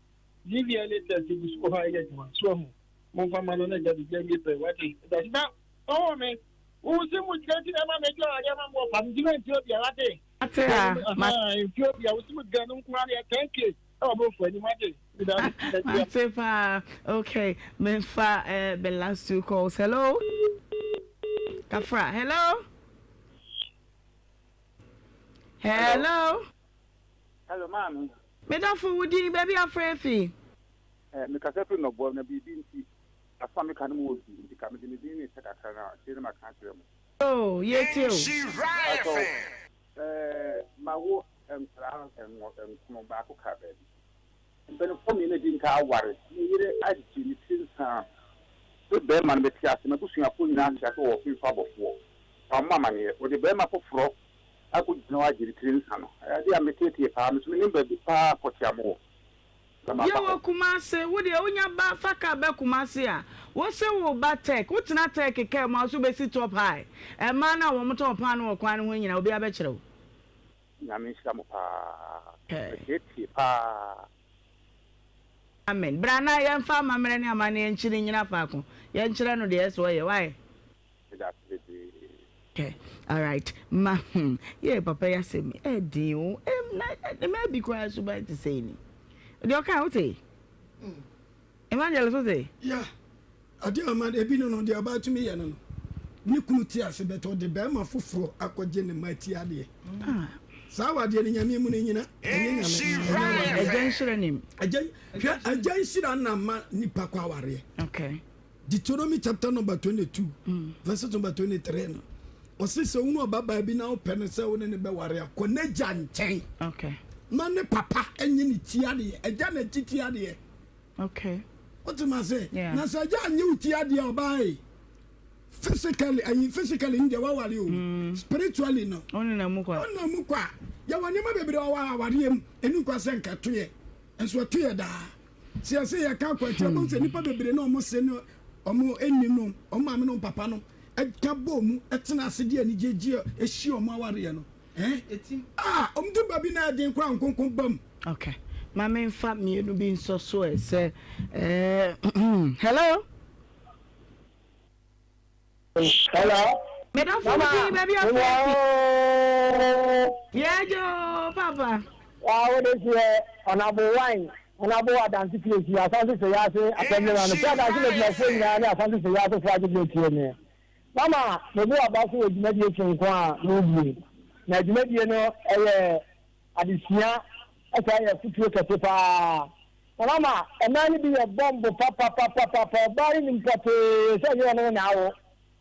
DVLA test gu so wɔ hɔ a ɛyɛ adwuma so ahu momfa ma no na agya biribi awie pɛyɔ wate ɛda na ɔwɔ me wo se mo gyina nti na ɛma me gya adeɛ ma mo ɔfa no nti na nti obi a wate Ate a, ma. Nti obi a wo se mo gyina no nko ara yɛ 10k Mate paa. Okay, memfa uh, the last two calls. Hello? Kafra, hello? Hello? Hello, maame. Medafo, wo din baabi afrɛ fi? Eh, mekasa firi nɔboa na biribi nti aso a meka no mu wɔ du nti ka mede me din ne hyɛ kakra na akyire no maka akyerɛ mo. Oh, yɛtie o. Ɛɛ, mawo nkwadaa nkono, baako ka baabi. Mpanimfoɔ mmienu adi nka aware. Me yere agye ne tiri nsa sɛ barima no bɛte ase. M'abusuafoɔ nyinaa te ase wɔ ɔfemfo abɔfoɔ. Wammɔ amanneɛ. Ɔde barima foforɔ akɔgyina hɔ agye ne tiri nsa no. Ɛyɛ adeɛ a meteetee paa. Me nso mennim baabi paa pɔtee a mowɔ. Na maba Yɛwɔ hɔ. Kumase, wo deɛ wonya ba fa car ba Kumase a, wo se wo ba Turk, wo tena Turk car mu a wo se wo bɛsi top high, mmaa no a wɔn tɔn paano wɔ kwan no ho nyinaa obiara bɛkyerɛ wo. Nyame nhyira mo paa. Meteetee paa. Amen. Bra na yɛmfa amammerɛ ne amanneɛ nkyini nnyina faako. Yɛnkyerɛ no deɛ ɛsɛ ɔyɛ. Why? Meda ase bebree. Okay alright ma hmm yee papa yi asɛm yi ɛɛden o em na mmaa bi koraa suban te sɛi ni deɛ ɔka wote evangelist wote. Yeah adeɛ a ɔma ebi no no deɛ ɔbaa tumi yɛ no no ne kunu te ase bɛtɛ ɔde bɛrima foforɔ akɔgye ne mma ti adeɛ ah. saa awadeɛ no nyame mu no nyina ɛnyɛ nyame ɛnyɛ awadeɛ ɛgya nhyira nim ɛgya hwɛ ɛgya nhyira na ma nipa kɔ awareɛ okay Deuteronomy chapter number 22 verse number 23 no ɔse sɛ wonu ɔbabaa bi na wopɛ no sɛ wo ne ne bɛware a kɔ n'agya nkyɛn okay. ma ne papa nye ne ti adeɛ agya na gye ti adeɛ okay. wote ma se yeah. na sɛ agya nye wo ti adeɛ ɔbaa yi physically ayi physically no deɛ waware o mm. spiritually no ɔnna mu kwa ɔnna mu kwa yɛwɔ nneɛma bebree wɔ awareɛ mu ɛnu kwa sɛ nkɛtoyɛ nso ɛtoyɛ daa Sɛ yɛse yɛka akɔ akyiri a, wobɛhu sɛ nnipa bebree na wɔn se ne wɔn nni no, wɔn maame ne wɔn papa no ka bɔɔ mu tena ase de anigye gye hyia wɔn awareɛ no. Eh? Ah, wɔn de ba bi na ɛden koraa nkonko ba mu. Okay. Ma memfa mmienu bi nsɔ so ɛ sɛ eh, hello. Hello. Medafo wo din baabi afrɛ fi. Yɛgye o papa. Wa wo de seɛ ɔnabo wine ɔnabo adanse pie si asanse sɛ yase asɛmble ma no sɛ adanse adwumafoɔ nyinaa ne asanse sɛ yase foɔ agye berɛ tie me mama mebu aba so wɔ dwumadie sononko a meredie na dwumadie no ɛyɛ adesua ɛsɛ yɛ afutuo kɛse paa Na mama mmaa no bi yɛ bɔmbo papapapapa, ɔbaa yi nim pɔtee sɛ ɛnyɛ ɔno na awo,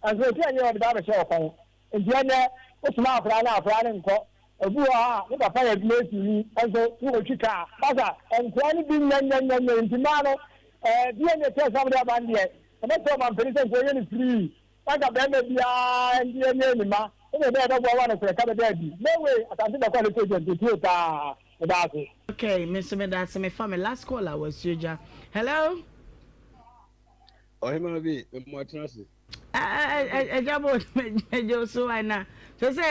nanso ɔsi ɛnyɛ ɔde ba abɛhyɛ ɔkɔn. Nti ɛnnɛ, wosoma akwadaa no a, akwadaa no nkɔ. Obi wɔ hɔ a, ne papa yɛ masonni, nso na ɔtwi kaa. Masa, nkoa no bi nyɛnyɛnyɛnyɛ, nti mmaa no, ɛɛ, DNA test a wɔde aba no deɛ, ɛbɛsɛ ɔmampanin sɛ nka ɔnyɛ no free, na anka barima biara DNA ne mma, sɛdeɛ ɛbɛyɛ a ɛbɛboa ma nokorɛ ka bɛda adi. No way, Asante bɛkɔ a little agent, ɛtue paa. Meda ase. Okay me nso meda ase mefa me last call a wasuo gya hello. Ɔhemaa bi mmoa atena ase. Ɛgya bo ɛgya oso wa na sɛ sɛ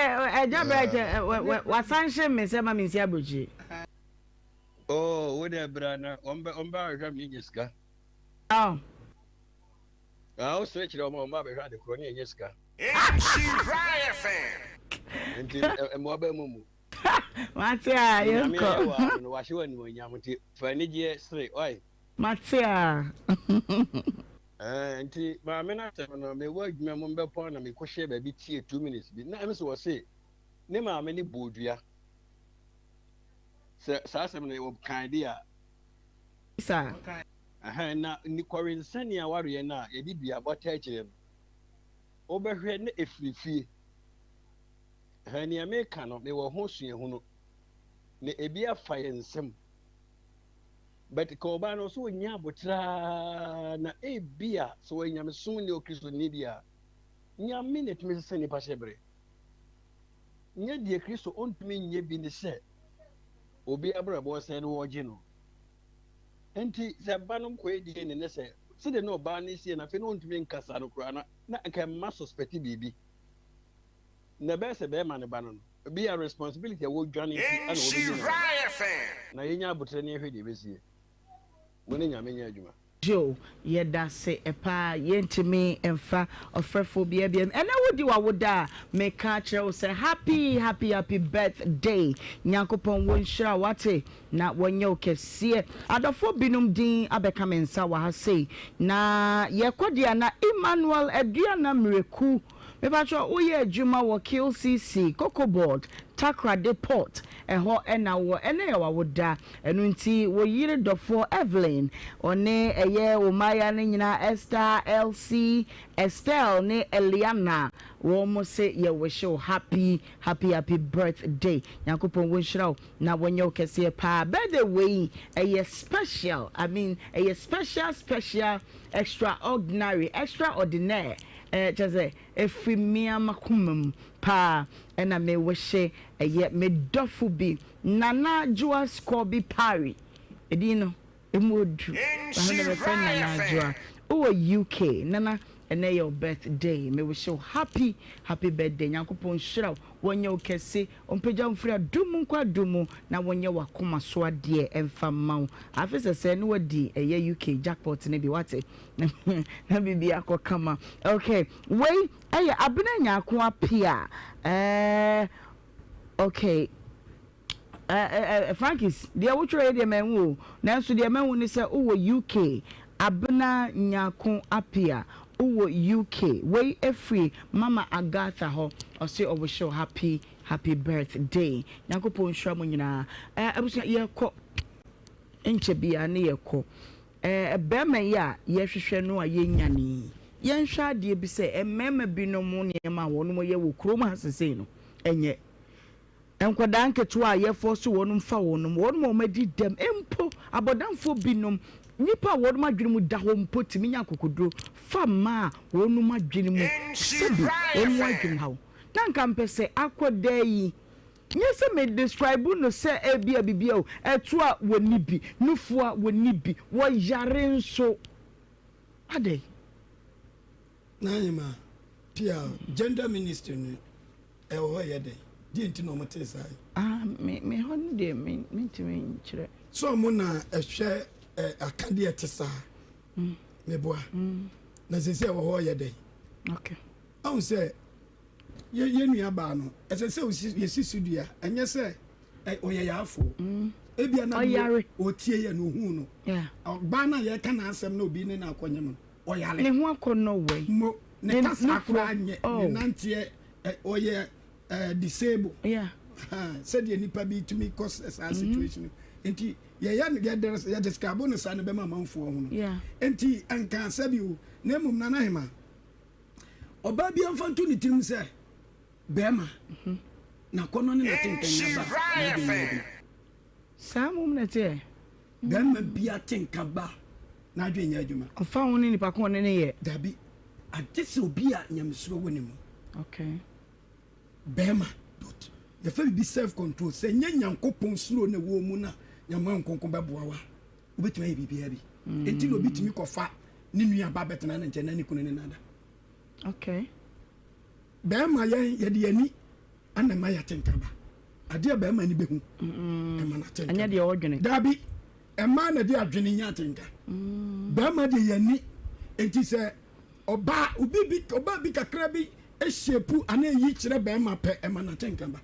ɛgya bright wasan hyɛ me sɛ ma me nsi aburokyire. Oh wo deɛ bra na wɔn bɛ wɔn bɛ ahwehwɛ me nyɛ sika. Oh. Ah wo sere kyerɛ wɔn a wɔn bɛ abɛhwɛ ade korɔ ne yɛ nyɛ sika. Nti mmoa bɛ mu mu. Mate a, Nyame yɛnkɔ. ayɛ wo ano no, wahyɛ wo animuonyam nti fa anigyeɛ sere, ɔe. Mate a. Ɛɛ, nti maame no asɛm no, mewɔ adwuma mu mbɛpɔn na mekɔhyɛɛ baabi tie 2 minutes bi, na ɛm sɛ wɔse ne maame no bɔɔ dua. Sɛ saa asɛm no wɔkan de a. Saa. Ɛhɛn, na ne kɔwensani awareɛ no a yɛde duabɔ taa akyire no, wobɛhwɛ na ɛfiri fie. Ɛhɛn, nea meka no, mewɔ ho suahunu, na ebi afa yɛn nsam. But ka ɔbaa no, ɔsɛ ɔnya aboterɛ ara, na ebia sɛ ɔyɛ nyamesom ni Okristoni bi a, Nyame na ɛtumi sesa nnipa hyɛberɛ. Nyɛ deɛ Kristo ɔntumi nyɛ bi ne sɛ obi abrabɔ sɛe no wɔgye no. Enti sɛ ba no kɔyɛ DNA ne sɛ sɛdeɛ na ɔbaa no sie no afei na ɔntumi nkasa no koraa na na nka ɛmma suspect biribi. Na ɛbɛyɛ sɛ bɛrima no ba no no bi a responsibility a wɔdwane nti ɛna wɔbɛyi no no. Na yɛnya aboterɛ na yɛhwɛ deɛ ɛbɛsie. Mo ne Nyame nyɛ adwuma. Joe yɛdase paa yɛntumi mfa ɔfrɛfoɔ biara biam ɛnɛ wodi wawoda a meka akyerɛ wo sɛ happy happy happy birthday Nyankopɔn wɔ nhyira wo wate na wɔnyɛ wo kɛseɛ adɔfoɔ binom din abɛka me nsa wɔ ha sei na yɛkɔ deɛ a na Emmanuel Aduana Miraku Mepakyɛw woyɛ adwuma wɔ KLCC, Cocoa Board, Takoradi Port, ɛhɔ na wowɔ, ɛnɛ yɛ w'awoda, ɛno nti wo yere dɔfoɔ Evelyn, ɔne ɛyɛ wo mmaayewa no nyinaa Esther, Elsie, Estelle ne Eliana, wɔn se yɛ wishe wo happy happy happy birthday, Nyankopɔn wɔ nhyira wo na wɔnyɛ wo kɛseɛ paa, birthday wei ɛyɛ special, I mean ɛyɛ special special extraordinary, extraordinaire. Eh kyerɛ sɛ ɛfiri me ara m'akoma mu paa ɛna me wishe ɛyɛ me dɔfo bi Nana Adwoa Scorby Parry ɛdin no ɛmu ɔdu ɛno na mefrɛ no Nana Adwoa wowɔ UK Nana ɛnɛ yɛ wo birthday me wishe wo happy happy birthday Nyankopɔn nhyira wo wɔnyɛ wo kɛse ɔmpagya wo mfiri adom mu nkɔ adom mu na wɔnyɛ w'akoma so adeɛ ɛmfa mma wo afe sɛsɛɛ ne wadi ɛyɛ UK jackpot no bi wate Na biribi akɔ kama. Okay, wei ɛyɛ Abena Nyarko Appiah. Ɛɛ, okay. Ɛɛ, ɛɛ, Frankis, deɛ wotwerɛ yi deɛ manhu o. Nanso deɛ mahu ne sɛ wowɔ UK. Abena Nyarko Appiah, wowɔ UK. Wei ɛfiri Mama Agatha hɔ. Ɔse ɔwish wo happy, happy birthday. Nyankopɔn nhyira mo nyinaa. Ɛɛ, abusua, yɛkɔ. Nkyɛ biara ne yɛkɔ. Ɛɛ barima yi a yɛhwehwɛ no a yɛnnya no yi, yɛnhwɛ adeɛ bi sɛ mmarima binom nneɛma a wɔnom yɛ wɔ kurom ha sesei no, ɛnyɛ. Nkwadaa nketewa a yɛfɔɔso wɔnom fa wɔnom, wɔnom a wɔadi dɛm, mpo abɔdamfoɔ binom, nnipa a wɔnom adwene mu da hɔ mpo tumi nya akokoduro fa mmaa a wɔnom adwene mu sɛbi wɔnom adwene haw. Na nka mpɛ sɛ akwadaa yi Nyɛ sɛ me describe no sɛ ebia biribi o, ɛto a wɔnni bi, nufoɔ a wɔnni bi, wɔyare nso. Adɛn? Nahima, Pia, gender ministry no ɛwɔ hɔ yɛ dɛn? Deɛ nti na wɔn tee saa yi? Ah, me me hɔ no deɛ me mentumi nkyerɛ. Sɛ wɔn na ɛhwɛ ɛ akadeɛ ɛte saa, meboa. Na sɛsɛ ɛwɔ hɔ yɛ dɛn? Okay. Ahu sɛ yɛ yɛn nua baa no, ɛsɛ sɛ osi yɛsi so dua. Ɛnyɛ sɛ ɛ ɔyɛ yaafoɔ. Mm. Ebia na ɔyare. Ɔtie yɛ no ohun no. Yeah. Ɔbaa no a yɛka n'asɛm na obi ne no akɔnyem no, ɔyare. Ne ho akɔnnɔ wɛn. Mo ne kasa koraa nyɛ oh. Ne nanteɛ ɛ ɔyɛ ɛ disable. Yeah. Sɛdeɛ nipa bi tumi kɔ saa mm-hmm. situation. Nti yɛyɛ no yɛ yɛ describe no saa no bɛma amanfoɔ ho no. Yeah. Nti nka sɛbi o na mmom nana hema. Ɔbaa biara mfa nto ne tirim sɛ bɛrima n'akɔnnɔ ne n'atenka ba n'adwene mu adwuma. Saa mmom na ɛteɛ. Bɛrima biara tenka ba n'adwene nyɛ adwuma. Ɔmfa ho ne nipa ko ɔne no yɛ. Dabi, agye sɛ obi a nyamesuro wɔ ne mu. Okay. Bɛrima dot. Yɛfɛ biribi self control. Sɛ nyɛ Nyankopɔn suro na ɛwɔ mu na Nyame nkonko bɛboa wo a. wobɛtumi ayɛ biribiara bi nti na obi tumi kɔfa ne nua ba bɛtena ne nkyɛn na ne kunu ne nada. Okay. Bɛrima yɛn yɛde yɛn ani ana ɛma yɛate nka ba adeɛ bɛrima ani bɛhu ɛma no ate nka. Ɛnyɛ deɛ ɔdwene. Daabi ɛmaa na de adwene nya ate nka. Mm. Bɛrima deɛ yɛn ani nti sɛ ɔbaa obi bi ɔbaa bi kakra bi ehyepu anaa eyi kyerɛ bɛrima pɛ ɛma no ate nka ba.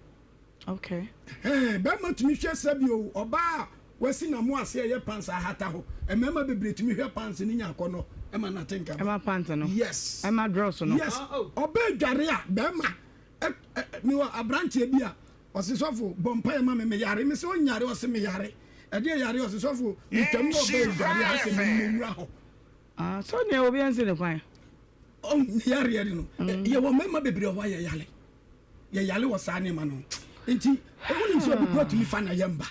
Okay. Ɛhɛn, bɛrima tumi hwɛ sɛbi o, ɔbaa a wasi n'amo ase a ɛyɛ pants ahata hɔ. Mmarima bebree tumi hwɛ pants no nya akɔnnɔ ɛma no atenka ba. Ɛma pants no. Yes. Ɛma drawers no. Yes. Ɔbaa dware a, bɛrima ɛ ɛ mewɔ aberanteɛ bi a ɔse sɔfo bɔ mpaeɛ ma me meyare. Mese ɔnyare ɔse meyare. Ɛdeɛ yareɛ ɔse sɔfo metwam na ɔbaa adware a asɛ me nwura hɔ. Ah, so nea obi ansi ne kwan. Ɔn ne yareɛ no no. Mm. Yɛwɔ mmarima bebree wɔ hɔ a yɛyale. Yɛyale wɔ saa nneɛma no. Nti, wonim sɛ obi kura tumi fa na yɛmba.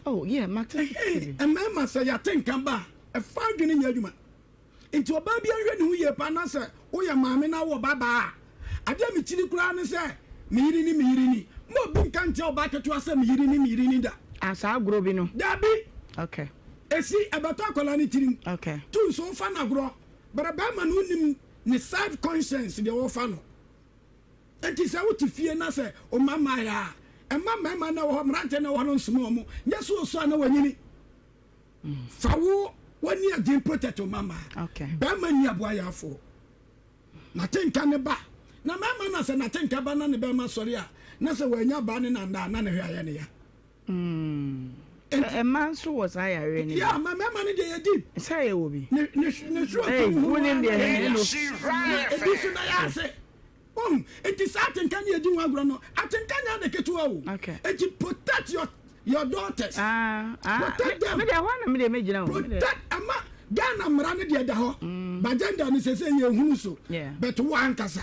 Oh, yeah, mate. Mmarima sɛ yɛate nka ba a, ɛfa adwene nyɛ adwuma. Nti ɔbaa bi nhwɛ ne ho yie paa na sɛ woyɛ maame na wowɔ ba baa a, adeɛ a mekyiri koraa ne sɛ me yere ni me yere ni. Mma obi nka nkyerɛ ɔbaa ketewa sɛ me yere ni me yere ni da. Ah, saa agorɔ bi no. Dabi. Okay. Esi ɛbɛtɔ akwadaa no tirim. Okay. Tu nso wofa no agorɔ. But barima no wonim ne self conscience deɛ wɔfa no. Nti sɛ wote fie na sɛ wo mma mmaeɛ a, mma mmarima no a ɛwɔ hɔ, mmeranteɛ no a ɛwɔ hɔ no nsoma wɔn. Nyɛ sɛ ɔsua a na wanyini. Fa wo w'ani adwen protect wo mama. Bɛrima nni aboa yafoɔ. N'atenka ne ba. Na mmarima na sɛ n'atenka ba na ne bɛrima sɔre a na sɛ wanya baa ne nanda a na ne hwɛ ayɛ ne ya. Mmaa nso wɔ saa yareɛ no bi. Yeah, ma mmarima no deɛ yɛ deep. Sɛ yɛ wɔ bi. Ne ne ne sure tum ho. Wonim deɛ na ebi nso bɛyɛ ase. Wohu? Nti saa atenka ne yɛdi ho agorɔ no, atenka nyɛ ade ketewa o. Okay. Nti protect your your daughters. Ah, ah, protect them. Me deɛ hɔ na me deɛ megyina o. Protect ɛma Ghana mmara no deɛ da hɔ. Mm. But gender no sɛ sɛ yɛhunu so. Yeah. But wo ankasa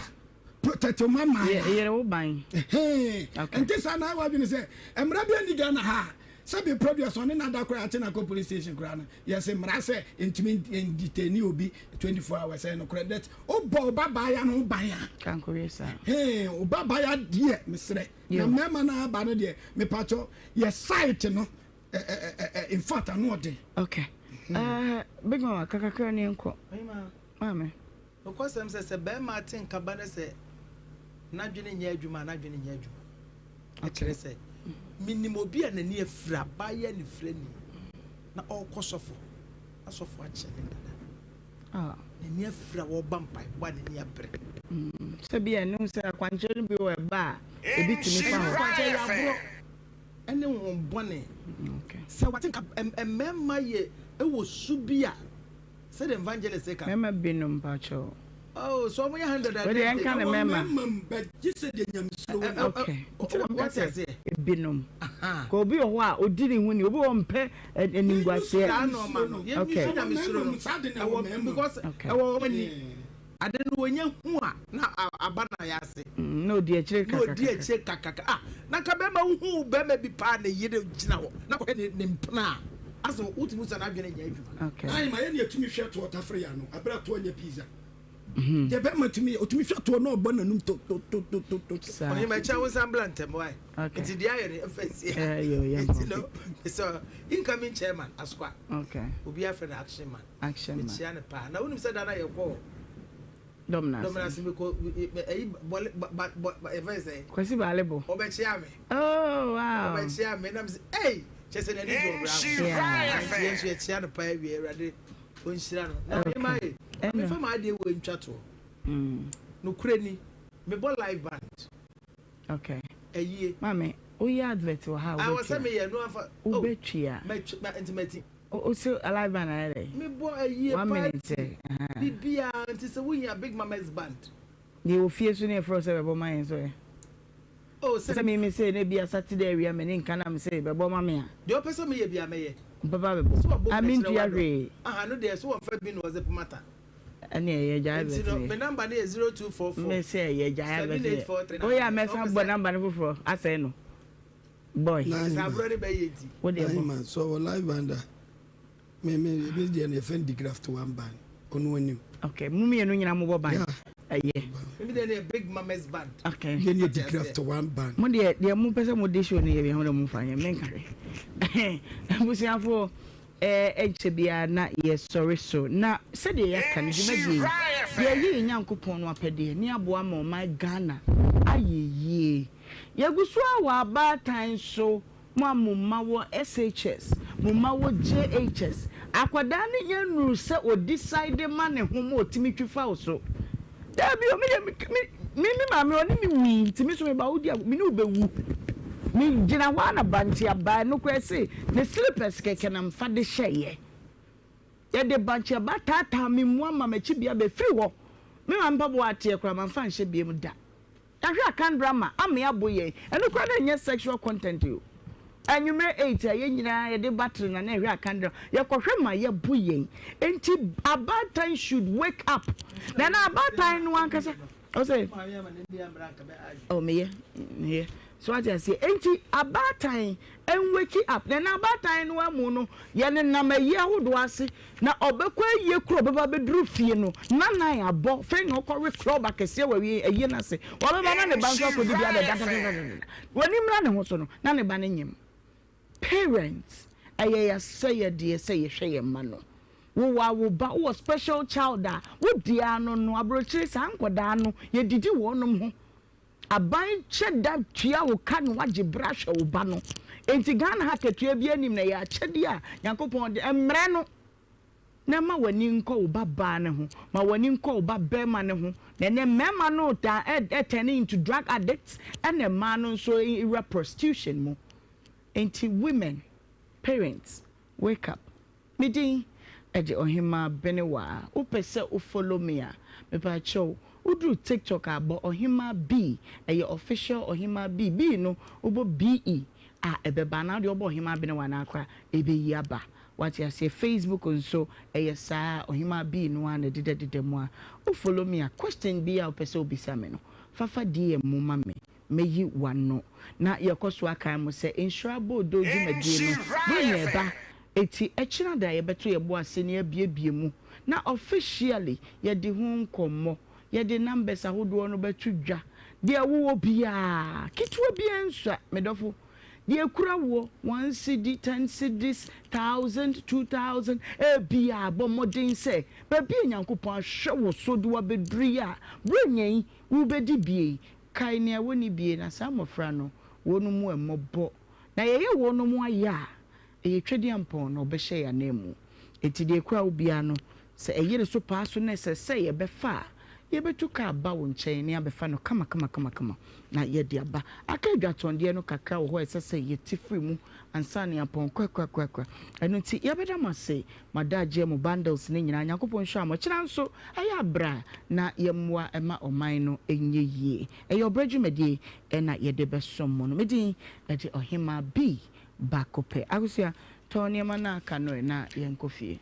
protect wo mama. Yere wo ban. Okay. Nti saa na ɛwɔ adwene sɛ mmara bi ani Ghana ha. Sɛbi produce ɔne nada koraa akye no akɔ police station koraa no yɛse mmara sɛ ntumi ndetaini obi 24 hours ɛyɛ nokorɛ that wobɔ wo ba baaya no ho ban a Kankowie saa. Hee wo ba baaya deɛ mesrɛ na mmarima no aba no deɛ mepakyɛ yɛ site no in fact ano ɔden. Okay. Uh, big mama kakakra ne nkɔ. Maame. Nokwasɛm sɛ, sɛ barima ate nka ba na sɛ n'adwene nyɛ adwuma a, n'adwene nyɛ adwuma. Ɛkyerɛ sɛ, menim obi a n'ani afira, abaayewa anifirani, na ɔrekɔ sɔfo hɔ, na sɔfo akyɛ ne dada. Ah. N'ani afira, wɔreba mpaebɔ a n'ani abere. Mm, sɛ bi a ɛno sɛ akwankyerɛ no bi wɔ ɛba a, ebi tumi fa hɔ. Akwankyerɛ yɛ agorɔ ɛne honhom bɔne. Sɛ wate nka mmarima yɛ ɛwɔ su bi a. Sɛdeɛ evangelist ka no. Mɛma binom mpakyɛw. Oh, so ɔmo yɛ 100 Wei deɛ ɛnka ne mɛma. Ɛwɔ mɛma mu but gye sɛ deɛ nyamesuro wɔ mu. Okay, nti na meka sɛ ebinom. Ka obi wɔ hɔ a odi ne ho ni, obi wɔ hɔ mpɛ animguaseɛ. Saa nɔɔma no, yɛn Okay. nso nyamesuro no, ɛwɔ because ɛwɔ wɔn ani. Ade no wɔnya hu a na aba na yɛ ase. Na odi akyire Na odi kakakaka. akyire kakaka. Ah, na nka bɛrima wohu bɛrima bi paa ne yere gyina hɔ na kɔhwɛ ne ne mpena a, asɛ wotumi hu sɛ n'adwene nyɛ adwuma. Okay. Ayi ma yɛ ne yɛtumi hwɛ toɔ tafere yɛ ano abere a toɔ nyɛ pizza. Deɛ bɛrima tumi yɛ otumi hwɛ toɔ na ɔbɔ n'anum to to to to to to. Saa. Ɔhema kyɛ wo nsa mbla ntɛm wae. Okay. Nti deɛ ayɛ no ɛfa nsi ha. Eh, yo, yɛ Nti nkɔ. no, so incoming chairman Asokwa. Okay. Obi afrɛ no action man. Action man. Mekyia no paa. Na wonim sɛ da na yɛkɔɔ Dɔmnase. Dɔmnase mekɔ ɛyi bɔle ba ba bɔ yɛfrɛ sɛ. Kwasi Baalebo. Ɔbɛkyia me. Oh wow. Ɔbɛkyia me nam sɛ ei kyɛ sɛ n'ani gye ɔbra ho. Yeah. Nti yɛn nso yɛkyia no paa awie Awurade ɔnhyira no. Na Okay. ɔyɛ maa yɛ. Mefa maa adeɛ wɔ ntwa toɔ. Nokorɛ ni mebɔ live band. Okay. Ayie. Maame, woyɛ advert wɔ ha a Ah, wɔ sɛ wobɛtua? meyɛ no afa. Oh, Wobɛtua? mɛtwa nti mɛti. O se alive band ayɛ dɛ? Me bɔ ayie One minute party ɛ ahaa. bibiaa nti sɛ wo hia big mamas band. Deɛ wɔ fie so ne yɛfrɛ wo sɛ bɛbɔ ma yɛn nso ɛ? Oh sɛ. Sɛ me me se na ebia Saturday awia m'ani nka na me se bɛbɔ ma me a. Deɛ ɔpɛ sɛ meyɛ biaa mɛyɛ. Ɔbɛba abɛbɔ. Sɛ wabom Ah na me kyerɛ ntua wadɔ. hwee. Aha no deɛ so wɔmfa bi na ɔdze pomata. Ɛne ɛyɛ gyae Nti advert no no me yɛ. number no yɛ 0244 Me se ɛyɛ gyae advert no yɛ. 7843 Woyɛ a 94 mɛsan sɛ wopɛ bɔ sɛ. number no foforɔ asɛe no. Boy. Sɛ aborɔ no bɛyɛ nti. Wo deɛ bɔ. Nine man so ɔwɔ live band a me me me deɛ no yɛfrɛ no digraft one band ɔno anim. Okay mo mmienu nyinaa mo bɔ band. Yeah. Ɛyɛ. Me deɛ no yɛ big mamas band. Okay. Deɛ no yɛ digraft one band. Mo deɛ deɛ mo pɛ sɛ mo de show no yɛ bi ho deɛ mo nfa nyɛ me nka hwɛ. Abusuafoɔ ɛɛ ɛnkyɛ biara na yɛsɔre so na sɛdeɛ yɛaka no dwumadie yi yɛyɛ yɛn Nyankopɔn no apɛdeɛ ne aboa ma ɔman Ghana ayɛ yie. Yɛgu so ara wɔ abaatan so, mo a mo mma wɔ SHS, mo mma wɔ JHS, akwadaa no nya nnuru sɛ ɔ decide ma ne ho ma ɔtumi twi fa wo so. Daabi o, me deɛ me me me maame ɔne me wui nti me nso me ba wo di a me ne wo bɛwu. Me gyina hɔ ara na bankye abaa no koraa se ne slippers kɛkɛ na mfa de hyɛeɛ. Yɛde bankye abaa taataa me mua ma m'akyi bea bɛfiri hɔ. Me maame mpaboa ateɛ koraa mamfa anhyɛ biam da. Yɛahwɛ Akan drama ama yɛabo yɛn. Ɛno koraa na ɛnyɛ sexual content o. Anwummerɛ 8 a yɛn nyinaa yɛde battery na na ɛhwɛ a candle yɛkɔhwɛ ma yɛbo yɛn. Enti abaatan should wake up. Na na abaatan no ankasa ɔsɛ oh meyɛ meyɛ so ate aseɛ. Enti abaatan nwake up. Na na abaatan no amu no yɛnenam ayi ahodoɔ ase na ɔbɛkɔ ayie koro ɔbɛba abɛduru fie no na nan abɔ fei na ɔkɔwe club akɛseɛ wɔ awie ayie no ase ɔbɛba na ne ba nso akɔdi bi abɛda dadadadada w'ani mmra ne ho so no na ne ba no nyem. Parents ɛyɛ yɛasɛyɛdeɛ sɛ yɛhwɛ yɛn mma no. Wowɔ a wo ba wowɔ special child a wo dea no no aburokyire saa nkɔdaa no yɛdidi wɔnom ho. Aban kyɛ da tua wo ka na wagye berɛ ahwɛ wo ba no. Enti Ghana ha akatua biara nnim na ɛyɛ akyɛdeɛ a Nyankopɔn de mmrɛ no. Na ma w'ani nkɔ wo ba baa no ho, ma w'ani nkɔ wo ba barima no ho. Na ɛnɛ mmarima no taa ɛ turn into drug addicts ɛna mmaa no nso wura prostitution mu. Enti women, parents, wake up. Me din de Ɔhemaa Benewaa. Wopɛ sɛ wo follow me a, mepakyɛw, woduru TikTok a, bɔ Ɔhemaa B, ɛyɛ official Ɔhemaa B. B no, wobɔ BE a, ɛbɛba, anaa wodeɛ wobɔ Ɔhemaa Benewaa no ara koraa a, ɛbɛyi aba. Woate aseɛ? Facebook nso, ɛyɛ saa ara, Ɔhemaa B no ara na ɛdedadeda mu a. Wo follow me a, question biara a wopɛ sɛ wobisa me no, fa fa DM mu ma me. Mɛyi w'ano. Na yɛkɔ so akae mo sɛ Nhyira Boodoo dwumadie no bere na ɛba eti ɛkyena da yɛbɛto yɛn bo ase na yɛabuebue mu na officially yɛde ho nkɔmmɔ, yɛde numbers ahodoɔ no bɛto dwa. Deɛ wowɔ biara, ketewa biara nsua, me dɔfo. Deɛ ɛkura woɔ, one cedi, ten cedis, thousand, 2000, ebia bɔ mmɔden sɛ baabi a Nyankopɔn ahwɛ wo so de wo abɛduru yi a, berɛ yi wobɛdi bie yi, Kae nea wonni bie, na saa mmɔfra no, wɔnom mu mmɔbɔ. Na yɛyɛ wɔnom ayɛ a, ɛyɛ Twedeampɔn na ɔbɛhyɛ yɛn ananmu. Enti deɛ ɛkura wo biara no, sɛ ɛyere so paa so na ɛsɛ sɛ yɛbɛfa a, yɛbɛtu kaa aba wo nkyɛn na yɛabɛfa no kamakamakama na yɛde aba. Aka adwatɔndeɛ no kakra wɔ hɔ a ɛsɛ sɛ yɛte firi mu ansa na yɛapɔn korakorakorakora. Ɛno nti, yɛbɛda mo ase, mo adagyeɛ, mo bundles no nyinaa. Nyankopɔn nhyira mo. Ɔkyena nso, ɛyɛ a bra na yɛmmoa ma ɔman no nyɛ yie. Ɛyɛ ɔbrɛ dwumadie na yɛde bɛsom mo no. Me din de Ɔhemaa B. Baako pɛ. Akosua, tɔn nneɛma no a aka no ɛ na yɛnkɔ fie.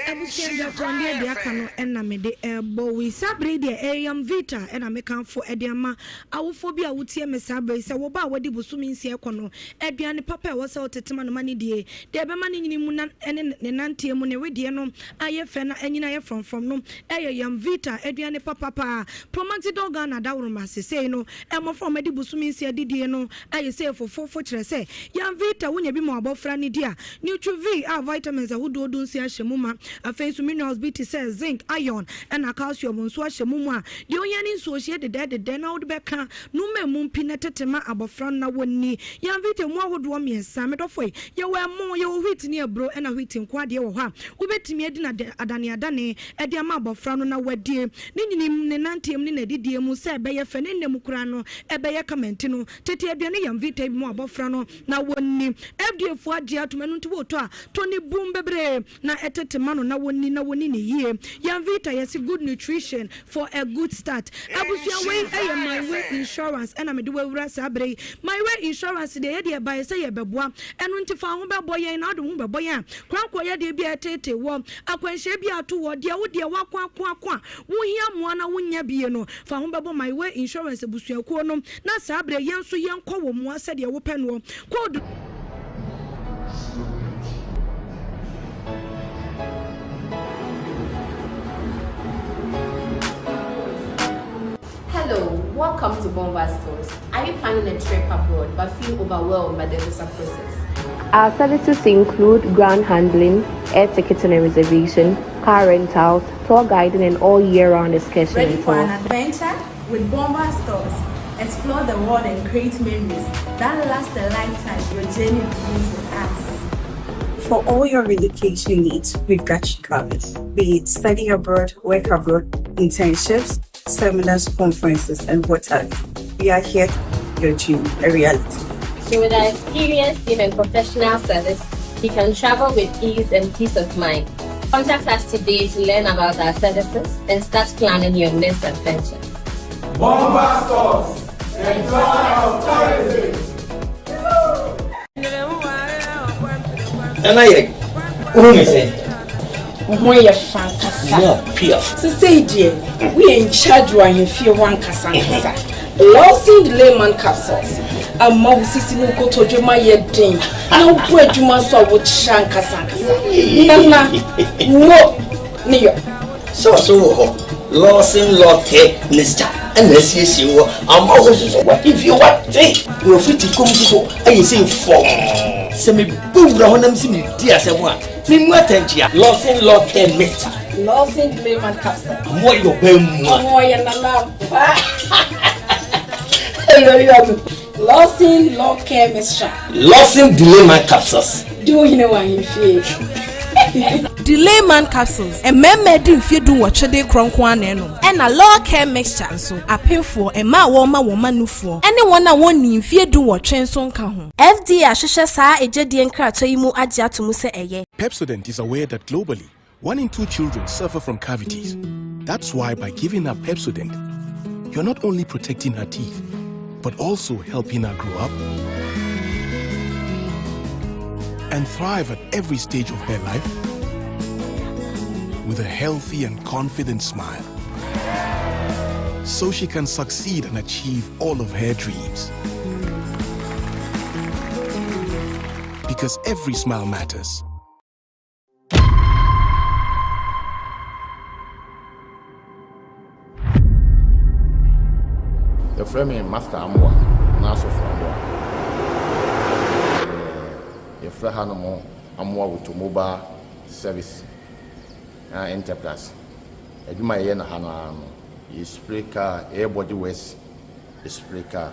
Abusua dwatɔndeɛ deɛ aka no na mede rebɔ wo yi. Saa berɛ yi deɛ ɛyɛ Yam Vita na mekamfo de ama awofoɔ bi a wotie me saa berɛ yi sɛ wo ba a wadi bosome nsia rekɔ no, aduane papa a ɛwɔ sɛ wotete ma no ma no die, deɛ ɛbɛma ne nyini mu na ne ne nanteɛ mu ne wedeɛ no ayɛ fɛ na anyini ayɛ frɔmfrɔm no yɛ Yam Vita aduane papa paa. Promaxidol Ghana dawuroma sesei no mmɔfra a wɔadi bosome nsia didie no ayɛ sɛ fofofo kyerɛ sɛ Yam Vita wonya bi ma w'abɔfra no di a, Nutri-V a vitamins ahodoɔ dunsia hyɛ mu ma. Afei nso minerals bi te sɛ zinc, iron, ɛna calcium nso ahyɛ mu mu a deɛ ohia ne nsuohyeɛ dedɛɛdedɛɛ na wode bɛka no ma ɛmu mpi na tete ma abɔfra no na wɔnni. Yam Vita mu ahodoɔ mmiɛnsa, me dɔfo yi, yɛwɔ ɛmo, yɛwɔ wheat ne aburo ɛna wheat nko ara deɛ wɔ hɔ a wobɛtumi adi no adaneadane de ama abɔfra no na wadie. Ne nyini mu, ne nanteɛ mu ne n'adidie mu sɛ ɛbɛyɛ fɛ ne nna mu koraa no ɛbɛyɛ kama nti no tete aduane Yam Vita yi bi ma abɔfra no na wɔnni. FDA foɔ agye atom ɛno nti wotɔ a tɔ ne bum bebree na ɛtete ma no na wɔnni na wɔnni no yie. Yam Vita yɛse good nutrition for a good start. Abusua wei yɛ My Way Insurance ɛna mede wo awura saa berɛ yi. My Way Insurance deɛ yɛdeɛ ɛbaeɛ sɛ yɛbɛboa ɛno nti fa wo ho bɛbɔ yɛn na wode wo ho bɛbɔ yɛn a korankɔ yadeɛ bi a ɛtetee woɔ, akwanhyia bi a ato woɔ, deɛ wo deɛ woako ako ako a wohia mmoa na wonnya bie no, fa ho bɛbɔ My Way Insurance abusuakuo no na saa berɛ yɛn nso yɛnkɔ wo mmoa sɛdeɛ wopɛ noɔ. Code. Hello, welcome to Bomba Stores. Are you planning a trip abroad but feel overwhelmed by the visa process? Our services include ground handling, air ticketing and reservation, car rentals, tour guiding, and all year round excursion Ready for an adventure? With Bomba Stores, explore the world and create memories that last a lifetime. Your journey begins with us. For all your relocation needs, we've got you covered. Be it study abroad, work abroad, internships, seminars, conferences, and what have you. We are here to your dream a reality. So with our experienced team and professional service, you can travel with ease and peace of mind. Contact us today to learn about our services and start planning your next adventure. Bomba Stores, the joy of tourism. Nana yɛ wohu me sɛ. Wo ho yɛ fa ankasa. Mo piaf. Sesei deɛ woyɛ in charge wɔ ahemfie hɔ ankasa ankasa. Lawson Delayman capsules ama wo sisi ne wo kotodwe ma yɛ den na wobɔ adwuma nso a wokyerɛ ankasa ankasa. Nana mo ne yɔ. Sɔɔso wɔ hɔ, Lawson Law Care Mixture na asiesie wɔ ama wo nso so w'ahemfie wate na wafiti kɔm nso so ayɛ sei fɔmm. Sɛ mebɔ wura hɔ na mese meredi asɛm a, memmu atɛnkyea. Lawson Law Care Mixture. Lawson Delayman Capsule. Ɔmo yɛ ɔbaa mua. Ɔmo yɛ nana ampa. Lawson Law Care Mixture. Lawson Delayman Capsules. Di wo hene wɔ ahemfie. Delayman Capsules, Mmarima adi mfeɛ dunwɔtwe de rekorɔ nko ara na ɛnom. Ɛna Law Care Mixture nso, apemfoɔ, mmaa a wɔrema wɔn mma nufoɔ, ne wɔn a wɔnnii mfeɛ dunwɔtwe nso nka ho. FDA ahwehwɛ saa agyadie nkratoɔ yi mu agye ato mu sɛ ɛyɛ. Pepsodent is aware that globally, one in two children suffer from cavities. That's why by giving her Pepsodent, you're not only protecting her teeth, but also helping her grow up and thrive at every stage of her life with a healthy and confident smile. So she can succeed and achieve all of her dreams. Because every smile matters. Yɛfrɛ me Master Amoah anaa Asɔfo Amoah. Yɛfrɛ hanom Amoah Automobile Service anaa Enterprise. Adwuma a yɛyɛ no ha no ara no, yɛ spray car, yɛyɛ body works, yɛ spray car.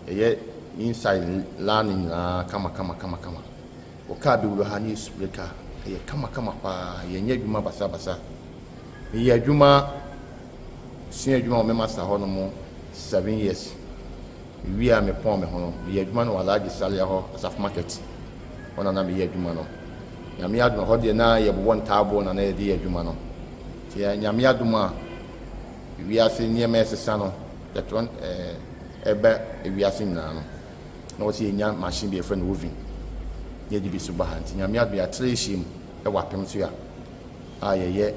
Yɛyɛ inside line no nyinaa kama kama kama kama. Wɔ car bi wura ha ne yɛ spray car, ɛyɛ kama kama paa, yɛnyɛ adwuma basabasa. Meyɛ adwuma, sua adwuma wɔ me master hɔ nom 7 years. Mewie a mepɔn me ho no, meyɛ adwuma no wɔ Alhaji Salia hɔ, Asafo Market hɔ na na meyɛ adwuma no. Nyame adom, ɛhɔ deɛ na yɛbobɔ ntaaboo na na yɛde yɛ adwuma no. Nti Nyame adom a wiase nneɛma ɛsesa no, yɛtɔ ɛba wiase nyinaa no, na wɔsɛ yɛnya machine bi a yɛfrɛ no oven na yɛde bi so ba ha. Nti Nyame adom yɛatra ahyiam wɔ apem so a a yɛyɛ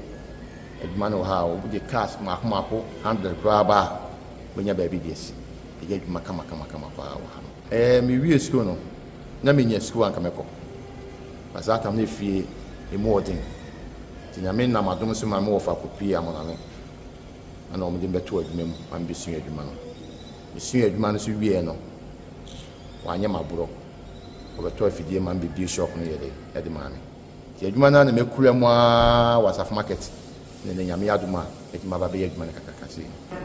adwuma no wɔ ha a wɔde cars mmaako mmaako 100 koraa ba a wobɛnya baabi de asi. Yɛyɛ adwuma kama kama kama paa wɔ ha no. Ɛɛ mewie sukuu no na menya sukuu a anka mɛkɔ but saa tam no efie emu ɔden nti Nyame nam adom so ma me wɔfa kɔpie Amonane ɛna wɔn de me bɛtoo adwuma mu ma me bɛsua adwuma no. Mesuaa adwuma no nso wieɛ no wanyɛ m'aborɔ ɔbɛtɔɔ afidie ma me bɛbie shop no yɛ dɛ ɛde maa me. Nti adwuma no ara na makura mu ara wɔ Asafo Market na ɛnɛ Nyame adom a matumi aba abɛyɛ adwuma no kakraka sei no.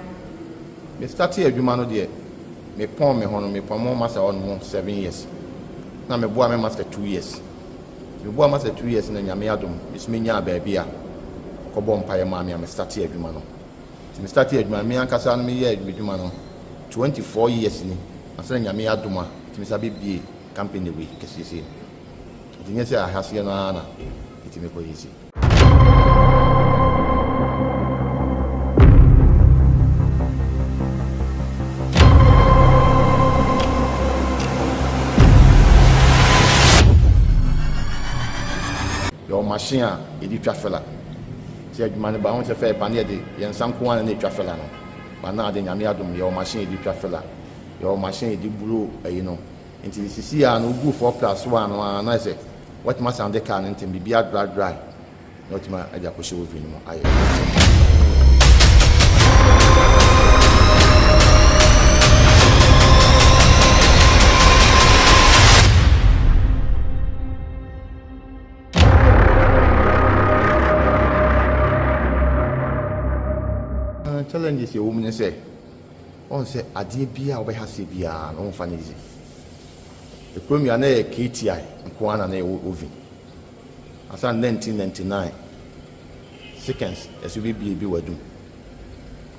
Me startee adwuma no deɛ me pɔn me ho no me pɔn mo master hɔ nom 7 years na me boa me master 2 years. Nti me boa master 2 years na Nyame adom me so me nyaa baabi a ɔkɔ bɔɔ mpaeɛ maa me a me startee adwuma no. Nti me startee adwuma no me ankasa no me yɛɛ m'adwuma no 24 years ni ansa na Nyame adom a metumi san bɛ bue company wei kɛseɛ sei no. Nti nyɛ sɛ ahaseɛ no ara na ɛtumi kɔ yɛ sei. Yɛwɔ machine a yɛde twa fila. Sɛ adwuma no ba ho sɛ fɛ ba ne yɛde yɛn nsa nko ara na ɛtwa fila no. Ba na ade Nyame adom yɛwɔ machine yɛde twa fila. Yɛwɔ machine yɛde buro ayi no. Nti sisi a no wogu 4 plus 1 no a na ayɛ sɛ watumi asan de car no ntɛm biribi adry dry na watumi de akɔhyɛ oven no mu ayɛ. Challenges ɛwɔ mu ne sɛ Woahu sɛ adeɛ biara a wobɛyɛ aseɛ biara no womfa no easy. Ekurom yi a na ɛyɛ KTI nko ara na na ɛwɔ oven. Ansa na 1999 seconds ɛso bɛbie bi wɔ adum.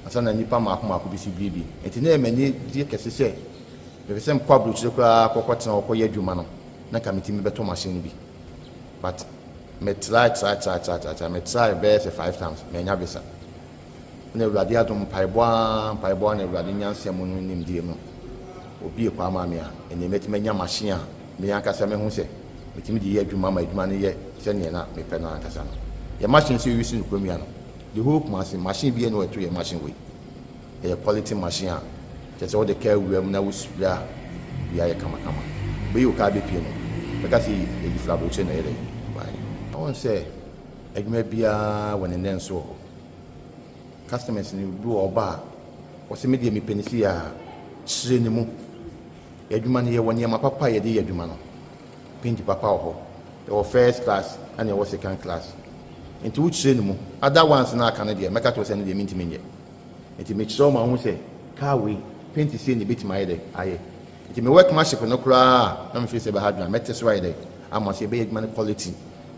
Ansa na nnipa mmaako mmaako bi so bie bi. Nti na ɛyɛ m'ani gye kɛse sɛ mepɛ sɛ mekɔ aburokyire koraa kɔkɔtena hɔ kɔyɛ adwuma no na nka metumi bɛtɔ machine no bi. But me try try try try try try me try bɛyɛ sɛ five times mannya visa. Na Awurade adom, mpaebɔ ara, mpaebɔ ara na Awurade nyansa mu no nimdeɛ mu, Obue kwan maa me a, ɛnneɛ mɛtumi anya machine a me ankasa mɛhu sɛ Metumi de yɛ adwuma ma adwuma no yɛ sɛdeɛ na mepɛ no ankasa no. Yɛn machine nso yɛuse no kurom yi ano. The whole Kumasi, machine biara nni hɔ a ɛto yɛn machine wei. Ɛyɛ quality machine a kyerɛ sɛ wode kaa wura mu na wo spray a, biribiara yɛ kamakama. Wobɛyi wo kaa bɛpue no, wobɛka sɛ ɛyi firi aburokyire na ɛyɛ dɛn ɛbaeɛ. Wohu sɛ adwuma biara wɔ ne nnɛnso wɔ hɔ. Customers no bi wɔ hɔ ɔba a, ɔse me deɛ mepɛ no sei a, kyerɛ ne mu. Yɛn adwuma no yɛwɔ nneɛma papa a yɛde yɛ adwuma no. Paint papa wɔ hɔ. Yɛwɔ first class ɛna yɛwɔ second class. Nti wokyerɛ ne mu. Other ones no a aka no deɛ mɛka kyerɛ wo sɛ ɛno deɛ mentumi nyɛ. Nti mekyerɛ wo ma wohu sɛ car wei paint sei na ɛbɛtumi ayɛ dɛ ayɛ. Nti me workmanship no koraa a na mefeel sɛ ɛbɛha adwene a mɛte so ayɛ dɛ ama sɛ yɛbɛyɛ adwuma no quality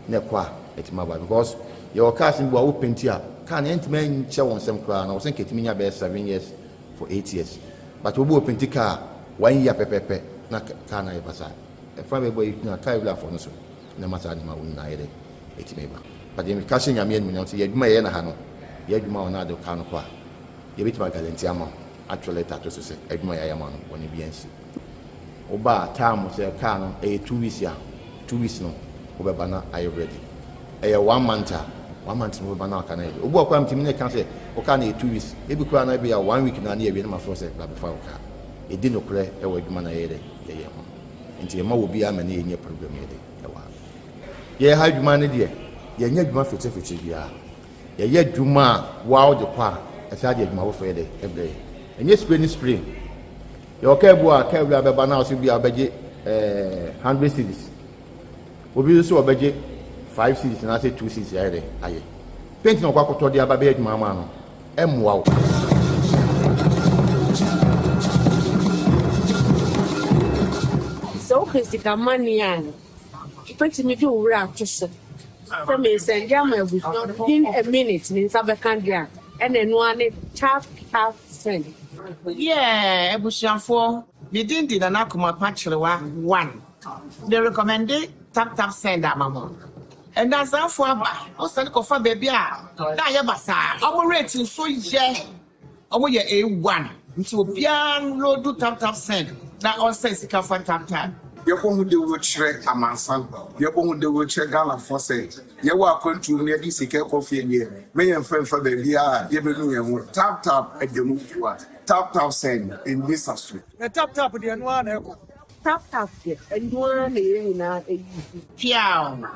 na ɛkɔ a ɛtumi aba because yɛwɔ cars no bi wɔ a wo paint a car no ɛntumi nkyɛ wo nsɛm koraa na wɔ sɛ nka ɛtumi nya bɛyɛ 7 years for 8 years but obi wɔ paint car one year pɛpɛpɛ na car no ayɛ basaa. Ɛfa baabi a yɛgyina car wurafoɔ no so na ɛma saa nneɛma wei nyinaa yɛ dɛ ɛtumi ba. But deɛ meka hyɛ Nyame animuonyam sɛ yɛ adwuma a yɛyɛ no ha no, yɛ adwuma a ɔno ade car no kɔ a, yɛbɛtumi aguarantee ama wo, atwerɛ letter ato so sɛ adwuma a yɛayɛ ama wo no bɔne biara nsi. Woba a time sɛ car no ɛyɛ 2 weeks a, 2 weeks no wobɛba na ayɛ ready. Ɛyɛ 1 month a, 1 month no wobɛba na car no ayɛ ready. Obi wɔ hɔ koraa a metumi ne no ka sɛ wo car no yɛ 2 weeks, ebi koraa no ebia 1 week no ara na yɛawie na mafrɛ wo sɛ bra bɛfa wo car. Yɛdi nokorɛ wɔ adwuma no a yɛyɛ dɛ yɛyɛ ho. Nti yɛma obiara ma ne yɛnyɛ program yɛ dɛ ɛwɔ ha. Yɛyɛ ha adwuma no deɛ, yɛnyɛ adwuma fetefete biara. Yɛyɛ adwuma a woa wode kɔ a, ɛsan de adwuma foforɔ yɛ dɛ ɛbrɛ yɛn. Ɛnyɛ spray ne spray. Yɛwɔ kaa bi wɔ a, kaa wura bɛba na ɔsɛ bi a ɔbɛgye ɛɛ 100 cedis. Obi nso ɔbɛgye 5 cedis anaasɛ 2 cedis ayɛ dɛ ayɛ. Paint na ɔkɔ akɔtɔ de aba bɛyɛ adwuma ama no. Ɛmmoa wo. Sɛ wopɛ sika money a, wobɛtumi de wo werɛ ato so sɛ meresɛnde ama abusua within a minute me nsa bɛka deɛ a, ɛna ɛno ara ne tap tap send. Yeah abusuafoɔ me din de Nana Kumapa Kyerewa one me recommende tap tap send ama mo Nnansafoɔ aba wo sane kɔfa baabi a na ayɛ basaa ɔmo rate nso yɛ ɔmo yɛ A1 nti obiara nloadu tap tap send na ɔnsɛn sika fa tap tap. Yɛbɔ ho dawuro kyerɛ amansan, yɛbɔ ho dawuro kyerɛ Ghanafoɔ sɛ yɛwɔ akwantuo mu na yɛde sika rekɔ fie deɛ, mɛ yɛmfa mfa baabiara a yɛbɛnu yɛn ho. Tap tap ɛda mu fua, tap tap send, ɛnni sa so. Na tap tap deɛ ɛno ara na ɛkɔ. Tap tap deɛ ɛno ara na yɛn nyinaa use. Piaw!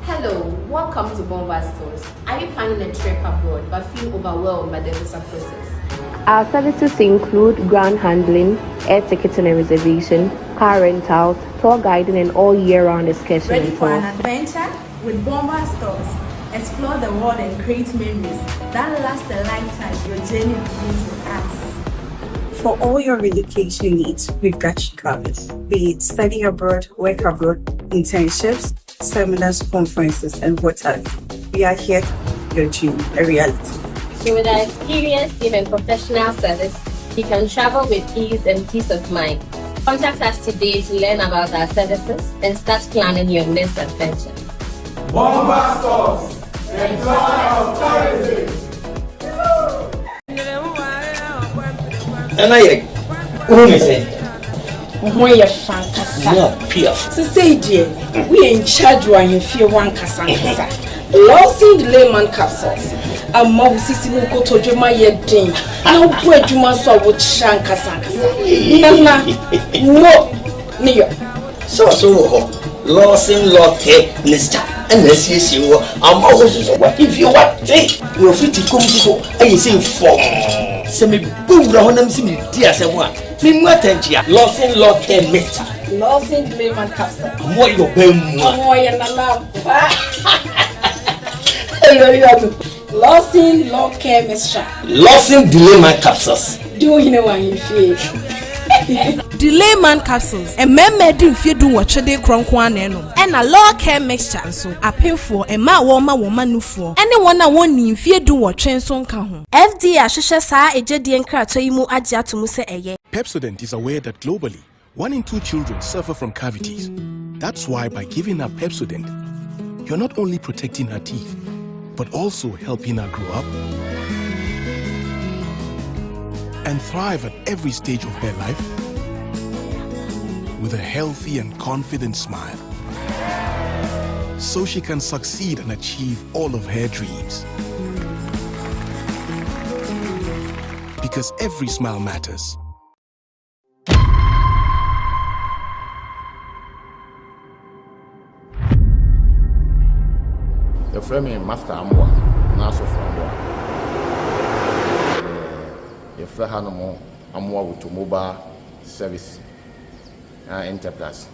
Hello, welcome to Bomba Stores. Are you planning a trip abroad but feel overwhelmed by the visa process? Our services include ground handling, air ticketing and reservation, car rentals, tour guiding, and all year round excursion Ready and for an tours. adventure? With Bomba Stores, explore the world and create memories that last a lifetime. Your journey begins with us. For all your relocation needs, we've got you covered. Be it study abroad, work abroad, internships, seminars, conferences, and what have you. We are here to make your dream a reality. So with our experienced team and professional service, you can travel with ease and peace of mind. Contact us today to learn about our services and start planning your next adventure. Bomba Stores, the joy of tourism. Nana yɛ wohu me sɛ Wo ho yɛ fɛ ankasa. Mo piaf. Sesei deɛ, woyɛ in charge wɔ ahemfie hɔ ankasa ankasa. Lawson Delayman Capsules ama wo sisi ne wo kotodwe ma yɛ den na wobɔ adwuma nso a wokyerɛ ankasa ankasa. Nana, mo ne yɔ. Sɛ ɔso wɔ hɔ Lawson Lɔkɛ Mr ɛna asiesie wɔ ama wo soso wahemfie wate na ofiti kɔm soso ayɛ sɛ fɔm sɛ mebɔ wura hɔ nam sɛ medi asɛm a memu atɛnkyea Lawson Lɔkɛ Mr Lawson Delayman Capsules. Ɔmo yɛ ɔbɛn mu a. Ɔmo yɛ nana ampa. Lawson Lɔkɛ Mr. Lawson Delayman Capsules. Di wo hene wɔ ahemfie. Delayman Capsules, mmarima adi mfeɛ dunwɔtwe de korɔ nko ara na ɛnom. Ɛna Law Care Mixture nso, apemfoɔ, mmaa a wɔrema wɔn mma nufoɔ, ne wɔn a wɔnnii mfeɛ dunwɔtwe nso nka ho. FDA ahwehwɛ saa agyadie nkratoɔ yi mu agye ato mu sɛ ɛyɛ. Pepsodent is aware that globally, one in two children suffer from cavities. That's why by giving her Pepsodent, you're not only protecting her teeth, but also helping her grow up and thrive at every stage of her life with a healthy and confident smile. So she can succeed and achieve all of her dreams. Because every smile matters. Yɛfrɛ me Master Amoah anaa Asɔfo Amoah. Yɛfrɛ hanom Amoah Automobile Service Enterprise.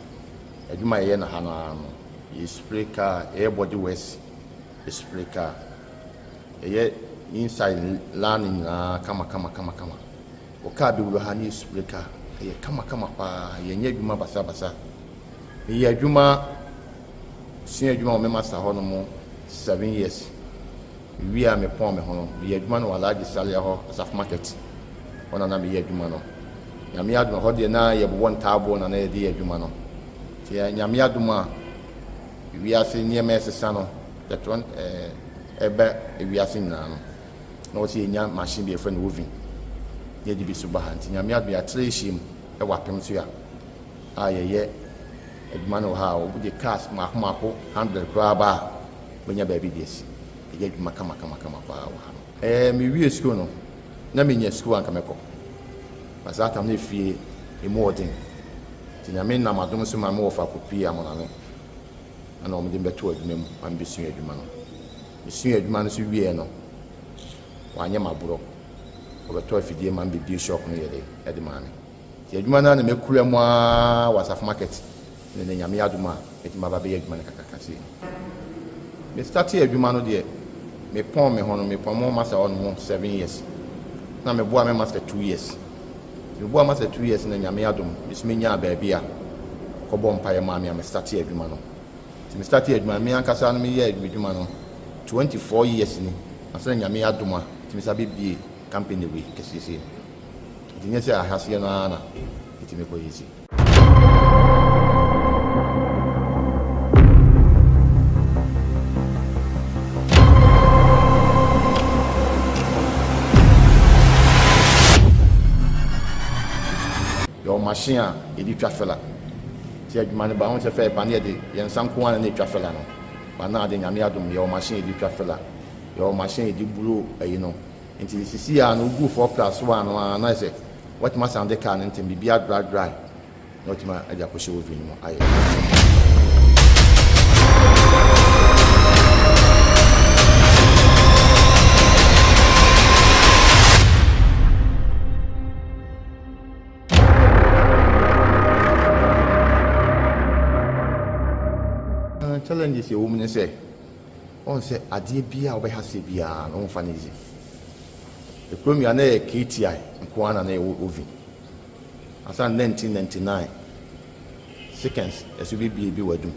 Adwuma a yɛyɛ no ha no ara no, yɛ spray car, yɛyɛ body works, yɛ spray car. Yɛyɛ inside line nyinaa kama kama kama kama. Wo car bɛwura ha na yɛ spray car, ɛyɛ kama kama paa. Yɛnyɛ adwuma basabasa. Meyɛ adwuma, sua adwuma wɔ me master hɔ nom 7 years. Mewie a mepɔn me ho no, meyɛ adwuma no wɔ Alhaji Salia hɔ, Asafo Market. Hɔ na na meyɛ adwuma no. Nyame adom, ɛhɔ deɛ na yɛbobɔ ntaaboɔ na na yɛde yɛ adwuma no. Nti Nyame adom a, wiase nneɛma ɛsesa no, yɛtɔ ɛba wiase nyinaa no, na wɔsɛ yɛnya machine bi a yɛfrɛ no oven, na yɛde bi so ba ha. Nti Nyame adom, yɛatrɛ ahyia mu wɔ apem so a, a yɛyɛ adwuma no wɔ ha a, wɔde cars mmaako mmaako 100 koraa ba a, wobɛnya baabi de asi. Yɛyɛ adwuma kama kama kama paa wɔ ha no. Ɛɛ, mewie sukuu no, na menya sukuu a anka mɛkɔ. Na saa tam no efie emu ɔden. Nti Nyame nam adom so ma me wɔfa kɔpuee Amonane ɛna wɔn de me bɛtoo adwuma mu ma me bɛsua adwuma no. Mesuaa adwuma no nso wieɛ no, wɔanyɛ me aborɔ. Wɔbɛtɔɔ afidie ma me bɛbue shop no yɛde ɛde maa me. Nti adwuma no ara na makura mu ara wɔ Asafo Market ne nɛ Nyame adom a mɛtumi aba abɛyɛ adwuma no kakraka sei. Me startee adwuma no deɛ me pɔn me ho no me pɔn mo master hɔ nom 7 years na me boa me master 2 years. Nti me boa master 2 years na Nyame adom me so me nyaa baabi a ɔkɔ bɔɔ mpaeɛ maa me a me startee adwuma no. Nti me startee adwuma no me ankasa no me yɛɛ me dwuma no 24 years ni ansa na Nyame adom a metumi sa bɛ bie company wei kɛseɛ sei no. Nti nyɛ sɛ ahaseɛ no ara na metumi kɔ yɛ sei. Yɛwɔ machine a yɛde twa fela. Nti adwuma no ba ho sɛ fɛ ba ne yɛde yɛn nsa nko ara na ɛtwa fela no. Ba na ade Nyame adom yɛwɔ machine yɛde twa fela. Yɛwɔ machine yɛde buro ayi no. Nti sisi a no wogu 4 plus 1 no ara na ayɛ sɛ watumi asan de car no ntɛm biribi adry dry na watumi de akɔhyɛ oven no mu ayɛ. Challenges ɛwɔ mu ne sɛ Woahu sɛ adeɛ biara a wobɛha aseɛ biara no womfa no easy. Ekurom yi a na ɛyɛ KTI nko ara na na yɛwɔ oven. Ansa na 1999 seconds ɛso bɛbie bi wɔ adum.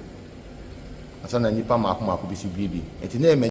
Ansa na nnipa mmaako mmaako bi so bie bi. Nti na ɛyɛ.